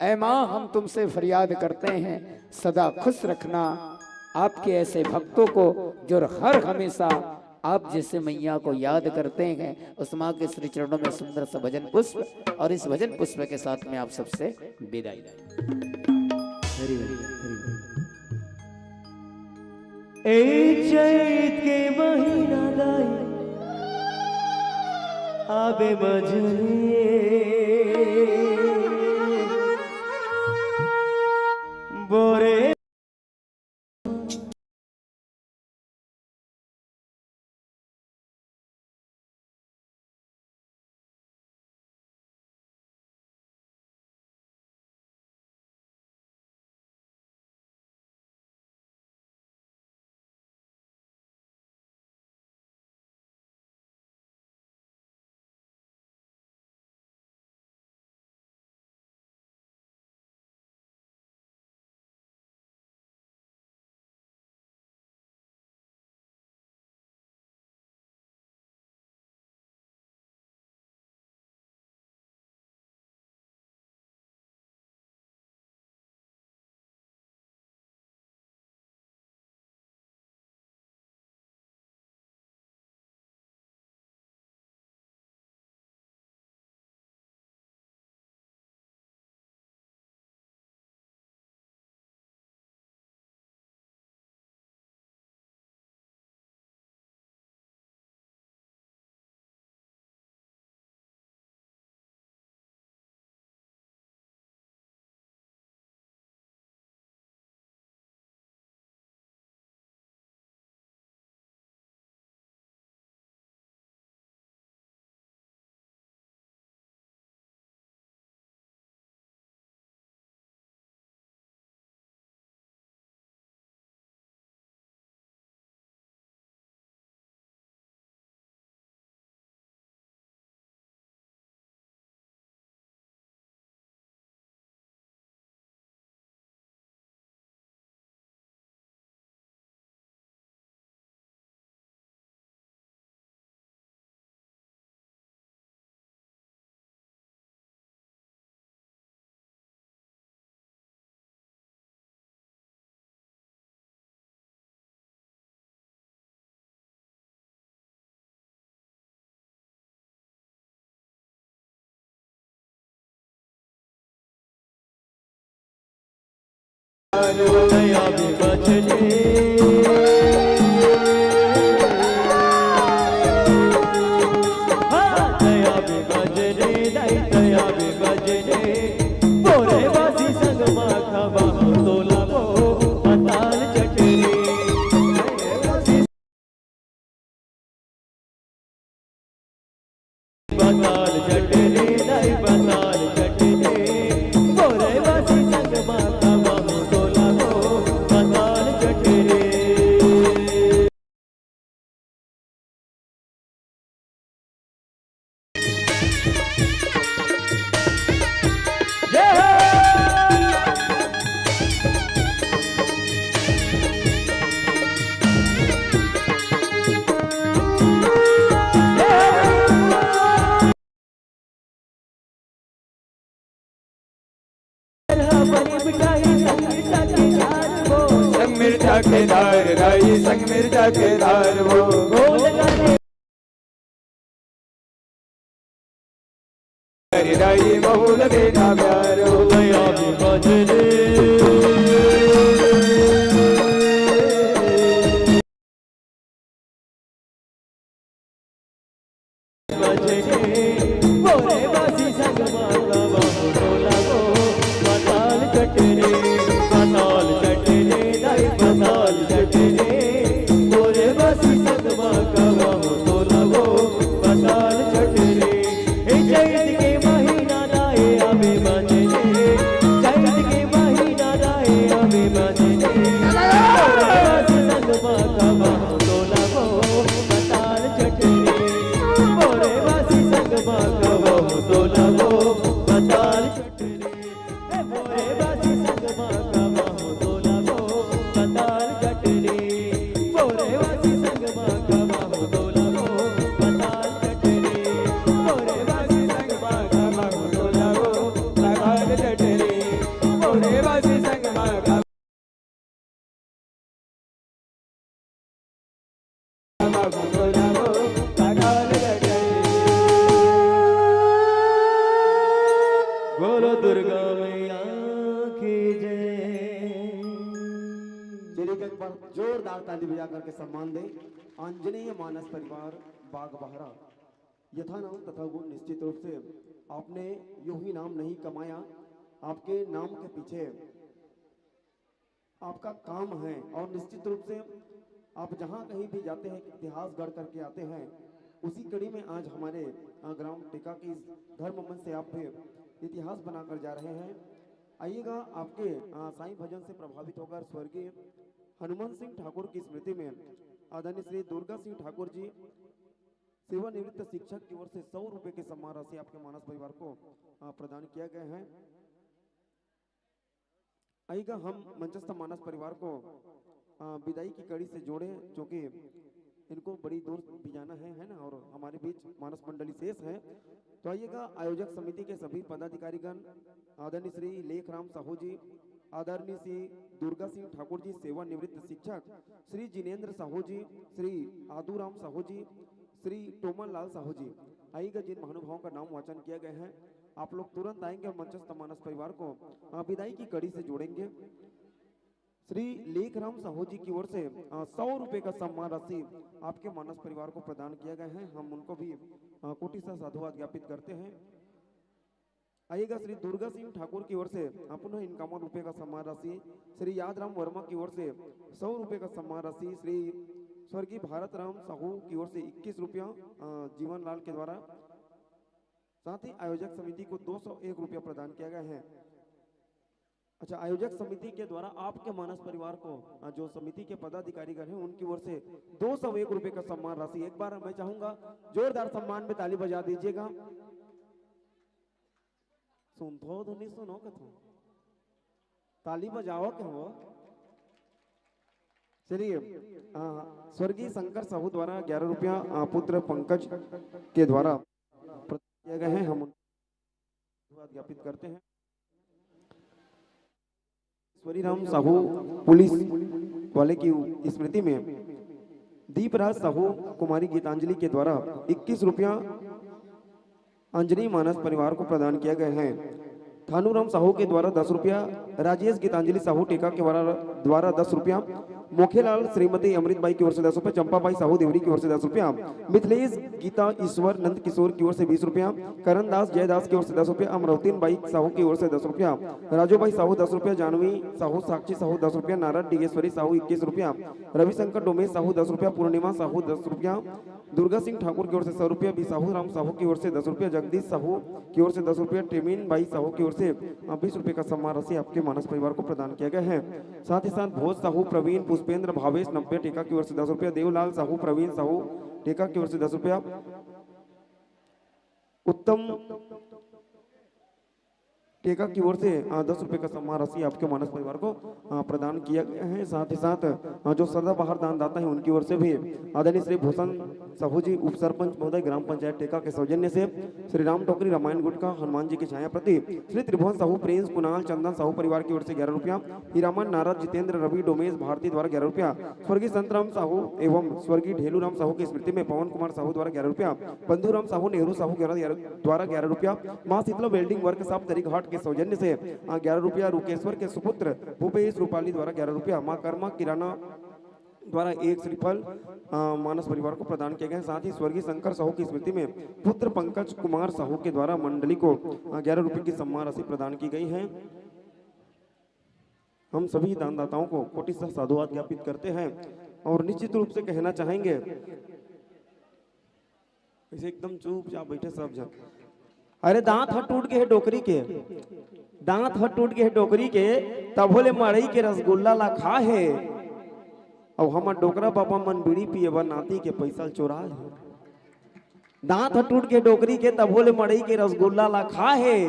ऐ माँ, हम तुमसे फरियाद करते हैं, सदा खुश रखना आपके ऐसे भक्तों को जो हर हमेशा आप जैसे मैया को याद करते हैं। उस माँ के श्री चरणों में सुंदर सा भजन पुष्प, और इस भजन पुष्प के साथ में आप सबसे विदाई। हरि बोल, हरि बोल। ए चैत के महीना दाई आबे मझले बोरे। संग मिर्चा के धार राई, संग मिर्चा के धार वो। राई बहुल देना प्यारो। दया भी बजरे। जोरदार ताली बजा करके सम्मान दें। आंजनेय मानस परिवार बागबहरा। यथा नाम तथा गुण, निश्चित रूप से आपने यूं ही नाम नहीं कमाया, आपके नाम के पीछे आपका काम है और निश्चित रूप से आप जहां कहीं भी जाते हैं, इतिहास गढ़ करके आते हैं। उसी कड़ी में आज हमारे, अ, ग्राम टेका के इस धर्म मंच से आप भी इतिहास बनाकर जा रहे हैं। आइएगा, आपके, अ, साईं भजन से प्रभावित होकर स्वर्गीय हनुमान सिंह ठाकुर की स्मृति में आदरणीय श्री दुर्गा सिंह ठाकुर जी, सेवानिवृत्त शिक्षक की ओर से सौ रुपए के सम्मान राशि आपके मानस परिवार को, अ, प्रदान किया गया है। आइएगा, हम मंचस्थ मानस परिवार को, अ, विदाई की कड़ी से जोड़े, क्योंकि इनको बड़ी दूर भी जाना है, है ना, और हमारे बीच मानस मंडली शेष है। तो आइएगा, आयोजक समिति के सभी पदाधिकारीगण, आदरणीय श्री लेखराम साहू जी, आदरणीय श्री दुर्गा सिंह ठाकुर जी, सेवानिवृत्त शिक्षक, श्री जिनेंद्र साहू जी, श्री आदूराम साहू जी, श्री टोमन लाल साहू जी, आइएगा, जिन महानुभावों का नाम वाचन किया गया है, आप लोग तुरंत आएंगे और मंचस्थ मानस परिवार को, अ, विदाई की कड़ी से जोड़ेंगे। श्री लेखराम साहू जी की ओर से, अ, सौ रुपए का सम्मान राशि आपके मानस परिवार को प्रदान किया गया है। हम उनको भी, अ, कोटि सा साधुवाद ज्ञापित करते हैं। आइएगा, श्री दुर्गा सिंह ठाकुर की ओर से पुनः इक्यावन रुपए का सम्मान राशि, श्री यादराम वर्मा की ओर से सौ रुपए का सम्मान राशि, श्री स्वर्गीय भारत राम साहू की ओर से इक्कीस रुपया, अ, जीवन लाल के द्वारा। साथ ही आयोजक समिति को दो सौ एक रुपया प्रदान किया गया है। अच्छा, आयोजक समिति के द्वारा आपके मानस परिवार को, अ, जो समिति के पदाधिकारीगण हैं, उनकी ओर से दो सौ एक रुपए का सम्मान राशि। एक बार मैं चाहूंगा, जोरदार सम्मान में ताली बजा दीजिएगा। सुनथो तो नहीं सुनो कथो, ताली बजाओ के हो। चलिए, अ, स्वर्गीय शंकर साहू द्वारा ग्यारह रुपया, अ, पुत्र पंकज के द्वारा प्रदान किया गया है, हम उनको धन्यवाद ज्ञापित करते हैं। स्वरीराम साहू पुलिस वाले की स्मृति में दीपराज साहू कुमारी गीतांजलि के द्वारा इक्कीस रुपया अंजनी मानस परिवार को प्रदान किया गया है। थानूराम साहू के द्वारा दस रुपया, राजेश गीतांजलि साहू टेका के द्वारा, द्वारा दस रुपया, मोखेलाल श्रीमती अमृत बाई की ओर से दस रुपया, चंपा बाई साहू देवरी की ओर से दस रुपया, मिथिलेश गीता ईश्वर नंद किशोर की ओर से बीस रुपया, करण दास जयदास की ओर से दस रुपया, अमरौतीन बाई साहू की ओर से दस रुपया, राजू बाई साहू दस रुपया, जानवी साहू, साक्षी साहू दस रुपया, नारद डिगेश्वरी साहू इक्कीस रुपया, रविशंकर डोमेश साहू दस रुपया, पूर्णिमा साहू दस रुपया, दुर्गा सिंह ठाकुर की ओर से सौ रुपया, बी साहू राम साहू की ओर से दस रुपया, जगदीश साहू की ओर से दस रुपया, टेमिन बाई साहू की ओर से, अ, बीस रुपये का सम्मान राशि आपके मानस परिवार को प्रदान किया गया है। साथ ही साथ भोज साहू, प्रवीण, पुष्पेंद्र, भावेश, नब्बे टेका की ओर से दस रुपया, देवलाल साहू, प्रवीण साहू टेका की ओर से दस रुपया, उत्तम टेका की ओर से, अ, दस रुपये का सम्मान राशि आपके मानस परिवार को, अ, प्रदान किया गया है। साथ ही साथ, अ, जो सदाबहार दानदाता हैं, उनकी ओर से भी आदरणीय श्री भूषण साहू जी, उप सरपंच महोदय, ग्राम पंचायत टेका के सौजन्य से श्री राम टोकरी, रामायण गुटका, हनुमान जी की छाया प्रति, श्री त्रिभुवन साहू, प्रिंस, कुणाल, चंदन साहू परिवार की ओर से ग्यारह रुपया, हीरामन, नारद, जितेंद्र, रवि, डोमेश, भारती द्वारा ग्यारह रुपया, स्वर्गीय संतराम साहू एवं स्वर्गीय ढेलूराम साहू की स्मृति में पवन कुमार साहू द्वारा ग्यारह रुपया, बंधुराम साहू, नेहरू साहू ग्यारह, द्वारा ग्यारह रुपया, माँ शीतला वेल्डिंग वर्कशॉप तरीघाट के सौजन्य से, अ, ग्यारह रुपया, रुकेश्वर के सुपुत्र भूपेश रूपाली द्वारा ग्यारह रुपया, माँ कर्मा किराना द्वारा एक श्रीफल, अ, मानस परिवार को प्रदान किया गया है। साथ ही स्वर्गीय शंकर साहू की स्मृति में पुत्र पंकज कुमार साहू के द्वारा मंडली को, अ, ग्यारह रुपये की सम्मान राशि प्रदान की गई है। हम सभी दानदाताओं को कोटि सा साधुवाद ज्ञापित करते हैं और निश्चित रूप से कहना चाहेंगे, ऐसे एकदम चुपचाप बैठे सब जन। अरे, दांत ह टूट गे हे डोकरी के, दांत ह टूट गे हे डोकरी के, तभो ले मड़ई के रसगुल्ला ला खा हे। अउ हमर डोकरा बाबा मन बीड़ी पिए बर नाती के पैसा ल चोरा ले। दांत ह टूट गे डोकरी के, तभो ले मड़ई के रसगुल्ला ला खा हे।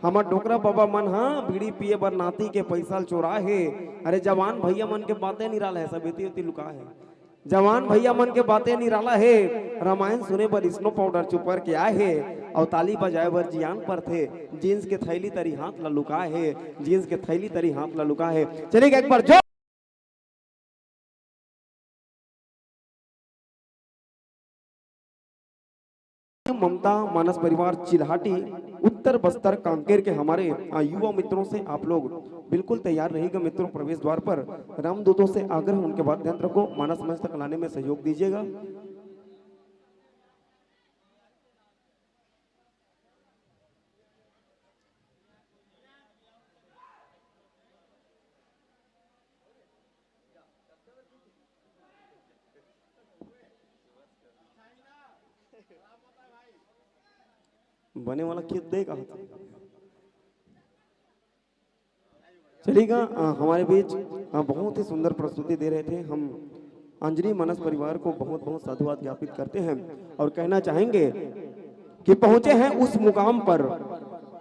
हमर डोकरा बाबा मन ह बीड़ी पिए बर नाती के पैसा ल चोरा हे। अरे, जवान भैया मन के बातें निराला हे, सब एती ओती लुका हे। जवान भैया मन के बातें निराला हे। रामायण सुने बर स्नो पाउडर चुपर के आए हे, अउ ताली बजाए बर जियान परथे। जींस के थैली तरी हाथ ला लुकाए हे, जींस के थैली तरी हाथ ला लुकाए हे। चलिए एक बार जोर। ममता मानस परिवार चिल्हाटी, उत्तर बस्तर कांकेर के हमारे, आ, युवा मित्रों से आप लोग बिल्कुल तैयार रहिएगा मित्रों। प्रवेश द्वार पर रामदूतों से आग्रह, उनके बात ध्यान रखो, मानस मंच तक लाने में सहयोग दीजिएगा। बने वाला खेत दे कहा था। चलिएगा, अ, हमारे बीच, अ, बहुत ही सुंदर प्रस्तुति दे रहे थे। हम अंजनी मानस परिवार को बहुत बहुत साधुवाद ज्ञापित करते हैं और कहना चाहेंगे कि पहुंचे हैं उस मुकाम पर,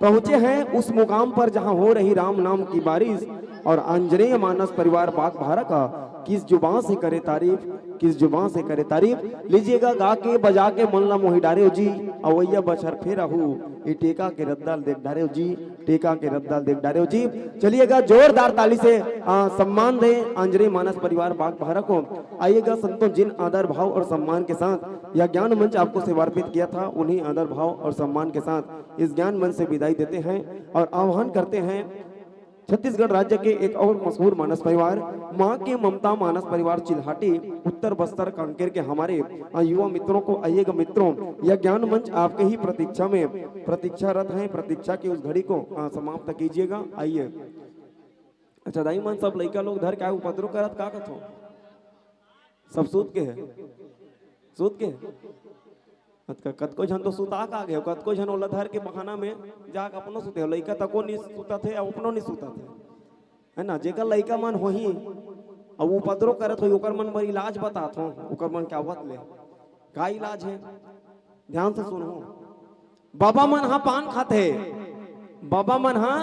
पहुंचे हैं उस मुकाम पर जहां हो रही राम नाम की बारिश। और आंजनेय मानस परिवार बाग भारा का किस जुबान से करे तारीफ, किस जुबान से करे तारीफ। लीजिएगा, गा के बजा के मन ला मोही डारेव जी, अवैया बछर फेर आहू, ये टेका के रद्दा ल देख डारेव जी, टेका के रद्दा ल देख डारेव जी। चलिएगा, जोरदार ताली से, आ, सम्मान दें आंजनेय मानस परिवार बाग भारा को। आइएगा संतों, जिन आदर भाव और सम्मान के साथ यह ज्ञान मंच आपको समर्पित किया था, उन्हीं आदर भाव और सम्मान के साथ इस ज्ञान मंच से विदाई देते हैं और आह्वान करते हैं छत्तीसगढ़ राज्य के एक और मशहूर मानस परिवार, माँ के ममता मानस परिवार चिल्हाटी, उत्तर बस्तर कांकेर के हमारे, आ, युवा मित्रों को। आइएगा मित्रों, यह ज्ञान मंच आपके ही प्रतीक्षा में प्रतीक्षारत है। प्रतीक्षा की उस घड़ी को, आ, समाप्त कीजिएगा। आइए। अच्छा दाई मन, सब लइका लोग धर के उपद्रव करत का कथो? सब सूत के है, सूत के है। अतका कतको झन तो सुता का गे, कतको झन ओला धर के बहाना में जाके अपनो सुते हो। लइका तको नी सुतत हे, अउ अपनो नी सुतत हे, है ना? जेकर लइका मन होही, अउ उपद्रव करत होही, ओकर मन बर इलाज बतात हो, ओकर मन के आवत ले का इलाज है, ध्यान से सुनहू। बाबा मन हा पान खाथे, बाबा मन हा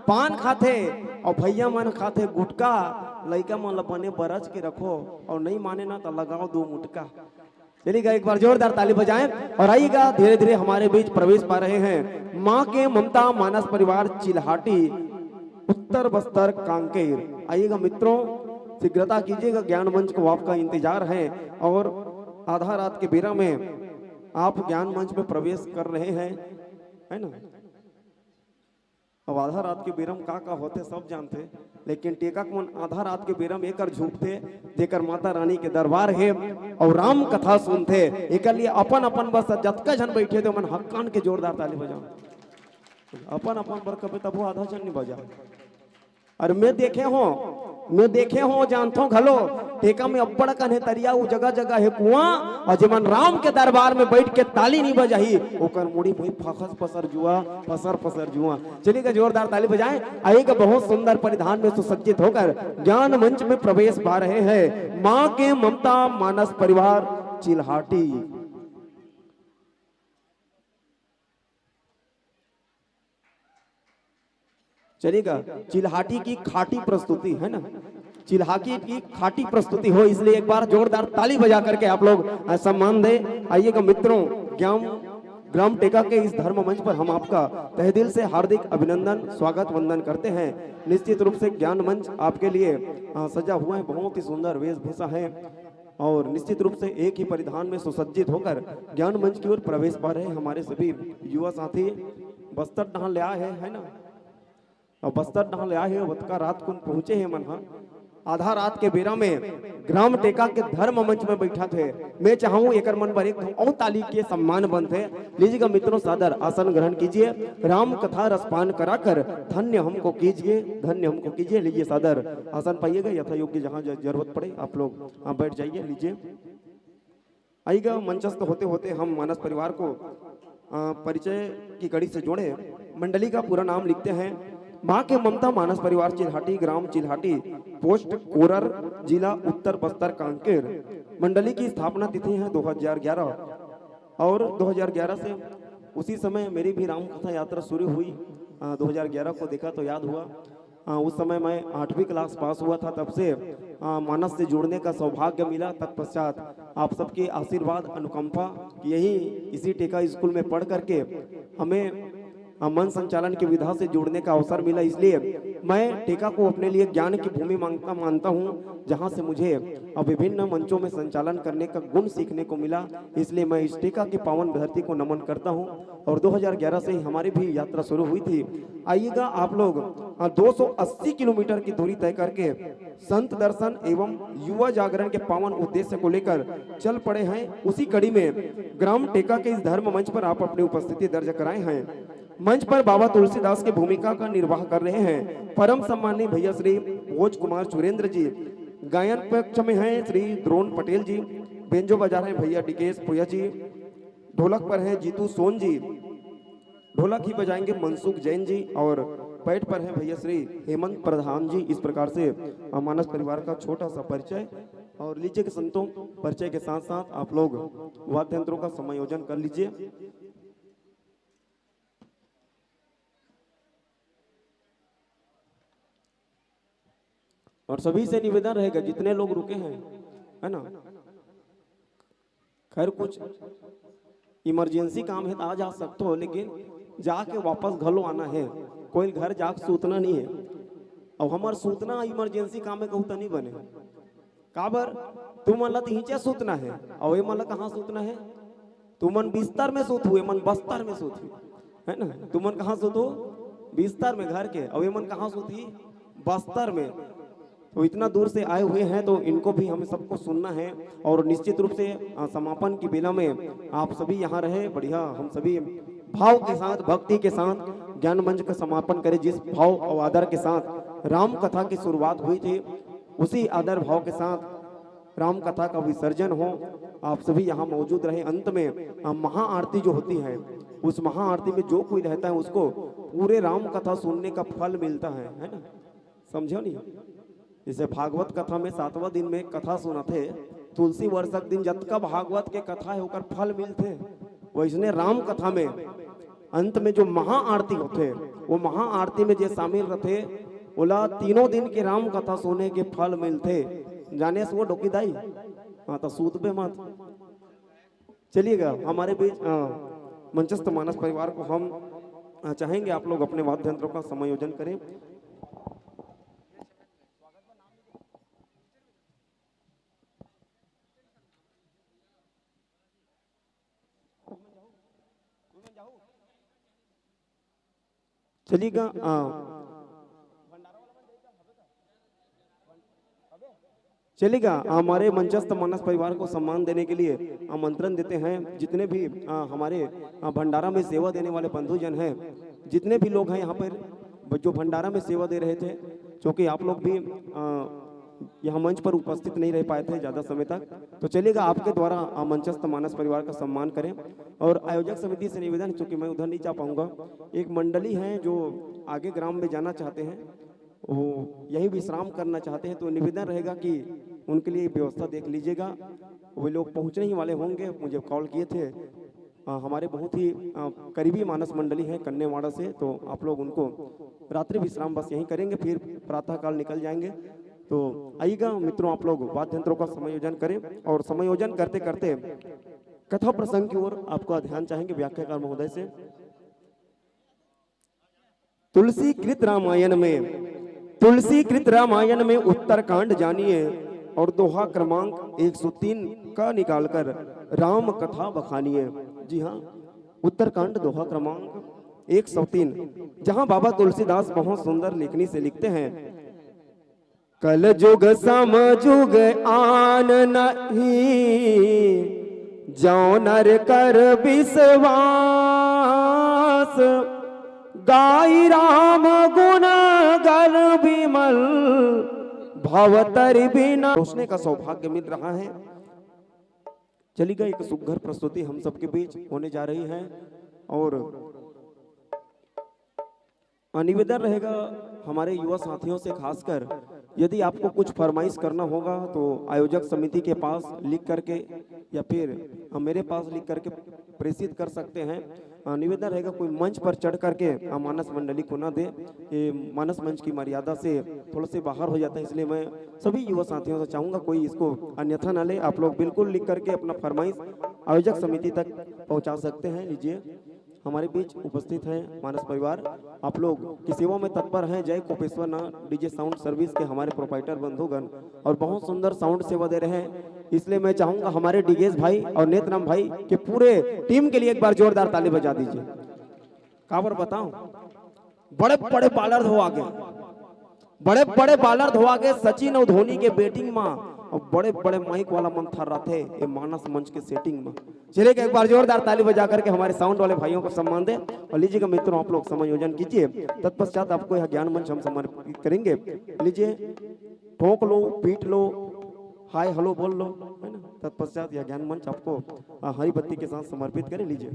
पान खाथे, अउ भैया मन खाथे गुटखा। लइका मन ला बने बरच के रखो, अउ नहीं माने ना तो लगाओ दो मुटका। चलिएगा, एक बार जोरदार ताली बजाएं। और आइएगा, धीरे धीरे हमारे बीच प्रवेश पा रहे हैं माँ के ममता मानस परिवार चिल्हाटी, उत्तर बस्तर कांकेर। आइएगा मित्रों, शीघ्रता कीजिएगा, ज्ञान मंच को आपका इंतजार है। और आधा रात के बेरा में आप ज्ञान मंच में प्रवेश कर रहे हैं, है ना? अब आधा रात के बेरा म का का होथे, सब जानथे, लेकिन टेका के मन आधा रात के बेरा म एकर झूपथे, जेकर माता रानी के दरबार हे, अउ राम कथा सुनथे। एकर लिए अपन अपन बस जतका झन बइठे हे, ओमन हक्कान के जोरदार ताली बजाओ। अपन अपन बर कबे तभो आधा झन नी बजा। अरे मैं देखे हों, मैं देखे हों, जानथों घलो, टेका में अब्बड़ अकन हे तरिया, उ जगह जगह हे कुआं, अउ जेमन राम के दरबार में बइठ के ताली नी बजाही, ओकर मुड़ी म होही फसर फसर जुआं, फसर फसर जुआं। चलिएगा, जोरदार ताली बजाएं। आइएगा, बहुत सुंदर परिधान में सुसज्जित होकर ज्ञान मंच में प्रवेश पा रहे हैं माँ के ममता मानस परिवार चिल्हाटी। चलिएगा, चिल्हाटी की खाटी प्रस्तुति है ना, चिल्हाटी की खाटी प्रस्तुति हो, इसलिए एक बार जोरदार ताली बजा करके आप लोग, अ, सम्मान दें। आइएगा मित्रों, ग्राम, ग्राम टेका के इस धर्म मंच पर हम आपका तहे दिल से हार्दिक अभिनंदन, स्वागत, वंदन करते हैं। निश्चित रूप से ज्ञान मंच आपके लिए, अ, सजा हुआ है, बहुत ही सुंदर वेशभूषा है। और निश्चित रूप से एक ही परिधान में सुसज्जित होकर ज्ञान मंच की ओर प्रवेश पा रहे हमारे सभी युवा साथी बस्तर डहान ले आए हैं, है ना? और बस्तर डहान ले आए हैं, ओतका रात कुन पहुंचे हैं मन हा। आधा रात के बेरा में ग्राम टेका के धर्म मंच में बैठा थे। मैं चाहूं एकर मन बर एक ठो अउ ताली के सम्मान बनथे। लीजिएगा मित्रों, सादर आसन ग्रहण कीजिए, राम कथा रसपान कराकर धन्य हमको कीजिए, धन्य हमको कीजिए। लीजिए सादर आसन पाइएगा, यथा योग्य जहां ज-, जरूरत पड़े आप लोग, आ, बैठ जाइए, लीजिए। आइएगा, मंचस्थ होते होते हम मानस परिवार को, आ, परिचय की कड़ी से जोड़े। मंडली का पूरा नाम लिखते हैं, माँ के ममता मानस परिवार चिल्हाटी, ग्राम चिल्हाटी, पोस्ट कोरर, जिला उत्तर बस्तर कांकेर। मंडली की स्थापना तिथि है दो हज़ार ग्यारह, और दो हज़ार ग्यारह से उसी समय मेरी भी राम कथा यात्रा शुरू हुई। आ, दो हज़ार ग्यारह को देखा तो याद हुआ, आ, उस समय मैं आठवीं क्लास पास हुआ था, तब से, आ, मानस से जुड़ने का सौभाग्य मिला। तत्पश्चात आप सबके आशीर्वाद, अनुकंपा, यही इसी टेका स्कूल में पढ़ करके हमें अ, मंच संचालन की विधा से जुड़ने का अवसर मिला, इसलिए मैं टेका को अपने लिए ज्ञान की भूमि मांगता, मानता हूँ, जहाँ से मुझे, अ, विभिन्न मंचों में संचालन करने का गुण सीखने को मिला। इसलिए मैं इस टेका की पावन धरती को नमन करता हूँ। और दो हज़ार ग्यारह से ही हमारी भी यात्रा शुरू हुई थी। आइएगा आप लोग, अ, दो सौ अस्सी किलोमीटर की दूरी तय करके संत दर्शन एवं युवा जागरण के पावन उद्देश्य को लेकर चल पड़े हैं। उसी कड़ी में ग्राम टेका के इस धर्म मंच पर आप अपनी उपस्थिति दर्ज कराए हैं। मंच पर बाबा तुलसीदास की भूमिका का निर्वाह कर रहे हैं परम सम्माननीय भैया श्री भोज कुमार सुरेंद्र जी, गायन पक्ष में हैं श्री द्रोण पटेल जी, बेंजो बजा रहे हैं भैया डीकेएस पुया जी, ढोलक पर हैं जीतू सोन जी, ढोलक ही बजाएंगे मनसुख जैन जी और पैड पर हैं भैया श्री हेमंत प्रधान जी। इस प्रकार से, अ, मानस परिवार का छोटा सा परिचय। और लीजिए कि संतों, परिचय के साथ साथ आप लोग वाद्य यंत्रों का समायोजन कर लीजिए। और सभी से निवेदन रहेगा, जितने लोग रुके हैं, है ना, खैर, कुछ इमरजेंसी काम है तो आ जा सकते हो, लेकिन जाके वापस घलो आना है। कोई घर जाके सूतना नहीं है। अब हमार सूतना इमरजेंसी काम है, कहूँ तो नहीं बने। काबर? तुमन ला तो हिंचे सूतना है, और ये मन ला कहाँ सूतना है? तुमन बिस्तर में सूत हुए, मन बस्तर में सूत हुए, है ना? तुमन कहाँ सूत हो? बिस्तर में घर के। और ये मन कहाँ सूत ही? बस्तर में। तो इतना दूर से आए हुए हैं, तो इनको भी हम सबको सुनना है। और निश्चित रूप से, अ, समापन की बेला में आप सभी यहाँ रहे, बढ़िया हम सभी भाव के साथ, भक्ति के साथ ज्ञान मंच का समापन करें। जिस भाव और आदर के साथ राम कथा की शुरुआत हुई थी, उसी आदर भाव के साथ राम कथा का विसर्जन हो। आप सभी यहाँ मौजूद रहे। अंत में, अ, महाआरती जो होती है, उस महाआरती में जो कोई रहता है, उसको पूरे राम कथा सुनने का फल मिलता है, है ना? समझो नहीं? जैसे भागवत कथा में सातवां दिन में कथा सुनाथे, तुलसी वर्षक दिन जतका भागवत के कथा है, ओकर फल मिलथे। वैसने राम कथा में अंत में जो महाआरती होथे, वो महाआरती में जे शामिल रथे, ओला तीनों दिन के राम कथा सुने के फल मिलथे। जाने से वो डोकी दाई? हाँ, तो सूतबे मत। चलिएगा, हमारे बीच, अ, मंचस्थ मानस परिवार को हम, अ, चाहेंगे आप लोग अपने वाद्य यंत्रों का समायोजन करें। चलिएगा, अ, चलिएगा, हमारे मंचस्थ मानस परिवार को सम्मान देने के लिए आमंत्रण देते हैं। जितने भी, अ, हमारे, अ, भंडारा में सेवा देने वाले बंधुजन हैं, जितने भी लोग हैं यहाँ पर, ब-, जो भंडारा में सेवा दे रहे थे, क्योंकि आप लोग भी, अ, यहाँ मंच पर उपस्थित नहीं रह पाए थे ज़्यादा समय तक, तो चलिएगा, आपके द्वारा, अ, मंचस्थ मानस परिवार का सम्मान करें। और आयोजक समिति से निवेदन है, चूँकि मैं उधर नहीं जा पाऊँगा, एक मंडली है जो आगे ग्राम में जाना चाहते हैं, वो यहीं विश्राम करना चाहते हैं, तो निवेदन रहेगा कि उनके लिए व्यवस्था देख लीजिएगा। वे लोग पहुँचने ही वाले होंगे, मुझे कॉल किए थे। अ, हमारे बहुत ही, अ, करीबी मानस मंडली है कन्नेवाड़ा से, तो आप लोग उनको रात्रि विश्राम बस यहीं करेंगे, फिर प्रातःकाल निकल जाएंगे। तो आइएगा मित्रों, आप लोग वाद्य यंत्रों का समायोजन करें और समायोजन करते करते कथा प्रसंग की ओर आपका ध्यान चाहेंगे व्याख्याकार महोदय से। तुलसी कृत रामायण में, तुलसी कृत रामायण में उत्तरकांड जानिए और दोहा क्रमांक एक सौ तीन का निकालकर राम कथा बखानिए। जी हाँ, उत्तरकांड दोहा क्रमांक एक सौ तीन, जहाँ बाबा तुलसीदास बहुत सुंदर लेखनी से लिखते हैं, कल जुग सम जुग आन नहीं, जौ नर कर विश्वास। गाई राम गुण गर विमल, भव तरि बिना। रोशने का सौभाग्य मिल रहा है। चलिएगा, एक सुघर प्रस्तुति हम सबके बीच होने जा रही है और निवेदन रहेगा हमारे युवा साथियों से खासकर, यदि आपको कुछ फरमाइश करना होगा तो आयोजक समिति के पास लिख करके या फिर, अ, मेरे पास लिख करके प्रेषित कर सकते हैं। अ, निवेदन रहेगा कोई मंच पर चढ़ करके, अ, मानस मंडली को ना दे। ये मानस मंच की मर्यादा से थोड़ा से बाहर हो जाता है, इसलिए मैं सभी युवा साथियों से चाहूँगा कोई इसको अन्यथा ना ले। आप लोग बिल्कुल लिख करके अपना फरमाइश आयोजक समिति तक पहुँचा सकते हैं। लीजिए। हमारे बीच उपस्थित हैं मानस परिवार, आप लोग की सेवा में तत्पर हैं। जय कोपेश्वर ना डीजे साउंड सर्विस के हमारे प्रोप्राइटर बंधुगण, और बहुत सुंदर साउंड सेवा दे रहे हैं, इसलिए मैं चाहूंगा हमारे डीगेश भाई और नेतराम भाई के पूरे टीम के लिए एक बार जोरदार ताली बजा दीजिए। काबर बताऊं, बड़े बड़े बालर हो आगे, बड़े बड़े बालर हो आगे सचिन और धोनी के बैटिंग में, और बड़े बड़े माइक वाला मन थर्राथे ये मानस मंच के सेटिंग में। चलिए एक बार जोरदार ताली बजा करके हमारे साउंड वाले भाइयों को सम्मान दें। और लीजिएगा मित्रों, आप लोग समायोजन कीजिए, तत्पश्चात आपको यह ज्ञान मंच हम समर्पित करेंगे। लीजिए, ठोक लो, पीट लो, हाय हेलो बोल लो, है ना। तत्पश्चात यह ज्ञान मंच आपको, अ, हरी बत्ती के साथ समर्पित करें। लीजिए।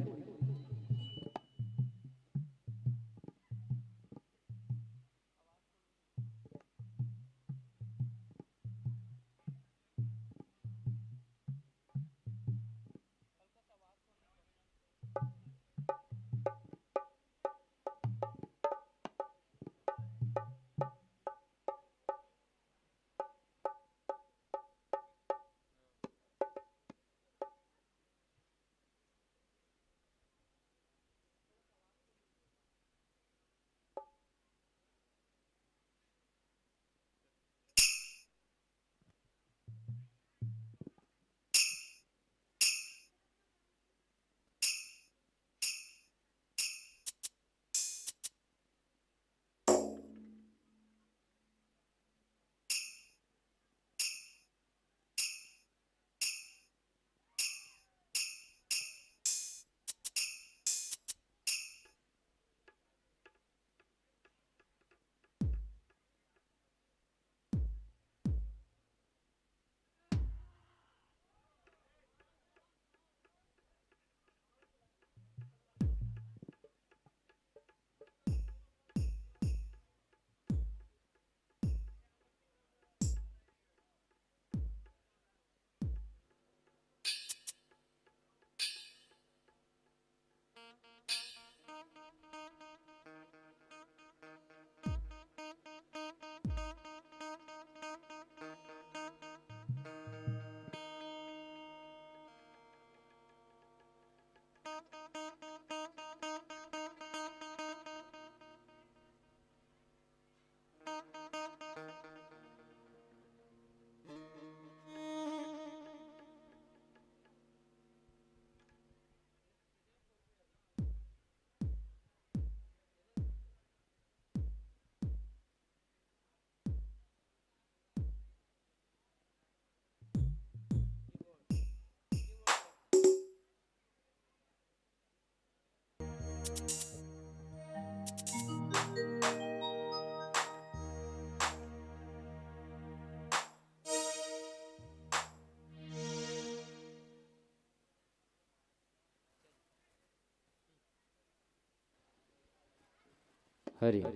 हरि ओम।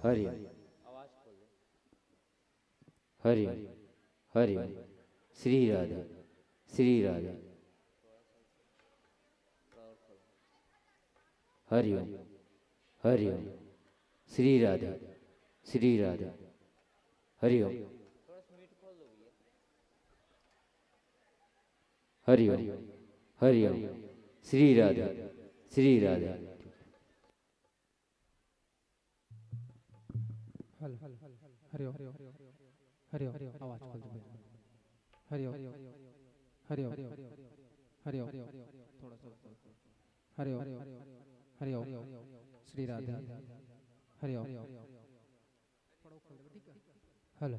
हरि ओम। हरि ओम। हरि ओम। श्री राधे। श्री राधे। हरि ओम। हरि ओम। श्री राधे। श्री राधे। हरि ओम। हरि ओम। हरि ओम। श्री राधे। श्री राधे। हेलो। हरि ओम। हरि ओम। आवाज खोल दो भैया। हरि ओम। हरि ओम। हरि ओम। थोड़ा सा ऊपर। हरि ओम। हरि ओम। श्री राधे। हरि ओम। हेलो।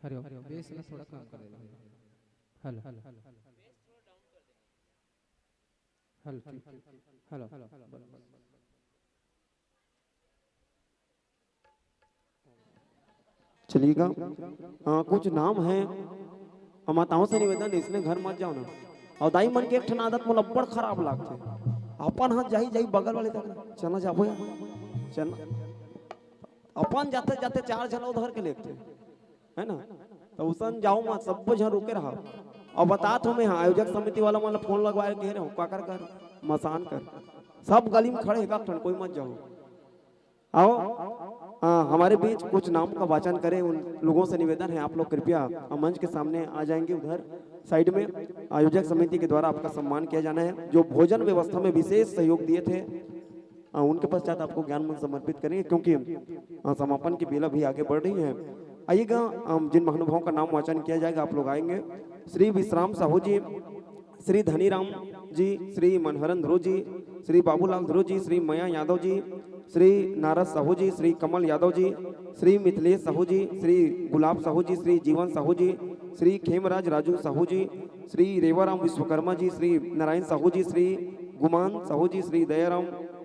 हरि ओम। बेस ना थोड़ा कम कर देना। हेलो। हेलो, ठीक। हेलो। चलिएगा। हाँ, कुछ नाम है, हम माताओं से निवेदन, इसने घर मत जाओ ना। और दाई मन के एक ठन आदत मोला बड़ खराब लागथे, अपन हाथ जाही जाही बगल वाले तक, "चलना जाबो यार, चलना।" अपन जाते जाते चार झन उधर के लेगथे, है ना? तो उसन जाओ मत, सब्बो झन रुके रहा। और बतात हूँ मैं, हाँ, आयोजक समिति वाला मन ला फोन लगवाए के रहे हो, काकर कर, मसान कर, सब गली में खड़े एक ठन, कोई मत जाओ। आओ, अ, हमारे बीच कुछ नाम का वाचन करें। उन लोगों से निवेदन है, आप लोग कृपया, अ, मंच के सामने आ जाएंगे। उधर साइड में आयोजक समिति के द्वारा आपका सम्मान किया जाना है। जो भोजन व्यवस्था में विशेष सहयोग दिए थे, अ, उनके पश्चात आपको ज्ञान मंत्र समर्पित करेंगे, क्योंकि, अ, समापन की बेला भी आगे बढ़ रही है। आइएगा, अम, जिन महानुभावों का नाम वाचन किया जाएगा, आप लोग आएंगे। श्री विश्राम साहू जी, श्री धनीराम जी, श्री मनहरन ध्रुव जी, श्री बाबूलाल ध्रुव जी, श्री मया यादव जी, श्री नारद साहू जी, श्री कमल यादव जी, श्री मिथिलेश साहू जी, श्री गुलाब साहू जी, श्री जीवन साहू जी, श्री खेमराज राजू साहू जी, श्री रेवाराम विश्वकर्मा जी, श्री नारायण साहू जी, श्री गुमान साहू जी, श्री दयाराम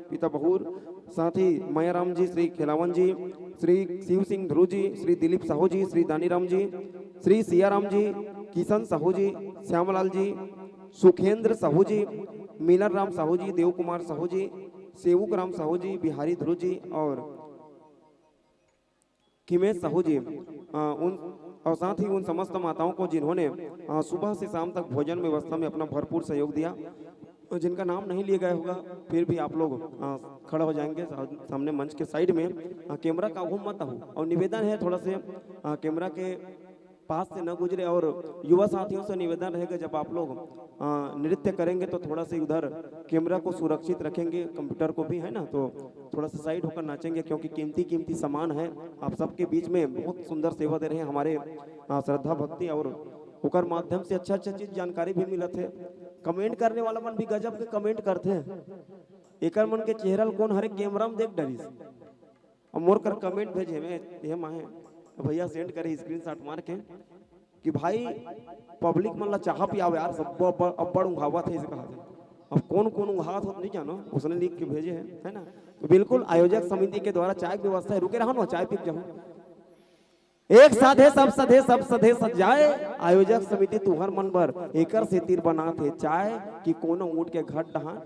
पिता बहुर, साथ ही मयाराम जी, श्री खेलावन जी, श्री शिव सिंह ध्रुव जी, श्री दिलीप साहू जी, श्री दानीराम जी, श्री सियाराम जी, किशन साहू जी, श्यामलाल जी, सुखेंद्र साहू जी, मिलन राम साहू जी, देव कुमार साहू जी, सेवक राम साहू जी, बिहारी ध्रुव जी और किमेश साहू जी, अ, उन और साथ ही उन समस्त माताओं को, जिन्होंने, अ, सुबह से शाम तक भोजन व्यवस्था में अपना भरपूर सहयोग दिया, और जिनका नाम नहीं लिया गया होगा, फिर भी आप लोग, अ, खड़ा हो जाएंगे सा-, सामने मंच के साइड में। अ, कैमरा का आगू मत आऊ, और निवेदन है, थोड़ा से, अ, कैमरा के पास से न गुजरे, और युवा साथियों से निवेदन रहेगा, जब आप लोग, अ, नृत्य करेंगे तो थोड़ा सा उधर कैमरा को सुरक्षित रखेंगे, कंप्यूटर को भी, है ना, तो थोड़ा सा साइड होकर नाचेंगे, क्योंकि कीमती कीमती सामान है। आप सबके बीच में बहुत सुंदर सेवा दे रहे हैं हमारे, अ, श्रद्धा भक्ति, और ओकर माध्यम से अच्छा अच्छा चीज जानकारी भी मिलत है। कमेंट करने वाला मन भी गजब के कमेंट करते हैं। एकर मन के चेहरा ल कोन हरे कैमरा में देख डरिस। अब मोर कर कमेंट भेजे में ये माहे भैया सेंड करे स्क्रीनशॉट मार के कि भाई, पब्लिक मन ला चाह पियाओ यार, सब अब्बड़, अब्बड़ उंघावत है, इसे कहा था। अब कौन कौन उंघावत हो नहीं जानो, उसने लिख के भेजे है, है ना? तो बिल्कुल आयोजक समिति के द्वारा चाय की व्यवस्था है, रुके रहो ना, चाय पी के जाओ। एक साधे सब सधे, सब सधे सजाए, आयोजक समिति तुहर मन बर एकर से तीर बनात हे चाय कि कोनो उठ के घट डहा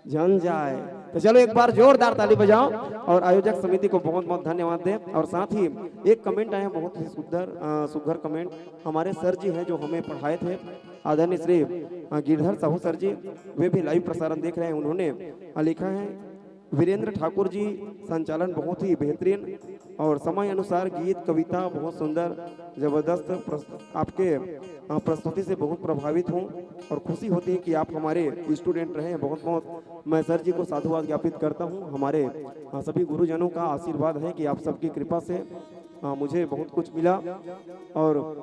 जन जाए। तो चलो एक बार जोरदार ताली बजाओ और आयोजक समिति को बहुत बहुत धन्यवाद दें। और साथ ही एक कमेंट आया, बहुत ही सुंदर, अ, सुघर कमेंट। हमारे सर जी हैं जो हमें पढ़ाए थे, आदरणीय श्री, अ, गिरधर साहू सर जी, वे भी लाइव प्रसारण देख रहे हैं। उन्होंने, अ, लिखा है, वीरेंद्र ठाकुर जी, संचालन बहुत ही बेहतरीन और समय अनुसार गीत, कविता बहुत सुंदर, जबरदस्त प्रस-, आपके, अ, प्रस्तुति से बहुत प्रभावित हूँ और खुशी होती है कि आप हमारे स्टूडेंट रहे हैं। बहुत बहुत मैं सर जी को साधुवाद ज्ञापित करता हूँ। हमारे, अ, सभी गुरुजनों का आशीर्वाद है कि आप सबकी कृपा से, अ, मुझे बहुत कुछ मिला। और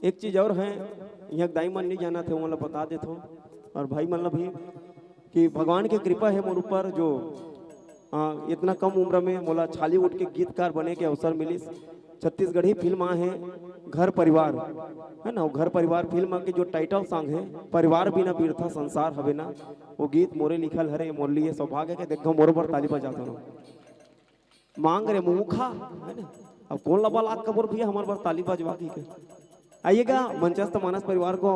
एक चीज और है, यहाँ दाई मन नहीं जाना थे, वो ला बता देता हूँ, और भाई मन ला भी, कि भगवान के कृपा है मोर ऊपर, जो, आ, इतना कम उम्र में मोला छॉलीवुड के गीतकार बने के अवसर मिलिस। छत्तीसगढ़ी फिल्म आ है घर परिवार, है ना, वो घर परिवार फिल्म के जो टाइटल सॉन्ग है, परिवार बिना बिरथा संसार हवे ना, वो गीत मोरे लिखल हरे, मोर लिए सौभाग्य के देखो, मोर ऊपर ताली बजाता हूँ। मांग रे मुखा, है ना? अब कौन लबा लाग कबर भैया हमारे पास ताली बजवा की के? आइएगा, मंचस्थ मानस परिवार को,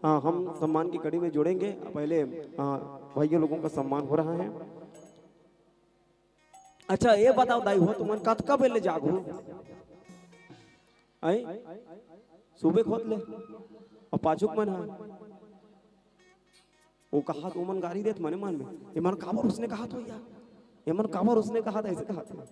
आ, हम सम्मान की कड़ी में जोड़ेंगे। पहले, आ, भाइयों लोगों का सम्मान हो रहा है। अच्छा, ये बताओ दाई हो, तुमन कतका बेले जागो? आई, सुबह खोद ले, और पाछुक मन हा। वो कहा, ओमन गारी देत मने मन में, "एमन काबर उसने कहा था यार, एमन काबर उसने कहा था, ऐसे कहा था।"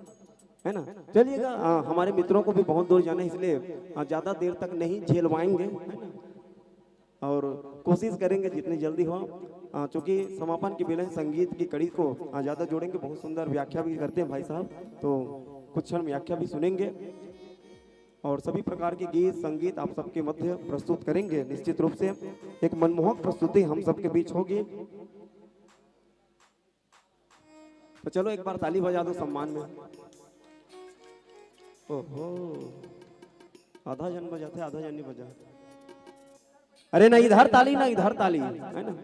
है ना? चलिएगा, आ, हमारे मित्रों को भी बहुत दूर जाना है, इसलिए, आ, ज्यादा देर तक नहीं झेलवाएंगे, है ना? और कोशिश करेंगे जितनी जल्दी हो, आ, चूंकि समापन की बेला है, संगीत की कड़ी को, आ, ज्यादा जोड़ेंगे। बहुत सुंदर व्याख्या भी करते हैं भाई साहब, तो कुछ क्षण व्याख्या भी सुनेंगे। और सभी प्रकार के गीत संगीत आप सबके मध्य प्रस्तुत करेंगे निश्चित रूप से। एक मनमोहक प्रस्तुति हम सबके बीच होगी। तो चलो एक बार ताली बजा दो सम्मान में। ओहो, आधा जन बजाते, आधा जन नहीं बजा। अरे ना इधर ताली, ना इधर ताली, है ना?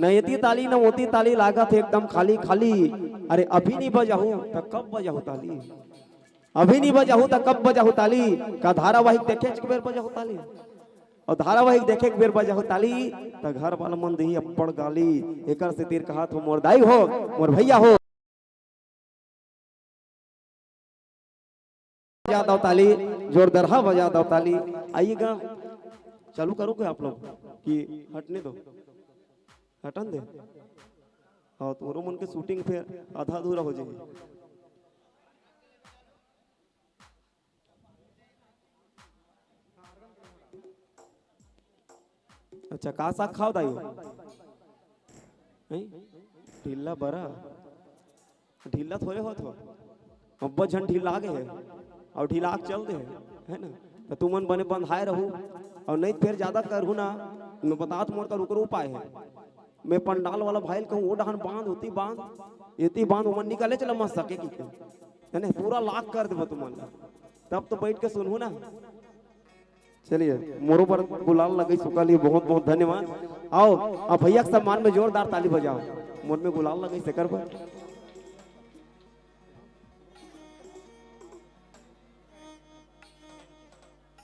ना एती ताली, ना ओती ताली, लागत है एकदम खाली खाली। अरे अभी नहीं बजाहू तो कब बजाहू ताली? अभी नहीं बजाहू त कब बजाहू ताली? का धारावाहिक देखे एक बेर बजाहू ताली? और धारावाहिक देखे एक बेर बजाहू ताली त घर वाला मन देही अब्बड़ गाली। एकर से तीर कहा तो मोर दाई हो, मोर भैया हो, बजा दो ताली, जोरदार हा बजा दो ताली। आइएगा, चालू करोगे आप लोग कि हटने दो? हटन दे। हाँ, तोरो मन के शूटिंग फिर आधा अधूरा हो जाएगी। अच्छा, का साग खाव दाई हो? हैं? ढीला बरा? ढीला थोड़े होत हो, अब्बड़ झन ढीला गे हे, अउ ढीला के चल दे हे, है ना? तो तुमन बने बंधाए रहू, अउ नहीं त फेर ज्यादा करहू ना, मैं बतात मोर कर उकरो उपाय है। मैं पंडाल वाला भाई ल कहूँ, "वो डहन बांध, ओती बांध, एती बांध, ओमन निकले चला मत सके," कि है ना, पूरा लाख कर देबो तुमन ला। तब तो बैठ के सुनहू ना। चलिए, मोरो बर गुलाल लगई सुका लिए, बहुत बहुत धन्यवाद। आओ, अब भैया के सम्मान में जोरदार ताली बजाओ, मोर में गुलाल लगई सेकर बर।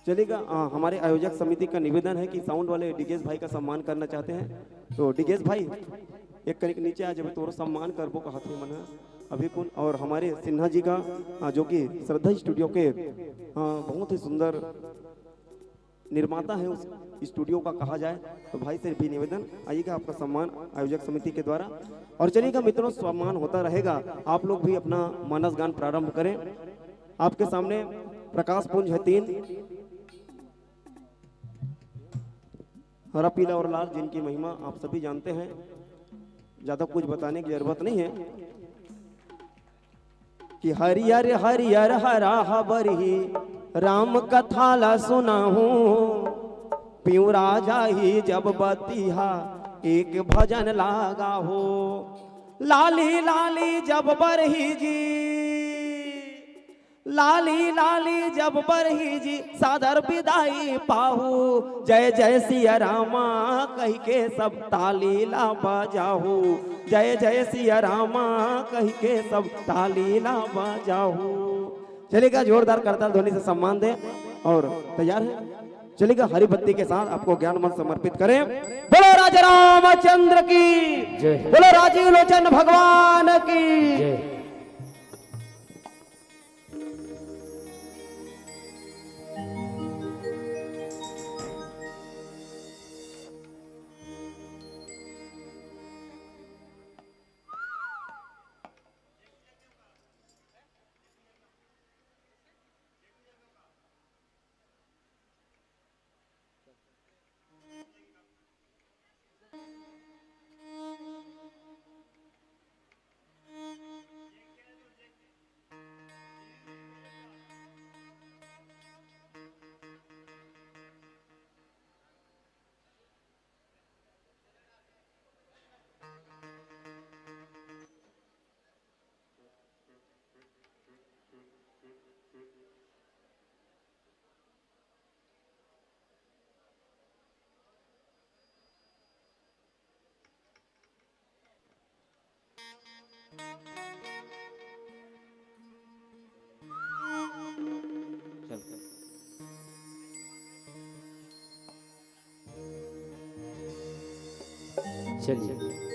चलेगा, आ, हमारे आयोजक समिति का निवेदन है कि साउंड वाले डिगेश भाई का सम्मान करना चाहते हैं, तो डिगेश भाई एक कनिक नीचे आ जाबे, तोरो सम्मान करबो कहत हे मन ह अभी कुन। और हमारे सिन्हा जी का, आ, जो कि श्रद्धा स्टूडियो के, आ, बहुत ही सुंदर निर्माता है उस स्टूडियो का कहा जाए, तो भाई से भी निवेदन, आइएगा, आपका सम्मान आयोजक समिति के द्वारा। और चलिएगा मित्रों, सम्मान होता रहेगा, आप लोग भी अपना मानस गान प्रारंभ करें। आपके सामने प्रकाश पुंज है तीन, हरा पीला और लाल, जिनकी महिमा आप सभी जानते हैं, ज्यादा कुछ बताने की जरूरत नहीं है। कि हरियर हरियर हरा हबरही, राम कथा ला सुनाहूँ। पिउरा जाही जब बतिहा, एक भजन लागा हो। लाली लाली जब बरही जी, लाली लाली जब बरही जी, सादर बिदाई पाहू। जय जय सिया रामा कहि के सब ताली ला बजाहू। जय जय सिया रामा कहि के सब ताली ला बजाहू। चलेगा, जोरदार करताल ध्वनि से सम्मान दे। और तैयार है, चलेगा, हरी बत्ती के साथ आपको ज्ञान मंत्र समर्पित करें। बोलो राजा रामचंद्र की, जय। बोलो राजीव लोचन भगवान की। जय। चल। चलिए।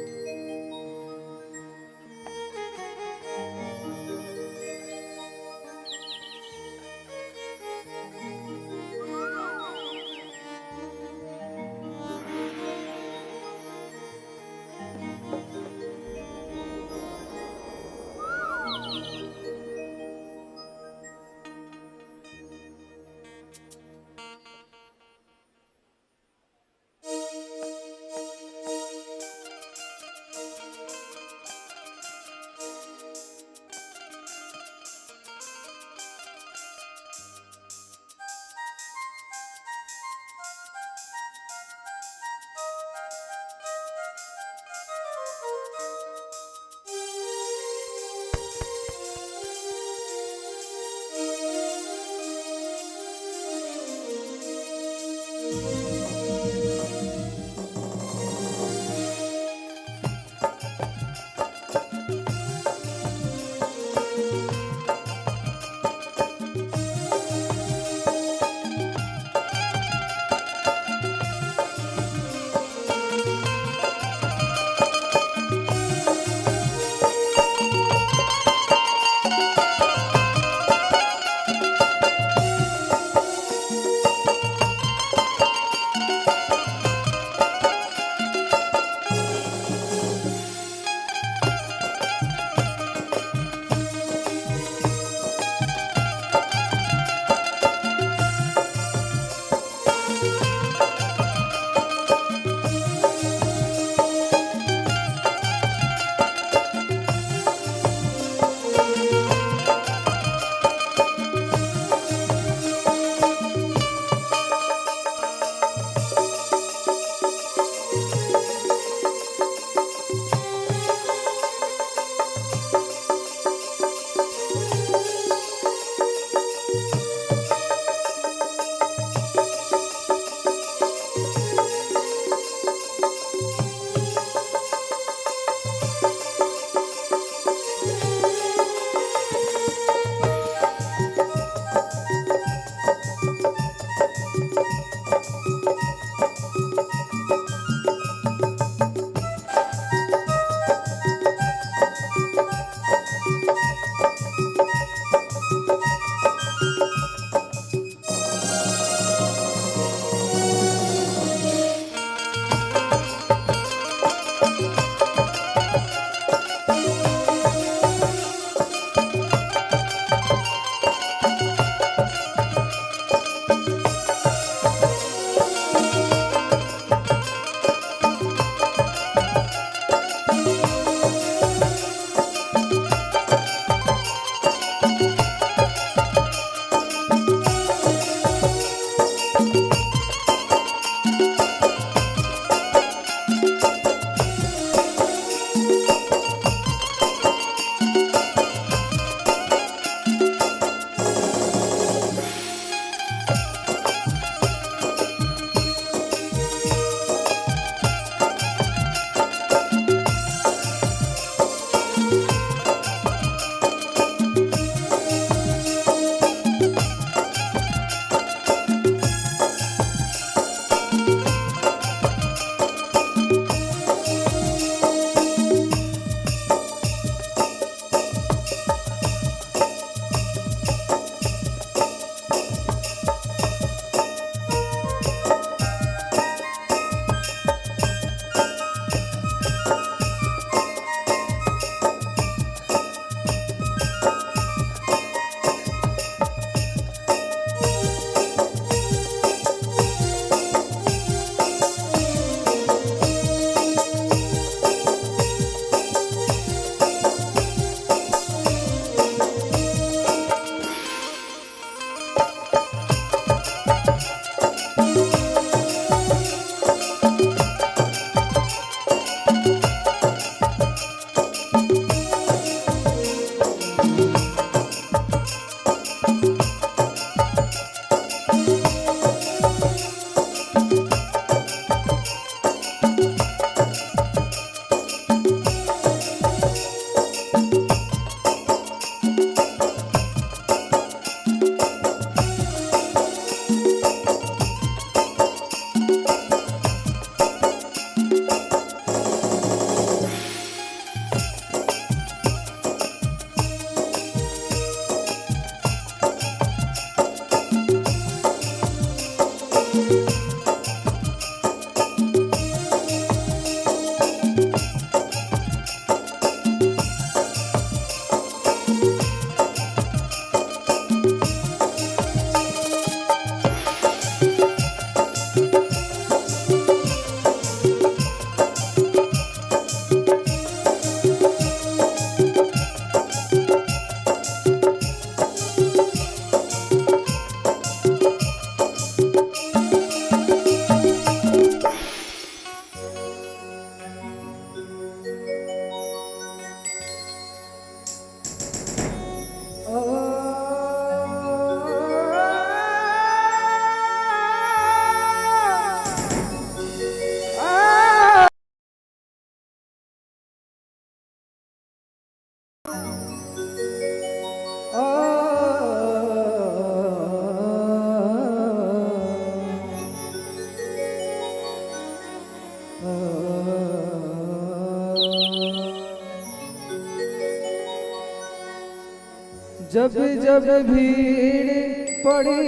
जब जब भीड़ पड़ी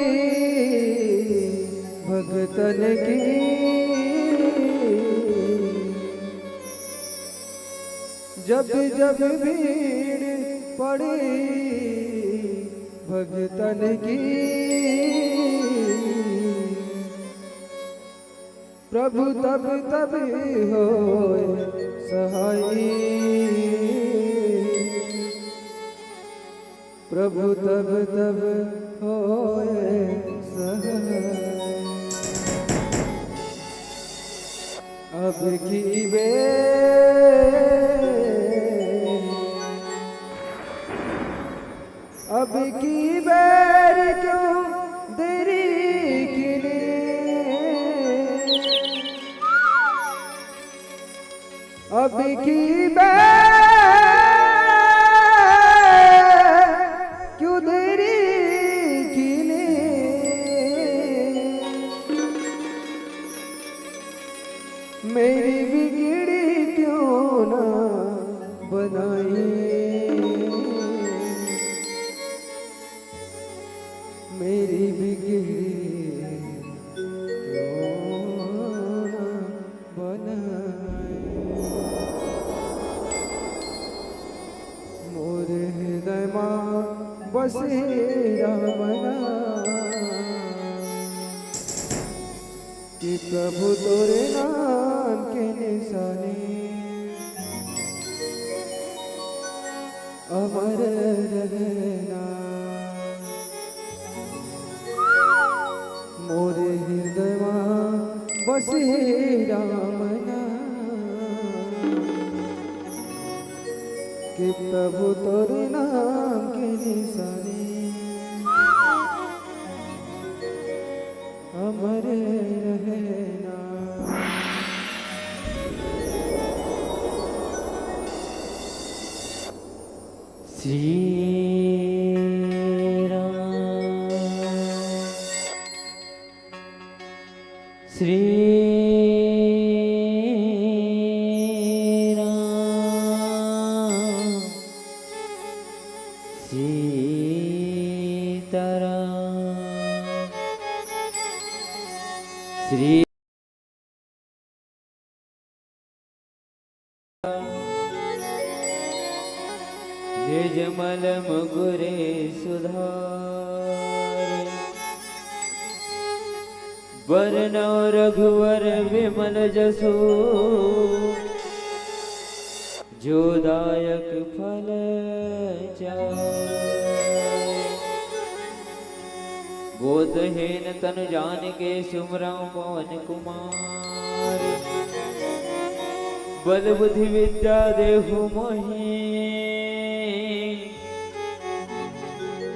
भगतन की, जब जब भीड़ पड़ी भगतन की, प्रभु तब तब होए सहाई, प्रभु तब तब होए सहाई। अब की बेर, अब की बेर क्यों देरी किने, अब की बेर क्यों देरी किने, मेरी बिगड़ी क्यों ना बनाई, मेरी बिगड़ी क्यों ना बनाई। मोर हृदय मा बसे रामना, कि प्रभु तोरे नाम के निशानी अमर रहना। मोरे हृदय मा बसे रामना, कि प्रभु तोरे नाम के निशानी अमर रहना। श्री राम, श्री राम, सीताराम, श्री निर्मल मुकुरे सुधार, बरनौ रघुवर विमल जसु, जो दायक फल चाय। बोधहीन तन जानिके सुमिरौं पवन कुमार। बल बुद्धि विद्या देहु मोहि,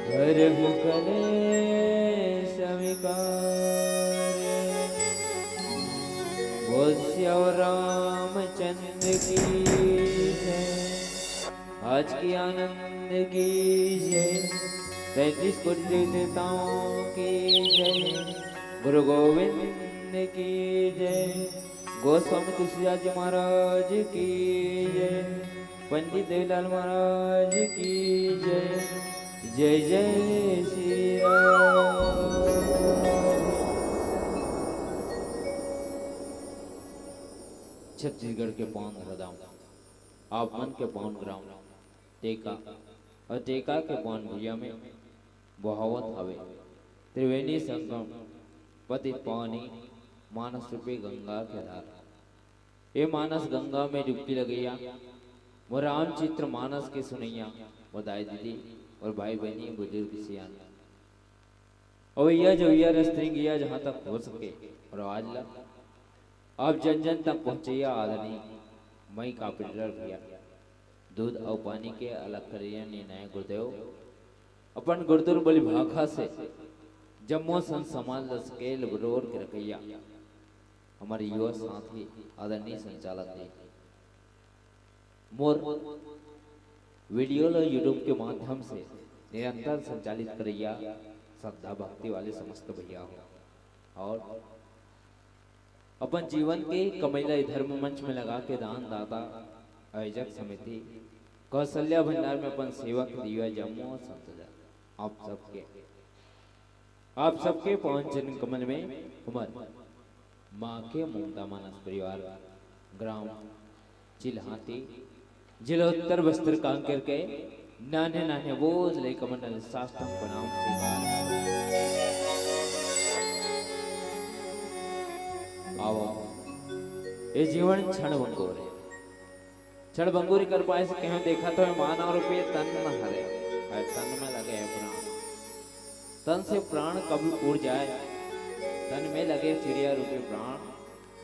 हरहु कलेस विकार। बोल सियावर रामचंद्र की जय। आज की आनंद की जय। तैंतीस कोटि देवी देवताओं की जय। गुरु गोविंद की जय। गोस्वामी तुलसीदास जी महाराज की जय। पंडित देवीलाल महाराज की जय। जय जय श्री राम। छत्तीसगढ़ के पावन धरम, आप मन के पावन ग्राम टेका अउ टेका के पावन भुइयां में बहावत हवे त्रिवेणी संगम पतित पावनी मानस रूपी गंगा के धार। ए मानस गंगा में डुबकी लगइया मोर रामचरित मानस के सुनइया मोर दाई दीदी अउ भाई बहिनी बुजुर्ग सियान। अवइया जवइया रस तिरंगिया जहाँ तक हो सके अउ आज ला आप जन जन तक पहुँचइया आदरणीय मई कॉपरेटर भैया, दूध अउ पानी के अलग करइया निर्णय गुरुदेव, अपन गुरुदेव बलि भाखा से जम्मो संत समाज ल सकेल बटोर के रखइया हमर युवा साथी आदरणीय संचालक जी, मोर वीडियो ल YouTube के माध्यम से निरंतर संचालित करइया श्रद्धा भक्ति वाले समस्त भैया हो अउ अपन जीवन के कमई ल ए धर्म मंच में लगा के दान दाता आयोजक समिति कौशल्या भंडार में अपन सेवक दिव्या जम्मो संत जन। आप सबके, आप सबके पवन चरण कमल में हमर माँ के ममता मानस परिवार, ग्राम चिल्हाती, जिला उत्तर बस्तर कांकेर के नान्हे नान्हे बोझ लइका मन ल साष्टांग प्रणाम स्वीकार। आओ, ये जीवन क्षण भंगुर हे। क्षण भंगुर कर पाए से कहेंव, देखत हव मानव रूपी तन हरे, अउ तन में लगे हे प्राण। तन से प्राण कब उड़ जाए, तन में लगे चिड़िया रूपी प्राण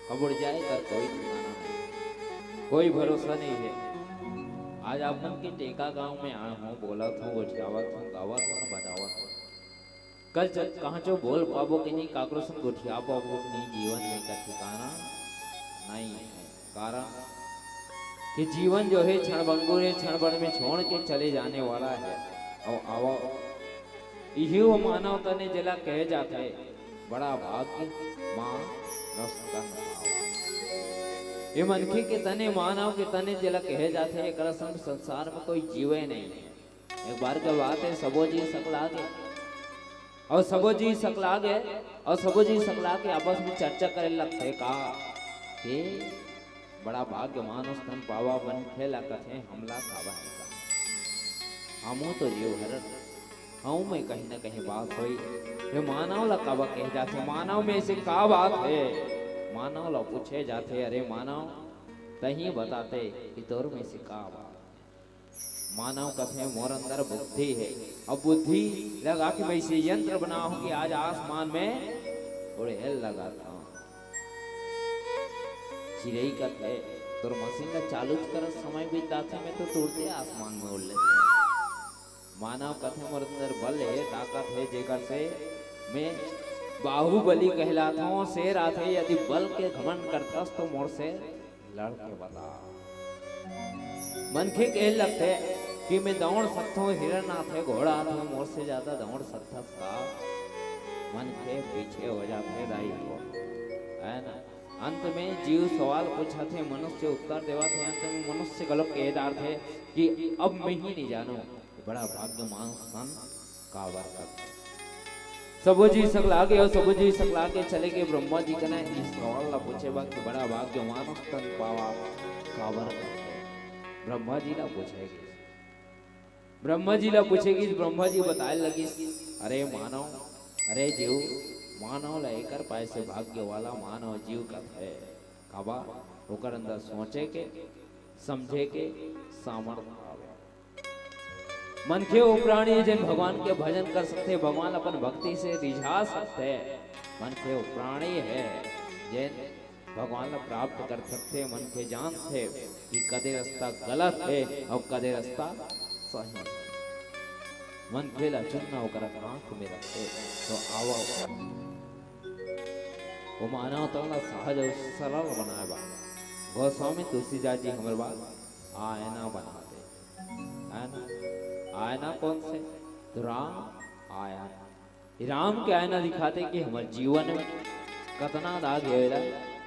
कब उड़ जाए, एकर कोई ठिकाना नहीं, कोई भरोसा नहीं हे। आज आप मन के टेका गांव में आए हव, बोलत हव, गोठियावत हव, गावत हव, बतावत हव। कल च-, कहाँ चो बोल पाबो कि नहीं, काकरो संग गोठिया पाबो कि नहीं, जीवन में का ठिकाना नहीं हे। कारण कि जीवन जो हे क्षण भंगुर हे, क्षण भर में छोड़ के चले जाने वाला हे। अउ आओ, इही वो मानव तने जेला कहे जाथे, बड़ा भाग्य मानस तन पावा। ये मनखे के तने, मानव के तने जेला कहे जाथे, एकरा संग संसार में कोई जीवे नहीं हे। एक बार के बात हे, सबो जी सकला गे, अउ सबो जी सकला गे, अउ सबो जी सकला के आपस में चर्चा करे लगथे का कि बड़ा भाग्य मानस तन पावा, मनखे ला कथे हमला काबर नहीं कहा। हमू तो जीव हरन, हमू में कहीं ना कहीं बात होई। ये मानव ला काबर कहे जाथे, मानव में से का बात हे? मानव ला पूछे जाथे, अरे मानव, तहीं बताते कि तोर में से का बात हे? मानव कथे मोर अंदर बुद्धि हे, अब बुद्धि लगा के मैं इसे यंत्र बनाहूं कि आज आसमान में उड़े लगा था। चिरई कथे तोर मशीन ला चालू करत समय बिताथे, मैं तो तुरते आसमान में उड़ लेथंव। मानव कथे मोर अंदर बल हे, ताकत हे, जेकर से मैं बाहुबली कहलाथंव, शेर आथे, यदि बल के घमंड करथस तो मोर से लड़ के बता। मनखे कहे लगथे कि मैं दौड़ सकथंव, हिरण आथे, घोड़ा आथे, मोर से ज्यादा दौड़ सकथस का? मनखे पीछे हो जाथे दाई हो, हे ना? अंत में जीव सवाल पूछथे, मनुष्य उत्तर देवत हे, अंत में मनुष्य घलो कहे डारथे कि अब मैं ही नहीं जानंव, बड़ा भाग्य मानस तन काबर करथे। सबो जी सकला गे अउ सबो जी सकला के चले गे ब्रह्मा जी कने इस सवाल ला पूछे बर कि बड़ा भाग्य मानस तन पावा काबर करथे। ब्रह्मा जी ला पूछे गे, ब्रह्मा जी ला पूछे गिस, ब्रह्मा जी बताए लगिस, अरे मानव, अरे जीव, मानव ला एकर पाए से भाग्य वाला मानव जीव कथे। काबर? ओकर अंदर सोचे के, समझे के सामर्थ आवे। मनखे वो प्राणी जेन भगवान के भजन कर सकथे, भगवान अपन भक्ति से रिझा सकथे। मनखे वो प्राणी हे जेन भगवान ला प्राप्त कर सकथे। मनखे जानथे कि कदे रस्ता गलत हे अउ कदे रस्ता सही हे। मनखे ला चुनना ओकर हाथ में रथे। तो आवा, वो मानव तन ला सहज अउ सरल बनाए बर गोस्वामी तुलसीदास जी हमर बर आयना बनाथे। आयना, आयना कोन से? तो राम आयना। राम के आयना दिखाथे कि हमर जीवन में कतना दाग हे, एला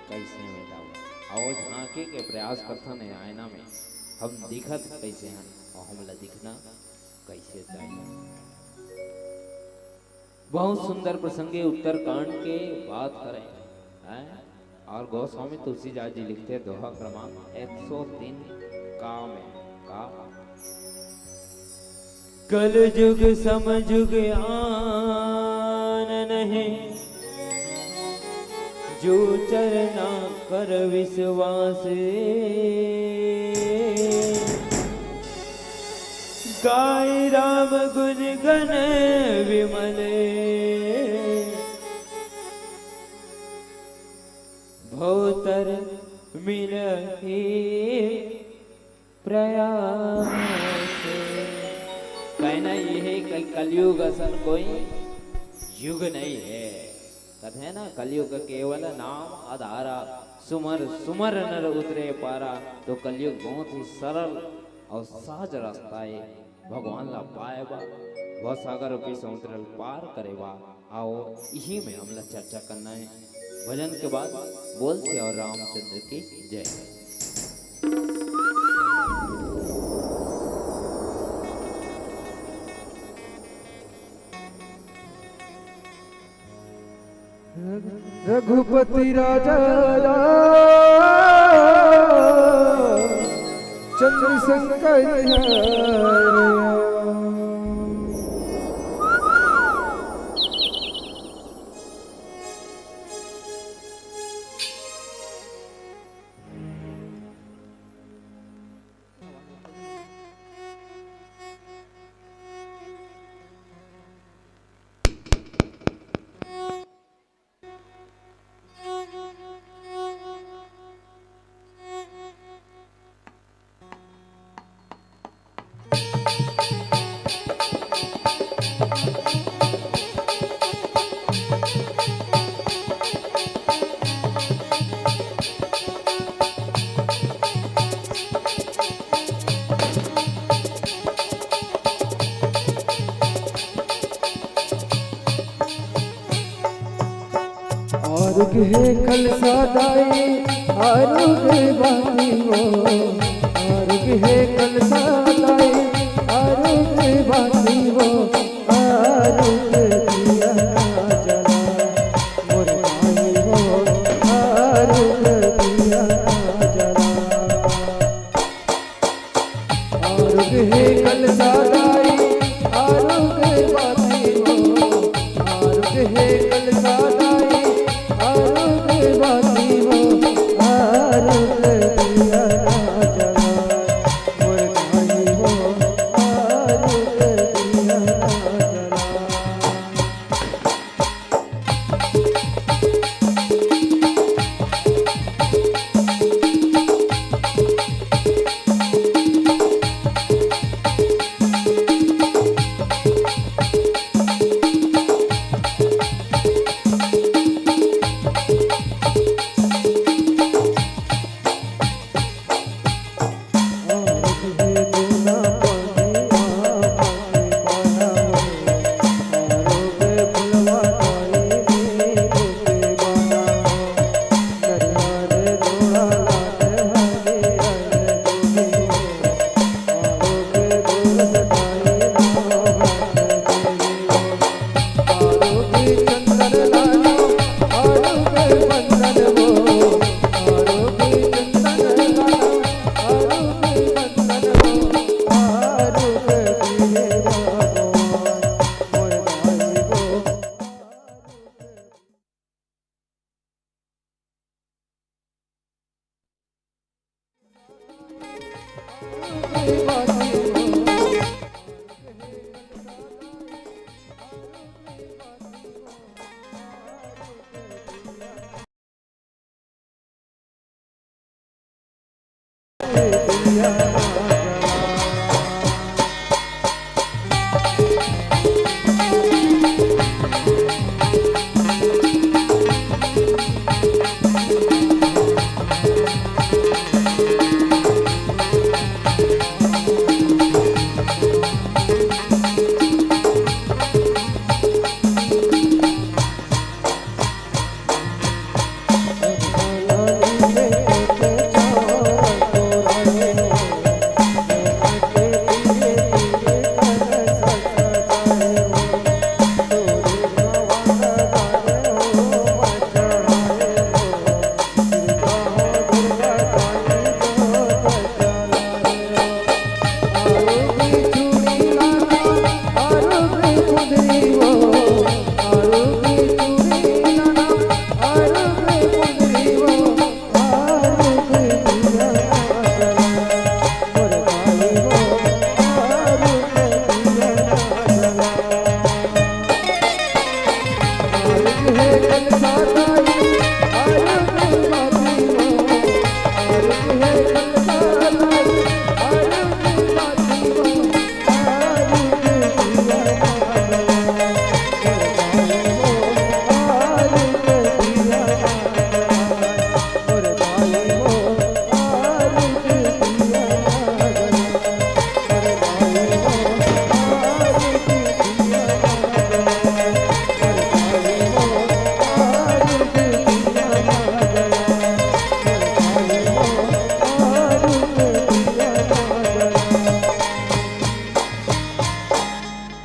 कइसे मिटाबो। आओ झांके के प्रयास करथन ए आयना में, हम दिखत कइसे हन अउ हमला दिखना कइसे चाहिए। बहुत सुंदर प्रसंग हे, उत्तरकांड के बात हरे, हैं? अउ गोस्वामी तुलसीदास जी लिखथे दोहा क्रमांक एक सौ तीन का में का, कलजुग समजुग आन नहीं, जो चरना कर विश्वास। गाय राम गुण गण विमल, भवतर मिलहि प्रयास। कहना ये हे कि कलयुग असन कोई युग नहीं हे। कथे ना, कलयुग केवल नाम आधारा, सुमर सुमर नर उतरे पारा। तो कलयुग बहुत ही सरल अउ सहज रस्ता हे भगवान ला पाए बर, भवसागर रूपी समुद्र ला पार करे बर। आओ, इही में हमला चर्चा करना हे। भजन के बाद बोल सियावर रामचंद्र की जय। रघुपति राजा राम चंद्र शंकर हरे। आरुग हे कलसा दाई, आरुग बाती वो। आरुग हे कलसा दाई, आरुग बाती वो। आरुग दिया ना जला, मोर माई वो। आरुग दिया ना जला। आरुग हे कलसा दाई, आरुग बाती वो। आरुग हे कलसा दाई, आरुग बाती वो। आरुग दिया ना जला, मोर दाई वो। आरुग दिया ना जला।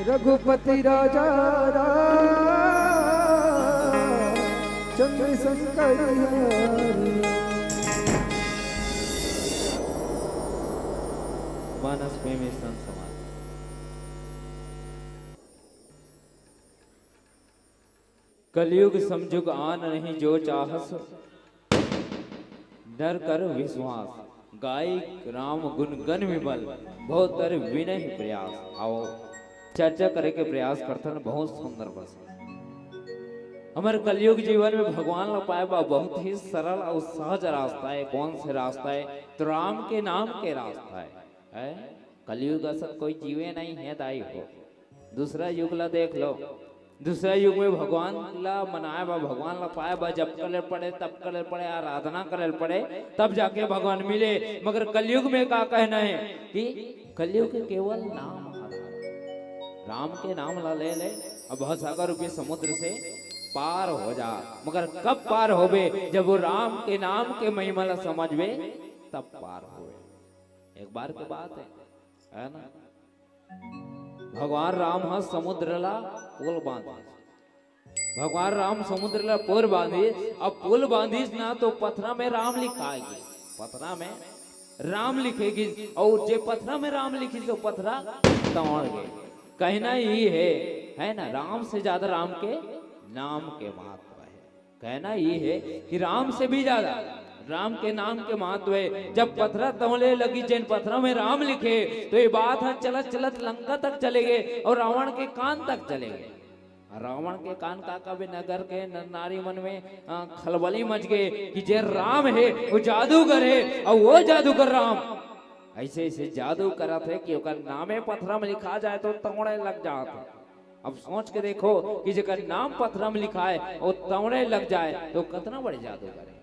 रघुपति राजा राम शंकर हरि। मानस प्रेमी संत समाज। कलयुग समजुग आन नहीं जो चाहस, नर कर विश्वास। गाई राम गुण गण विमल, बहुत तर विनय प्रयास। आओ चर्चा करे के प्रयास करथन। बहुत सुंदर बस। हमर कलयुग जीवन में भगवान ला पाए बा बहुत ही सरल और सहज रास्ता है। कौन से रास्ता है? तो राम के नाम के रास्ता है, है? कलयुग असन कोई जीवे नहीं है दाई हो। दूसरा युग ला देख लो, दूसरा युग में भगवान ला मनाए बा, भगवान ला पाए बा, जप करे पड़े, तप करे पड़े, आराधना करे पड़े, तब जाके भगवान मिले। मगर कलयुग में का कहना है कि कलयुग के केवल नाम आधार। राम के नाम ला ले ले, अब भवसागर रूपी समुद्र से पार हो जा। मगर कब पार होबे? जब वो राम के नाम के महिमा ला समझबे, तब पार होबे। एक बार के बात है, है ना? भगवान राम ह समुद्र ला पुल बांधिस। भगवान राम समुद्र ला पुल बांधिस। अब पुल बांधिस ना, तो पथरा में राम लिखाए गे, पथरा में राम लिखे गिस, और जे पथरा में राम लिखिस, वो पथरा तौड़ गे। कहना ही है, है ना, राम से ज्यादा राम के नाम के महत्व है। कहना ये है कि राम से भी ज्यादा राम के नाम के महत्व है। जब पथरा तौले लगी, जेन पथरा में राम लिखे, तो ये बात ह चलत चलत लंका तक चले गए और रावण के कान तक चले गए। रावण के कान का कबे नगर के नर नारी मन में, अ, खलबली मच गए कि जे राम है वो जादूगर है, और वो जादूगर राम ऐसे ऐसे जादू करत है कि ओकर नामे पथरा में लिखा जाए तो तौड़े लग जात है। अब सोच के देखो कि जेकर नाम पथरा में लिखा है, वो तौड़े लग जाए, तो कितना बड़े जादूगर है।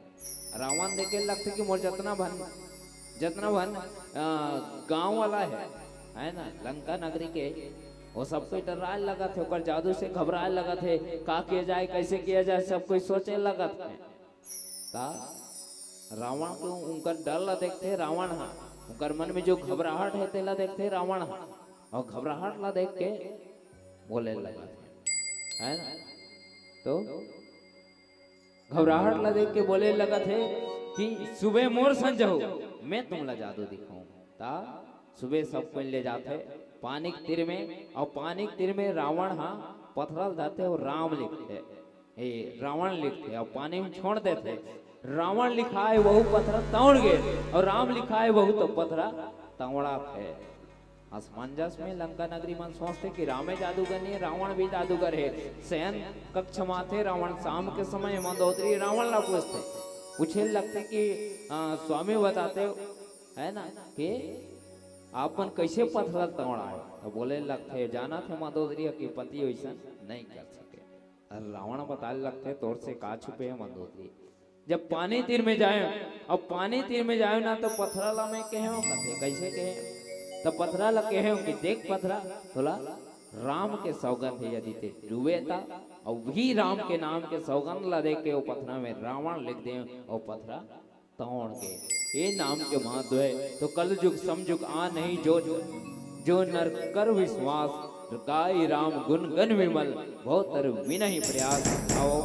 रावण देखे लगथे कि मोर जतना भन, जतना भन, अ, गांव वाला है, है ना, लंका नगरी के, वो सब कोई डराए लगत है, ओकर जादू से घबराए लगत है। का किया जाए, कैसे किया जाए, सब कोई सोचे लगत है। ता रावण के उनकर डर ला देखथे रावण हा, उनकर मन में जो घबराहट है, तेला देखथे रावण हा, और घबराहट ला देख के बोले लगा, है ना? तो घबराहट ला देख के बोले लगत है कि सुबह मोर संग जाहू, मैं तुमला जादू दिखाऊं। ता सुबह सब कोई ले जाथे पानी के तीर में, और पानी के तीर में रावण हा पथरा ल धरथे और राम लिखथे, ए, रावण लिखथे, और पानी में छोड़ देथे। रावण लिखाए वहू पथरा तौड़ गे, और राम लिखाए वहू तो पथरा तौड़ाथे। असमंजस में लंका नगरी मन सोचथे कि रामे जादूगर नहीं है, रावण भी जादूगर है। शयन कक्ष में आथे रावण, शाम के समय मंदोदरी रावण ला पूछथे, पूछे लगथे कि, अ, स्वामी बताते हो, है ना, कि आप मन कैसे पथरा तौड़ाए? तो बोले लगथे, जाना थे मंदोदरी के पति वैसन नहीं कर सके। और रावण बताए लगथे, तोर से का छुपे है मंदोदरी। जब पानी तीर में जाए, अब पानी तीर में जाए ना, तो पथरा ला मैं कहे हो कथे, कैसे कहे? तब पथरा ला कहे हो कि देख पथरा, तोला राम के सौगंध है, यदि ते डूबे ता, और वही राम के नाम के सौगंध ला देख के वो पथरा में रावण लिख दे, और पथरा तौड़ के ये नाम के महत्व है। तो कल जुग समजुग आ नहीं जो, जो नर कर विश्वास, गाय राम गुण गण विमल, बहुत तर विनही प्रयास। आओ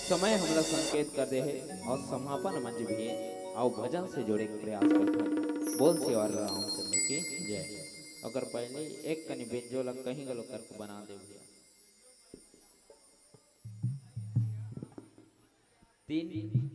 समय हमला संकेत कर दे है और समापन मंच भी है। आओ भजन से जोड़े के प्रयास करते हैं। बोल सेवा रामचंद्र की जय। अगर पहले एक कनी बेंजो लग कहीं गलो करके बना दे भैया। तीन।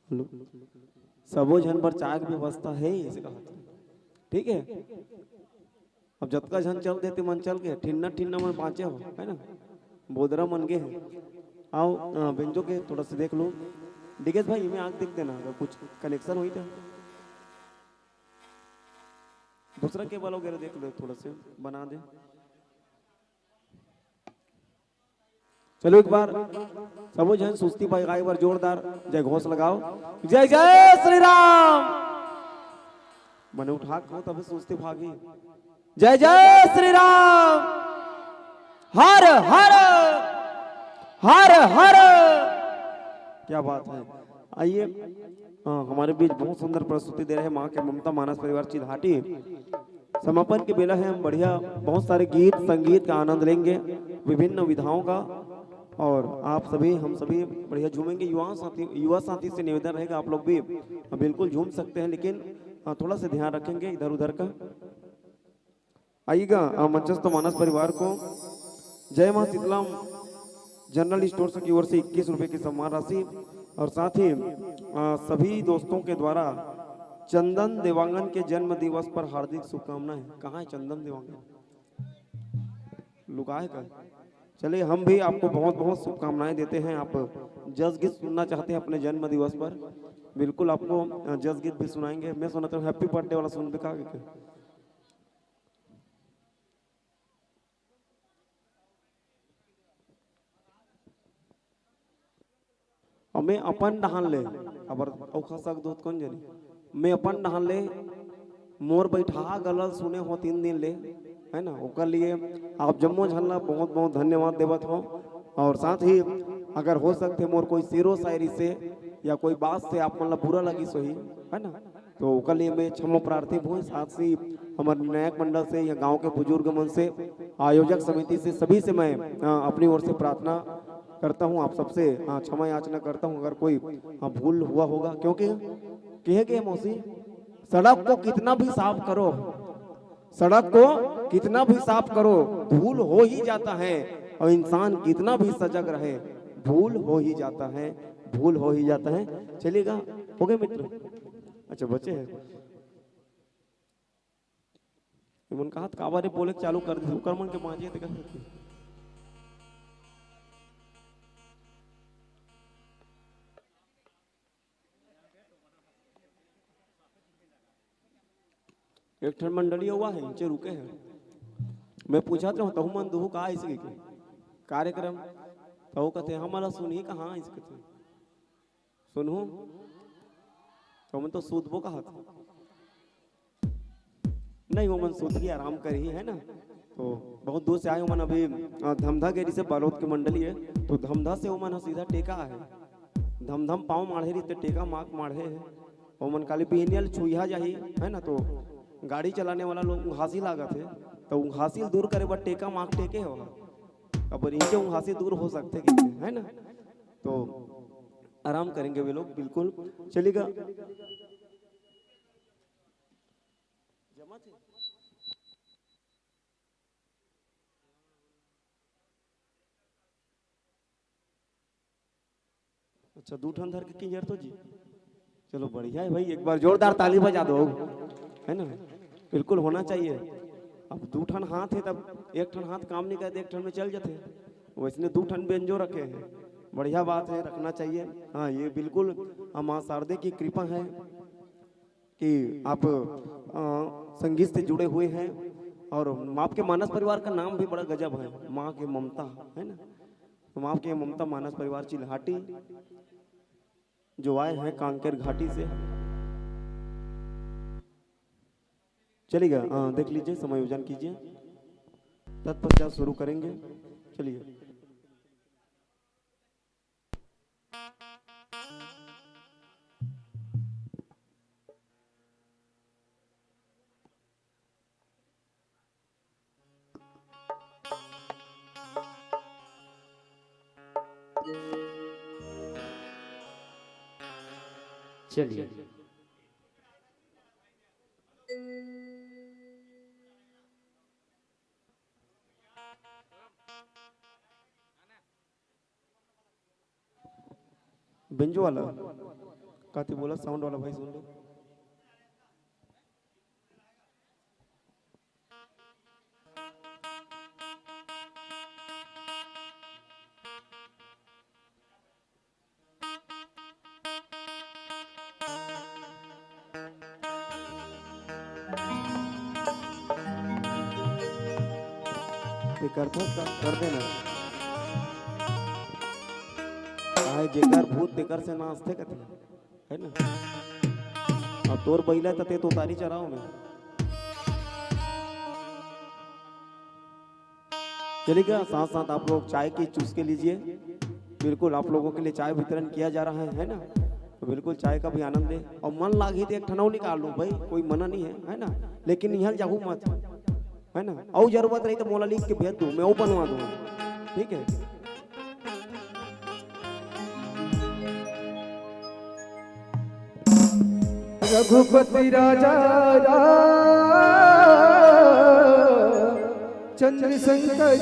हेलो। सबो झन बर चाय के व्यवस्था हे, इसे कहत हूँ। ठीक है, अब जतका झन चल देते मन चल के, ठिन्ना ठिन्ना मन बाँचे हो, है ना, बोदरा मन गे हे। आओ, अ, बेंजो के थोड़ा सा देख लो। डिगेश भाई, इमे आग देख देना, अगर कुछ कनेक्शन होई तो। दूसरा केबल वगैरह देख लो, थोड़ा से बना दे। चलो, एक बार सबो झन सुस्ती पाई, एक बार जोरदार जय घोष लगाओ। जय जय श्री राम। मने उठा के तभी सुस्ती भागी। जय जय श्री राम। हर हर, हर हर। क्या बात है। आइए, अ, हमारे बीच बहुत सुंदर प्रस्तुति दे रहे हैं माँ के ममता मानस परिवार चिल्हाटी। समापन के बेला है, हम बढ़िया बहुत सारे गीत संगीत का आनंद लेंगे, विभिन्न विधाओं का। और आप सभी, हम सभी बढ़िया झूमेंगे। युवा साथी, युवा साथी से निवेदन रहेगा, आप लोग भी बिल्कुल झूम सकते हैं, लेकिन, अ, थोड़ा सा ध्यान रखेंगे इधर उधर का। आइएगा, अ, मंचस्थ मानस परिवार को जय मां शीतलाम जनरल स्टोर की ओर से इक्कीस रुपए की सम्मान राशि और साथ ही, अ, सभी दोस्तों के द्वारा चंदन देवांगन के जन्म दिवस पर हार्दिक शुभकामनाएं। कहाँ है चंदन देवांगन? लुका है क्या? चलिए, हम भी आपको बहुत बहुत शुभकामनाएं देते हैं। आप जस गीत सुनना चाहते हैं अपने जन्म दिवस पर, बिल्कुल आपको, अ, जस गीत भी सुनाएंगे। मैं सुनाता हूँ, हैप्पी बर्थडे वाला सुन भी कहा क्या? अउ मैं अपन डहान ले, अबर अउ खसक दूत कौन जनी, मैं अपन डहान ले मोर बैठा गलल सुने हो तीन दिन ले, है ना, ओकर लिए आप जम्मो झन ला बहुत बहुत धन्यवाद देवत हो। और साथ ही अगर हो सकते मोर कोई शेरो शायरी से या कोई बात से आप मन ला बुरा लगिस होही, है ना, तो ओकर लिए मैं क्षमा प्रार्थी हूँ। साथ ही हमर निर्णायक मंडल से या गांव के बुजुर्ग मन से, आयोजक समिति से, सभी से मैं, अ, अपनी ओर से प्रार्थना करता हूँ, आप सबसे, अ, क्षमा याचना करता हूँ अगर कोई, अ, भूल हुआ होगा, क्योंकि कहे गए मौसी, सड़क को कितना भी साफ करो, सड़क को कितना भी साफ करो, धूल हो ही जाता है, और इंसान कितना भी सजग रहे, भूल हो ही जाता है, भूल हो ही जाता है। चलिएगा, हो गए मित्र? अच्छा, बचे हैं। ये मन कहा, काबर रे बोले के चालू कर दे, ओकर मन के बांचे ते का। एक ठन मंडली हुआ है, नीचे रुके हैं। मैं पूछा तो तहु मन दुहू का इसके के कार्यक्रम, तो वो कहते, "हमला सुनही कहाँ इसके थे?" सुनहू? तो मन तो सूतबो कहत। नहीं, वो मन सूतही, आराम करही, है ना? तो बहुत दूर से आए वो मन अभी, अ, धमधा के, जैसे बालोद के मंडली है, तो धमधा से वो मन ह सीधा टेका आए। धमधम पाँव माढ़े रहिते, टेका माक माढ़े है। वो मन काली बिहनिया ले छुइहा जाही, है ना? तो गाड़ी चलाने वाला लोग उंघासी लागत है, तो उंघासी ल दूर करे बर टेका माक टेके हो। अब इनके उंघासी दूर हो सकते कि, है ना? तो आराम करेंगे वे लोग, बिल्कुल चलेगा। अच्छा, दू ठन धर के किंजर तो जी। चलो, बढ़िया है भाई, एक बार जोरदार ताली बजा दो, है ना? बिल्कुल होना चाहिए। अब दू ठन हाथ है, तब एक ठन हाथ काम नहीं करते, एक ठन में चल जाते। वैसने दू ठन बेंजो रखे हैं, बढ़िया बात है, रखना चाहिए। हाँ, ये बिल्कुल, अ, माँ शारदे की कृपा है कि आप, अ, संगीत से जुड़े हुए हैं। और आपके मानस परिवार का नाम भी बड़ा गजब है, माँ के ममता, है ना? तो आपके ममता मानस परिवार चिल्हाटी जो आए हैं कांकेर घाटी से। चलिएगा, अ, देख लीजिए, समायोजन कीजिए, तत्पश्चात शुरू करेंगे। चलिए। चलिए। बेंजो वाला काती बोला, साउंड वाला भाई सुन लो। ये करथस का? कर देना। भाई, जेकर भूत तेकर से नाचथे कथे, है ना? अब तोर बइला त ते तो तारी चराव में। चलिए क्या, साथ साथ आप लोग चाय की चुस्की लीजिए। बिल्कुल आप लोगों के लिए चाय वितरण किया जा रहा है, है ना? तो बिल्कुल चाय का भी आनंद ले, और मन लागी तो एक ठन अउ निकाल लो भाई, कोई मना नहीं है, है ना? लेकिन यहाँ जाहू मत, है ना? अउ जरूरत रही तो मोला लिख के भेज दो, मैं वो बनवा दूंगा, ठीक है? रघुपति राजा राम चंद्र शंकर।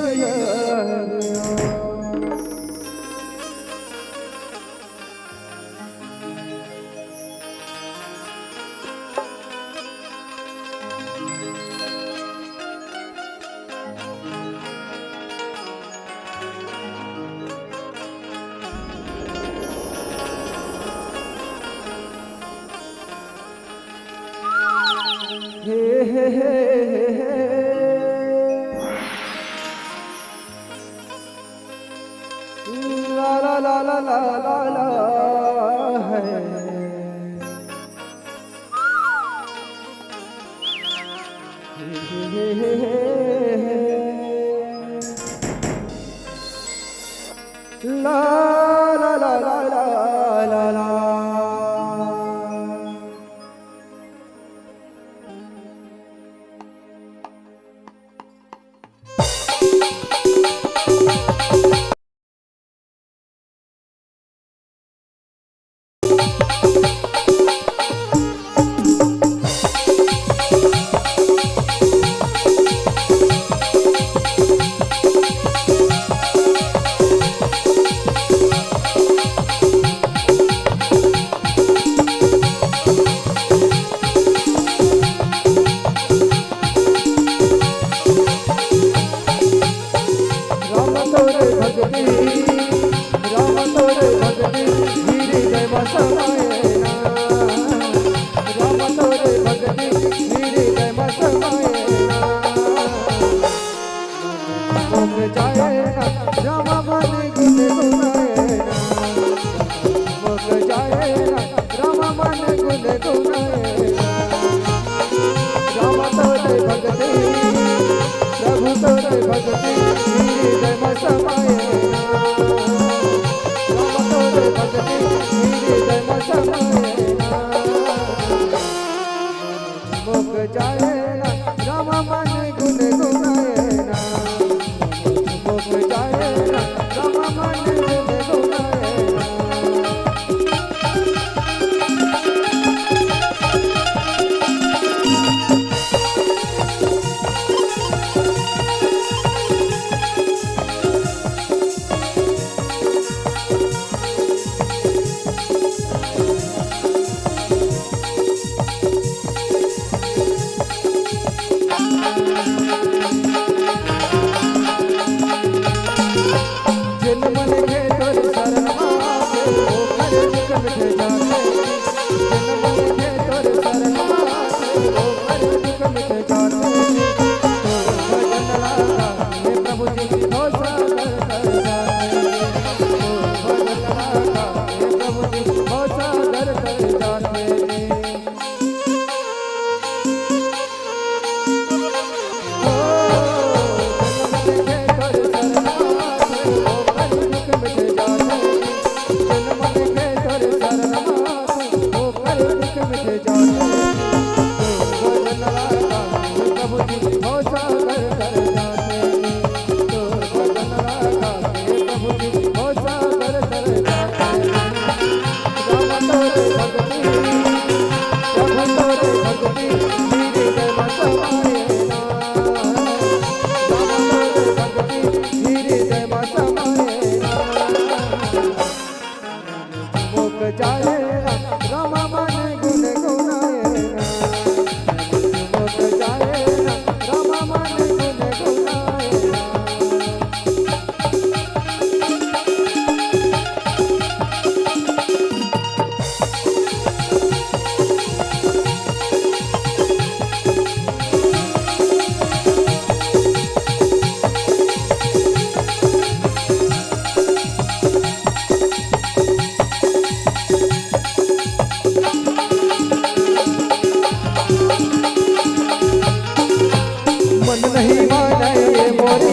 हे, हे, हे, हे, हे। ला, ला, ला, है। ला, ला, ला। राम तोरे भक्ति, राम तोरे भक्ति, हृदय में समाए ना। राम तोरे भक्ति, हृदय में समाए ना। मुख जाए ना, राम मन गुन गुनाए ना। मुख जाए ना, राम मन गुन गुनाए ना। राम तोरे भक्ति, प्रभु तोरे भक्ति, हृदय में समाए ना। राम तोरे भक्ति, हृदय में समाए ना। मुख जाए ना, राम मन गुन गुनाए ना। मुख जाए ना, राम मन गुन गुनाए ना।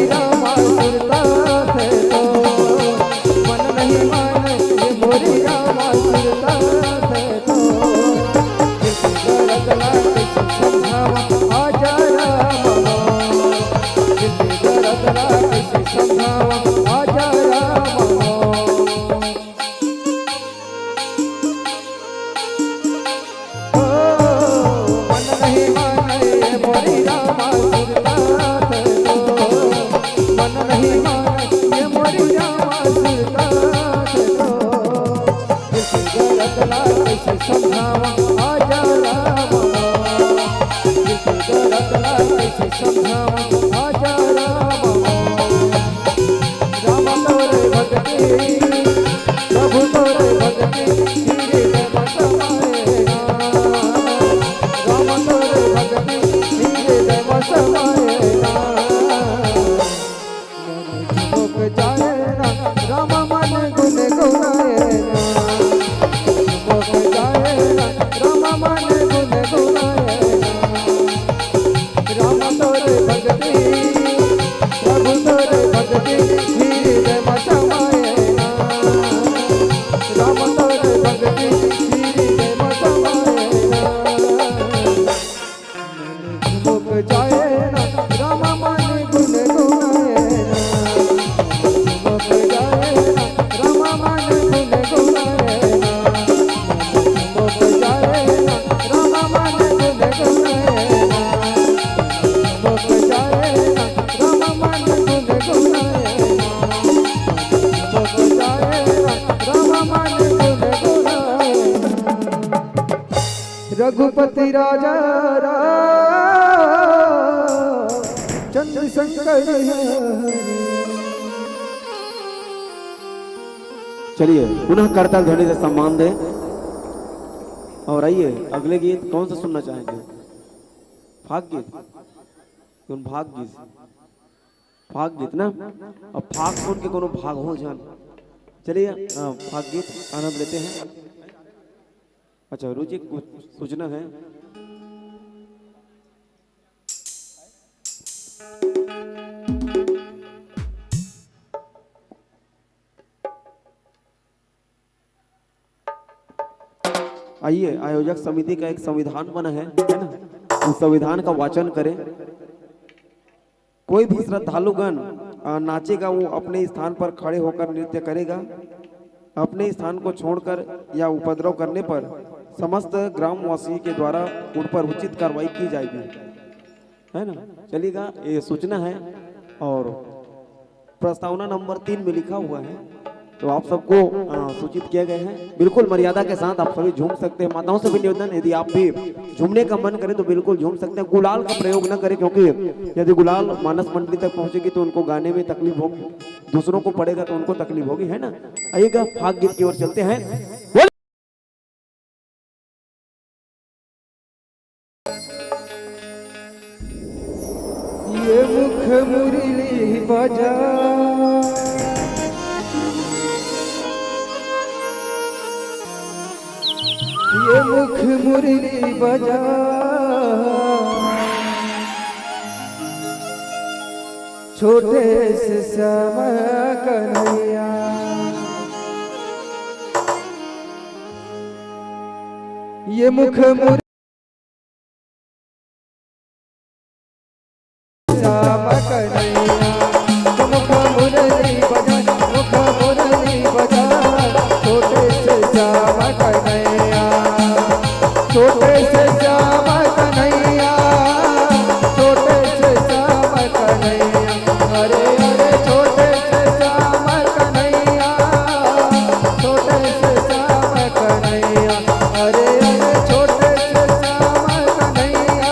रामा सुरता थे तो, मन नहीं माने ये मोरी रामा सुरता थे तो। दिल के दर्द ला कैसे समझावा, आजा रामा। दिल के दर्द ला कैसे समझावा, आजा रामा। ओ, मन नहीं माने मोरी रामा सुरता थे तो, मन नहीं माने ये मोरी रामा सुरता थे तो। दिल के दर्द ला कैसे समझावा, आजा रामा। दिल के दर्द ला कैसे समझावा, आजा रामा। राम तोरे भक्ति, प्रभु तोरे भक्ति, हृदय में समाए ना। राम तोरे भक्ति, हृदय में समाए ना। मन झुमुक जाए ना, राम मन गुनगुनाए ना। मन झुमुक जाए ना, राम मन गुनगुनाए ना। राम तोरे भक्ति, प्रभु तोरे भक्ति, हृदय में समाए ना। राम तोरे भक्ति, हृदय में समाए ना। मन झुमुक जाए ना, राम मन गुनगुनाए ना। मन झुमुक जाए ना, राम मन गुनगुनाए ना। मन झुमुक जाए ना, राम मन गुनगुनाए ना। मन झुमुक जाए ना, राम मन गुनगुनाए ना। मन झुमुक जाए ना, राम मन गुनगुनाए ना। रघुपति राजा राम चंद्र शंकर हरि। चलिए, पुनः करताल ध्वनि से सम्मान दें। और आइए, अगले गीत कौन सा सुनना चाहेंगे? फाग गीत। कौन फाग गीत? फाग गीत ना। अब फाग सुन के कोनो भाग हो जान। चलिए, अ, फाग गीत आनंद लेते हैं। अच्छा, रुचि, कुछ सूचना है? आइए, आयोजक समिति का एक संविधान बना है, है ना? उस संविधान का वाचन करें। कोई भी श्रद्धालुगण, अ, नाचेगा, वो अपने स्थान पर खड़े होकर नृत्य करेगा। अपने स्थान को छोड़कर या उपद्रव करने पर समस्त ग्रामवासी के द्वारा उन पर उचित कार्रवाई की जाएगी, है ना? चलिएगा, ये सूचना है। और प्रस्तावना नंबर तीन में लिखा हुआ है, तो आप सबको, अ, सूचित किया गया है। बिल्कुल मर्यादा के साथ आप सभी झूम सकते हैं। माताओं से भी निवेदन, यदि आप भी झूमने का मन करे तो बिल्कुल झूम सकते हैं। गुलाल का प्रयोग न करें, क्योंकि यदि गुलाल मानस मंडली तक पहुंचेगी तो उनको गाने में तकलीफ होगी, दूसरों को पड़ेगा तो उनको तकलीफ होगी, है ना? आइएगा, फाग गीत की ओर चलते हैं। ये मुख मुरली बजा, ये मुख मुरली बजा, छोटे से श्याम कन्हैया। ये मुख मुरली श्याम कन्हैया, मुख मुरली बजा, मुख मुरली बजा, छोटे से श्याम कन्हैया, छोटे से श्याम कन्हैया, छोटे से श्याम कन्हैया, अरे अरे छोटे से श्याम कन्हैया, छोटे से श्याम कन्हैया, अरे अरे छोटे से श्याम कन्हैया,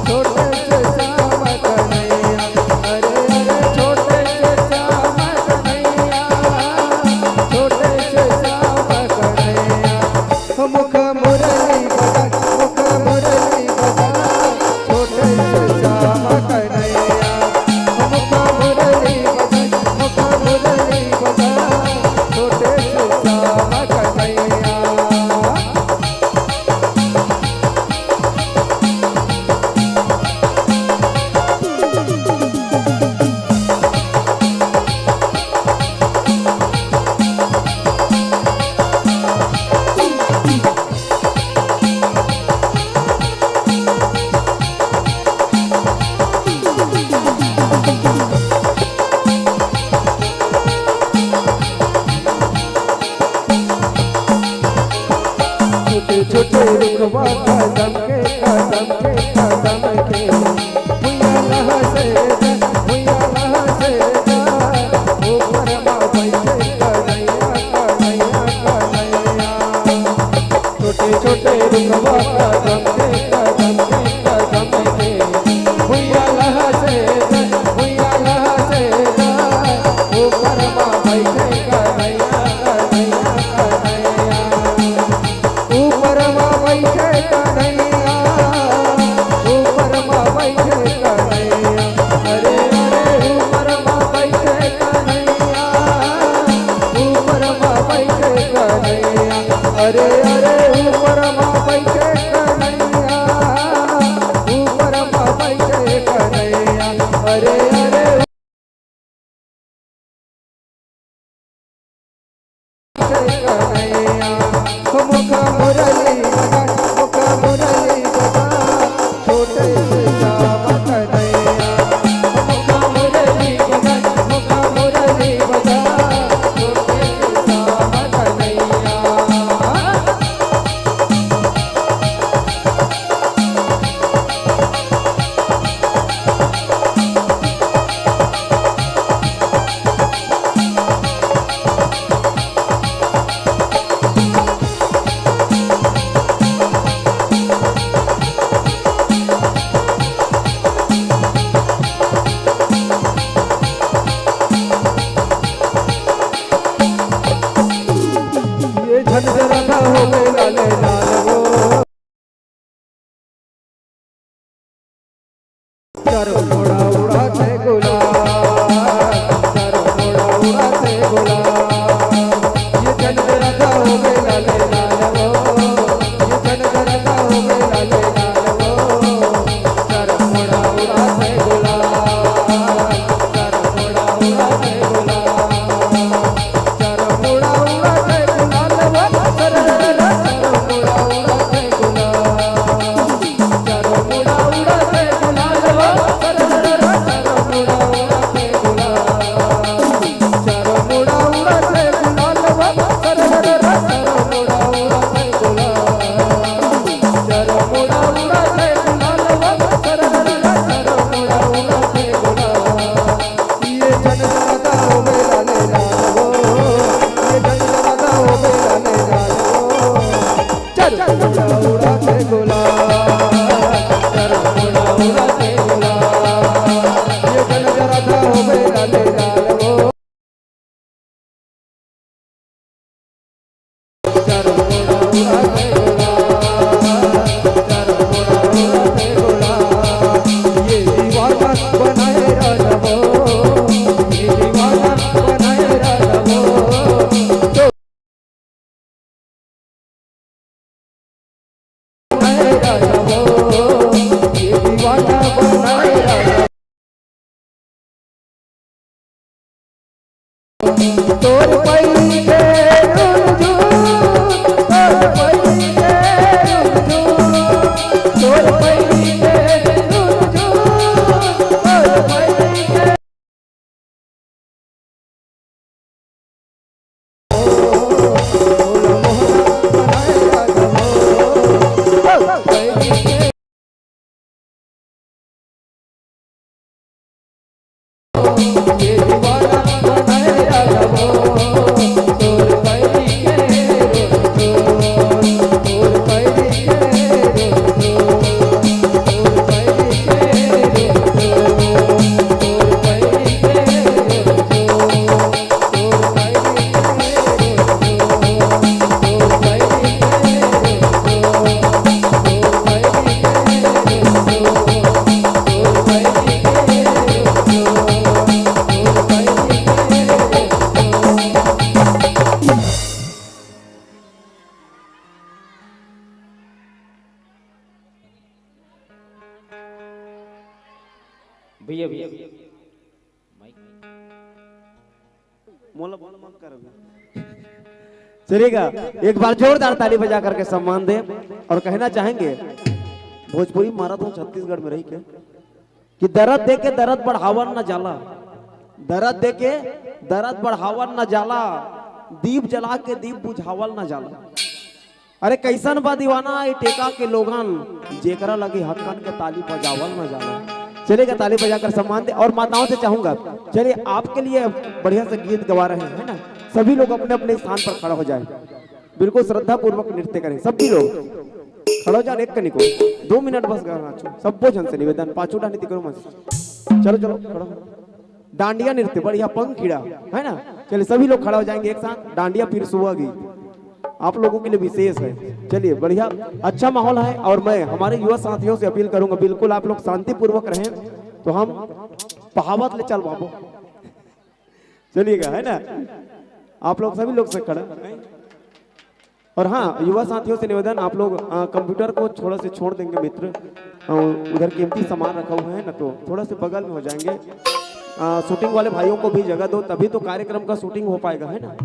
छोटे से श्याम कन्हैया, अरे अरे छोटे से श्याम कन्हैया, छोटे से श्याम कन्हैया। मुख मुरली बजा, मुख मुरली बजा, छोटे से श्याम कन्हैया। मुख अरे अरे ऊपर मा बैठे कन्हैया, ऊपर मा बैठे कन्हैया, अरे अरे बैठे कन्हैया, मुख मुरली बजा, मुख मुरली बजा, छोटे से श्याम कन्हैया। मुख मुरली बजा, मुख मुरली बजा, छोटे से श्याम कन्हैया। ये झंझनाटा हो गए लाले लाल वो। चारों मुड़ा उड़ाते गुलाल, चारों मुड़ा उड़ाते गुलाल। ये झंझनाटा हो गए लाले लाल वो, ये झंझनाटा हो गए लाले लाल वो। चारों मुड़ा उड़ाते गुलाल, चारों मुड़ा उड़ाते गुलाल। भैया, भैया, भैया। माइक। मोला बोल मत कर अभी। चलिएगा, एक बार जोरदार ताली बजा करके सम्मान दें और कहना चाहेंगे, भोजपुरी मारा तो छत्तीसगढ़ में रही के कि दरद दे के दरद बढ़ावन न जाला, दरद दे के दरद बढ़ावन न जाला, दीप जला के दीप बुझावल न जाला। अरे कैसन बा दीवाना ए टेका के लोगन, जेकरा लगे हक्कन के ताली बजावल न जाला। चलिएगा, ताली बजाकर सम्मान दे। और माताओं से चाहूंगा, चलिए, आपके लिए बढ़िया से गीत गवा रहे हैं, है ना? सभी लोग अपने अपने स्थान पर खड़ा हो जाए, बिल्कुल श्रद्धा पूर्वक नृत्य करें सभी लोग। खड़ा हो जाओ, एक कनी को दो मिनट बस गाना छो। सब्बो झन से निवेदन, पाछू डानी तिकरो मत। चलो, चलो, खड़ा हो। डांडिया नृत्य बढ़िया, पंखीड़ा, है ना? चलिए, सभी लोग खड़ा हो जाएंगे एक साथ। डांडिया फिर सुआ गीत आप लोगों के लिए विशेष है। चलिए, बढ़िया, अच्छा माहौल है। और मैं हमारे युवा साथियों से अपील करूंगा, बिल्कुल आप लोग शांतिपूर्वक रहें, तो हम पहावत ले चल बाबू। चलिएगा, है ना? आप लोग सभी लोग से खड़ा। और हाँ, युवा साथियों से निवेदन, आप लोग, अ, कंप्यूटर को थोड़ा से छोड़ देंगे मित्र, अ, उधर कीमती सामान रखा हुआ है ना, तो थोड़ा से बगल में हो जाएंगे। अ, शूटिंग वाले भाइयों को भी जगह दो, तभी तो कार्यक्रम का शूटिंग हो पाएगा, है ना?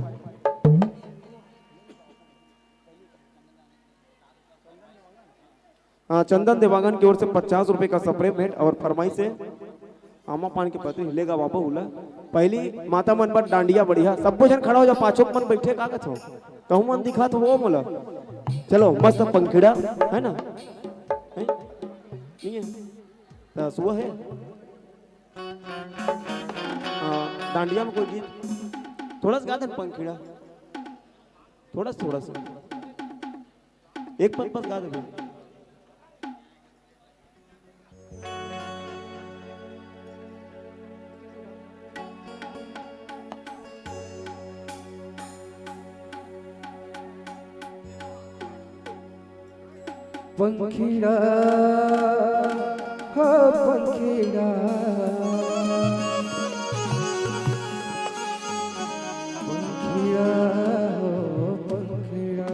अ, चंदन देवांगन की ओर से पचास रुपए का स्प्रे भेंट और फरमाइश है, आमा पान के पत्ती हिलेगा बाबा उला। पहली माता मन बर डांडिया बढ़िया, सब्बो झन खड़ा हो जाओ, पाछो मन बैठे का कथो, कहूँ मन दिखा तो वो मोला। चलो मस्त पंखीड़ा है ना, है? नहीं है? तो सुआ है। हाँ, डांडिया में कोई गीत थोड़ा सा गा दे ना, पंखीड़ा, थोड़ा सा, थोड़ा सा, एक पद बस गा दे भाई। पंखीड़ा, हो पंखीड़ा, पंखीड़ा, हो पंखीड़ा।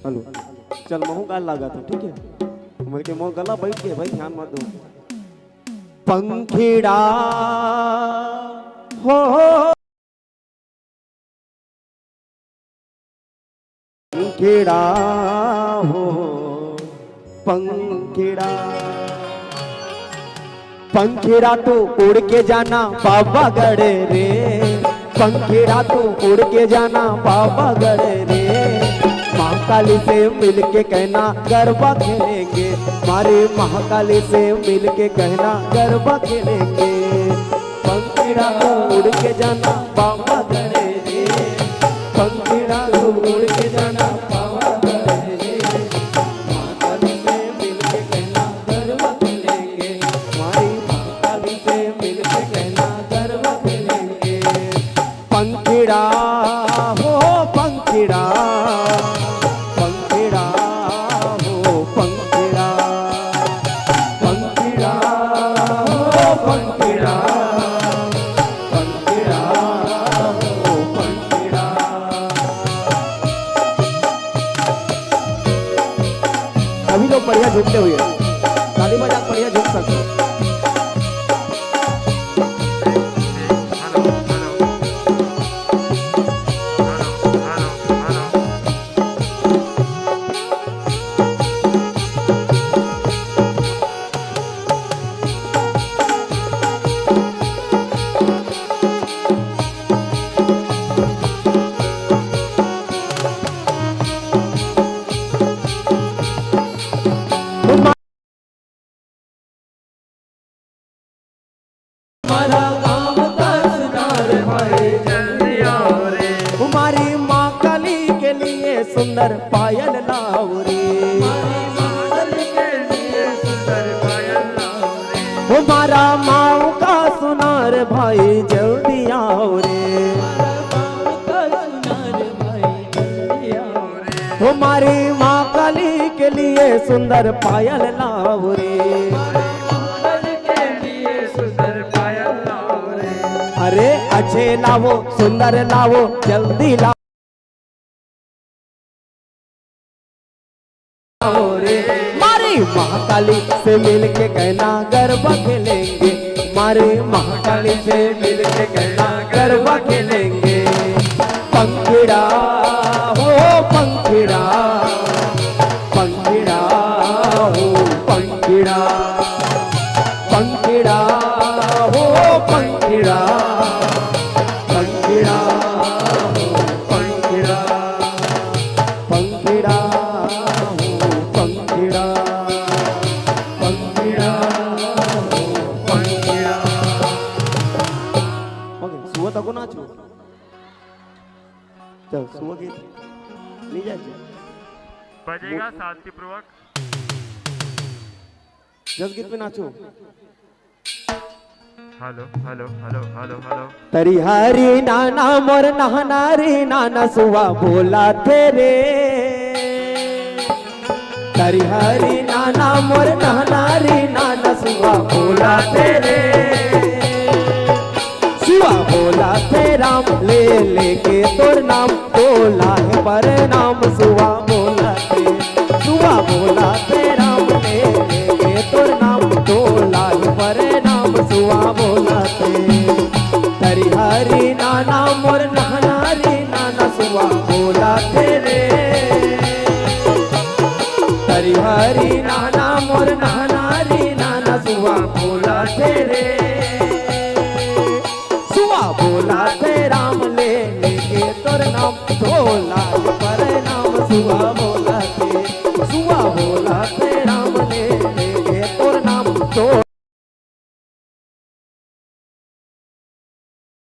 हेलो, चल महू गाल लागा था, ठीक है? हमर के मोर गला बैठ के भाई, ध्यान मत दो। पंखीड़ा हो, पंखीड़ा हो, पंखीड़ा। पंखीड़ा तू उड़ के जाना बाबा गढ़ रे, पंखीड़ा तू उड़ के जाना बाबा गढ़ रे। माँ काली से मिलके कहना गरबा खेलेंगे, मारे माँ काली से मिलके कहना गरबा खेलेंगे। पंखीड़ा तू उड़ के जाना बाबा गढ़ रे, पंखीड़ा तू उड़ के जाना बाबा गढ़ रे। माँ काली से मिलके कहना गरबा खेलेंगे, मारी माँ काली से मिलके कहना गरबा खेलेंगे। पंखीड़ा हो पंखीड़ा, पंखीड़ा हो पंखीड़ा, पंखीड़ा हो पंखीड़ा, पंखीड़ा हो पंखीड़ा। सभी लोग बढ़िया झूमते हुए, ताली बजा के बढ़िया झूम सकते हो। हमारा गाँव का सुनार भाई जल्दी आओ रे। हमारी माँ काली के लिए सुंदर पायल लाओ रे। हमारी माँ काली के लिए सुंदर पायल लाओ रे। हमारा माँ का सुनार भाई जल्दी आओ रे। हमारा गाँव का सुनार भाई जल्दी आओ रे। हमारी माँ काली के लिए सुंदर पायल लाओ रे। अरे अच्छे लावो, सुंदर लावो, जल्दी लावो। रे। मारी महाकाली से मिलके कहना गरबा खेलेंगे, मारी महाकाली से मिलके कहना गरबा खेलेंगे। पंखीड़ा हो पंखीड़ा, पंखीड़ा हो पंखीड़ा, पंखीड़ा हो पंखीड़ा, पंखीड़ा हो पंखीड़ा, पंखीड़ा हो पंखीड़ा, पंखीड़ा हो पंखीड़ा। ओके, सुआ तको नाचो। चल, सुआ गीत। नहीं जाए। बजेगा शांतिपूर्वक। जस गीत में नाचो। Hello, hello, hello, hello, hello. तरी हरी नाना मोर नहना री नाना सुआ बोला थे रे। तरी हरी नाना मोर नहना री नाना सुआ बोला थे रे। सुआ नाना मोर नाना रे नाना सुआ बोलथे रे। सुआ बोलथे राम ले लेके तोर नाम, तोला परनाम सुआ बोलथे। सुआ बोलथे राम ले लेके तोर नाम,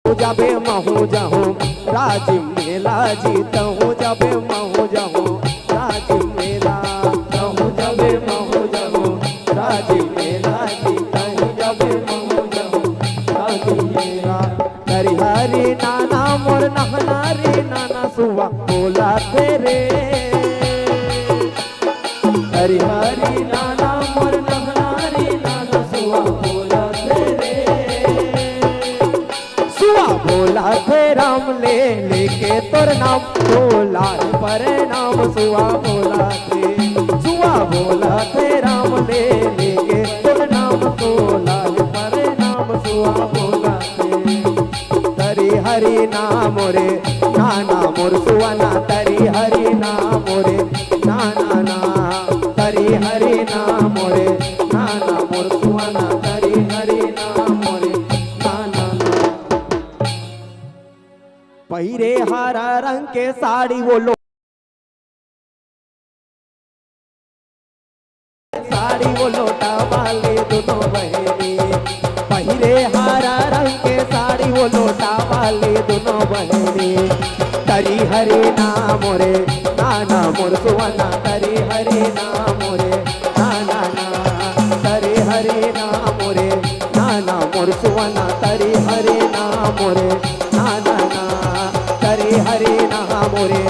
तो जाबे महूँ जाहूँ राजिम मेला जी, तहूँ जाबे महूँ जाहूँ राजिम मेला। तहूँ जाबे महूँ जाहूँ राजिम मेला जी, तहूँ जाबे महूँ जाहूँ राजिम मेला। तरी हरी नाना मोर नहना रे नाना सुआ बोलथे रे। हरी हरी नाना मोर नहना रे नाना सुआ बोलथे रे। सुआ बोलथे राम ले लेके तोर नाम, तोला परनाम सुआ बोलथे। सुआ बोलथे राम ले लेके तोर नाम, तोला परनाम सुआ बोलथे। तरी हरी नाम रे नाना मोर सुअना, तरी हरी नाम रे नाना ना। तरी हरी नाम रे नाना मोर सुअना, तरी हरी नाम रे नाना ना। पहिरे हरा रंग के साड़ी वो लो साड़ी वो लोटा वाली दुनों बहिनी, पहिरे हरा रंग के साड़ी वो लोटा वाली दुनों बहिनी। तरी हरी नाम रे नाना मोर सुअना, तरी हरी नाम रे नाना ना। तरी हरी नाम रे नाना मोर सुअना, तरी हरी नाम रे नाना ना। तरी हरी नाम रे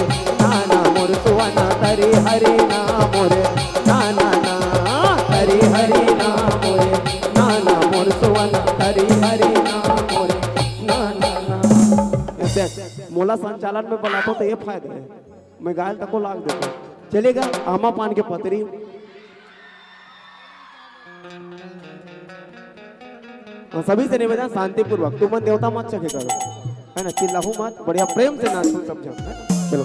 नाना मोर सुअना, तरी हरी नाम रे नाना ना। तरी हरी नाम रे नाना मोर सुअना, तरी हरी नाम रे नाना ना। ए देख, मोला संचालन में बुलाथो त ये फायदा हे, मैं गायल तको लाग देथों। चलेगा आमा पान के पतरी। हाँ, सभी से निवेदन, शांतिपूर्वक, तुमन देवता मत चघे करो, है ना? चिल्लाहू मत, बढ़िया प्रेम से नाचहू सब झन, है ना? चलो।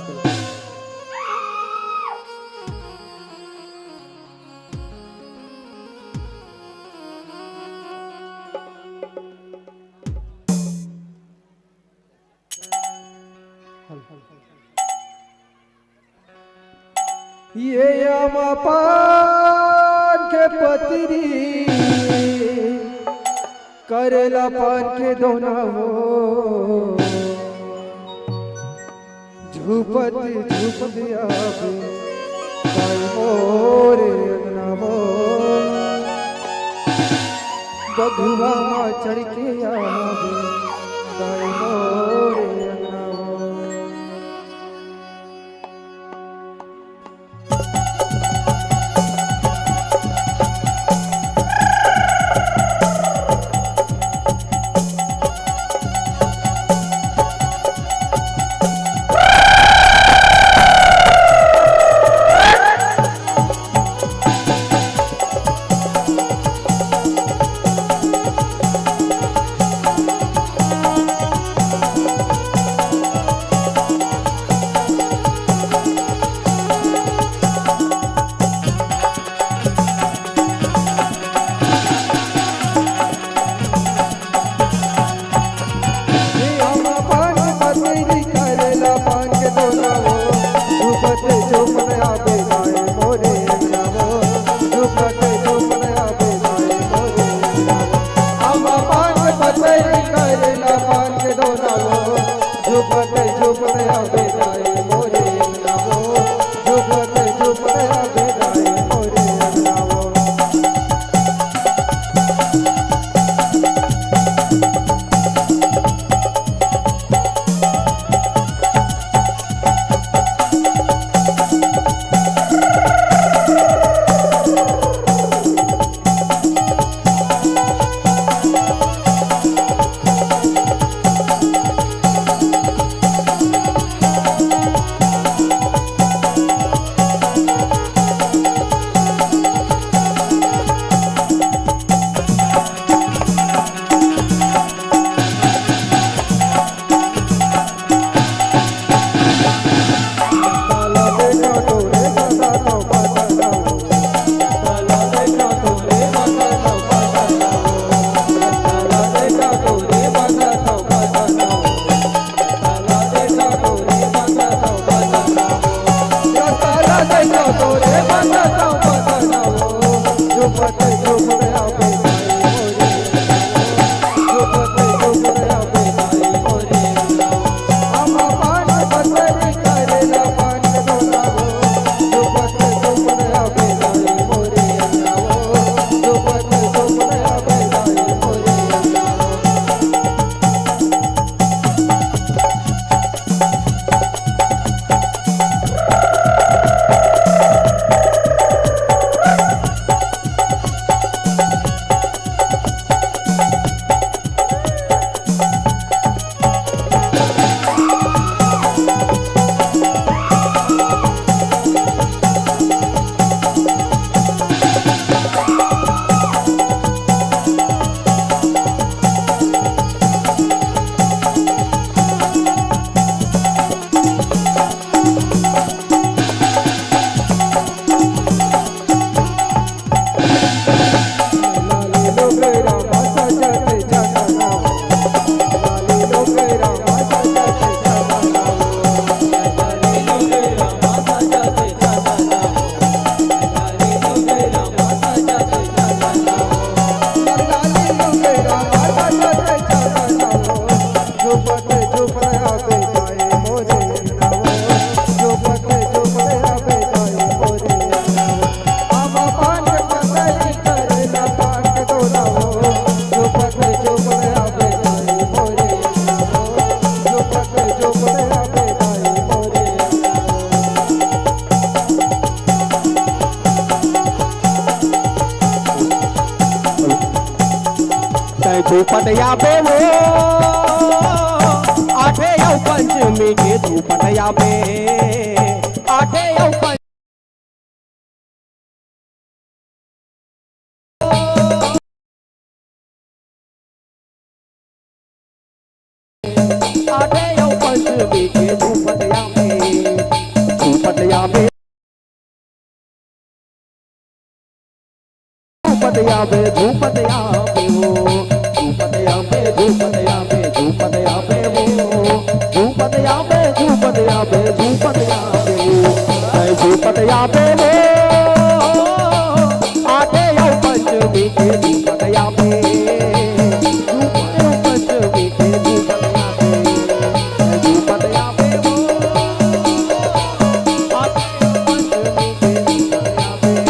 ये आमा पान के पतरी, करेला पान के दोना हो, झूपत झूपत आबे, दाई मोरे अंगना हो, बघवा मा चढ़ के आबे, दाई मोरे अंगना हो। तै धूपत आबे वो, आठे अउ पंचमी के धूपत आबे, आठे अउ पंचमी आठे अउ पंचमी के धूपत आबे, धूपत आबे, धूपत आबे, धूपत आबे हो, धूपत आबे, धूपत आबे, धूपत आबे हो, धूपत आबे, धूपत आबे, धूपत आबे हो, ऐ धूपत आबे हो, आठे अउ पंचमी के धूपत आबे, धूपत अउ पंचमी के धूपत आबे, ऐ धूपत आबे हो, आठे अउ पंचमी के धूपत आबे।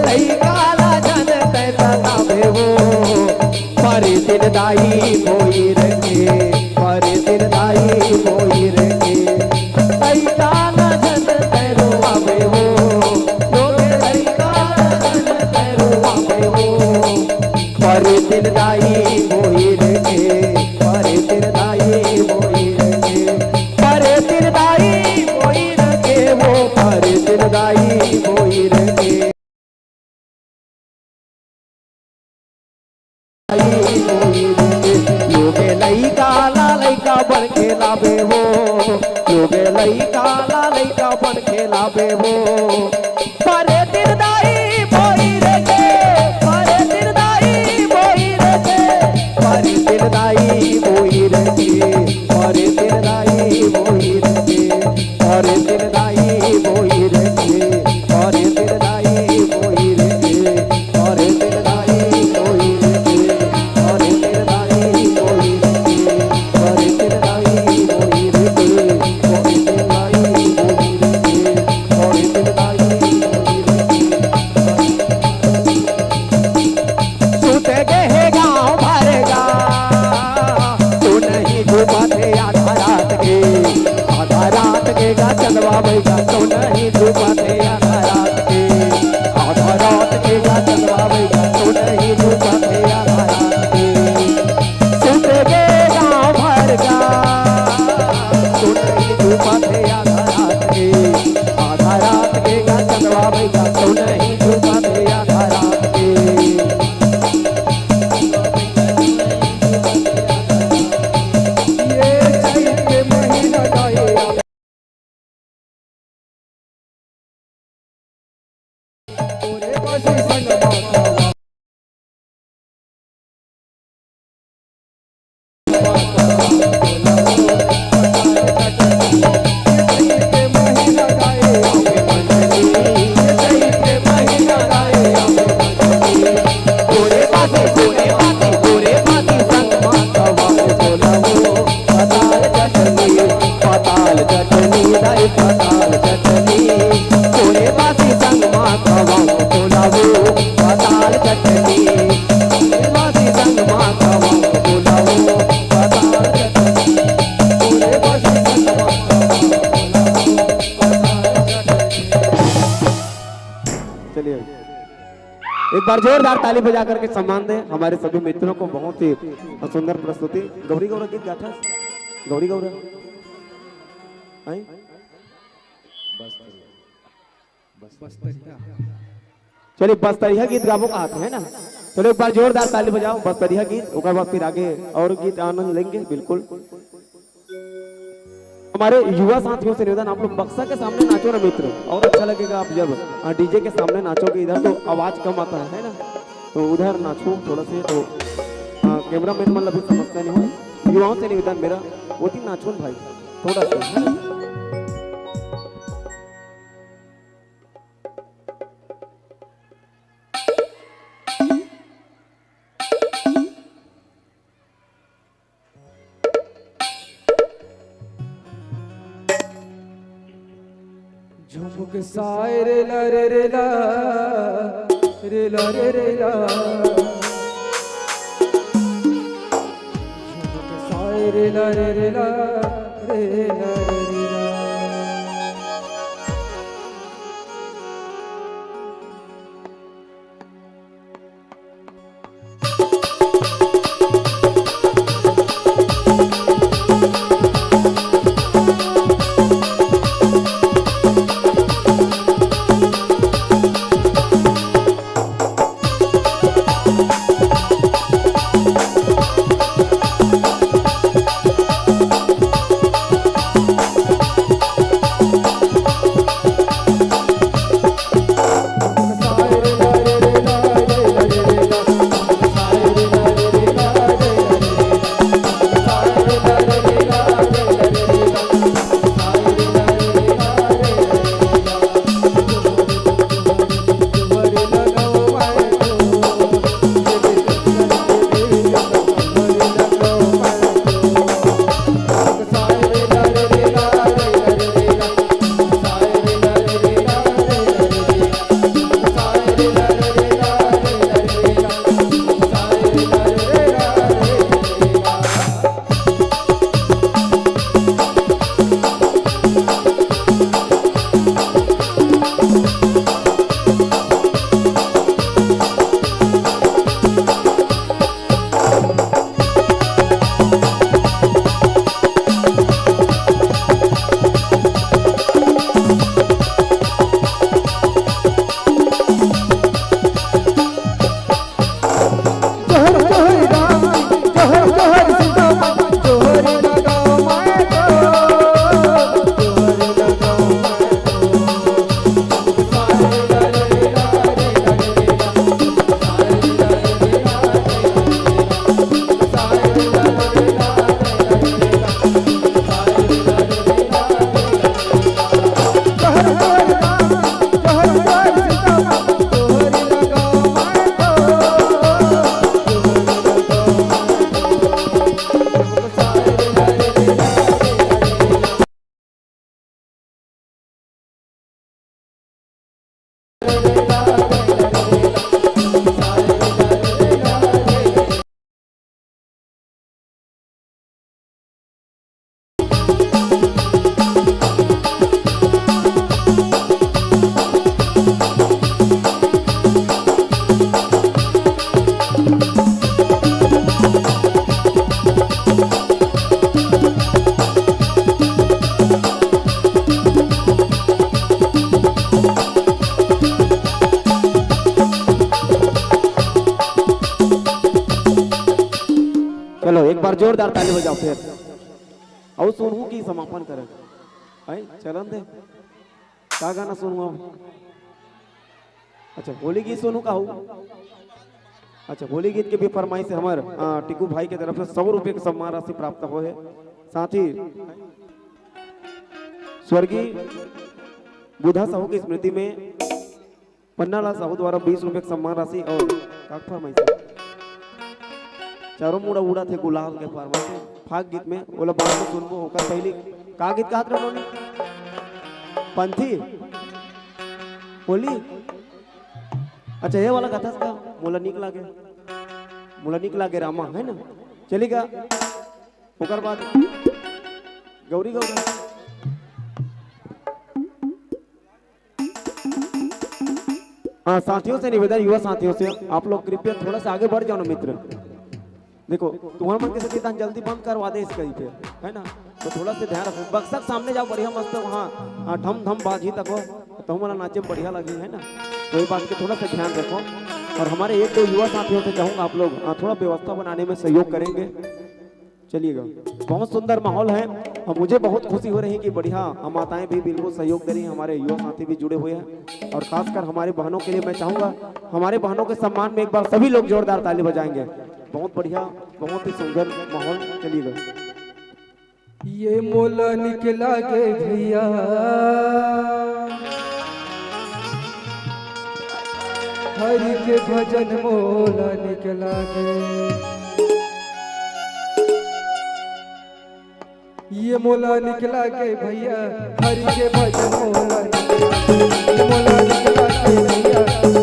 लइका ला जन तै सताबे हो, परे दिन दाई भोई रखे, परे दिन दाई भोई रखे। लइका ला जन तै रोआबे हो, लोगे लइका ला जन तै रोआबे हो। परे दिन दाई भोई रखे, परे दिन दाई भोई रखे, परे दिन दाई भोई रखे वो, परे दिन दाई भोई रखे। लोगे लइका ला लइका बन के लाबे हो, लोगे लइका ला लइका बन के लाबे हो। परे दिन दाई भोई रखे, परे दिन दाई भोई रखे, परे दिन दाई भोई रखे, परे दिन दाई भोई रखे, परे दिन दाई भोई रखे, परे दिन दाई भोई रखे, परे दिन दाई भोई रखे, परे दिन दाई भोई रखे, परे दिन दाई भोई रखे, परे दिन दाई भोई रखे, परे दिन दाई पताल चटनी, तोरे बासी संग मा खवाऊं तोला वो पताल चटनी, तोरे बासी संग मा खवाऊं तोला वो पताल चटनी, तोरे बासी संग मा खवाऊं तोला वो पताल चटनी। चलिए, एक बार जोरदार ताली बजा करके सम्मान दें हमारे सभी मित्रों को। बहुत ही सुंदर प्रस्तुति। गौरी गौरा गीत गाथा, गौरी गौरा। आई? बस तरिया। चलिए, बस तरिया गीत गाबो का हाथ है ना। चलो, एक बार जोरदार ताली बजाओ, बस तरिया गीत, ओकर बाद फिर आगे और गीत आनंद लेंगे, बिल्कुल। हमारे युवा साथियों से निवेदन, आप लोग बक्सा के सामने नाचो ना मित्र, और अच्छा लगेगा। आप जब, अ, डीजे के सामने नाचोगे इधर, तो आवाज कम आता है, है ना, तो उधर नाचो थोड़ा से, तो, अ, कैमरामैन मन ला भी समस्या नहीं हो। युवाओं से निवेदन मेरा, वो थी नाचो ना भाई, थोड़ा सा, है ना? झुमुक साय रे ला रे रे ला, रे ला रे रे ला। झुमुक साय रे ला रे रे ला, रे ला रे रे ला। चलो, एक बार जोरदार ताली बजाओ फिर। अउ सुनहूं कि समापन करन। आई, चलन दे। का गाना सुनहूं अब? अच्छा, होली गीत सुनहूं का हो? अच्छा, होली गीत के भी फरमाइश है हमर, आ, टिकू भाई के तरफ से सौ रुपए के सम्मान राशि प्राप्त हो है। साथ ही स्वर्गीय बुधा साहू की स्मृति में पन्नालाल साहू द्वारा बीस रुपए के सम्मान राशि और का फरमाइश है? चारों मुड़ा उड़ा थे गुलाल के फरमाइश है। फाग गीत में ओला बाद में सुनबो, ओकर पहले का गीत कहत रहे नोनी? पंथी बोली, अच्छा, ये वाला गाथस का, मोला निक लागे, मोला निक लागे रामा, है ना? चली गा। ओकर बाद गौरी गौरा। हाँ, साथियों से निवेदन, युवा साथियों से, आप लोग कृपया थोड़ा सा आगे बढ़ जाओ ना मित्र। देखो, तुम्हारा मन के सेती तहन जल्दी बंद करवा दे इसका ही पे, है ना? तो थोड़ा सा ध्यान रखो, बक्सा के सामने जाओ, बढ़िया मस्त वहाँ, हाँ, ढम ढम बाजी तको, तो हमारा नाचे में बढ़िया लगी, है ना? तो ये बात के थोड़ा सा ध्यान रखो। और हमारे एक दो युवा साथियों से चाहूँगा, आप लोग, हाँ, थोड़ा व्यवस्था बनाने में सहयोग करेंगे। चलिएगा, बहुत सुंदर माहौल है और मुझे बहुत खुशी हो रही है कि बढ़िया, हम माताएं भी बिल्कुल सहयोग दे रही हैं, हमारे युवा साथी भी जुड़े हुए हैं और खासकर हमारे बहनों के लिए मैं चाहूँगा, हमारे बहनों के सम्मान में एक बार सभी लोग जोरदार ताली बजाएंगे। बहुत बढ़िया, बहुत ही सुंदर माहौल। चलिएगा। ये मोला निकला के भैया, हरि के भजन मोला निकला के। ये मोला निकला के भैया, हरि के भजन मोला निकला के। ये मोला निकला के भैया,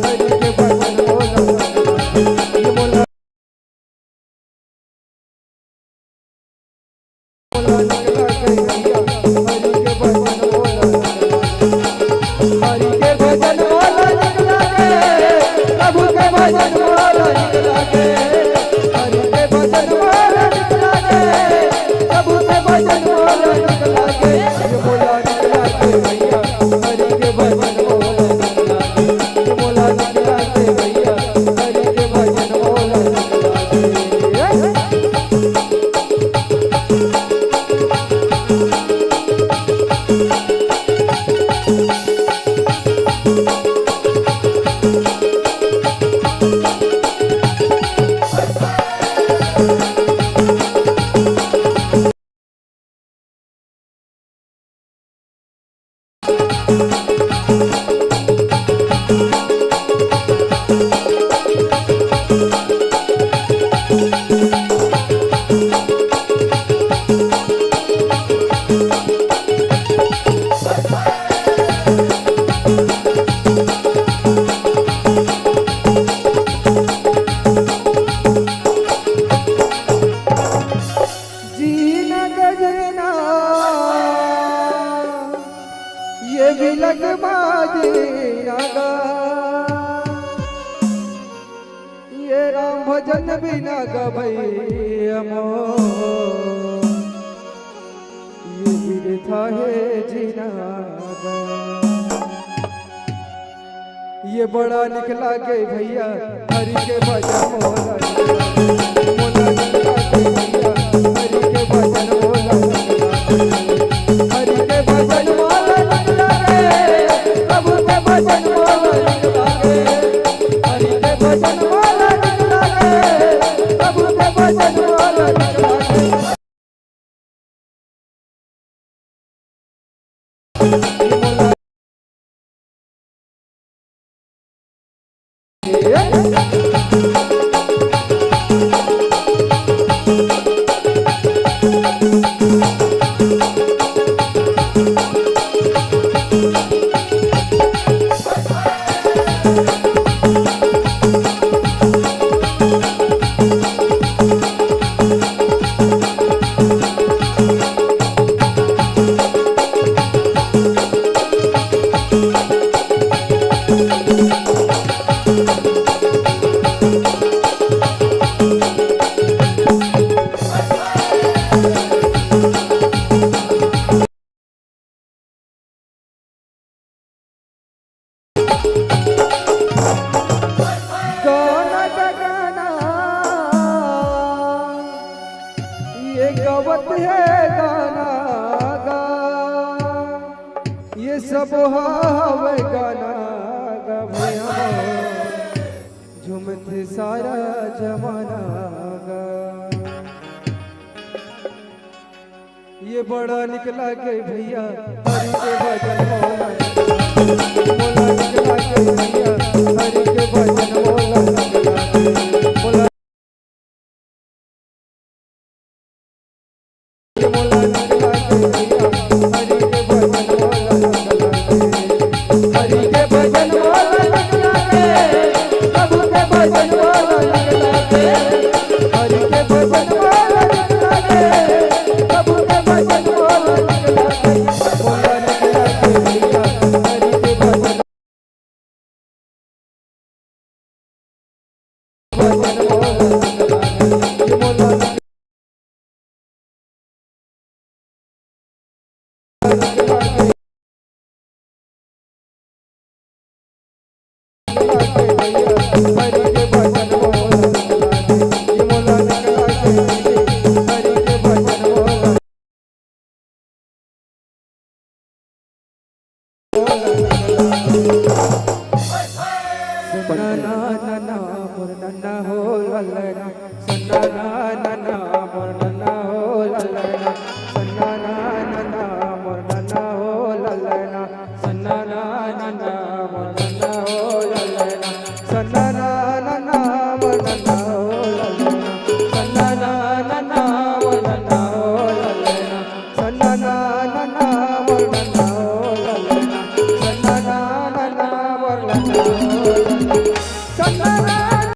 हरि के भजन मोला निकला के। ये मोला जीना गजना, ये बिलक बाजी नागा। ये राम भजन बिना गबई अमो, ये बिरथा हे जीना गा। ये बड़ा निकला के भैया, हरि के भजन मोला निकला के। मोला निकला के भैया, हरि के भजन मोला निकला के। हरि के भजन मोला निकला के, प्रभु के भजन मोला निकला के। हरि के भजन मोला निकला के, प्रभु के भजन मोला निकला के। गाना का गाना, ये गावत है गाना गा, ये सब हावे गाना गा भैया, झूमत सारा जमाना गा। ये बड़ा निकला के भैया, हरि के भजन मोला निकला। मोला निकला के भैया, हरि के भजन मोला निकला। मोला निकला के भैया, हरि के भजन मोला निकला।